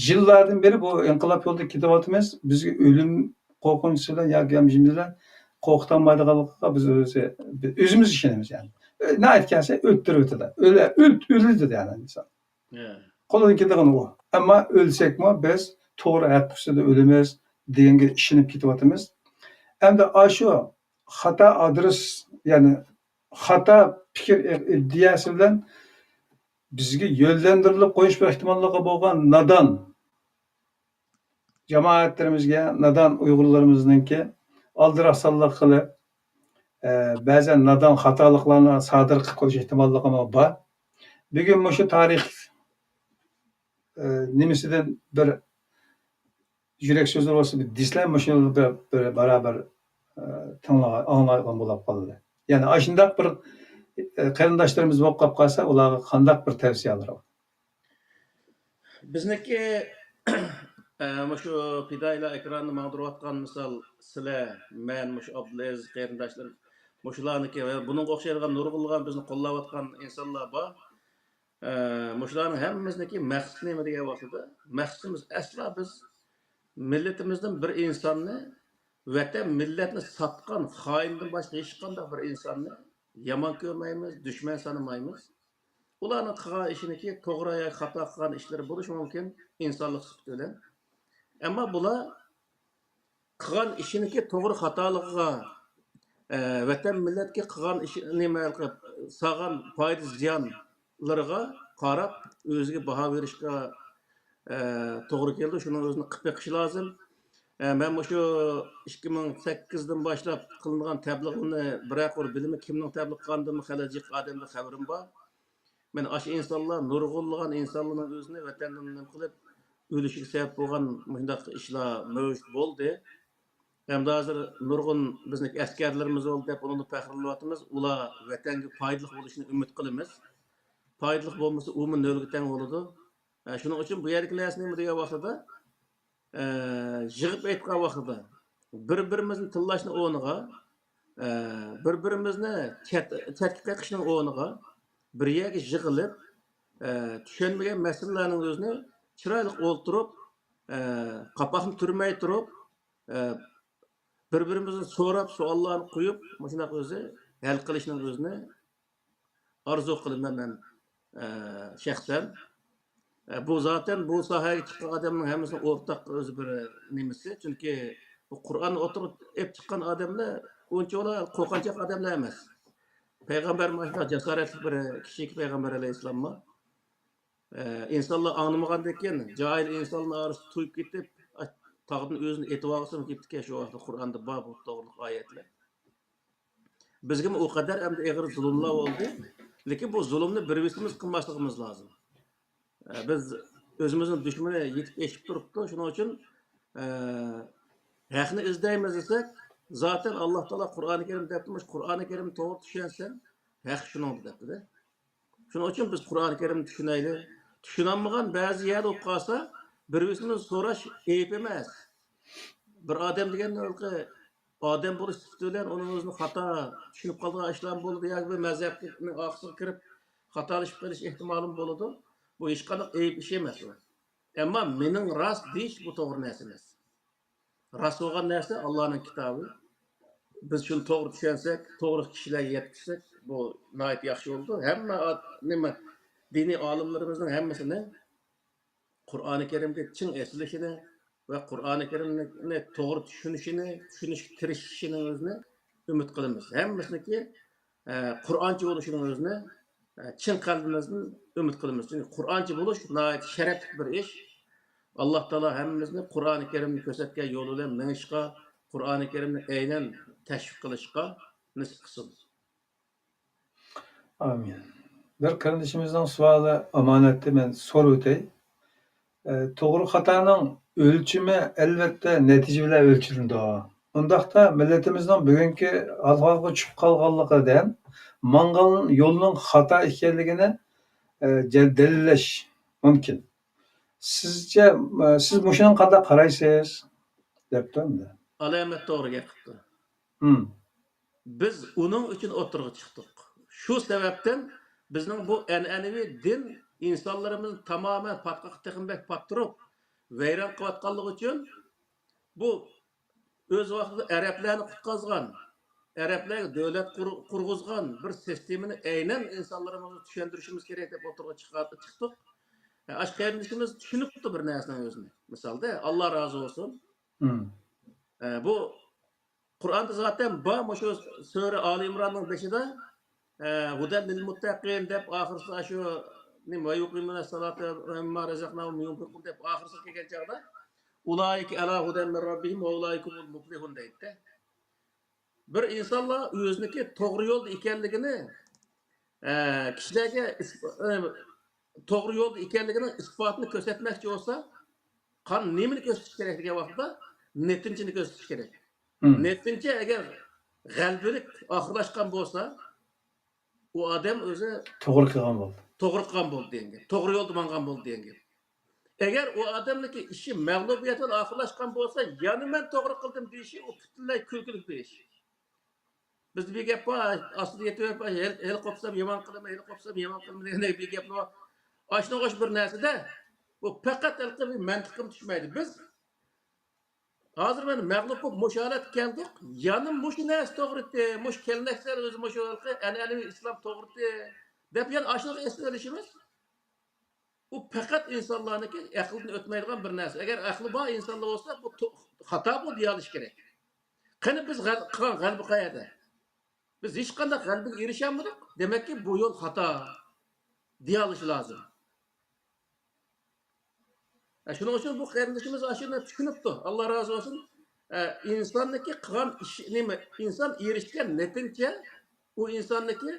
يىللاردىن بېرى بۇ ئىنقىلاب يولىدا كېتىۋاتىمىز. بىزگە ئۆلۈم قورقۇنچىسى بىلەن ياكى غەم بىلەن قورقۇتالمايدىغانلىقىغا بىز ئۆزى، ئۆزىمىز ئىشىنىمىز يەنى. ئۆ-، ناھايىتى كەلسە ئۆلتۈرۈۋېتىدۇ. ئۆلە-، ئۆل-، ئۆلىدۇ يەنى ئىنسان. قولىدىن كېلىدىغىنى ئۇ. ئەمما ئۆلسەكمۇ بىز توغرا ھەق ئۈستىدە ئۆلىمىز دېگەنگە ئىشىنىپ كېتىۋاتىمىز. ئەمدى ئاشۇ خاتا ئادرېس، يەنى خاتا پىكىر ئىدىيەسى بىلەن بىزگە يۆنلەندۈرۈلۈپ قويۇش ئېھتىماللىقى بولغان نادان جامائەتلىرىمىزگە، نادان ئۇيغۇرلىرىمىزنىڭكى ئالدىراقسانلىق قىلىپ، ئە، بەزەن نادان خاتالىقلارنى سادىر قىلىپ قويۇش ئېھتىماللىقىمۇ بار. بۈگۈن مۇشۇ تارىخ، ئە، نېمىسىدىن بىر يۈرەك سۆزلىرى بولسا بىر دېسىلە، مۇشۇ بىر، بىر بارابىر، ئە، تىڭلىغان، ئاڭلايدىغان بولۇپ قالدى. يەنى ئاشۇنداق بىر، ئە، قېرىنداشلىرىمىز بولۇپ قاپ قالسا، ئۇلارغا قانداق بىر تەۋسىيەلىرى بار؟ بىزنىڭكى، ئە، مۇشۇ پىدائىيلار ئېكراننى ماڭدۇرۇۋاتقان، مىسال، سىلەر، مەن، مۇشۇ ئابدۇلئەزىز قېرىنداشلىرىم، مۇشۇلارنىڭكى ۋە بۇنىڭغا ئوخشايدىغان نۇرغۇنلىغان بىزنى قوللاۋاتقان ئىنسانلار بار. ئە، مۇشۇلارنىڭ ھەممىمىزنىڭكى مەقسىتى نېمە دېگەن ۋاقتىدا، مەقسىتىمىز ئەسلا بىز مىللىتىمىزدىن بىر ئىنساننى، ۋەتەن، مىللەتنى ساتقان خائىندىن باشقا ھېچقانداق بىر ئىنساننى يامان كۆرمەيمىز، دۈشمەن سانىمايمىز. ئۇلارنىڭ قىلغان ئىشىنىكى توغرا ياكى خاتا قىلغان ئىشلىرى بولۇشى مۇمكىن، ئىنسانلىق سۈپىتى بىلەن. ئەمما بۇلار قىلغان ئىشىنىكى توغرا خاتالىقىغا، ئە، ۋەتەن مىللەتكە قىلغان ئىشى، نېمە قىلىپ، سالغان پايدا زىيانلىرىغا قاراپ ئۆزىگە باھا بېرىشكە، ئە، توغرا كېلىدۇ. شۇنىڭ ئۆزىنى قىلىپ بېقىشى لازىم. ئە، مەن مۇشۇ ئىككى مىڭ سەككىزدىن باشلاپ قىلىنغان تەبلىغلارنى بىرەر قۇر بىلىمەن، كىمنىڭ تەبلىغ قىلغاندىنمۇ خېلى جىق ئادەمدىن خەۋىرىم بار. مانا ئاشۇ ئىنسانلار، نۇرغۇنلىغان ئىنسانلارنىڭ ئۆزىنى ۋەتەندىن نېمە قىلىپ، ئۆلۈشىگە سەۋەب بولغان مۇشۇنداق ئىشلار مەۋجۇت بولدى. ھەمدە ھازىر نۇرغۇن بىزنىڭ ئەسكەرلىرىمىز بولدى دەپ ئۇنىڭدىن پەخىرلىنىۋاتىمىز. ئۇلار ۋەتەنگە پايدىلىق بولۇشىنى ئۈمىد قىلىمىز. پايدىلىق بولمىسا، ئۇمۇ نۆلگە تەڭ بولىدۇ. ئە، شۇنىڭ ئۈچۈن بۇ يەردىكى نەرسە نېمە دېگەن ۋاقتىدا، ئە، يىغىپ ئېيتقان ۋاقتىدا بىر-بىرىمىزنى تىللاشنىڭ ئورنىغا، ئە، بىر-بىرىمىزنى چەت-، چەتكە قېقىشنىڭ ئورنىغا بىر يەرگە يىغىلىپ، ئە، چۈشەنمىگەن مەسىلىلەرنىڭ ئۆزىنى چىرايلىق ئولتۇرۇپ، ئە، قاپاقنى تۈرمەي تۇرۇپ، ئە، بىر-بىرىمىزدىن سوراپ، سوئاللارنى قويۇپ، مۇشۇنداق ئۆزى ھەل قىلىشنىڭ ئۆزىنى ئارزۇ قىلىمەن مەن، ئە، شەخسەن. ئە، بۇ زاتەن بۇ ساھەگە چىققان ئادەمنىڭ ھەممىسىنىڭ ئورتاق ئۆزى بىر نېمىسى. چۈنكى بۇ قۇرئاننى ئوتتۇرىغا ئېلىپ چىققان ئادەملەر ئۇنچىۋالا قورقۇنچاق ئادەملەر ئەمەس. پەيغەمبەر مۇشۇنداق جاسارەتلىك بىر كىشىكى پەيغەمبەر ئەلەيھىسسالاممۇ. ئە، ئىنسانلار ئاڭلىمىغاندىن كېيىن، جاھىل ئىنسانلار ئارىسىدا تويۇپ كېتىپ، تاغدىن ئۆزىنى ئېتىۋالغۇسىمۇ كېلىپتىكەن، شۇ ۋاقىتتا قۇرئاندا بار بۇ توغرىلىق ئايەتلەر. بىزگىمۇ ئۇ قەدەر ئەمدى ئېغىر زۇلۇملار بولدى. لېكىن بۇ زۇلۇمنى بىر بىرىمىز قىلماسلىقىمىز لازىم. ئە، بىز ئۆزىمىزنىڭ دۈشمىنى يېتىپ ئېشىپ تۇرۇپتۇ. شۇنىڭ ئۈچۈن، ئە، ھەقنى ئىزدەيمىز دېسەك، زاتەن ئاللا تائالا قۇرئانى كەرىم دەپتۇ، مۇشۇ قۇرئانى كەرىمنى توغرا چۈشەنسەڭ، ھەق شۇنىڭدا دەپتۇ-دە. شۇنىڭ ئۈچۈن بىز قۇرئانى كەرىمنى چۈشىنەيلى. چۈشىنەلمىگەن بەزى يەردە بولۇپ قالسا، بىر-بىرىمىزدىن سوراش ئەيىب ئەمەس. بىر ئادەم دېگەن ھېلىقى ئادەم بولۇش سۈپىتى بىلەن ئۇنىڭ ئۆزىنى خاتا چۈشىنىپ قالىدىغان ئىشلارمۇ بولىدۇ ياكى بىر مەزھەپنىڭ ئارقىسىغا كىرىپ خاتالىشىپ قېلىش ئېھتىمالىمۇ بولىدۇ. بۇ ھېچقانداق ئەيىب ئىش ئەمەس ئۇ. ئەمما مېنىڭ راست دېيىش بۇ توغرا نەرسە ئەمەس. راست بولغان نەرسە ئاللانىڭ كىتابى. بىز شۇنى توغرا چۈشەنسەك، توغرا كىشىلەرگە يەتكۈزسەك، بۇ ناھايىتى ياخشى بولىدۇ. ھەممە ئا-، نېمە، دىنىي ئالىملىرىمىزنىڭ ھەممىسىنى قۇرئانى كەرىمگە چىڭ ئېسىلىشىنى ۋە قۇرئانى كەرىمنى توغرا چۈشىنىشىنى، چۈشىنىشكە تىرىشىشىنىڭ ئۆزىنى ئۈمىد قىلىمىز. ھەممىسىنىڭكى، ئە، قۇرئانچى بولۇشىنىڭ ئۆزىنى، ئە، چىن قەلبىمىزدىن ئۈمىد قىلىمىز. چۈنكى قۇرئانچى بولۇش ناھايىتى شەرەپلىك بىر ئىش. ئاللا تائالا ھەممىمىزنى قۇرئانى كەرىمنى كۆرسەتكەن يول بىلەن مېڭىشقا، قۇرئانى كەرىمنى ئەينەن تەشۋىق قىلىشقا نېسىپ قىلسۇن. ئامىن. بىر قېرىندىشىمىزنىڭ سوئالى ئامانەتتە، مەن سورىۋېتەي. ئە، توغرا خاتانىڭ ئۆلچىمى ئەلۋەتتە نەتىجە بىلەن ئۆلچىلىدۇ. ئۇنداقتا مىللىتىمىزنىڭ بۈگۈنكى ھالغا چۈشۈپ قالغانلىقىدىن ماڭغان يولنىڭ خاتا ئىكەنلىكىنى، ئە، جەل-، دەلىللەش مۇمكىن. سىزچە، ئە، سىز مۇشۇنىڭغا قانداق قارايسىز؟ دەپتۇ ئەمدى. ئالامەت توغرا گەپ قىپتۇ. ھىم. بىز ئۇنىڭ ئۈچۈن ئوتتۇرىغا چىقتۇق. شۇ سەۋەبتىن بىزنىڭ بۇ ئەنئەنىۋى دىن ئىنسانلىرىمىزنى تامامەن پاتقاققا تېخىمۇ بەك پاتتۇرۇپ، ۋەيران قىلىۋاتقانلىقى ئۈچۈن بۇ ئۆز ۋاقتىدا ئەرەبلەرنى قۇتقازغان، ئەرەبلەرگە دۆلەت قۇر-، قۇرغۇزغان بىر سىستېمىنى ئەينەن ئىنسانلىرىمىزغا چۈشەندۈرۈشىمىز كېرەك دەپ ئوتتۇرىغا چىقار-، چىقتۇق. ئاشۇ قېرىندىشىمىز چۈشىنىپتۇ بىر نەرسىنىڭ ئۆزىنى. مىسالدا، ئاللا رازى بولسۇن. ھىم. ئە، بۇ قۇرئاندا زاتەن بار، مۇشۇ سۈرە ئالى ئىمراننىڭ بېشىدا، ئە، ھۇدەن لىل مۇتتەقىن دەپ ئاخىرسى شۇ نېمە، ۋە يۇقىمۇنەس سالاتا ۋە مىمما رەزەقناھۇم يۇنفىقۇن دەپ ئاخىرسىغا كەلگەن چاغدا، ئۇلائىكە ئەلا ھۇدەن مىن رەببىھىم ۋە ئۇلائىكە ھۇمۇل مۇپلىھۇن دەيدىدە. بىر ئىنسانلار ئۆزىنىڭكى توغرا يولدا ئىكەنلىكىنى، ئە، كىشىلەرگە ئىس-، ئە، توغرا يولدا ئىكەنلىكىنىڭ ئىسپاتىنى كۆرسەتمەكچى بولسا، قان-، نېمىنى كۆرسىتىش كېرەك دېگەن ۋاقىتتا، نەتىنچىنى كۆرسىتىش كېرەك. ھىم. نەتىنچە ئەگەر غەلىبىلىك ئاخىرلاشقان بولسا، ئۇ ئادەم ئۆزى توغرا قىلغان بولدى. توغرا قىلغان بولدى دېگەن گەپ. توغرا يولدا ماڭغان بولدى دېگەن گەپ. ئەگەر ئۇ ئادەمنىڭكى ئىشى مەغلۇبىيەت بىلەن ئاخىرلاشقان بولسا، يەنە مەن توغرا قىلدىم دېيىشى، ئۇ پۈتۈنلەي كۈلكىلىك بىر ئىش. بىزدە بىر گەپ بار، ئاستىدا يېتىپ، ھېلى، ھېلى قوپسام يامان قىلىمەن، ھېلى قوپسام يامان قىلىمەن دېگەندەك بىر گەپ بار. ئاشۇنىڭغا ئوخشاش بىر نەرسىدە، بۇ پەقەت ھېلىقى بىر مەنتىقىمۇ چۈشمەيدۇ. بىز ھازىر مانا مەغلۇپ بولۇپ مۇشۇ ھالەتكە كەلدۇق، يەنە مۇشۇ نەرسە توغرا ئىدى، مۇشۇ كەلنەكلەر ئۆزى مۇشۇ ھېلىقى ئەنئەنىۋى ئىسلام توغرا ئىدى، دەپ يەنە ئاشۇنىڭغا ئېسىلىۋېلىشىمىز. ئۇ پەقەت ئىنسانلارنىڭكى ئەقلىدىن ئۆتمەيدىغان بىر نەرسە. ئەگەر ئەقلى بار ئىنسانلار بولسا، بۇ تو-، خاتا بۇ دېيەلىشى كېرەك. قېنى بىز غەل-، قىلغان غەلىبە قەيەردە؟ بىز ھېچقانداق غەلىبىگە ئېرىشەلمىدۇق. دېمەككى، بۇ يول خاتا دېيەلىشى لازىم. ئە، شۇنىڭ ئۈچۈن بۇ قېرىندىشىمىز ئاشۇنى چۈشىنىپتۇ. ئاللا رازى بولسۇن. ئە، ئىنساننىڭكى قىلغان ئىش، نېمە، ئىنسان ئېرىشكەن نەتىجە، ئۇ ئىنساننىڭكى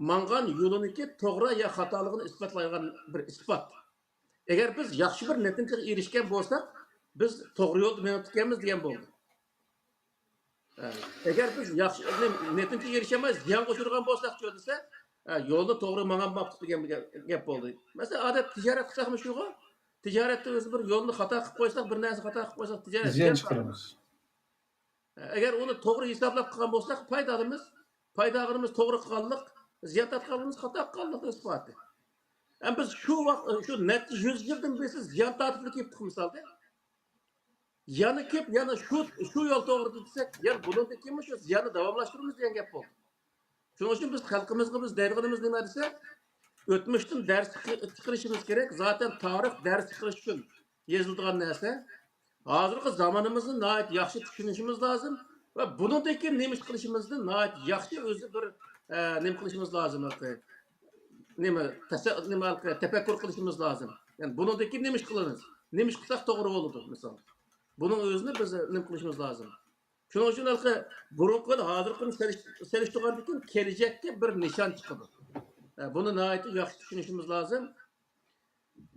ماڭغان يولىنىڭكى توغرا يا خاتالىقىنى ئىسپاتلايدىغان بىر ئىسپات. ئەگەر بىز ياخشى بىر نەتىجىگە ئېرىشكەن بولساق، بىز توغرا يولدا مېڭىپ كەتكەنمىز دېگەن بولدى. ئە، ئەگەر بىز ياخشى نەتىجىگە ئېرىشەلمەي زىيانغا ئۇچرىغان بولساقچۇ دېسە، ئە، يولدا توغرا ماڭالماپتۇق دېگەن گەپ بولدى. مەسىلەن، ئادەتتە تىجارەت قىلساقمۇ شۇغۇ، تىجارەتتە ئۆزى بىر يولنى خاتا قىلىپ قويساق، بىر نەرسە خاتا قىلىپ قويساق، تىجارەت زىيان زىيان چىقىرىمىز. ئەگەر ئۇنى توغرا ھېسابلاپ قىلغان بولساق، پايدا ئالىمىز. پايدا ئالغىنىمىز توغرا قىلغانلىق، زىيان تارتقانلىقىمىز خاتا قىلغانلىقنىڭ ئىسپاتى. ئەمما بىز شۇ ۋاق-، شۇ نەچچە يۈز يىلدىن بېرى زىيان تارتىپلا كېلىپتۇق مىسالدا. يەنە كېلىپ، يەنە شۇ، شۇ يول توغرا دېسەك، يەنە بۇنىڭدىن كېيىنمۇ شۇ زىياننى داۋاملاشتۇرىمىز دېگەن گەپ بولدى. شۇنىڭ ئۈچۈن بىز خەلقىمىزغا بىز دەيدىغىنىمىز نېمە دېسە، ئۆتمۈشتىن دەرس چىقىرىشىمىز كېرەك. زاتەن تارىخ دەرس چىقىرىش ئۈچۈن يېزىلىدىغان نەرسە. ھازىرقى زامانىمىزنى ناھايىتى ياخشى چۈشىنىشىمىز لازىم ۋە بۇنىڭدىن كېيىن نېمە ئىش قىلىشىمىزنى ناھايىتى ياخشى ئۆزى بىر، ئە، نېمە قىلىشىمىز لازىم، نېمە، تەسە-، نېمە، تەپەككۇر قىلىشىمىز لازىم. يەنى بۇنىڭدىن كېيىن نېمە ئىش قىلىمىز؟ نېمە ئىش قىلساق توغرا بولىدۇ، مىسال. بۇنىڭ ئۆزىنى بىز نېمە قىلىشىمىز لازىم؟ شۇنىڭ ئۈچۈن ھېلىقى بۇرۇنقى ھازىرقىنى سېلىش-، سېلىشتۇرغاندىن كېيىن كېلىچەككە بىر نىشان چىقىدۇ. ئە، بۇنى ناھايىتى ياخشى چۈشىنىشىمىز لازىم.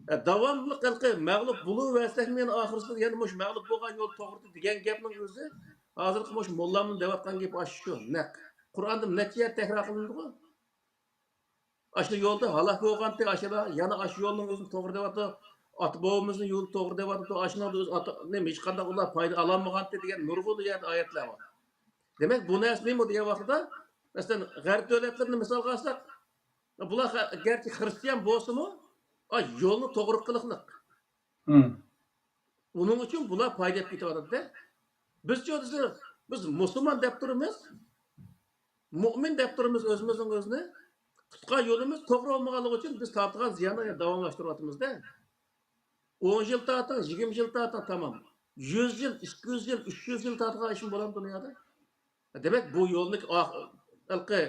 ئە، داۋاملىق ھېلىقى مەغلۇپ بولۇۋەرسەكمۇ يەنە ئاخىرسىدا يەنە مۇشۇ مەغلۇپ بولغان يول توغرىدى دېگەن گەپنىڭ ئۆزى ھازىرقى مۇشۇ موللامنىڭ دەۋاتقان گېپى ئاشۇ شۇ نەق. قۇرئاندا نەچچە يەر تەكرار قىلىندىغۇ. ئاشۇ يولدا ھالاك بولغانتى ئاشۇلار، يەنە ئاشۇ يولنىڭ ئۆزىنى توغرا دەۋاتىدۇ. ئاتا بوۋىمىزنىڭ يولى توغرا دەۋاتىدۇ، ئاشۇنىڭدا ئۆزى ئاتا، نېمە، ھېچقانداق ئۇلار پايدا ئالالمىغانتى دېگەن نۇرغۇن يەردە ئايەتلەر بار. دېمەك، بۇ نەرسە نېمە دېگەن ۋاقىتتا، مەسىلەن، غەرب دۆلەتلىرىنى مىسالغا ئالساق، بۇلار خە-، گەرچە خرىستىيان بولسىمۇ، ئا، يولنى توغرا قىلىقلىق. مم. ئۇنىڭ ئۈچۈن بۇلار پايدا ئېلىپ كېتىۋاتىدۇ. بىزچۇ دېسە، بىز مۇسۇلمان دەپ تۇرىمىز، مۇئمىن دەپ تۇرىمىز ئۆزىمىزنىڭ ئۆزىنى. تۇتقان يولىمىز توغرا بولمىغانلىقى ئۈچۈن بىز تارتقان زىياننى يەنە داۋاملاشتۇرۇۋاتىمىز-دە. ئون يىل تارتىڭ، يىگىرمە يىل تارتىڭ، تامام. يۈز يىل، ئىككى يۈز يىل، ئۈچ يۈز يىل تارتقان ئىشمۇ بولامدۇ دۇنيادا؟ دېمەك، بۇ يولنى ئاخ-، ھېلىقى،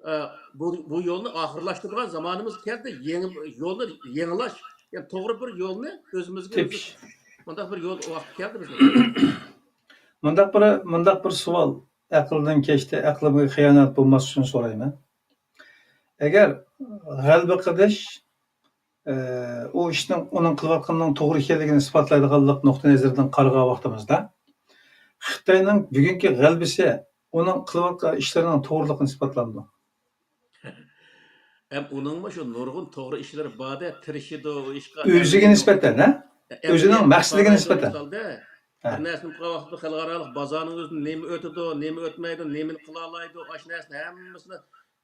ئە، بۇ، بۇ يولنى ئاخىرلاشتۇرىدىغان زامانىمىز كەلدى. يېڭى يولنى يېڭىلاش، يەنى توغرا بىر يولنى ئۆزىمىزگە تېپىش. مۇنداق بىر يول ۋاقتى كەلدى بىزنىڭ. مۇنداق بىر، مۇنداق بىر سوئال ئەقىلدىن كەچتى، ئەقلىمگە خىيانەت بولماس ئۈچۈن سورايمەن. ئەگەر غەلىبە قىلىش ئى، ئۇ ئىشنىڭ، ئۇنىڭ قىلىۋاتقىنىنىڭ توغرا ئىكەنلىكىنى ئىسپاتلايدىغانلىق نۇقتىئى نەزىرىدىن قارىغان ۋاقتىمىزدا، خىتاينىڭ بۈگۈنكى غەلىبىسى ئۇنىڭ قىلىۋاتقان ئىشلىرىنىڭ توغرىلىقىنى ئىسپاتلامدۇ؟ ھەم ئۇنىڭمۇ شۇ نۇرغۇن توغرا ئىشلىرى بار-دە، تىرىشىدۇ ئۇ ئىشقا. ئۆزىگە نىسبەتەن، ھە؟ ئۆزىنىڭ مەقسىتىگە نىسبەتەن. مىسالدا، ھە. بىر نەرسىنى قىلغان ۋاقتىدا خەلقئارالىق بازارنىڭ ئۆزىدە نېمە ئۆتىدۇ، نېمە ئۆتمەيدۇ، نېمىنى قىلالايدۇ، ئاشۇ نەرسىنى ھەممىسىنى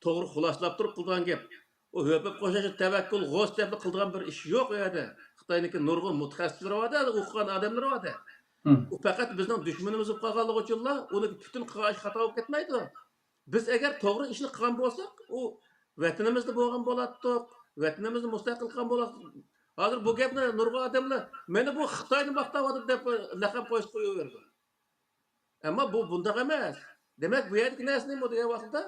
توغرا خۇلاسىلاپ تۇرۇپ قىلىدىغان گەپ. ئۇ ھۆپۈپ قوشاشىپ تەۋەككۈل غوس دەپلا قىلىدىغان بىر ئىش يوق ئۇ يەردە. خىتاينىڭكى نۇرغۇن مۇتەخەسسىسلىرى بار-دە، ئوقۇغان ئادەملىرى بار-دە. مم. ئۇ پەقەت بىزنىڭ دۈشمىنىمىز بولۇپ قالغانلىقى ئۈچۈنلا ئۇنىڭ پۈتۈن قىلغان ئىشى خاتا بولۇپ كەتمەيدۇ. بىز ئەگەر توغرا ئىشنى قىلغان بولساق، ئۇ ۋەتىنىمىزدە بولغان بولاتتۇق، ۋەتىنىمىزنى مۇستەقىل قىلغان بولاتتۇق. ھازىر بۇ گەپنى نۇرغۇن ئادەملەر، مانا بۇ خىتاينى ماختاۋاتىدۇ دەپ لەقەم قويۇپ قويۇۋېرىدۇ. ئەمما بۇ بۇنداق ئەمەس. دېمەك، بۇ يەردىكى نەرسە نېمە دېگەن ۋاقىتتا،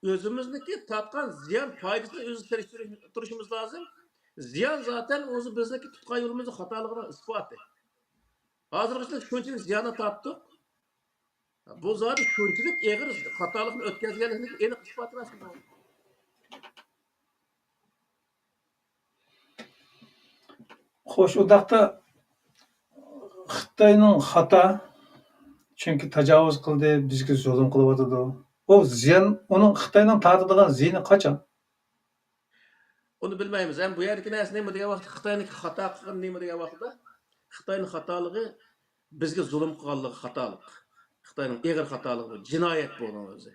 ئۆزىمىزنىڭكى تارتقان زىيان پايدىسىنى ئۆزى سېلىشتۇرۇش، تۇرۇشىمىز لازىم. زىيان زاتەن ئۆزى بىزنىڭكى تۇتقان يولىمىزنىڭ خاتالىقىنىڭ ئىسپاتى. ھازىرغىچە شۇنچىلىك زىياننى تارتتۇق. بۇ زادى شۇنچىلىك ئېغىر خاتالىقنى ئۆتكەزگەنلىكىنىڭ ئېنىق ئىسپاتى ئەمەسمۇ بۇ؟ خوش، ئۇنداقتا خىتاينىڭ خاتا، چۈنكى تاجاۋۇز قىلدى، بىزگە زۇلۇم قىلىۋاتىدۇ. ئۇ زىيان، ئۇنىڭ، خىتاينىڭ تارتىدىغان زىيىنى قاچان؟ ئۇنى بىلمەيمىز. ھەم بۇ يەردىكى نەرسە نېمە دېگەن ۋاقىتتا، خىتاينىڭكى خاتا قىلغىنى نېمە دېگەن ۋاقىتتا، خىتاينىڭ خاتالىقى بىزگە زۇلۇم قىلغانلىقى خاتالىق. خىتاينىڭ ئېغىر خاتالىقى بۇ، جىنايەت بۇنىڭ ئۆزى.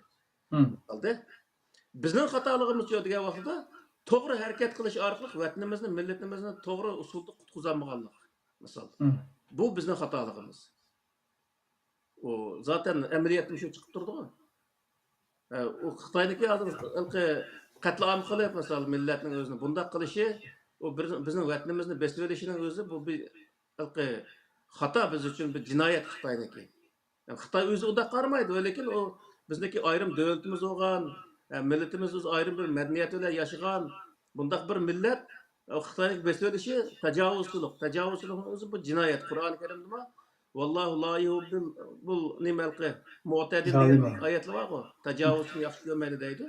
مم. قالدى. بىزنىڭ خاتالىقىمىزچۇ دېگەن ۋاقىتتا، توغرا ھەرىكەت قىلىش ئارقىلىق ۋەتىنىمىزنى، مىللىتىمىزنى توغرا ئۇسۇلدا قۇتقۇزالمىغانلىق. مىسال. مم. بۇ بىزنىڭ خاتالىقىمىز. ئۇ زاتەن ئەمەلىيەتتە شۇ چىقىپ تۇرىدىغۇ. ئە، ئۇ خىتاينىڭكى ھازىر ھېلىقى قەتلىئام قىلىپ، مىسال، مىللەتنىڭ ئۆزىنى بۇنداق قىلىشى، ئۇ بىر، بىزنىڭ ۋەتىنىمىزنى بېسىۋېلىشىنىڭ ئۆزى بۇ بىر ھېلىقى خاتا، بىز ئۈچۈن بىر جىنايەت خىتاينىڭكى. خىتاي ئۆزى ئۇنداق قارىمايدۇ، لېكىن ئۇ بىزنىڭكى ئايرىم دۆلىتىمىز بولغان، ئە، مىللىتىمىز ئۆزى ئايرىم بىر مەدەنىيەت بىلەن ياشىغان بۇنداق بىر مىللەت، ئۇ خىتاينىڭ بېسىۋېلىشى تاجاۋۇزچىلىق. تاجاۋۇزچىلىقنىڭ ئۆزى بۇ جىنايەت. قۇرئان كەرىمدىمۇ، ۋاللاھۇ لا يۇھىببۇل، بۇ نېمە ھېلىقى مۇئتەدىل دېگەن زالىملار. ئايەتلەر بارغۇ، تاجاۋۇزچىنى ياخشى كۆرمەيدۇ دەيدۇ.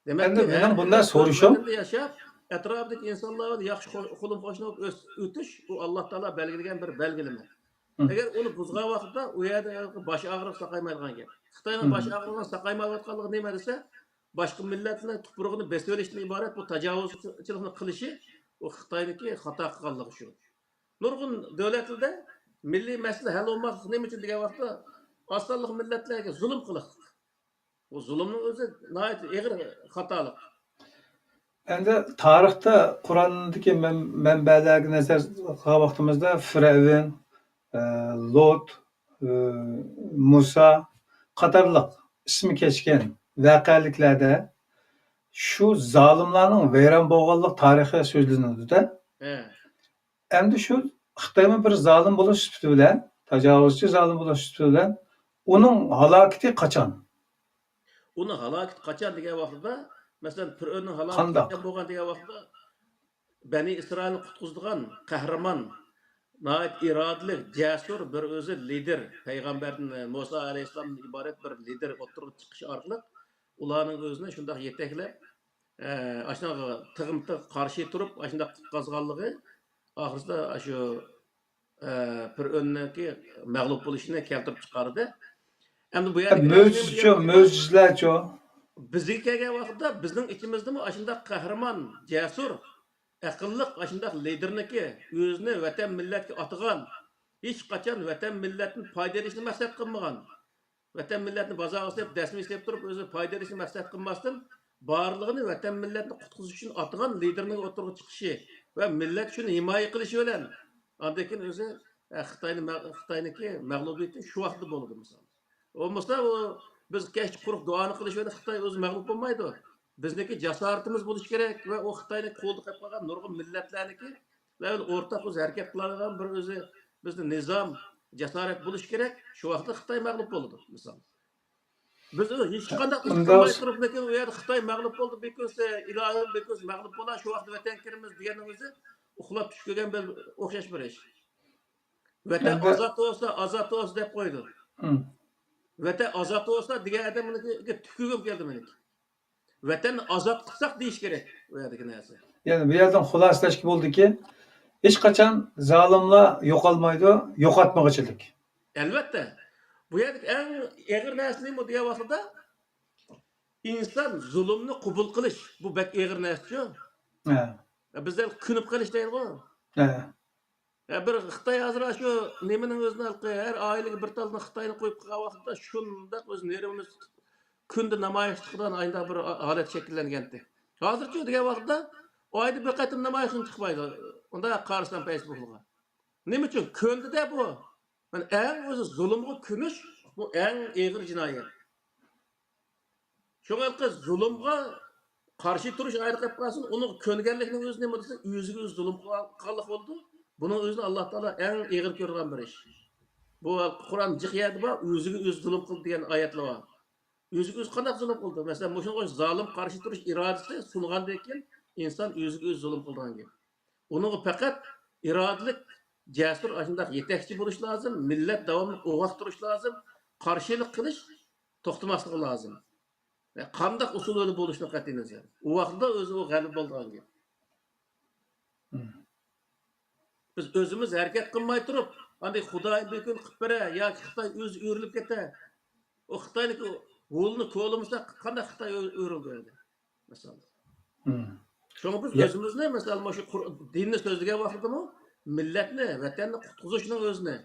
دېمەك، ئەمدى مېنىڭ بۇنداق سورىشىم، ۋەتىنىڭدە ياشاپ، ئەتراپىدىكى ئىنسانلار بىلەن ياخشى خۇ-، قولۇم-قوشنا بولۇپ ئۆس-، ئۆتۈش، ئۇ ئاللا تائالا بەلگىلىگەن بىر بەلگىلىمە. مم. ئەگەر ئۇنى بۇزغان ۋاقىتتا، ئۇ يەردە باش ئاغرىق ساقايمايدىغان گەپ. خىتاينىڭ مم. باش ئاغرىقىنىڭ ساقايمايۋاتقانلىقى نېمە دېسە، باشقا مىللەتنىڭ تۇپرىقىنى بېسىۋېلىشتىن ئىبارەت بۇ تاجاۋۇزچىلىقنى قىلىشى، ئۇ خىتاينىڭكى خاتا قىلغانلىقى شۇ. نۇرغۇن دۆلەتلەردە مىللىي مەسىلە ھەل بولماسلىقى نېمە ئۈچۈن دېگەن ۋاقىتتا، ئاز سانلىق مىللەتلەرگە زۇلۇم قىلىقلىق. بۇ زۇلۇمنىڭ ئۆزى ناھايىتى ئېغىر خاتالىق. ئەمدى تارىختا قۇرئاندىكى مەن-، مەنبەلەرگە نەزەر قىلغان ۋاقتىمىزدا، فىرئەۋن، ئە، لوت، ئە، مۇسا قاتارلىق ئىسمى كەچكەن ۋەقەلىكلەردە شۇ زالىملارنىڭ ۋەيران بولغانلىق تارىخى سۆزلىنىدۇ-دە. ھە. ئەمدى شۇ خىتايمۇ بىر زالىم بولۇش سۈپىتى بىلەن، تاجاۋۇزچى زالىم بولۇش سۈپىتى بىلەن، ئۇنىڭ ھالاكىتى قاچان؟ ئۇنىڭ ھالاكىتى قاچان دېگەن ۋاقتىدا، مەسىلەن، پىرئەۋننىڭ ھالاكىتى قانداق؟ قاچان بولغان دېگەن ۋاقتىدا، بەنى ئىسرائىلنى قۇتقۇزىدىغان قەھرىمان، ناھايىتى ئىرادىلىك، جەسۇر بىر ئۆزى لىدېر، پەيغەمبەردىن، مۇسا ئەلەيھىسسالامدىن ئىبارەت بىر لىدېر ئوتتۇرىغا چىقىشى ئارقىلىق، ئۇلارنىڭ ئۆزىنى شۇنداق يېتەكلەپ، ئە، ئاشۇنداق تىغمۇ تىغ قارشى تۇرۇپ، ئاشۇنداق قۇتقازغانلىقى ئاخىرسىدا ئاشۇ، ئە، پىرئەۋننىڭكى مەغلۇپ بولۇشىنى كەلتۈرۈپ چىقاردى. ئەمدى بۇ يەردىكى مۆجىزىچۇ، مۆجىزىلەرچۇ؟ بىزگە كەلگەن ۋاقىتتا بىزنىڭ ئىچىمىزدىمۇ ئاشۇنداق قەھرىمان، جەسۇر، ئەقىللىق ئاشۇنداق لىدېرنىكى، ئۆزىنى ۋەتەن مىللەتكە ئاتىغان، ھېچقاچان ۋەتەن مىللەتتىن پايدا ئېلىشنى مەقسەت قىلمىغان، ۋەتەن مىللەتنى بازارغا سېلىپ، دەسمىگە سېلىپ تۇرۇپ، ئۆزى پايدا ئېلىشنى مەقسەت قىلماستىن، بارلىقىنى ۋەتەن مىللەتنى قۇتقۇزۇش ئۈچۈن ئاتىغان لىدېرنىڭ ئوتتۇرىغا چىقىشى ۋە مىللەت شۇنى ھىمايە قىلىشى بىلەن، ئاندىن كېيىن ئۆزى، ئە، خىتاينى مە-، خىتاينىڭكى مەغلۇبىيىتى شۇ ۋاقىتتا بولىدۇ، مىسال. بولمىسا، ئۇ، بىز كەچتە قۇرۇق دۇئانى قىلىش بىلەن خىتاي ئۆزى مەغلۇپ بولمايدۇ. بىزنىڭكى جاسارىتىمىز بولۇشى كېرەك ۋە ئۇ خىتاينىڭ قولىدا قېلىپ قالغان نۇرغۇن مىللەتلەرنىڭكى بىلەن ئورتاق ئۆزى ھەرىكەت قىلىدىغان بىر ئۆزى بىزنىڭ نىزام، جاسارەت بولۇشى كېرەك. شۇ ۋاقىتتا خىتاي مەغلۇپ بولىدۇ، مىسال. بىز ئۆزى ھېچقانداق ئىش قىلماي تۇرۇپ، لېكىن ئۇ يەردە خىتاي مەغلۇپ بولدى، بىكۈنسە، ئىلاھىم، بىكۈنسە مەغلۇپ بولا، شۇ ۋاقىتتا ۋەتەنگە كىرىمىز دېگەننىڭ ئۆزى ئۇخلاپ چۈش كۆرگەن بىلەن ئوخشاش بىر ئىش. ۋەتەن ئازاد بولسا، ئازاد بولسا دەپ قويىدۇ. ۋەتەن ئازاد بولسا دېگەن ئادەم مېنىڭكى تۈكۈرگۈم كەلدى مېنىڭكى. ۋەتەننى ئازاد قىلساق دېيىش كېرەك، ئۇ يەردىكى نەرسە. يەنى بۇ يەردىن خۇلاسىلەشكە بولىدۇكى، ھېچقاچان زالىملار يوقالمايدۇ، يوقاتمىغۇچىلىك. ئەلۋەتتە. بۇ يەردىكى ئەڭ ئېغىر نەرسە نېمە دېگەن ۋاقىتتا، ئىنسان زۇلۇمنى قوبۇل قىلىش، بۇ بەك ئېغىر نەرسىچۇ. ھە. بىزدە كۆنۈپ قېلىش دەيدىغۇ. ھە. ھە، بىر خىتاي ھازىر شۇ نېمىنىڭ ئۆزىنى ھەر ئائىلىگە بىر تالنى خىتاينى قويۇپ قالغان ۋاقىتتا شۇنداق ئۆز نېرۋىمىز كۈندە نامايىش چىقىدىغان ئاينداق بىر ھالەت شەكىللەنگەنتى. ھازىرچۇ دېگەن ۋاقىتتا ئايدا بىر قېتىم نامايىشقا چىقمايدۇ. ئۇنداق قارىسام فەيسبۇكلىغا. نېمە ئۈچۈن؟ كۆندى-دە بۇ. مانا ئەڭ ئۆزى زۇلۇمغا كۆنۈش، بۇ ئەڭ ئېغىر جىنايەت. شۇڭا ھېلىقى زۇلۇمغا قارشى تۇرۇش ئايرىلىپ قالسۇن، ئۇنىڭغا كۆنگەنلىكنىڭ ئۆزى نېمە دېسە، ئۆزىگە ئۆزى زۇلۇم قىلغانلىق بولىدۇ. بۇنىڭ ئۆزىنى ئاللا تائالا ئەڭ ئېغىر كۆرىدىغان بىر ئىش. بۇ قۇرئان جىق يەردە بار، ئۆزىگە ئۆزى زۇلۇم قىلدى دېگەن ئايەتلەر بار. ئۆزىگە ئۆزى قانداق زۇلۇم قىلدى؟ مەسىلەن، مۇشۇنىڭغا زالىم قارشى تۇرۇش ئىرادىسى سۇنغاندىن كېيىن ئىنسان ئۆزىگە ئۆزى زۇلۇم قىلىدىغان گەپ. ئۇنىڭغا پەقەت ئىرادىلىك، جەسۇر، ئاشۇنداق يېتەكچى بولۇش لازىم، مىللەت داۋاملىق ئويغاق تۇرۇش لازىم، قارشىلىق قىلىش توختىماسلىقى لازىم. قانداق ئۇسۇل بىلەن بولۇشىدىن قەتئىينەزەر، ئۇ ۋاقىتتا ئۆزى ئۇ غەلىبە بولىدىغان گەپ. مم. بىز ئۆزىمىز ھەرىكەت قىلماي تۇرۇپ، ئاندىن خۇدايىم بىر كۈن قىلىپ بېرە ياكى خىتاي ئۆزى ئۆرۈلۈپ كەتە. ئۇ خىتاينىڭكى ھولىنى كولىمىسا قانداق خىتاي ئۆ-، ئۆرۈلىدۇ ئەمدى؟ مىسال. مم. شۇڭا بىز يا- ئۆزىمىزنى، مىسال، مۇشۇ قۇر-، دىننى سۆزلىگەن ۋاقتىدىمۇ مىللەتنى، ۋەتەننى قۇتقۇزۇشنىڭ ئۆزىنى،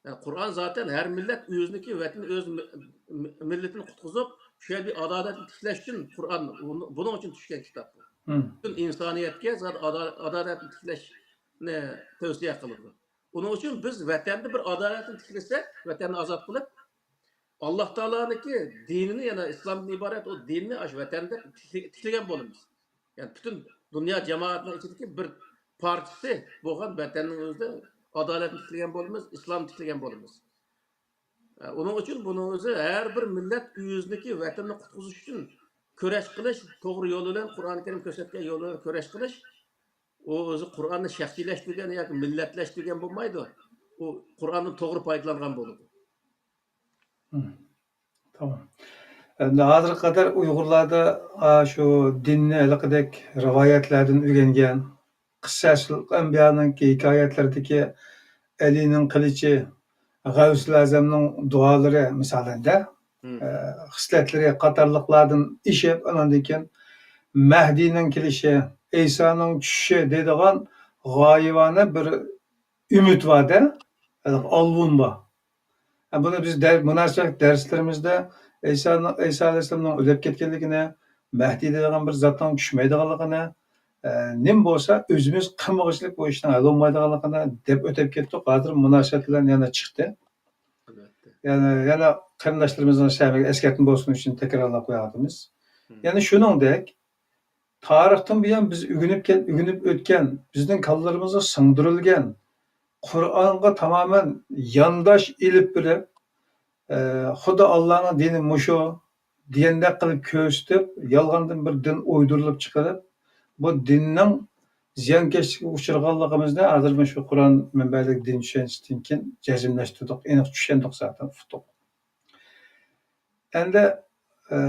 يەنى قۇرئان زاتەن ھەر مىللەت ئۆزىنىڭكى ۋەتىنى، ئۆز مى-، مى-، مىللىتىنى قۇتقۇزۇپ، شۇ يەردە بىر ئادالەتنى تىكلەش ئۈچۈن قۇرئان بۇنىڭ ئۈچۈن چۈشكەن كىتاب. مم. پۈتۈن ئىنسانىيەتكە زادى ئادا-، ئادالەتنى تىكلەشنى تەۋسىيە قىلىدۇ. ئۇنىڭ ئۈچۈن بىز ۋەتەندە بىر ئادالەتنى تىكلىسەك، ۋەتەننى ئازاد قىلىپ، ئاللا تائالانىڭكى دىنىنى، يەنى ئىسلامدىن ئىبارەت ئۇ دىننى ئاشۇ ۋەتەندە تىكلە-، تىكلىگەن بولىمىز. يەنى پۈتۈن دۇنيا جامائەتنىڭ ئىچىدىكى بىر پارچىسى بولغان ۋەتەننىڭ ئۆزىدە ئادالەتنى تىكلىگەن بولىمىز، ئىسلامنى تىكلىگەن بولىمىز. ئۇنىڭ ئۈچۈن بۇنىڭ ئۆزى ھەر بىر مىللەت ئۆزىنىڭكى ۋەتىنىنى قۇتقۇزۇش ئۈچۈن كۈرەش قىلىش، توغرا يول بىلەن، قۇرئان كەرىم كۆرسەتكەن يول بىلەن كۈرەش قىلىش، ئۇ ئۆزى قۇرئاننى شەخسىيلەشتۈرگەن ياكى مىللەتلەشتۈرگەن بولمايدۇ. ئۇ قۇرئاندىن توغرا پايدىلانغان بولىدۇ. مم. تامام. ئەمدى ھازىرغا قەدەر ئۇيغۇرلاردا، ئا، شۇ دىننى ھېلىقىدەك رىۋايەتلەردىن ئۆگەنگەن، قىسسەسۇل ئەنبىيانىڭكى ھېكايەتلىرىدىكى ئەلىنىڭ قىلىچى، غەۋسۇل ئەزەمنىڭ دۇئالىرى، مىسالەن-دە، مم. ئە، خىسلەتلىرى قاتارلىقلاردىن ئېشىپ، ئاناندىن كېيىن مەھدىنىڭ كېلىشى، ئەيسانىڭ چۈشۈشى دەيدىغان غايىۋانە بىر ئۈمىد بار-دە، ھېلىقى ئالۋۇن بار. ھە، بۇنى بىز دەر-، مۇناسىۋەتلىك دەرسلىرىمىزدە ئەيسانىڭ، ئەيسا ئەلەيھىسسالامنىڭ ئۆلۈپ كەتكەنلىكىنى، مەھدى دېگەن بىر زاتنىڭ چۈشمەيدىغانلىقىنى، ئە، نېمە بولسا ئۆزىمىز قىلمىغۇچىلىك بۇ ئىشنىڭ ھەل بولمايدىغانلىقىنى دەپ ئۆتۈپ كەتتۇق. ھازىر مۇناسىۋەت بىلەن يەنە چىقتى. ئەلۋەتتە. يەنە، يەنە قېرىنداشلىرىمىزنىڭ سەمىگە ئەسكەرتمە بولسۇن ئۈچۈن تەكرارلاپ قويۇۋاتىمىز. مم. يەنە شۇنىڭدەك، تارىختىن بۇيان بىز ئۆگىنىپ كەل-، ئۆگىنىپ ئۆتكەن، بىزنىڭ كاللىلىرىمىزغا سىڭدۈرۈلگەن، قۇرئانغا تامامەن يانداش ئېلىپ بېرىپ، ئە، خۇدا ئاللانىڭ دىنى مۇشۇ دېگەندەك قىلىپ كۆرسىتىپ، يالغاندىن بىر دىن ئويدۇرۇلۇپ چىقىرىپ، بۇ دىننىڭ زىيانكەشلىككە ئۇچرىغانلىقىمىزنى ھازىر مۇشۇ قۇرئان مەنبەلىك دىن چۈشەنچىسىدىن كېيىن جەزملەشتۈردۇق، ئېنىق چۈشەندۇق زاتەن، ئۇقتۇق. ئەمدى، ئە،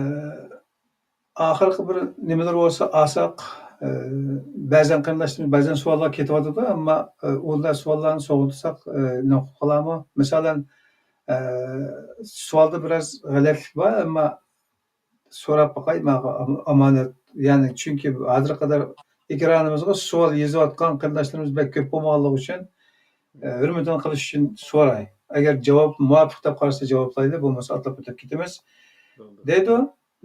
ئاخىرقى بىر نېمىلەر بولسا ئالساق، ئە، بەزەن قېرىنداشلىرىمىز بەزەن سوئاللار كېتىۋاتىدۇ، ئەمما، ئە، ئۇنداق سوئاللارنى سوغۇتساق، ئە، نېمە قىلىپ قالارمۇ؟ مىسالەن، ئە، سوئالدا بىراز غەلەتلىك بار، ئەمما سوراپ باقاي، ماڭا ئام-، ئامانەت. يەنى، چۈنكى ھازىرغا قەدەر ئېكرانىمىزغا سوئال يېزىۋاتقان قېرىنداشلىرىمىز بەك كۆپ بولمىغانلىقى ئۈچۈن، ئە، ھۆرمىتىنى قىلىش ئۈچۈن سوراي. ئەگەر جاۋاب مۇۋاپىق دەپ قارىسا جاۋابلايلى، بولمىسا ئاتلاپ ئۆتۈپ كېتىمىز. دەيدۇ،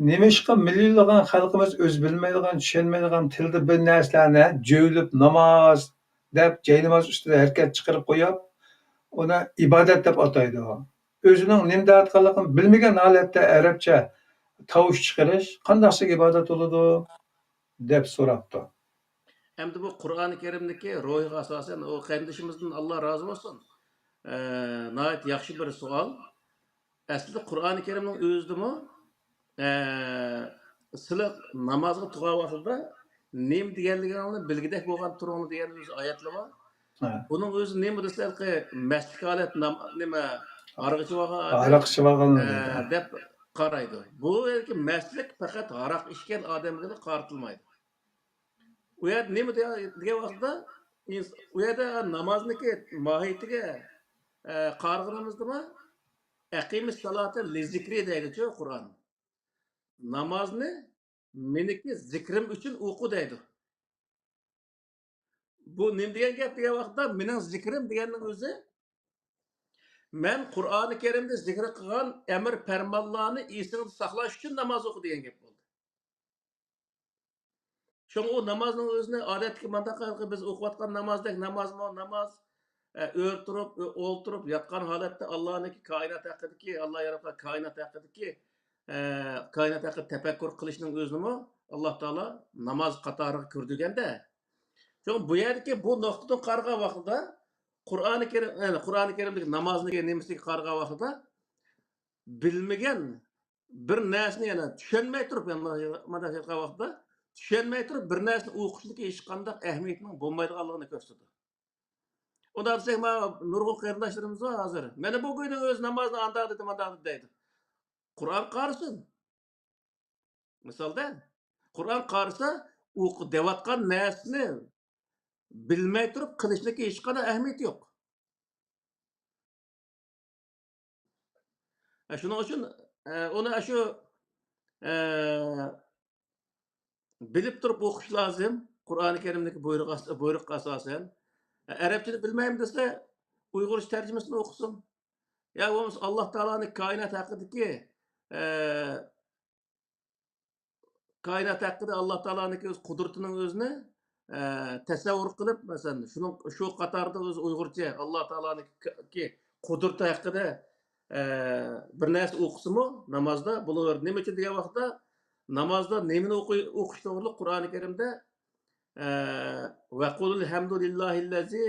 نېمىشقا مىليونلىغان خەلقىمىز ئۆزى بىلمەيدىغان، چۈشەنمەيدىغان تىلدا بىر نەرسىلەرنى جۆيلۈپ ناماز دەپ جايناماز ئۈستىدە ھەرىكەت چىقىرىپ قويۇپ، ئۇنى ئىبادەت دەپ ئاتايدۇ؟ ئۆزىنىڭ نېمە دەۋاتقانلىقىنى بىلمىگەن ھالەتتە ئەرەبچە تاۋۇش چىقىرىش قانداقسىغا ئىبادەت بولىدۇ؟ دەپ سوراپتۇ. ئەمدى بۇ قۇرئانى كەرىمدىكى روھىغا ئاساسەن، ئۇ قېرىندىشىمىزدىن ئاللا رازى بولسۇن. ئە، ناھايىتى ياخشى بىر سوئال. ئەسلىدە قۇرئانى كەرىمنىڭ ئۆزىدىمۇ، ئە، سىلەر نامازغا تۇرغان ۋاقتىدا نېمە دېگەنلىكىڭلارنى بىلگۈدەك بولغان تۇرۇڭلار دېگەن ئۆزى ئايەتلەر بار. ھە. بۇنىڭ ئۆزى نېمە دېسە، ھېلىقى مەستلىك ھالەت نام-، نېمە، ھاراق ئىچىۋالغان ئادەم، ھاراق ئىچىۋالغان ئە، دەيدۇ. دەپ قارايدۇ. بۇ يەردىكى مەستلىك پەقەت ھاراق ئىچكەن ئادەمگىلا قارىتىلمايدۇ. ئۇ يەردە نېمە دېگەن، دېگەن ۋاقىتتا، ئىنس-، ئۇ يەردە نامازنىڭكى ماھىيىتىگە، ئە، قارىغىنىمىزدىمۇ، «ئەقىمىس سالاتا لىزىكرى» دەيدىچۇ قۇرئان. «نامازنى مېنىڭكى زىكرىم ئۈچۈن ئوقۇ» دەيدۇ. بۇ نېمە دېگەن گەپ دېگەن ۋاقىتتا، مېنىڭ زىكرىم دېگەننىڭ ئۆزى، مەن قۇرئانى كەرىمدە زىكىر قىلغان ئەمىر پەرمانلارنى ئېسىڭدە ساقلاش ئۈچۈن ناماز ئوقۇ دېگەن گەپ بولدى. شۇڭا ئۇ نامازنىڭ ئۆزىنى ئادەتتىكى مانداق ھالقا بىز ئوقۇۋاتقان نامازدەك نامازمۇ ناماز، ئە، ئۆرە تۇرۇپ، ئۆ-، ئولتۇرۇپ، ياتقان ھالەتتە ئاللانىڭكى كائىنات ھەققىدىكى، ئاللا ياراتقان كائىنات ھەققىدىكى، ئە، كائىنات ھەققىدە تەپەككۇر قىلىشنىڭ ئۆزىنىمۇ ئاللا تائالا ناماز قاتارىغا كىرگۈزگەندە. شۇڭا بۇ يەردىكى بۇ نۇقتىدىن قارىغان ۋاقتىدا قۇرئانى كەرىم، يەنى قۇرئانى كەرىمدىكى نامازنىڭ نېمىسىگە قارىغان ۋاقتىدا بىلمىگەن بىر نەرسىنى، يەنى چۈشەنمەي تۇرۇپ، يەنى مانا شۇنداق ۋاقىتتا چۈشەنمەي تۇرۇپ بىر نەرسىنى ئوقۇشنىڭكى ھېچقانداق ئەھمىيىتىنىڭ بولمايدىغانلىقىنى كۆرسىتىدۇ. ئۇنداق دېسەك، مانا نۇرغۇن قېرىنداشلىرىمىز بار ھازىر. مانا بۇ كۈنى ئۆزى نامازنى ئانداق دېدى، مانداق دېدى دەيدۇ. قۇرئان قارىسۇن. مىسالدا، قۇرئان قارىسا، ئۇ دەۋاتقان نەرسىنى بىلمەي تۇرۇپ قىلىشنىڭكى ھېچقانداق ئەھمىيىتى يوق. ئە، شۇنىڭ ئۈچۈن، ئە، ئۇنى ئاشۇ، ئە، بىلىپ تۇرۇپ ئوقۇش لازىم. قۇرئانى كەرىمدىكى بۇيرۇق ئاس-، بۇيرۇققا ئاساسەن. ئە، ئەرەبچىنى بىلمەيمەن دېسە، ئۇيغۇرچە تەرجىمىسىنى ئوقۇسۇن. يا بولمىسا ئاللا تائالانىڭ كائىنات ھەققىدىكى، ئە، كائىنات ھەققىدە ئاللا تائالانىڭكى ئۆز قۇدرىتىنىڭ ئۆزىنى، ئە، تەسەۋۋۇر قىلىپ، مەسىلەن، شۇنىڭ، شۇ قاتاردا ئۆز ئۇيغۇرچە ئاللا تائالانىڭكى قۇدرىتى ھەققىدە، ئە، بىر نەرسە ئوقۇسىمۇ نامازدا بولۇۋېرىدۇ. نېمە ئۈچۈن دېگەن ۋاقىتتا، نامازدا نېمىنى ئوقۇي-، ئوقۇش توغرىلىق قۇرئانى كەرىمدە، ئە، «ۋەقۇلۇل ھەمدۇ لىللاھىللەزى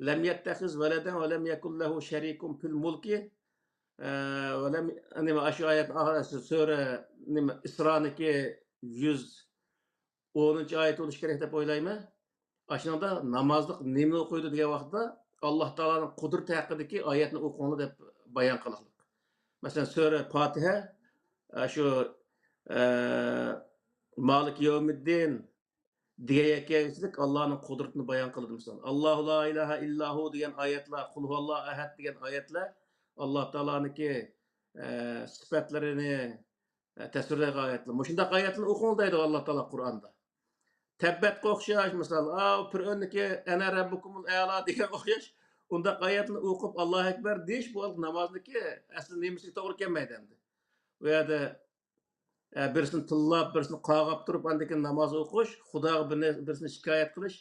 لەم يەتتەخىز ۋەلەدەن ۋە لەم يەكۇن لەھۇ شەرىكۇن فىل مۇلكى»، ئە، ۋە لەم، نېمە، ئاشۇ ئايەتنىڭ ئاخىرى، سۈرە، نېمە، ئىسرانىڭكى يۈز ئونىنچى ئايەت بولۇشى كېرەك دەپ ئويلايمەن. ئاشۇنىڭدا نامازلىق نېمىنى ئوقۇيدۇ دېگەن ۋاقىتتا، ئاللا تائالانىڭ قۇدرىتى ھەققىدىكى ئايەتنى ئوقۇڭلار دەپ بايان قىلىقلىق. مەسىلەن، سۈرە پاتىھە، ئە، شۇ، ئە، مالىكى يەۋمىددىن دېگەن يەككە ئىچىدىكى ئاللانىڭ قۇدرىتىنى بايان قىلىدۇ. مىسال، «ئاللاھۇ لا ئىلاھە ئىللاھۇ» دېگەن ئايەتلەر، «قۇل ھۇۋاللاھۇ ئەھەد» دېگەن ئايەتلەر ئاللا تائالانىڭكى، ئە، سۈپەتلىرىنى، ئە، تەسۋىرلەيدىغان ئايەتلەر. مۇشۇنداق ئايەتلەرنى ئوقۇڭ دەيدۇ ئاللا تائالا قۇرئاندا. تەببەتقا ئوخشاش، مىسال، ئاۋۇ پىرئەۋننىڭكى «ئەنە رەببۇكۇمۇل ئەلا» دېگەنگە ئوخشاش، ئۇنداق ئايەتنى ئوقۇپ، «ئاللاھۇ ئەكبەر» دېيىش، بۇ نامازنىڭكى ئەسلى نېمىسىگە توغرا كەلمەيدۇ ئەمدى. ئۇ يەردە، ئە، بىرسىنى تىللاپ، بىرسىنى قارغاپ تۇرۇپ، ئاندىن كېيىن ناماز ئوقۇش، خۇداغا بىر نە-، بىرسىنى شىكايەت قىلىش،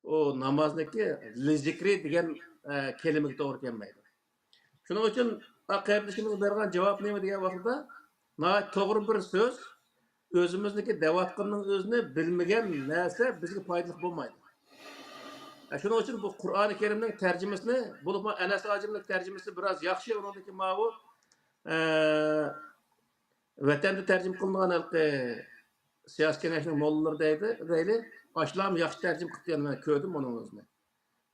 ئۇ نامازنىڭكى لىزىكرى دېگەن، ئە، كەلىمىگە توغرا كەلمەيدۇ. شۇنىڭ ئۈچۈن، ئا، قېرىندىشىمىز بەرگەن جاۋاب نېمە دېگەن ۋاقتىدا، ناھايىتى توغرا بىر سۆز. ئۆزىمىزنىڭكى دەۋاتقىنىنىڭ ئۆزىنى بىلمىگەن نەرسە بىزگە پايدىلىق بولمايدۇ. ئە، شۇنىڭ ئۈچۈن بۇ قۇرئانى كەرىمنىڭ تەرجىمىسىنى، بولۇپمۇ ئەنەس ھاجىمنىڭ تەرجىمىسى بىراز ياخشى، ئۇنىڭدىكى ماۋۇ، ئە، ۋەتەندە تەرجىمە قىلىنغان ھېلىقى سىياسىي كېڭەشنىڭ موللىلىرى دەيدۇ، دەيلى، ئاشۇلارمۇ ياخشى تەرجىمە قىپتۇ، يەنە مەن كۆردۈم ئۇنىڭ ئۆزىنى.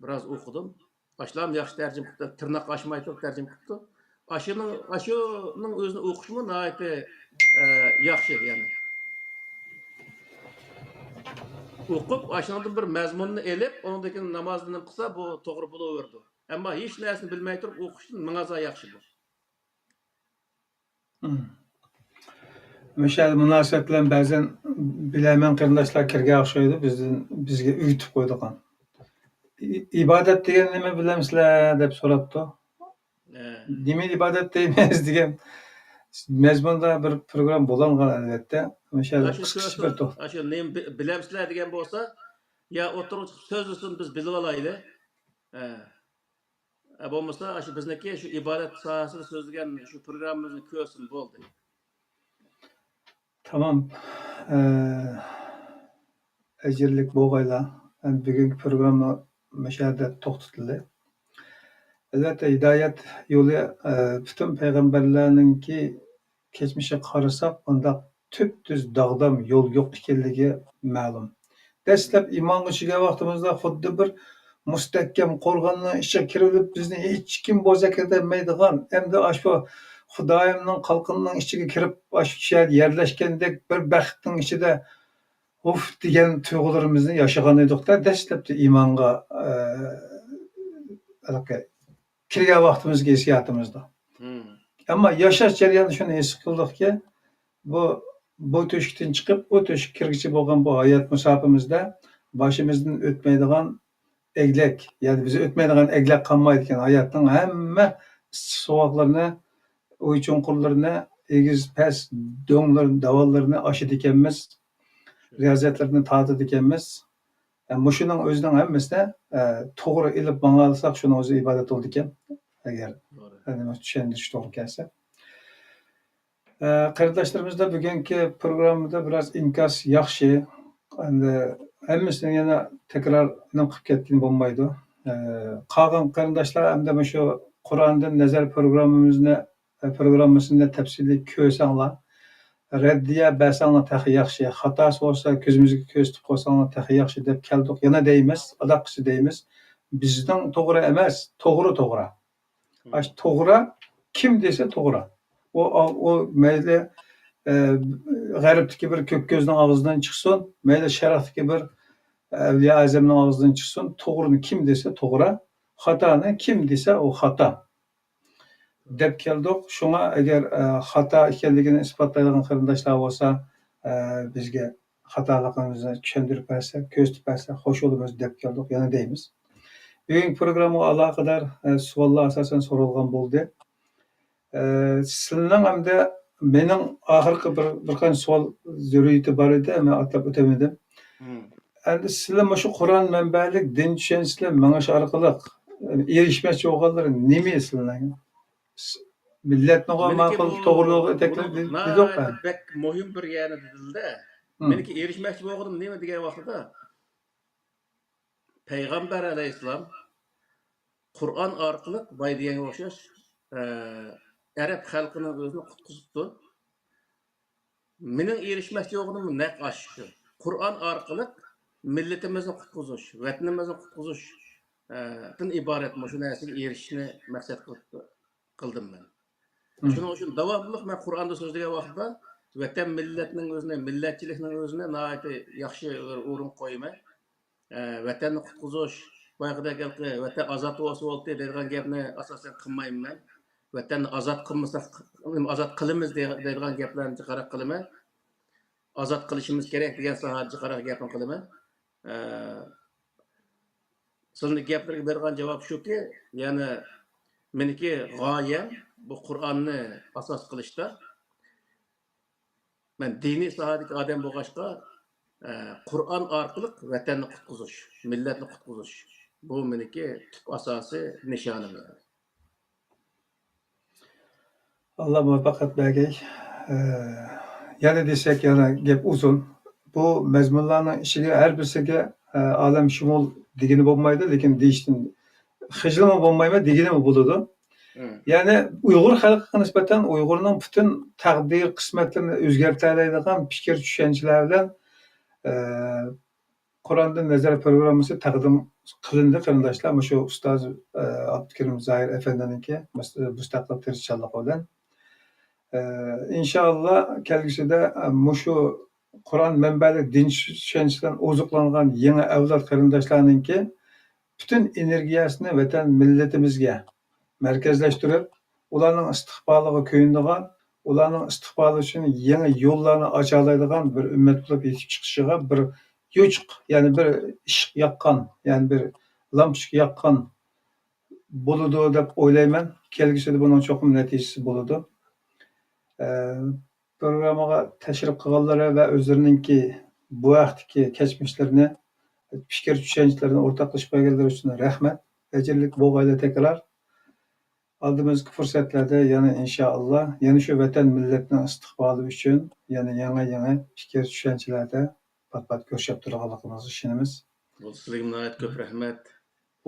بىراز ئوقۇدۇم. ئاشۇلارمۇ ياخشى تەرجىمە قىپتۇ، تىرناق ئاچماي تۇرۇپ تەرجىمە قىپتۇ. ئاشۇنىڭ، ئاشۇنىڭ ئۆزىنى ئوقۇشمۇ ناھايىتى، ئە، ياخشى، يەنى. ئوقۇپ، ئاشۇنىڭدىن بىر مەزمۇننى ئېلىپ، ئۇنىڭدىن كېيىن نامازنى نېمە قىلسا، بۇ توغرا بولۇۋېرىدۇ. ئەمما ھېچ نەرسىنى بىلمەي تۇرۇپ ئوقۇشتىن مىڭ ھازا ياخشى بۇ. مم. مۇشۇ مۇناسىۋەت بىلەن بەزەن بىلەرمەن قېرىنداشلار كىرگەن ئوخشايدۇ، بىزدىن، بىزگە ئۆگىتىپ قويىدىغان. «ئى-، ئىبادەت دېگەن نېمە بىلەمسىلەر؟» دەپ سوراپتۇ. ھە. «نېمە ئىبادەت دەيمىز؟» دېگەن مەزمۇندا بىر پروگرامما بولۇنغان، ئەلۋەتتە. مۇشۇ يەردە ئاشۇ قىسقىچە بىر توختىلىپ، ئاشۇ نېمە بى-، بىلەمسىلەر دېگەن بولسا، يا ئوتتۇرىغا چىقىپ سۆزلىسۇن، بىز بىلىۋالايلى. ھە. ئە، بولمىسا، ئاشۇ بىزنىڭكى شۇ ئىبادەت ساھەسىدە سۆزلىگەن شۇ پروگراممىمىزنى كۆرسۇن، بولدى. تامام. ئە، ئەجىرلىك بولغايلا. ئەمدى بۈگۈنكى پروگرامما مۇشۇ يەردە توختىتىلدى. ئەلۋەتتە، ھىدايەت يولى، ئە، پۈتۈن پەيغەمبەرلەرنىڭكى كەچمىشىگە قارىساق، ئۇنداق تۈپتۈز داغدام يول يوق ئىكەنلىكى مەلۇم. دەسلەپ ئىمانغا چۈشكەن ۋاقتىمىزدا خۇددى بىر مۇستەھكەم قورغاننىڭ ئىچىگە كىرىۋېلىپ، بىزنى ھېچكىم بوزەك ئەتەلمەيدىغان، ئەمدى ئاشۇ خۇدايىمنىڭ خەلقىنىڭ ئىچىگە كىرىپ، ئاشۇ يەرگە يەرلەشكەندەك بىر بەختنىڭ ئىچىدە ھۇف دېگەن تۇيغۇلىرىمىزنى ياشىغان ئىدۇقتا، دەسلەپتە ئىمانغا، ئە، ھېلىقى كىرگەن ۋاقتىمىزدىكى ھېسسىياتىمىزدا. مم. ئەمما ياشاش جەريانىدا شۇنى ھېس قىلدۇقكى، بۇ، بۇ تۆشۈكتىن چىقىپ، ئۇ تۆشۈككە كىرگۈچە بولغان بۇ ھايات مۇساپىمىزدە باشىمىزدىن ئۆتمەيدىغان ئەگلەك، يەنى بىز ئۆتمەيدىغان ئەگلەك قالمايدىكەن. ھاياتنىڭ ھەممە ئىسسىق سوغۇقلىرىنى، ئوي چوڭقۇرلىرىنى، ئېگىز پەس دۆڭلىرىنى، داۋانلىرىنى ئاشىدىكەنمىز، رىيازەتلىرىنى تارتىدىكەنمىز. ئە، مۇشۇنىڭ ئۆزىنىڭ ھەممىسىنى، ئە، توغرا ئېلىپ ماڭالىساق، شۇنىڭ ئۆزى ئىبادەت بولىدىكەن. ئەگەر، توغرا. ئە، نېمە، چۈشەندۈرۈش توغرا كەلسە. ئە، قېرىنداشلىرىمىزدا بۈگۈنكى پروگراممىدا بىراز ئىنكاس ياخشى. ئەمدى ھەممىسىنى يەنە تەكرار قىلىپ كەتكىلى بولمايدۇ. ئە، قالغان قېرىنداشلار ئەمدى مۇشۇ قۇرئاندىن نەزەر پروگراممىمىزنى، ئە، پروگراممىسىنى تەپسىلىي كۆرسەڭلار، رەددىيە بەرسەڭلار تېخى ياخشى، خاتاسى بولسا كۆزىمىزگە كۆرسىتىپ قويساڭلار تېخى ياخشى دەپ كەلدۇق. يەنە دەيمىز، ئاداققىچە دەيمىز، بىزنىڭ توغرا ئەمەس، توغرا توغرا. ئاشۇ توغرا كىم دېسە توغرا. ئۇ، ئۇ مەيلى، ئە، غەربتىكى بىر كۆك كۆزنىڭ ئاغزىدىن چىقسۇن، مەيلى شەرقتىكى بىر ئەۋلىيا ئەزەمنىڭ ئاغزىدىن چىقسۇن، توغرىنى كىم دېسە توغرا، خاتانى كىم دېسە ئۇ خاتا دەپ كەلدۇق. شۇڭا ئەگەر، ئە، خاتا ئىكەنلىكىنى ئىسپاتلايدىغان قېرىنداشلار بولسا، ئە، بىزگە خاتالىقىمىزنى چۈشەندۈرۈپ بەرسە، كۆرسىتىپ بەرسە، خوش بولىمىز دەپ كەلدۇق، يەنە دەيمىز. بۈگۈنكى پروگراممىغا ئالاقىدار، ئە، سوئاللار ئاساسەن سورالغان بولدى. ئە، سىلىنىڭ ھەمدە مېنىڭ ئاخىرقى بىر، بىر قانچە سوئال زۆرۈرىيىتى بار ئىدى، مەن ئاتاپ ئۆتەلمىدىم. مم. ئەمدى سىلەر مۇشۇ قۇرئان مەنبەلىك دىن چۈشەنچىسىدە مېڭىش ئارقىلىق، ئە، ئېرىشمەكچى بولغانلىرى نېمە سىلەرنىڭ؟ س-، مىللەتنىغۇ ماقۇل، بۇ، توغرىلىقى يېتەكلەپ بۇنىڭ دېدۇق، ناھايىتى ھە. بەك مۇھىم بىر يەرنى دېدىلە. مم. مېنىڭكى ئېرىشمەكچى بولغىنىم نېمە دېگەن ۋاقتىدا، پەيغەمبەر ئەلەيھىسسالام قۇرئان ئارقىلىق باي دېگەنگە ئوخشاش، ئە، ئەرەب خەلقىنىڭ ئۆزىنى قۇتقۇزۇپتۇ. مېنىڭ ئېرىشمەكچى بولغىنىم نەق ئاشۇ. قۇرئان ئارقىلىق مىللىتىمىزنى قۇتقۇزۇش، ۋەتىنىمىزنى قۇتقۇزۇش، ئە، دىن ئىبارەت مۇشۇ نەرسىگە ئېرىشىشنى مەقسەت قىلىپ قىلدىم مەن. مم. شۇنىڭ ئۈچۈن داۋاملىق مەن قۇرئاندا سۆزلىگەن ۋاقىتتا ۋەتەن مىللەتنىڭ ئۆزىنى، مىللەتچىلىكنىڭ ئۆزىنى ناھايىتى ياخشى بىر ئورۇنغا قويىمەن. ئە، ۋەتەننى قۇتقۇزۇش، بايىقىدەك ھېلىقى ۋەتەن ئازاد بولسا بولدى دەيدىغان گەپنى ئاساسەن قىلمايمەن مەن. ۋەتەننى ئازاد قىلمىساق، ئازاد قىلىمىز دەي-، دەيدىغان گەپلەرنى جىقراق قىلىمەن. ئازاد قىلىشىمىز كېرەك دېگەن ساھەدە جىقراق گەپنى قىلىمەن. ئە، سىزنىڭ گەپلىرىگە بېرىدىغان جاۋاب شۇكى، يەنى مېنىڭكى غايەم بۇ قۇرئاننى ئاساس قىلىشتا. مەن دىنىي ساھەدىكى ئادەم بولغاچقا، ئە، قۇرئان ئارقىلىق ۋەتەننى قۇتقۇزۇش، مىللەتنى قۇتقۇزۇش، بۇ مېنىڭكى تۈپ ئاساسىي نىشانىم. ئاللا مۇۋەپپەقىيەت بەرگەي. ئە، يەنە دېسەك، يەنە گەپ ئۇزۇن. بۇ مەزمۇنلارنىڭ ئىچىگە ھەر بىرسىگە، ئە، ئالەمشۇمۇل دېگىلى بولمايدۇ، لېكىن دېيىشتىن خىجىلمۇ بولمايمەن، دېگىلىمۇ بولىدۇ. مم. يەنى ئۇيغۇر خەلقىگە نىسبەتەن ئۇيغۇرنىڭ پۈتۈن تەقدىر، قىسمەتلىرىنى ئۆزگەرتەلەيدىغان پىكىر، چۈشەنچىلەر بىلەن، ئە، قۇرئاندىن نەزەر پروگراممىسى تەقدىم قىلىندى، قېرىنداشلار. مۇشۇ ئۇستاز، ئە، ئابدۇكېرىم زاھىر ئەپەندىنىڭكى مۇس-، مۇستەقىل تىرىشچانلىقى بىلەن. ئە، ئىنشائاللا، كەلگۈسىدە، ئە، مۇشۇ قۇرئان مەنبەلىك دىن چۈشەنچىسىدىن ئوزۇقلانغان يېڭى ئەۋلاد قېرىنداشلارنىڭكى پۈتۈن ئېنېرگىيەسىنى ۋەتەن مىللىتىمىزگە مەركەزلەشتۈرۈپ، ئۇلارنىڭ ئىستىقبالىغا كۆيۈنىدىغان، ئۇلارنىڭ ئىستىقبالى ئۈچۈن يېڭى يوللارنى ئاچالايدىغان بىر ئۈممەت بولۇپ يېتىپ چىقىشىغا بىر يوچۇق، يەنى بىر ئىشق ياققان، يەنى بىر لامپۇچكا ياققان بولىدۇ دەپ ئويلايمەن. كەلگۈسىدە بۇنىڭ چوقۇم نەتىجىسى بولىدۇ. ئە، پروگراممىغا تەشرىپ قىلغانلىرى ۋە ئۆزلىرىنىڭكى بۇ ھەقتىكى كەچمىشلىرىنى، پىكىر چۈشەنچىلىرىنى ئورتاقلىشىپ بەرگەنلىرى ئۈچۈن رەھمەت. ئەجىرلىك بولغايلا تەكرار. ئالدىمىزدىكى پۇرسەتلەردە يەنە ئىنشائاللا، يەنە شۇ ۋەتەن مىللەتنىڭ ئىستىقبالى ئۈچۈن يەنە يېڭى، يېڭى پىكىر چۈشەنچىلەردە پات-پات كۆرۈشۈپ تۇرىدىغانلىقىمىزغا ئىشىنىمىز. بولسا سىزگە ناھايىتى كۆپ رەھمەت.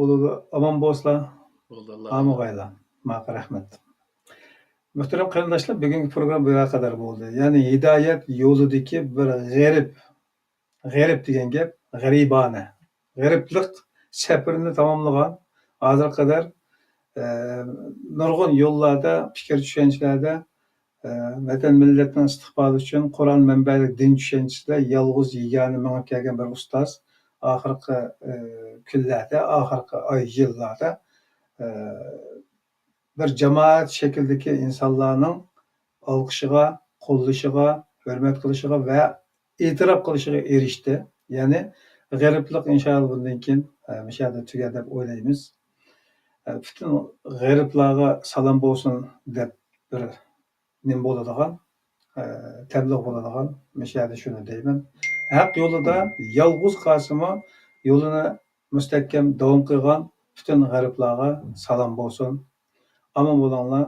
بولىدۇ، ئامان بولسىلا. بولدى، ئاللا. ئامىغايلا. ماقۇل، رەھمەت. مۆھتەرەم قېرىنداشلار، بۈگۈنكى پروگرامما بۇ يەرگە قەدەر بولدى. يەنى ھىدايەت يولىدىكى بىر غېرىب، غېرىب دېگەن گەپ، غەرىبانە، غېرىبلىق سەپىرىنى تاماملىغان، ھازىرغا قەدەر، ئە، نۇرغۇن يوللاردا، پىكىر چۈشەنچىلەردە، ئە، ۋەتەن مىللەتنىڭ ئىستىقبالى ئۈچۈن قۇرئان مەنبەلىك دىن چۈشەنچىسىدە يالغۇز يېگانە مېڭىپ كەلگەن بىر ئۇستاز ئاخىرقى، ئە، كۈنلەردە، ئاخىرقى ئاي، يىللاردا، ئە، بىر جامائەت شەكلىدىكى ئىنسانلارنىڭ ئالقىشىغا، قوللىشىغا، ھۆرمەت قىلىشىغا ۋە ئېتىراپ قىلىشىغا ئېرىشتى. يەنى غېرىبلىق ئىنشائاللا بۇندىن كېيىن، ئە، مۇشۇ يەردە تۈگەر دەپ ئويلايمىز. ئە، پۈتۈن غېرىبلارغا سالام بولسۇن دەپ بىر نېمە بولىدىغان، ئە، تەبلىغ بولىدىغان، مۇشۇ يەردە شۇنى دەيمەن. ھەق يولىدا يالغۇز قالسىمۇ، يولىنى مۇستەھكەم داۋام قىلغان پۈتۈن غەربلارغا سالام بولسۇن. ئامان بولۇڭلار.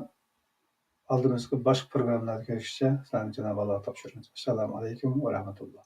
ئالدىمىزدىكى باشقا پروگراممىلاردا كۆرۈشكىچە سىلەرنى جانابى ئاللاغا تاپشۇرىمىز. ئەسسالامۇ ئەلەيكۇم ۋە رەھمەتۇللا.